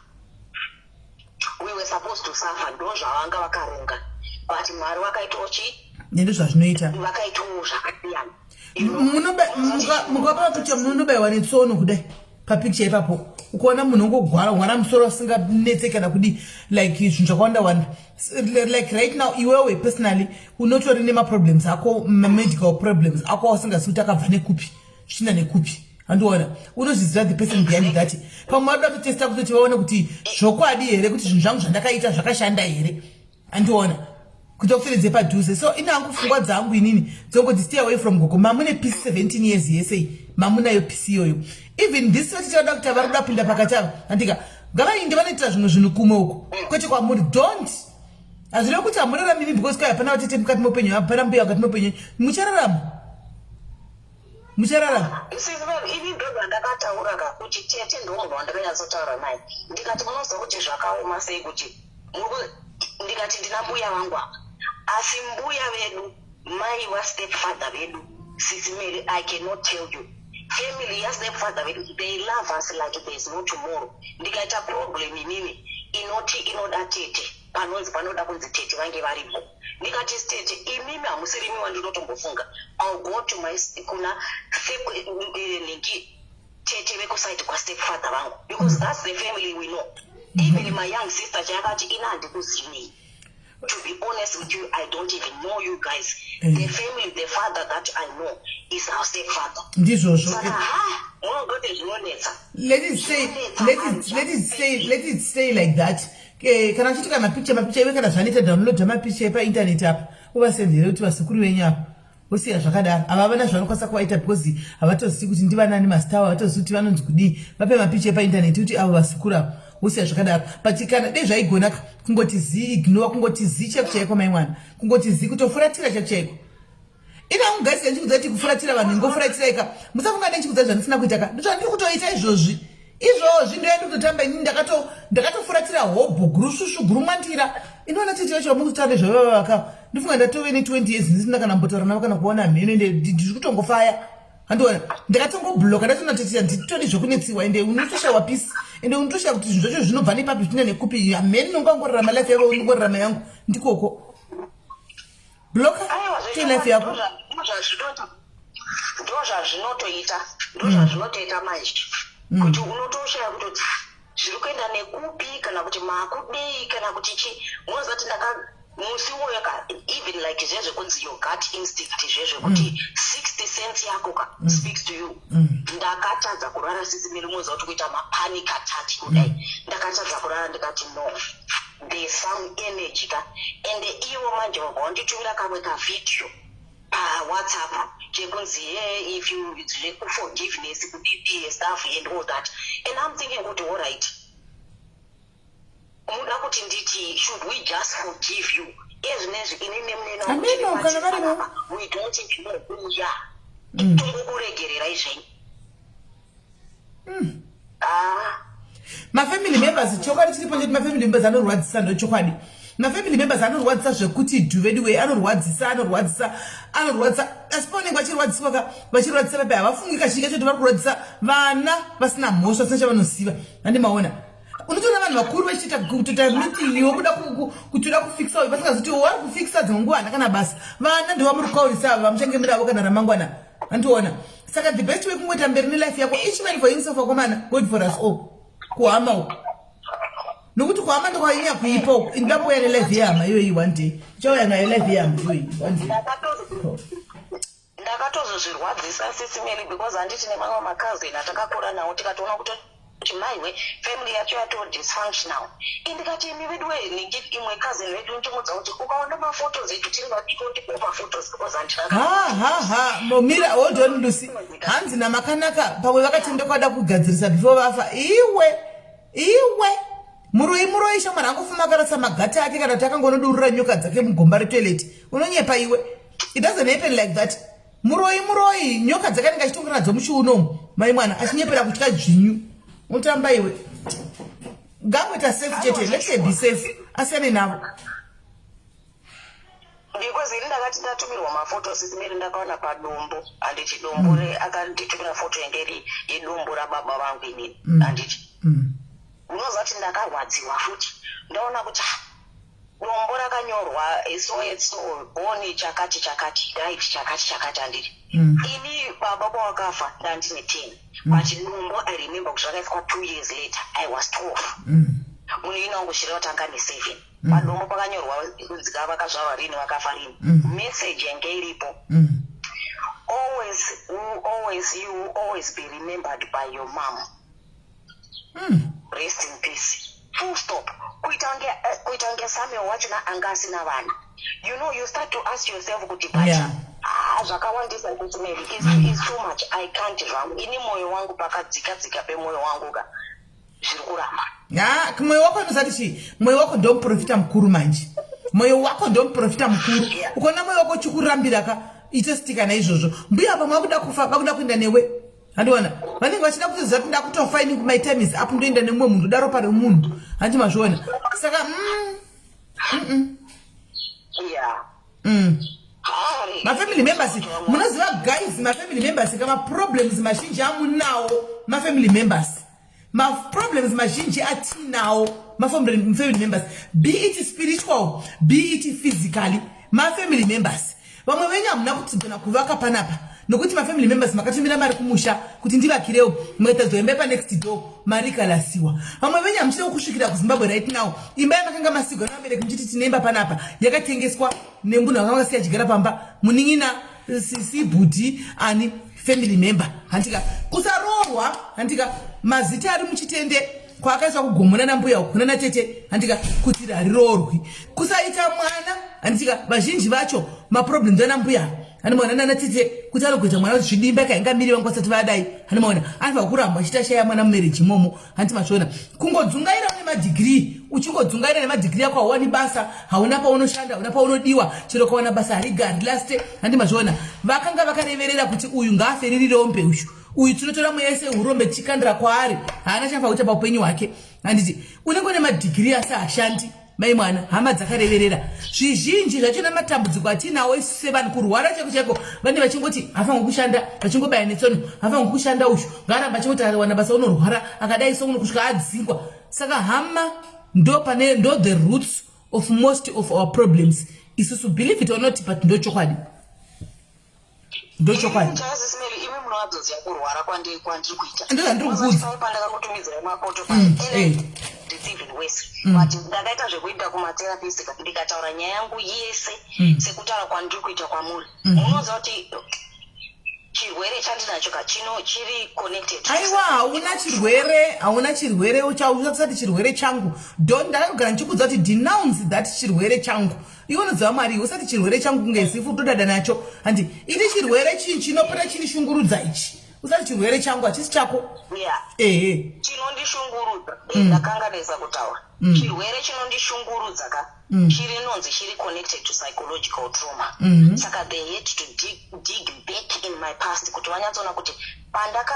We were supposed to suffer. Ndo zvavanga vakaronga, but Mwari vakaitawo chii? Nendo zvazvinoita. Vakaitawo zvakasiyana. Mukapa mapicha, munonobayiwa netsono kudai papicture ipapo. Ukaona munhu ongogwara gwara musoro asinganetse kana kudii, like zvinhu zvakawanda wanda. Like right now, iwewe personally unotori nemaproblems ako, mamedical problems ako ausingazivi kuti akabva nekupi, zvichienda nekupi. Handiona unozviziva the person behind that. Pamwe vadoda kutesta kutoti vaone kuti zvokwadi here kuti zvinhu zvangu zvandakaita zvakashanda here, andiona kuita kuferedze padhuze. So ine hangu pfungwa dzangu inini dzongoti stay away from gogo. Mamune peace 17 years yese, mamunayo peace iyoyo. Even this vatichada kuti vari kuda kupinda pakati ava, andika ngavainde vanoitira zvimwe zvinhu kumwe uko, kwete kwamuri. Don't, hazvirevi kuti hamuraramimi because kwai hapana vatete mukati meupenyu, hapana mbuya mukati meupenyu. Muchararama, muchararama. Ini ndo zvandakataura ka kuti tete ndo munhu wandakanyatsotaura naye. Ndikati, munoziva kuti zvakaoma sei kuti ndikati ndina mbuya vangu apa, asi mbuya vedu, mai vastepfather vedu, sisi Mary, I cannot tell you, family yastepfather vedu, they love us like there is no tomorrow. Ndikaita problem inini inoti inoda tete, panonzi panoda kunzi tete vange varipo, ndikati, tete imimi hamusirimi wandinotombofunga. I'll go to my kuna nhingi tete vekuside kwastepfather vangu because that's the family we know. Even my young sister chayakati, ina handikuzivei. To be honest with you, I don't even know you guys. The family, the father that I know is our stepfather. Ndizvozvo. Saka ha, munogoti zvinonetsa. Let it stay let it let it stay like that. Kana achitika mapicha, mapicha iwe, kana zvanoita, downloada mapicha epaintaneti apa, uvasendere kuti vazukuru venyu apa, vosiya zvakadaro. Ava vana zvavanokwanisa kuvaita because havatozivi kuti ndivanani mazita avo, havatozivi kuti vanonzi kudii. Vape mapicha epaintaneti kuti avo vazukuru avo, vosiya zvakadaro. But kana dei zvaigona kungoti zi ignore, kungoti zi chaiko chaiko, mai mwana, kungoti zi, kutofuratira chaiko chaiko. Ini hangu guys ndichikudza kuti kufuratira vanhu ingofuratirai ka. Musafunga ndichikudza zvandisina kuita ka. Ndozvandiri kutoita izvozvi. Izvozvi ndoya ndikutotamba ini ndakato ndakatofuratira hobho gurusvusvu gurumwandira. Inoona tete vacho vamukutaura nezvavava vaka. Ndifunga ndatove ne 20 years ndisina kana mbotaura navo kana kuona mheno ende ndiri kutongofaya. Handiona ndakatongobloka ndatoona tete handitodi zvekunetsiwa ende unotoshawa peace ende unotoshaya kuti zvinhu zvacho zvinobva nepapi zvine nekupi hameno unongangorarama life yako unongorarama yangu ndikoko. Bloka to life yako. Ndozvazvinotoita ndozvazvinotoita manje kuti unotoshaya kutoti zviri kuenda nekupi kana kuti makudei kana kuti chi munoziva kuti ndaka musi uwoyo ka even like zvezvekunzi your gut instinct zvezvekuti 60 cents yako ka speaks to you. Ndakatadza kurara sisi Mary, munoziva kuti kuita mapanic attack kudai, ndakatadza kurara ndikati no, there's some energy ka. Ende ivo manje vabva vanditumira kamwe kavideo pawhatsapp chekunzi hey, if you zvekuforgiveness kudidi stuff and all that, and I'm thinking kuti alright, muda kuti nditi should we just forgive you ezvinezvi ini nemunena wangu tiri Ameno, kana varimo. panapa, we don't even know who we are, tongokuregererai zvenyu. Ah. Mafamily members, chokwadi chiripo cheti mafamily members anorwadzisa, ndochokwadi. Mafamily members anorwadzisa zvekuti dhuveduwe, anorwadzisa, anorwadzisa, anorwadzisa. Asi pavanenge vachirwadziswa ka, vachirwadzisa vapi, havafungi kazhinji kacho kuti vari kurwadzisa vana vasina mhosva, vasina chavanoziva. Handimaona unotoona vanhu vakuru vachiita kutoita meeting yokuda kutoda kufixa uyu, vasingazoti vari kufixa. Dzimwe nguva hana kana basa. Vana ndo vamuri kukaurisa ava vamuchange muri avo kana ramangwana. Handiona saka the best way kungoita mberi nelife yako, each man for himself akomana, God for us all. Kuhama uku, nokuti kuhama ndokwanyanya kuipa uku. Indambouya nelife yehama iyoyi one day, ichauya nayo life yehama iyoyi one day. Ndakatozozvirwadzisa sisi Mary, because handiti nemamwe makazini atakakura nawo tikatoona kuti maiwe, family yacho yato dysfunctional. Indikati imi vedu we, imwe cousin vedu ndichimudza kuti ukaona maphotos edu tiri vadiki, ndipo maphotos, because handina Ha ha ha, momira, hold on Lucy. Hanzi naMakanaka pamwe vakatendekwa da kugadzirisa before vafa. Iwe iwe, muroyi muroyi shamwari, angofuma akarasa magata ake kana kuti akangonodurura nyoka dzake mugomba retoilet. Unonyepa iwe, it doesn't happen like that. Muroyi muroyi, nyoka dzakanenge achitongera nadzo muchiuno, mai mwana achinyepera kutya dzvinyu. Unotamba iwe, ngangoita safe chete. Let her be safe, asiyane navo. Because ini ndakati ndatumirwa mafoto sisi Mary, ndakaona padombo, handiti dombo akanditumira foto yange iri yedombo rababa vangu inini, handiti unoziva kuti ndakarwadziwa futi ndaona kuti ah, dombo rakanyorwa so and so, born chakati chakati, died chakati chakati, handiti ini baba pawakafa ndandine 10, but dombo I remember kuti rakaiswa 2 years later, I was 12. Munhu ino wangu chireva tanga ne7. Padombo pakanyorwa kunzi vakazvarwa rini, vakafa rini. Message yange iripo, always will always you will always be remembered by your mom, rest in peace, full stop. Kuita kunge Samuel wachona anga asina vana. You know, you start to ask yourself kuti but ah, zvakawandisa kuti maybe is too much. I can't zvangu ini, mwoyo wangu pakadzika dzika pemwoyo wangu ka, zviri kuramba. Ha, mwoyo wako unosati chii? Mwoyo wako ndomuprofita mukuru manje. Mwoyo wako ndomuprofita mukuru. Ukaona mwoyo wako uchikurambira ka, itostika naizvozvo. Mbuya pamwe vakuda kufa, vakuda kuenda newe. Handiona vanenge vachida kutoziva kuti ndakutofa ini, my time is up, ndoenda nemumwe munhu, ndoda ropa remunhu. Handi mazviona? Saka Mafamily members, munoziva guys, mafamily members ka, maproblems mazhinji amunawo mafamily members, maproblems mazhinji atinawo mafamily members, be it spiritual, be it physically, mafamily members. Vamwe venyu hamuna kutsigona kuvaka panapa nokuti mafamily members makatumira mari kumusha kuti ndivakirewo, mukaita imba yepanext door, mari ikalasiwa. Vamwe venyu hamuchida kusvikira kuZimbabwe right now. Imba yamakanga masigwa navabereki muchiti tine imba panapa yakatengeswa nemunhu akanga akasiya achigara pamba, munin'ina, sisi, bhudhi, ani family member. Handika kusaroorwa, handika mazita ari muchitende kwaakaiswa kugomona nambuya uku natete, handika kuti hariroorwi. Kusaita mwana, handika vazhinji vacho maproblems ana mbuya, handimaona, nana tete, kuti anogoita mwana kuti zvidimba kaingamiri vangu vasati vadai. Handimaona anofanira kuramba achiita shaya mwana mumarriage imomo. Handiti mazviona? Kungodzungaira une madegree. Uchingodzungaira nemadhigiri ako, hauwani basa, hauna paunoshanda, hauna paunodiwa. Chero ukawana basa, harigari laste. Handi mazviona? Vakanga vakareverera kuti uyu ngaafe riri rombe uyu. Uyu tinotora mweya yese urombe tichikandira kwaari, haana chafa kuita paupenyu hwake. Handiti unenge une madhigiri asi hashandi, mai mwana? Hama dzakareverera zvizhinji zvachona. Matambudziko atinawo isu sevanhu, kurwara chaiko chaiko, vane vachingoti hafaniri kushanda, vachingobaya netsono, hafaniri kushanda uyu, ngaaramba achingoti awana basa unorwara, akadai so kusvika adzingwa. Saka hama ndo pane, ndo the roots of most of our problems isusu, believe it or not, but ndo chokwadi, ndo chokwadi. Imi munowadzoziva kurwara kwandiri kuita. Ndozvandiri kukuudza. Pandakakutumidzirai mapoto, it's even worse, but ndakaita zvekuenda kumatherapist, ndikataura nyaya yangu yese sekutaura kwandiri kuita kwamuri. Munoziva kuti chirwere chandinacho ka chino chiri connected. Aiwa, hauna chirwere, hauna chirwere. Usati chirwere changu. Don ndakagara ndichikudza kuti denounce that chirwere changu. Iwe unoziva Mwari, usati chirwere changu kunge zifu kutodada nacho. Handi ini chirwere chii chinopota chinishungurudza ichi? Usati chirwere changu, hachisi chako. Ehe. Chinondishungurudza, ndakanganisa kutaura, chirwere chinondishungurudza ka chiri nonzi chiri connected to psychological trauma. Saka they had to dig back in my past kuti vanyatsoona kuti pandaka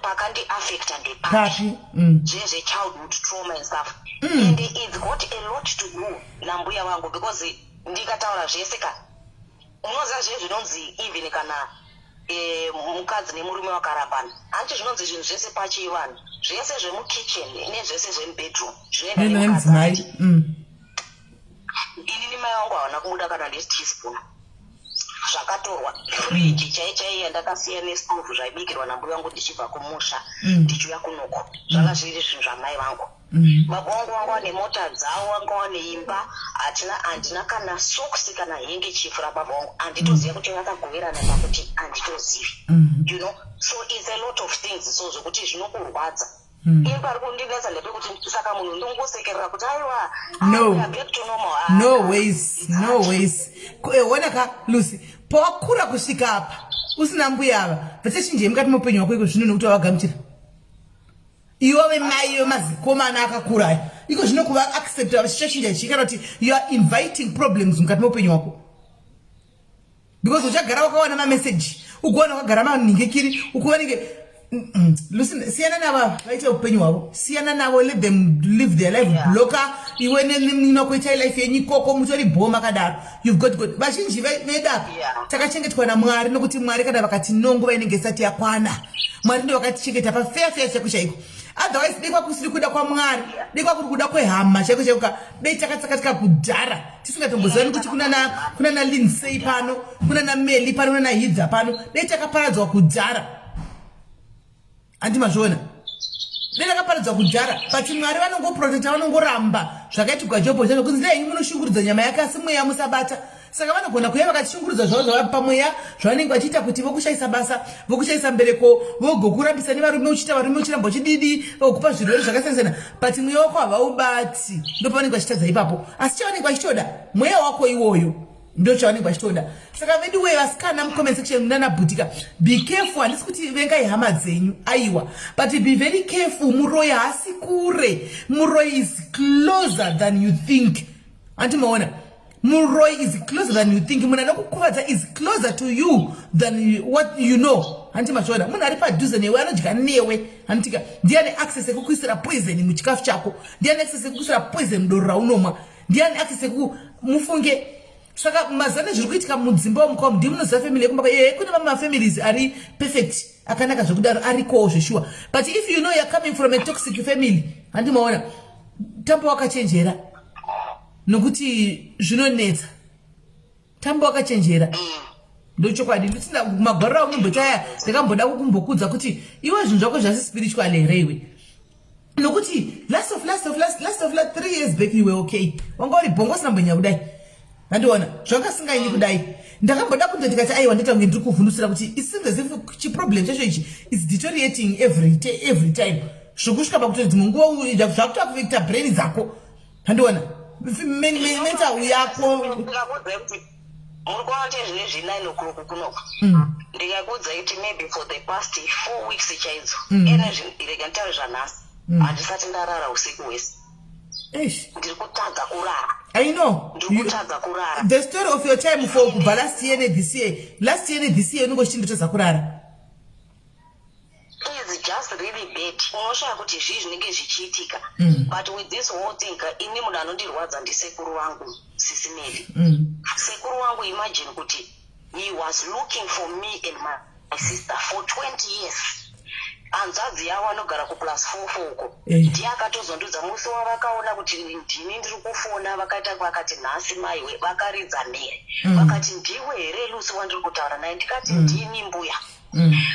pakandiaffecta ndepapi. Papi. Zvezvechildhood trauma and stuff, and it's got a lot to do nambuya vangu, because ndikataura zvese ka, unoziva zve zvinonzi even kana mukadzi nemurume vakarambana, hanti zvinonzi zvinhu zvese pachivanhu, zvese zvemukitchen nezvese zvemubedroom zvinoenda nemukadzi. Nemudzimai. Inini mai vangu havana kubuda kana neteaspoon zvakatorwa. Friji chai chai yandakasiya nestovhu zvaibikirwa nambuya vangu ndichibva kumusha ndichiuya kunoko, zvanga zviri zvinhu zvamai vangu. Baba vangu vanga vane mota dzavo, vanga vane imba. Hatina, handina kana socks kana handkerchief rababa vangu. Handitoziva kuti vakagoverana pakuti, handitozivi. So it's a lot of things, so zvokuti zvinokurwadza. Ini pari kundinetsa ndepekuti saka munhu ndongosekerera kuti aiwa, No. ah, we are back to normal. Ah, No ways, no ways. Ona ka Lucy, pawakura kusvika apa usina mbuya ava, vachachinjei mukati meupenyu hwako iko zvino nekuti wavagamuchira? Iwe vemai vemazikomana akakura aya, iko zvino kuva accepta, vachichachinja chii? Kana kuti you are inviting problems mukati meupenyu hwako, because uchagara wakawana mameseji, ugowana wakagara manhingikiri ukuvanenge. Listen, siyana navo, vaite upenyu hwavo. Siyana navo, let them live their life. Blocka iwe ninokuitai life yenyu ikoko, mutori bho makadaro. You've got good. Vazhinji vedu apa takachengetwa naMwari, nokuti Mwari kana vakati no, nguva inenge isati yakwana. Mwari ndo vakatichengeta pafeya feya chaiko chaiko. Otherwise dei kwakusiri kuda kwaMwari, dei kwakuri kuda kwehama chaiko chaiko ka, dei takatsakatika kudhara, tisingatombozivani kuti kunana Lindsay pano, kunana Meli pano, kunana Hidza pano. Dei takaparadzwa kudhara. Handi mazviona? Dei takaparadzwa kudhara, but Mwari vanongoprotecta, vanongoramba zvakaitirwa Jobho chacho kunzi dai munoshungurudza nyama yake asi mweya musabata. Saka vanogona kuuya vakatishungurudza zvavo zvava pamweya, zvavanenge vachiita kuti vokushayisa basa, vokushayisa mbereko, vogokurambisa nevarume, uchiita varume uchiramba uchididi, vokupa zvirwere zvakasiyana siyana, but mweya wako havaubati. Ndo pavanenge vachitadza ipapo, asi chavanenge vachitoda mweya wako iwoyo, ndo chavanenge vachitoda. Saka vedu wee vasikana, mucomment section munanabhutika, be careful. Handisi kuti vengai hama dzenyu, aiwa, but be very careful. Muroyi haasi kure, muroyi is closer than you think. Handi maona? Muroyi is closer than you think. Munhu anokukuvadza is closer to you than what you know. Handiti machiona? Munhu ari padhuze newe, anodya newe, handitika? Ndiye ane access yekukuisira poison muchikafu chako, ndiye ane access yekukuisira poison mudoro raunomwa, ndiye ane access yeku mufunge. Saka mazana zviri kuitika mudzimba umu, ndii munoziva family yekumba. Ye, kune mamwe mafamilies ari perfect, akanaka zvekudaro, arikowo zveshuwa, but if you know you are coming from a toxic family, handi maona? Tamba wakachenjera, nokuti zvinonetsa. Tamba wakachenjera, ndochokwadi. Ndisina magwariro aunomboita aya, ndakamboda kukumbokudza kuti iwe zvinhu zvako zvasi spiritual here iwe? Nokuti last of last of last last of last 3 years back iwe, okay, wanga uri bhongo, usina mbonya kudai. Handiona zvanga singaini kudai. Ndakamboda kunze, ndikati aiwa, ndoita kunge ndiri kuvhundusira kuti it seems as if chiproblem chacho ichi is deteriorating every day, every time, zvokusvika pakuti dzimwe nguva zvakutoaffecta brain dzako. Handiona mental yako. Ndikakuudzai kuti muri kuona kuti zvinezvi 9 o'clock kunoko, ndikakuudzai kuti maybe for the past 4 weeks chaidzo, ene rega nditaure zvanhasi, handisati ndarara usiku hwese. Ndiri kutadza kurara. I know. Ndiri kutadza kurara. The story of your time for kubva last year nethis year, last year nethis year, unenge uchindotadza kurara. Is just really bad. Unoshaya kuti zvii zvinenge zvichiitika. But with this whole thing, ini munhu anondirwadza ndisekuru vangu, Sisi Meli. Sekuru vangu, imagine kuti he was looking for me and my sister for 20 years. Hanzvadzi yavo anogara kuplus 44 uko ndiye akatozondudza musi wavakaona kuti ndini ndiri kufona. Vakaita, vakati, "Nhasi maiwe." Vakaridza mhere. Vakati, "Ndiwe here Lusi wandiri kutaura naye?" Ndikati, "Ndini, mbuya."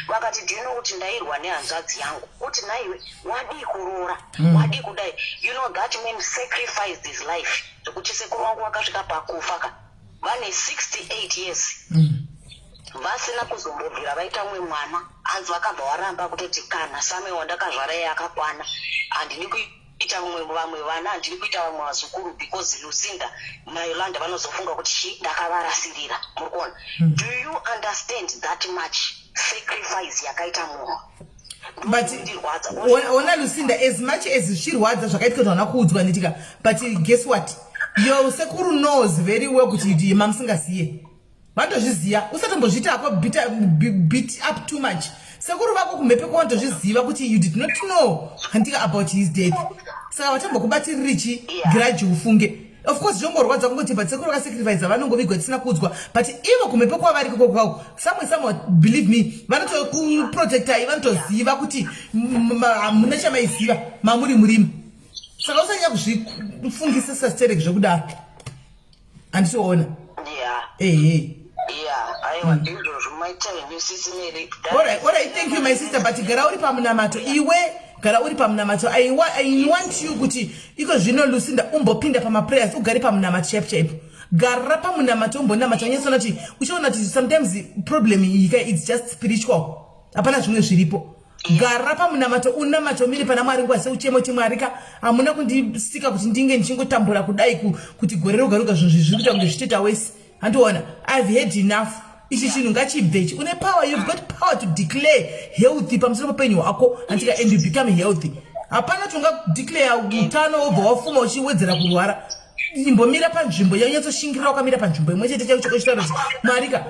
Vakati, "Do you know kuti ndairwa nehanzvadzi yangu kuti naiwe wadii kuroora, wadii kudai?" You know that man sacrificed his life, zvekuti sekuru vangu vakasvika pakufa ka vane 68 years, vasina kuzombobvira vaita mumwe mwana. Hanzi vakabva varamba kutoti, "Kana Samuel wandakazvara iye akakwana, handini kuita mumwe, vamwe vana, handini kuita vamwe vazukuru, because Lucinda naYolanda vanozofunga kuti chi ndakavarasirira." Muri kuona? Do you understand that much sacrifice yakaita munhu? But Ndirwadza. Ona Lucinda, as much as zvichirwadza zvakaitika kuti hauna kuudzwa, nditika, but guess what? Your sekuru knows very well kuti mamusingaziye. Vanotozviziva. Usatombozviita hako beat up too much. Sekuru vako kumhepo vanotozviziva kuti you did not know, handika, about his death. Saka vatombokubatiriri chi grudge, ufunge. Of course zvongorwadza kungoti, but sekuru vakasacrifice, vanongovigwa tisina kuudzwa. But ivo kumhepo kwavari koko kwavo, somewhere somewhere, believe me, vanotokuprotectai. Vanotoziva kuti hamuna chamaiziva mamuri murimi. Saka usanyanya kuzvifungisa sasterek zvekudaro, handitoona. Ehe. Yeah, aiwa, ndizvozvo. Maita henyu, Sisi Mary. Alright, thank you, my sister, but gara uri pamunamato. Iwe gara uri pamunamato. I want you kuti iko zvino, Lucinda, umbopinda pamaprayers, ugare pamunamato chaipo chaipo. Gara pamunamato, umbonamata, unyatsoona kuti, uchiona kuti sometimes problem iyi ka, it's just spiritual, hapana zvimwe zviripo. Gara pamunamato, unamata, umire pana Mwari nguva seuchemo ti, "Mwari ka, hamuna kundisika kuti ndinge ndichingotambura kudai, kuti gore roga roga zvinhu zviri kuita kunge zvitoita wese. Handiona, I've had enough. Ichi chinhu ngachibve ichi." Une power, you've got power to declare healthy pamusoro peupenyu hwako, handika, and you become healthy. Hapana kuti ungadeclare utano wobva wafuma uchiwedzera kurwara. Imbomira panzvimbo yaunyatsoshingira, wakamira panzvimbo imwe chete chaicho, uchitaura kuti, "Mwarika,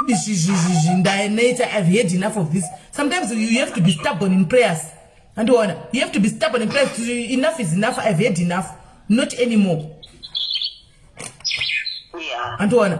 izvi ndaneta. I've had enough of this." Sometimes you have to be stubborn in prayers, andiona? You have to be stubborn in prayers. Enough is enough. I've had enough, not anymore. Andiona?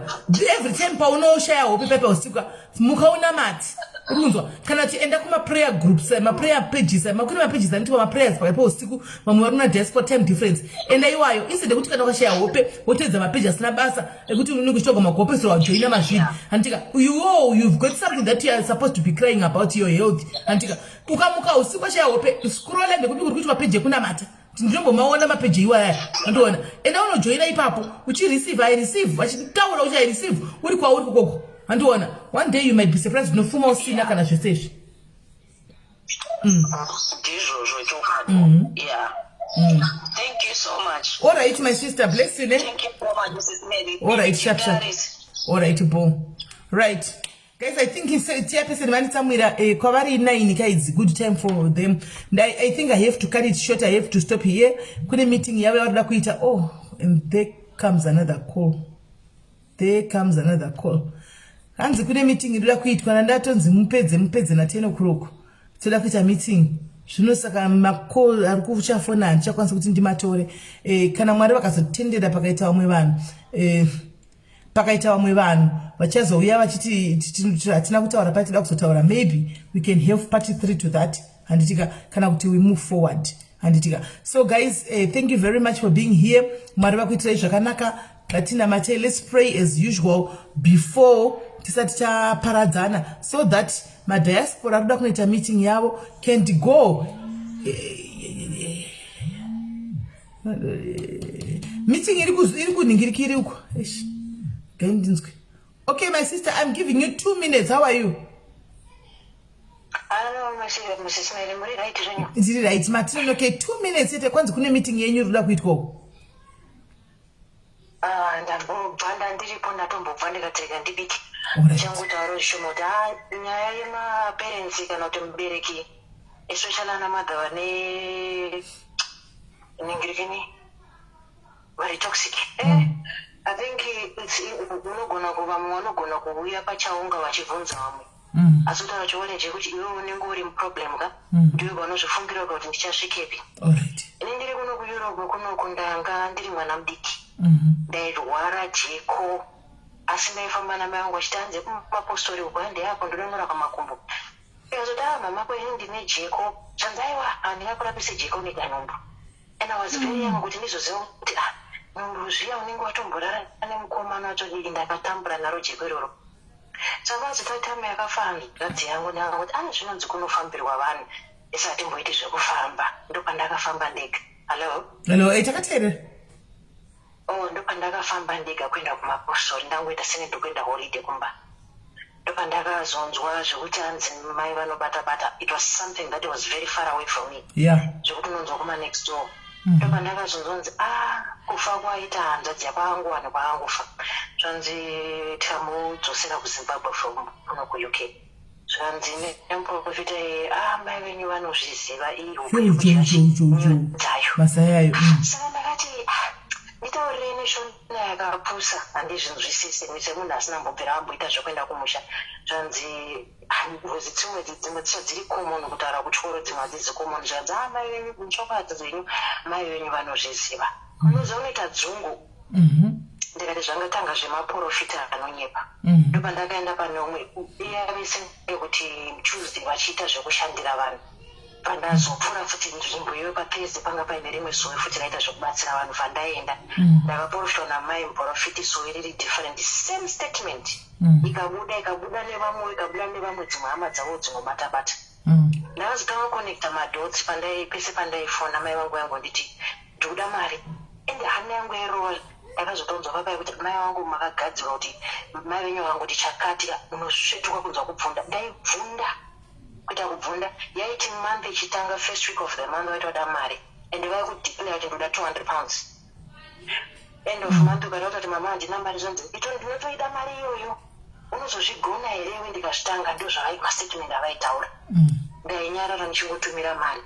Every time paunoshaya hope paipa usiku, mukaona mati uri kunzwa, kana kuti enda kumaprayer groups, maprayer pages. Kune mapages anoitwa maprayers pakati peusiku. Vamwe vari kuna diaspora, time difference. Enda iwayo instead yekuti kana ukashaya hope woteedza mapeji asina basa ekuti unenge uchitoga magope wajoina mazviri, handitika? Iwo you've got something that you are supposed to be crying about, your health, handitika? Ukamuka usiku washaya hope, scrolla ndekuti uri kuitwa peji yekunamata. Ndinombomaona mapeji iwaya, andiona? Enda unojoina ipapo, uchireceive, I receive, vachitaura uchi I receive, uri kwauri kokoko, handiona? One day you might be surprised, unofuma usina kana zvese izvi. Ndizvozvo chokwadi. Yeah, thank you so much. All right, my sister, bless you, ne? Thank you so much, Mrs. Mary. All right, sharp sharp. Paris. All right, bo right, guys, I think chairperson vanitsamwira. Kwavari 9 ka, it's good time for them. And I think I have to cut it short. I have to stop here. Kune meeting yavo yavarida kuita. Oh, and there comes another call, there comes another call. Hanzi kune meeting inoda kuitwa, nandatonzi mupedze, mupedze na10 o'clock, toda kuita meeting zvino. Saka macall ari kuchafona, handichakwanisa kuti ndimatore. Kana Mwari vakazotendera, pakaita vamwe vanhu, pakaita vamwe vanhu vachazouya vachiti hatina kutaura patida kuzotaura, maybe we can have part 3 to that, handitika? Kana kuti we move forward, handitika? So guys, thank you very much for being here. Mwari vakuitirai zvakanaka. Ngatinamate. Let's pray as usual before tisati taparadzana, so that madiaspora ari kuda kunoita meeting yavo can go. Meeting iri kunhingirikiri uko. Eish, ngaindinzwe. Okay, my sister, I'm giving you 2 minutes. How are you? Hello, Mrs. Mary, muri right zvenyu? Ndiri right, Martin. Okay, 2 minutes chete. Kwanzi kune meeting yenyu iri kuda kuitwa uko. Ah, ndambobva ndandiripo, ndatombobva ndikateka ndibike. Ndichangotaura zvishoma kuti nyaya yemaparents kana kuti mubereki, especially ana mother vane ningirikini. Vari toxic. Eh, I think it's unogona kuva mumwe anogona kuuya pachaunga vachibvunza vamwe. Asi kutaura chokwadi chekuti iwe unenge uri muproblem ka, ndiwe vanozvifungira kuti ndichasvikepi. Ini ndiri kuno kuEurope kunoku, ndanga ndiri mwana mudiki. Ndairwara jeko, asi ndaifamba namai vangu vachiti hanze kumapostori uko, hande apo ndinonyora pamakumbo. Ndikazoti, "Ah, mama, ko ini ndine jeko?" Zvanzi, "Aiwa, handingakurapise jeko nega nhumbu." And I was very young kuti ndizoziva kuti, ah, nhumbu zviya unenge watomborara nemukomana watodii. Ndakatambura naro jeko iroro. Saka vazota time yakafa hanzvadzi yangu, ndakangoti ane zvinonzi kunofambirwa vanhu, isati mboiti zvekufamba. Ndopandakafamba ndega. Hallo? Hello, takateerera. Oh, ndopandakafamba ndega kuenda kumapostori. Ndangoita senge ndikuenda holiday kumba. Ndopandakazonzwa zvekuti hanzi mai vanobata bata. It was something that was very far away from me, zvekuti unonzwa kuma next door. Ndopandakazonzwa nzi, ah, kufa kwaita hanzvadzi yakwangu, vanhu kwaangufa, zvanzi tikamudzosera kuZimbabwe from kuno kuUK. Zvanzi nemuprofita iye, ah, mai venyu vanozviziva. Jo, jo, jo, jo, jo. Dzayo. Masai ayo. Saka ndakati, ah, nditaurirei neshona yakapusa, handizvinzwisisi semunhu asina mbobvira amboita zvekuenda kumusha. Zvanzi, ah, ngozi dzimwe dzicho dziri common kutaura kuchikoro, dzimwe hadzizi common. Zvanzi, ah, mai venyu, chokwadi dzenyu, mai venyu vanozviziva. Unoziva unoita dzungu. Ndikati zvangatanga zvemaprofita anonyepa. Ndopandakaenda pane umwe iya vese kuti Tuesday vachiita zvekushandira vanhu. Pandazopfuura futi nzvimbo iyoyo paThursday, panga paine rimwe sowe futi raita zvekubatsira vanhu. Vandaenda, ndakaprofitwa namai muprofiti, sowe riri different, same statement. Ikabuda, ikabuda nevamwe, ikabuda nevamwe, dzimwe hama dzavo dzinobata bata. Ndakazotanga kuconnecta madots pandai pese pandaifona mai vangu vaingonditi ndikuda mari, ende hana yangu yairova. Ndakazotonzwa papai kuti mai vangu makagadzirwa kuti mai venyu vakangoti chakati unosvetuka kunzwa kubvunda. Ndaibvunda kuita kubvunda. Yaiti month ichitanga, first week of the month, vaiti vada mari, ende vaikudeclare kuti ndoda £200. End of month ukada kutoti, "Mama, handina mari," zvonzi, "Ito ndinotoida mari iyoyo, unozozvigona here iwe ndikazvitanga?" Ndo zvavai mastatement avaitaura. Ndainyarara ndichingotumira mari.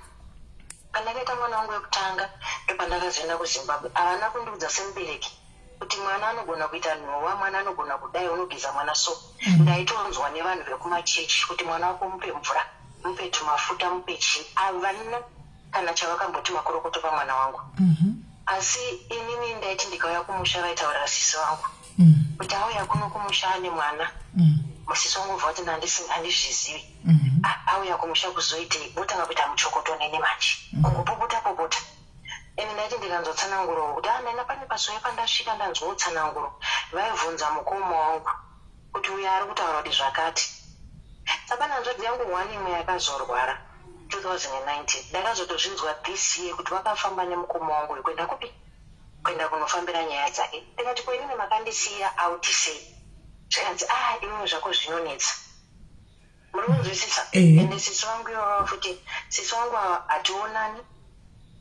Pandakaita mwana wangu wekutanga, ndopandakazoenda kuZimbabwe. Havana kundiudza semubereki kuti mwana anogona kuita nhova, mwana anogona kudai, unogeza mwana. So ndaitonzwa nevanhu vekumachechi kuti mwana wako mupe mvura, mupe tumafuta, mupe chii. Havana kana chavakamboti makorokoto pamwana wangu. Asi inini ndaiti ndikauya kumusha, vaitaurira sisi vangu kuti auya kuno kumusha ane mwana. Musisi wangu ubva kuti handizvizivi. Ah, auya kumusha kuzoitei? Votanga kuita muchokoto nene manje, kungopopota popota. Ende ndaiti ndikanzwa tsananguro kuti, ah, ndaenda pane pasowe, pandasvika ndanzwawo tsananguro, vaibvunza mukoma wangu kuti uyo ari kutaura kuti zvakati. Saka hanzvadzi yangu one imwe yakazorwara 2019. Ndakazotozvinzwa this year kuti vakafamba nemukoma wangu uyu kuenda kupi, kuenda kunofambira nyaya dzake. Ndikati, "Ko inini makandisiya out sei?" Zvikanzi, "Ah, iwewe zvako zvinonetsa." Muri kunzwisisa? Eh. Ende sisi vangu ivava futi, sisi vangu ava hationani.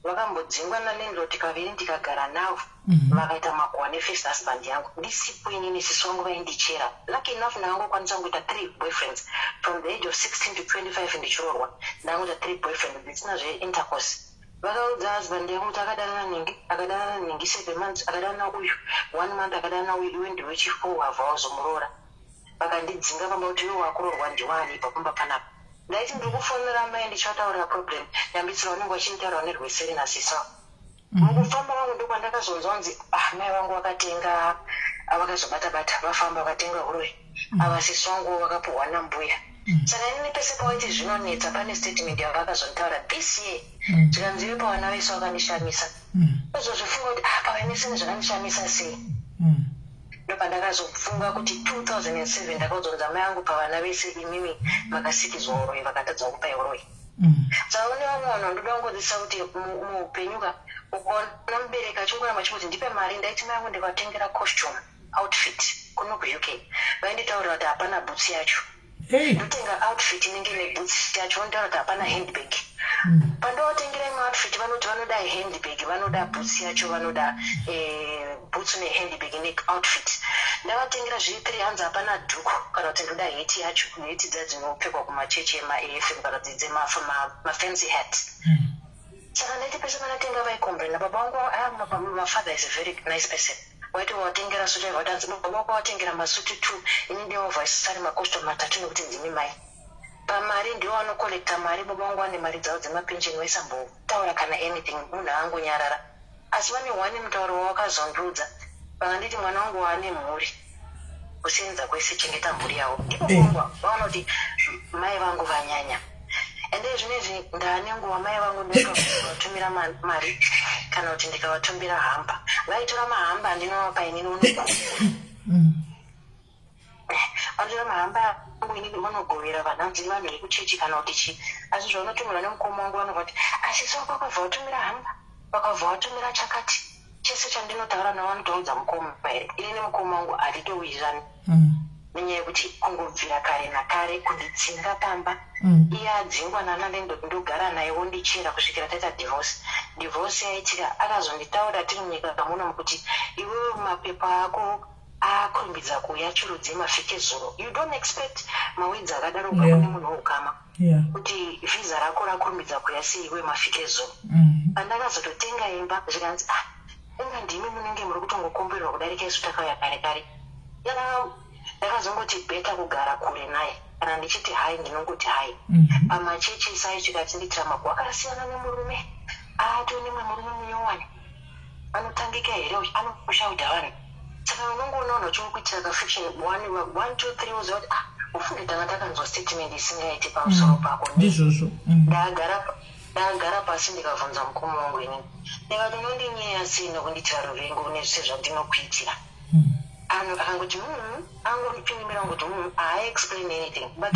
Vakambodzingwa nalandlord kaviri, ndikagara navo. Vakaita makuhwa nefirst husband yangu ndisipo inini. Sisi vangu vaindichera. Lucky enough, ndakangokwanisa kungoita three boyfriends from the age of 16 to 25. Ndichiroorwa ndangoita three boyfriends dzisina zveintercourse. Vakaudza husband yangu kuti akadanana nhingi, akadanana nhingi 7 months, akadanana uyu one month, akadanana uyu, iwe ndiwe chifour, wabva wazomuroora. Vakandidzinga pamba kuti, "Iwe wakuroorwa ndiwani, ibva pamba panapa." Ndaiti ndiri kufonera mai ndichivataurira problem, yambitsira vanenge vachinditaura nerweseri nasisa. Mukufamba vangu ndokwandakazonzwa kunzi, ah, mai vangu vakatenga, vakazobata bata vafamba vakatenga huroyi. Ava sisi vangu vakapuhwa nambuya. Saka inini pese pawaiti zvinonetsa, pane statement yavakazonditaura this year, zvikanzi, "Iwe pavana vese wakandishamisa." Ozozvifunga kuti, ah, pavana vese zvakandishamisa sei? Ndopandakazofunga kuti 2007 ndakazonza mai angu, pavana vese imimi makasikidzwa uroyi, vakatadza kupai uroyi. Saka kune vamwe vanhu vandoda kungodzidzisa kuti muupenyu ka, ukaona mubereki achingoramba achingoti ndipe mari. Ndaiti mai angu ndikatengera costume, outfit kuno kuUK, vainditaurira kuti hapana bhutsi yacho. Ndotenga outfit inenge ine bhutsi yacho, vanotaura kuti hapana handbag. Pandovatengera imwe outfit, vanoti vanoda handbag, vanoda bhutsi yacho, vanoda bhutsu nehandbag neoutfit. Ndavatengera zviri three, hanzi hapana dhuku, kana kuti ndoda heti yacho, heti dza dzinopfekwa kumachechi emaAFM kana kuti dzemafancy hat. Saka ndaiti pese pandatenga vaikomplaina. Baba vangu, ah, my father is a very nice person. Waiti watengera suti, aibva atanzi baba vako watengera masuti two, ini ndewavhaisari macostume matatu nekuti ndini mai. Pamari ndiwo vanocollecta mari. Baba vangu vane mari dzavo dzemapensheni, vaisambotaura kana anything, munhu angonyarara. Asi vane one mutauro wawakazondiudza, vakanditi, "Mwana wangu waane mhuri, kusenza kwese chengeta mhuri yavo." Ndipo kongwa vaona kuti mai vangu vanyanya. Ende zvinezvi ndaane nguva mai vangu ndikavatumira mari kana kuti ndikavatumbira hamba, vaitora mahamba andinovapa inini unoku vanotora mahamba angu inini vanogovera vanhanzi, vanhu vekuchechi kana kuti chii. Asi zvavanotumirwa nemukoma wangu, vanobva kuti asi soko vakabva vatumira hamba, vakabva vatumira chakati. Chese chandinotaura navo vanotaudza mukoma here. Ini nemukoma wangu hatitowirirani nenyaya yekuti kungobvira kare nakare kundidzinga pamba. Iye adzingwa nana, ndogara naye, wondichera kusvikira taita divorce. Divorce yaitika, akazonditaura tiri munyika muno kuti, "Iwewe mapepa ako akurumbidza kuuya chirudzi mafikezuro." You don't expect mawedzi akadaro kubva kune munhu weukama kuti vhisa rako rakurumbidza kuuya sei iwe mafikezuro. Pandakazototenga imba, zvikanzi, "Ah, inga ndimi munenge muri kutongokomberwa kudarika isu takauya kare kare." Ndakazongoti better kugara kure naye. Kana ndichiti hi, ndinongoti hi. Pamachechi saisvika achindiitira maguwa, akasiyana nemurume atone murume munyowani, anotangika here uyu, anoshauda vanhu. Saka unongoona vanhu vachingokuitira kafiction, one one two three, woziva kuti, ah, ufunge tanga takanzwa statement isingaiti pamusoro pako. Ndizvozvo. Ndagara pasi, ndikabvunza mukoma wangu inini, ndikati, "Unondinyeya sei nokundiitira ruvengo nezvise zvandinokuitira?" Anhu akangoti angondipindimira kuti haaexplain anything. But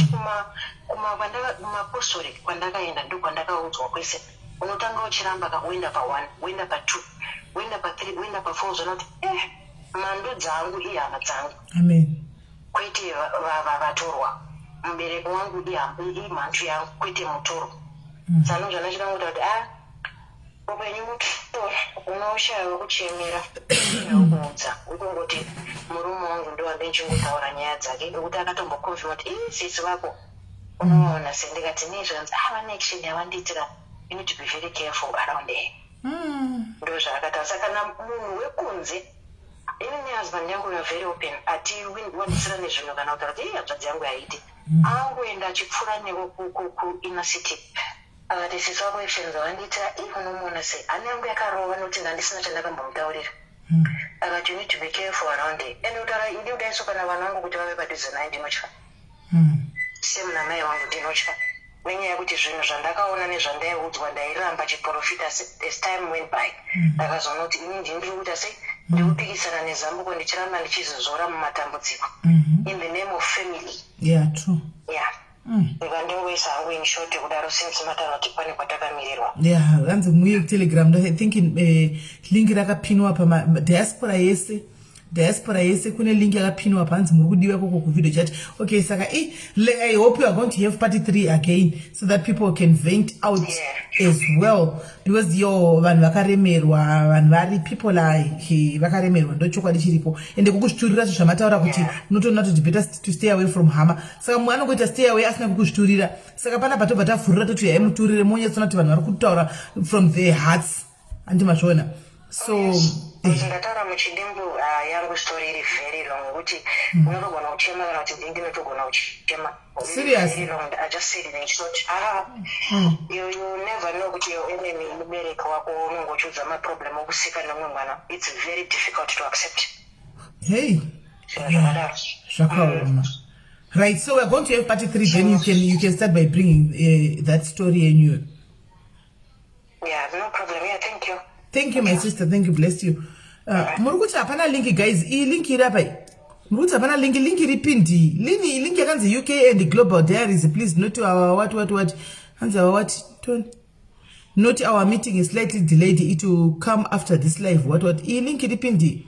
kumapostori kwandakaenda, ndokwandakaudzwa kwese, unotanga uchiramba ka, woenda pa1, woenda pa2, woenda pa3, woenda pa4, uzoona kuti mandu dzangu ihama dzangu. Amen. Kwete vatorwa. Mubereki wangu imhandu yangu, kwete mutoro. Saka zvanochida kuti a upenyu mutoro, unoshaya wekuchemera, wekuudza. Ukongoti murume wangu ndowambe nchingotaura nyaya dzake, nekuti akatomboconfirma kuti, "Ii, sisi vako unoona se." Ndikati, "Nei?" Zvanzi, "Ah, vane action yavandiitira, you need to be very careful around her." Ndo zvaakataura. Saka kana munhu wekunze, ini nehusband yangu we are very open, hatiwandisirane zvinhu kana kutaura kuti, "Ii, hanzvadzi yangu haiti." Angoenda achipfuura nevo kuinner city, akati, "Sisi vako action dzavandiitira, ii, unomuona sei?" Hana yangu yakarova nekuti ndandisina chandakambomutaurira. Akati, "You need to be careful around her." Ende kutaura idi kudai so, kana vana vangu kuti vave padhuze naye, ndinotya. Same namai vangu, ndinotya nenyaya yekuti zvinhu zvandakaona nezvandaiudzwa, ndairamba chiprofita. As time went by, ndakazoona kuti ini ndini ndiri kuita sei, ndiri kupikisana nezambuko, ndichiramba ndichizozora mumatambudziko in the name of family. Yeah, true. Yeah. Ndikandingoisa hangu in short kudaro, since mataura kuti pane kwatakamirirwa. Yeah, hanzi muye kuTelegram. I think link rakapinwa pamadiaspora yese, diaspora yese kune link yakapinwa panzi muri kudiwa ikoko kuvideo chat. Okay, saka I hope you are going to have part 3 again so that people can vent out as well, because yo, vanhu vakaremerwa, vanhu vari, people are vakaremerwa, ndochokwadi chiripo. Ende kukuzviturira zvo zvamataura kuti unotoona kuti better to stay away from hama. Saka mumwe anongoita stay away asina kukuzviturira. Saka panapa tobva tavhurira, toti yaimuturire, monyatsona kuti vanhu vari kutaura from their hearts, handi mazviona? So Yes. Ndataura muchidimbu. Yangu story iri very long, yekuti unotogona kuchema, kana kuti ndini ndinotogona kuchema. Serious? Very long. I just said it in short. Ah, you never know kuti your enemy mubereki wako, unongochiudza maproblem okusika nemumwe mwana. It's very difficult to accept. Hey. Zvinhu zvakadaro. Zvakaoma. Right, so we're going to have part 3 then. You can start by bringing that story yenyu. Yeah, no problem. Yeah, thank you. Thank you, my sister. Thank you, bless you. Muri kuti hapana link. Guys, iyi link iri apa iyi. Muri kuti hapana link. Link iri pindi lini? Link yakanzi UK and Global Diaries, please not our what what what, hanzi our what tony, not our meeting is slightly delayed, it will come after this live, what what. Iyi link iri pindi,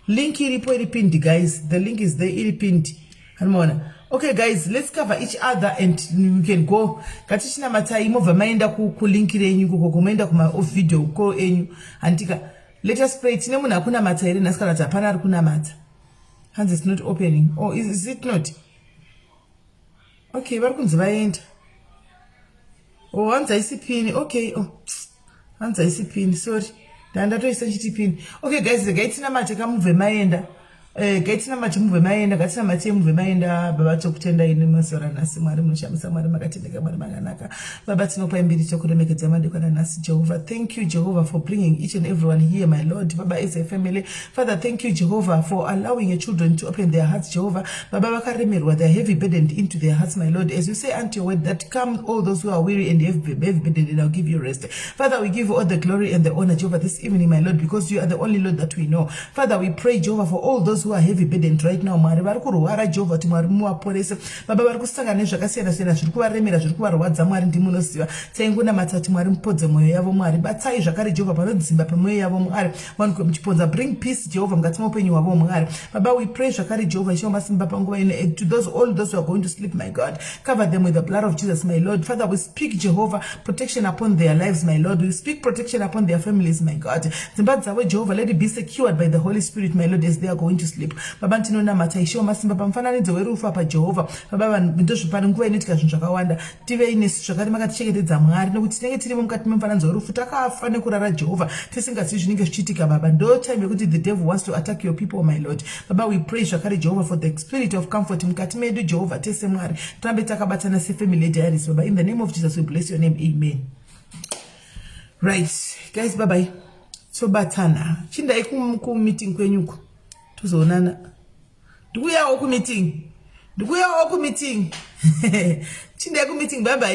link iripo, iri pindi, guys. The link is there, iri pindi, anomaona. Okay guys, let's cover each other and we can go. Ngatichinamatai, mobva maenda kulink renyu ikoko, moenda kumavideo call enyu, handika? Let us pray. Tine munhu akunamata here nhasi, kana kuti hapana ari kunamata? Hanzi it's not opening. Oh, is it not okay? Vari kunzi vaenda. Oh, hanzi haisi pin. Okay. Oh, Hanzi haisi pin, sorry, ndandatoisa chiti pin. Okay guys, regai tinamate kamubve maenda. Gaitinamate mubve maenda, ngatinamate mubve maenda. Baba, tokutendai nemazuva ranhasi. Mwari munoshamisa, Mwari makatendeka, Mwari makanaka. Baba, tinopa mbiri, tokuremekedza madekwana nhasi. Jehovah, thank you, Jehovah, for bringing each and everyone here, my Lord. Baba, as a family, Father, thank you, Jehovah, for allowing your children to open their hearts. Jehovah, Baba, vakaremerwa, they are heavy burdened into their hearts, my Lord, as you say unto your word that come all those who are weary and heavy burdened, and I'll give you rest. Father, we give you all the glory and the honor, Jehovah, this evening, my Lord, because you are the only Lord that we know. Father, we pray, Jehovah, for all those who are heavy burdened right now. Mwari, vari kurwara, Jehovah, kuti Mwari muvaporese. Baba, vari kusangana nezvakasiyana siyana zviri kuvaremera, zviri kuvarwadza, Mwari ndimunoziva. Taingonamata kuti Mwari mupodze mwoyo yavo. Mwari, batsai zvakare, Jehovha, panodzimba pemwoyo yavo. Mwari, wanikwe muchiponza. Bring peace, Jehovha, mukati meupenyu hwavo. Mwari, Baba, we pray zvakare, Jehovha, Ishe wamasimba, panguva ino, to those all those who are going to sleep, my God, cover them with the blood of Jesus, my Lord. Father, we speak, Jehovah, protection upon their lives, my Lord. We speak protection upon their families, my God. Dzimba dzavo, Jehovah, let it be secured by the Holy Spirit, my Lord, as they are going to sleep. Baba, ndinonamata, Ishe wamasimba, pamufananidzo werufu apa, Jehovha. Baba, ndozvipane nguva inoitika zvinhu zvakawanda. Tivei nesu zvakare makatichengetedza, Mwari, nekuti tinenge tirimo mukati memufananidzo werufu, takafa nekurara, Jehovha, tisingazivi zvinenge zvichiitika. Baba, ndo time yekuti the devil wants to attack your people, my Lord. Baba, we pray zvakare, Jehovah, for the spirit of comfort mukati medu, Jehovha, tese. Mwari, tirambe takabatana sefamily diaries. Baba, in the name of Jesus we bless your name, amen. Right guys, bye bye, tobatana. Chindai kumeeting kwenyuko, tozoonana. Ndikuyawo kumeeting, ndikuyawo kumeeting. Chindai kumeeting, bye bye.